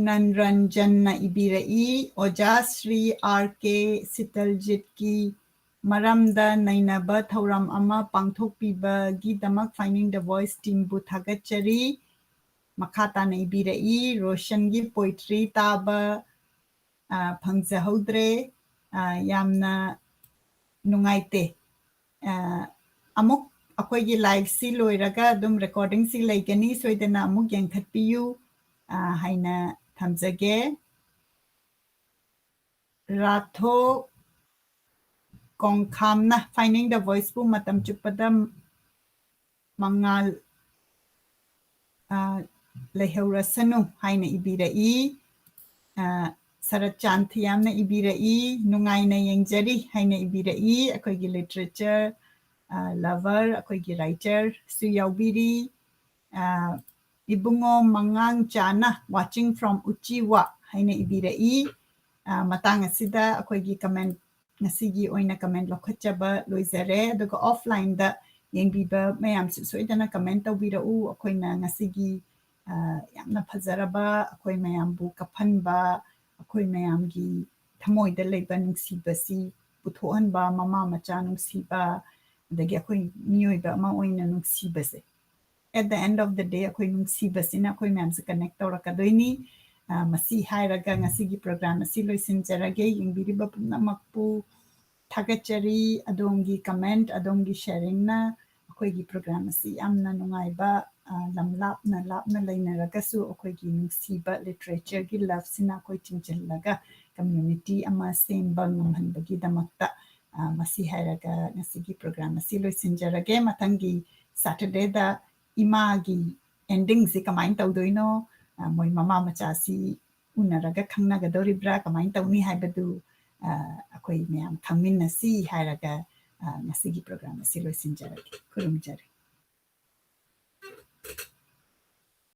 ꯅꯟꯔꯟꯖꯟꯅ ꯏꯕꯤꯔꯛꯏ, "ꯑꯣꯖꯥ ꯁ꯭ꯔꯤ R K ꯁꯤꯇꯜꯖꯤꯠꯀꯤ ꯃꯔꯝꯗ ꯅꯩꯅꯕ ꯊꯧꯔꯝ ꯑꯃ ꯄꯥꯡꯊꯣꯛꯄꯤꯕꯒꯤꯗꯃꯛ Finding the Voice team ꯕꯨ ꯊꯥꯒꯠꯆꯔꯤ"꯫ ꯃꯈꯥ ꯇꯥꯅ ꯏꯕꯤꯔꯛꯏ, "ꯔꯣꯁꯟꯒꯤ poetry ꯇꯥꯕ, ꯑ, ꯐꯪꯖꯍꯧꯗ꯭ꯔꯦ꯫ ꯑ, ꯌꯥꯝꯅ ꯅꯨꯡꯉꯥꯏꯇꯦ꯫ ꯑ, ꯑꯃꯨꯛ ꯑꯩꯈꯣꯏꯒꯤ live ꯁꯤ ꯂꯣꯏꯔꯒ ꯑꯗꯨꯝ recording ꯁꯤ ꯂꯩꯒꯅꯤ, ꯁꯣꯏꯗꯅ ꯑꯃꯨꯛ ꯌꯦꯡꯈꯠꯄꯤꯌꯨ, ꯑ, ꯍꯥꯏꯅ ꯊꯝꯖꯒꯦ꯫ ꯔꯥꯊꯣ ꯀꯣꯡꯈꯥꯝꯅ "Finding the Voice ꯄꯨ ꯃꯇꯝ ꯆꯨꯞꯄꯗ ꯃꯉꯥꯜ, ꯑ, ꯂꯩꯍꯧꯔꯁꯅꯨ" ꯍꯥꯏꯅ ꯏꯕꯤꯔꯛꯏ꯫ ꯑ, ꯁꯔꯠ ꯆꯥꯟ ꯊꯤꯌꯥꯝꯅ ꯏꯕꯤꯔꯛꯏ, "ꯅꯨꯡꯉꯥꯏꯅ ꯌꯦꯡꯖꯔꯤ" ꯍꯥꯏꯅ ꯏꯕꯤꯔꯛꯏ꯫ ꯑꯩꯈꯣꯏꯒꯤ literature, ꯑ, lover, ꯑꯩꯈꯣꯏꯒꯤ writer ꯁꯨ ꯌꯥꯎꯕꯤꯔꯤ꯫ ꯑ, ꯏꯕꯨꯡꯉꯣ ꯃꯉꯥꯡ ꯆꯥꯅ "Watching from ꯎꯆꯤꯋꯥ" ꯍꯥꯏꯅ ꯏꯕꯤꯔꯛꯏ꯫ ꯑ, ꯃꯇꯥꯡ ꯑꯁꯤꯗ ꯑꯩꯈꯣꯏꯒꯤ comment, ꯉꯁꯤꯒꯤ ꯑꯣꯏꯅ comment ꯂꯧꯈꯠꯆꯕ ꯂꯣꯏꯖꯔꯦ꯫ ꯑꯗꯨꯒ offline ꯗ ꯌꯦꯡꯕꯤꯕ ꯃꯌꯥꯝꯁꯨ ꯁꯣꯏꯗꯅ comment ꯇꯧꯕꯤꯔꯛꯎ꯫ ꯑꯩꯈꯣꯏꯅ ꯉꯁꯤꯒꯤ, ꯑ, ꯌꯥꯝꯅ ꯐꯖꯔꯕ, ꯑꯩꯈꯣꯏ ꯃꯌꯥꯝꯕꯨ ꯀꯞꯍꯟꯕ, ꯑꯩꯈꯣꯏ ꯃꯌꯥꯝꯒꯤ ꯊꯃꯣꯏꯗ ꯂꯩꯕ ꯅꯨꯡꯁꯤꯕꯁꯤ ꯄꯨꯊꯣꯛꯍꯟꯕ, ꯃꯃꯥ ꯃꯆꯥ ꯅꯨꯡꯁꯤꯕ, ꯑꯗꯒꯤ ꯑꯩꯈꯣꯏ ꯃꯤꯑꯣꯏꯕ ꯑꯃ ꯑꯣꯏꯅ ꯅꯨꯡꯁꯤꯕꯁꯦ, at the end of the day, ꯑꯩꯈꯣꯏ ꯅꯨꯡꯁꯤꯕꯁꯤꯅ ꯑꯩꯈꯣꯏ ꯃꯌꯥꯝꯁꯦ connect ꯇꯧꯔꯛꯀꯗꯣꯏꯅꯤ꯫ ꯑ, ꯃꯁꯤ ꯍꯥꯏꯔꯒ ꯉꯁꯤꯒꯤ program ꯑꯁꯤ ꯂꯣꯏꯁꯤꯟꯖꯔꯒꯦ꯫ ꯌꯦꯡꯕꯤꯔꯤꯕ ꯄꯨꯝꯅꯃꯛꯄꯨ ꯊꯥꯒꯠꯆꯔꯤ꯫ ꯑꯗꯣꯝꯒꯤ comment, ꯑꯗꯣꯝꯒꯤ sharing ꯅ ꯑꯩꯈꯣꯏꯒꯤ program ꯑꯁꯤ ꯌꯥꯝꯅ ꯅꯨꯡꯉꯥꯏꯕ, ꯑ, ꯂꯝ ꯂꯥꯞꯅ ꯂꯥꯞꯅ ꯂꯩꯅꯔꯒꯁꯨ ꯑꯩꯈꯣꯏꯒꯤ ꯅꯨꯡꯁꯤꯕ literature ꯒꯤ love ꯁꯤꯅ ꯑꯩꯈꯣꯏ ꯆꯤꯡꯁꯤꯜꯂꯒ community ꯑꯃ ꯁꯦꯝꯕ ꯉꯝꯍꯟꯕꯒꯤꯗꯃꯛꯇ, ꯑ, ꯃꯁꯤ ꯍꯥꯏꯔꯒ ꯉꯁꯤꯒꯤ program ꯑꯁꯤ ꯂꯣꯏꯁꯤꯟꯖꯔꯒꯦ꯫ ꯃꯊꯪꯒꯤ Saturday ꯗ ꯏꯃꯥꯒꯤ ending ꯁꯤ ꯀꯃꯥꯏꯅ ꯇꯧꯗꯣꯏꯅꯣ, ꯑ, ꯃꯣꯏ ꯃꯃꯥ ꯃꯆꯥꯁꯤ ꯎꯅꯔꯒ ꯈꯪꯅꯒꯗꯧꯔꯤꯕ꯭ꯔꯥ, ꯀꯃꯥꯏꯅ ꯇꯧꯅꯤ ꯍꯥꯏꯕꯗꯨ, ꯑ, ꯑꯩꯈꯣꯏ ꯃꯌꯥꯝ ꯈꯪꯃꯤꯟꯅꯁꯤ ꯍꯥꯏꯔꯒ, ꯑ, ꯉꯁꯤꯒꯤ program ꯑꯁꯤ ꯂꯣꯏꯁꯤꯟꯖꯔꯒꯦ꯫ ꯈꯨꯔꯨꯝꯖꯔꯤ꯫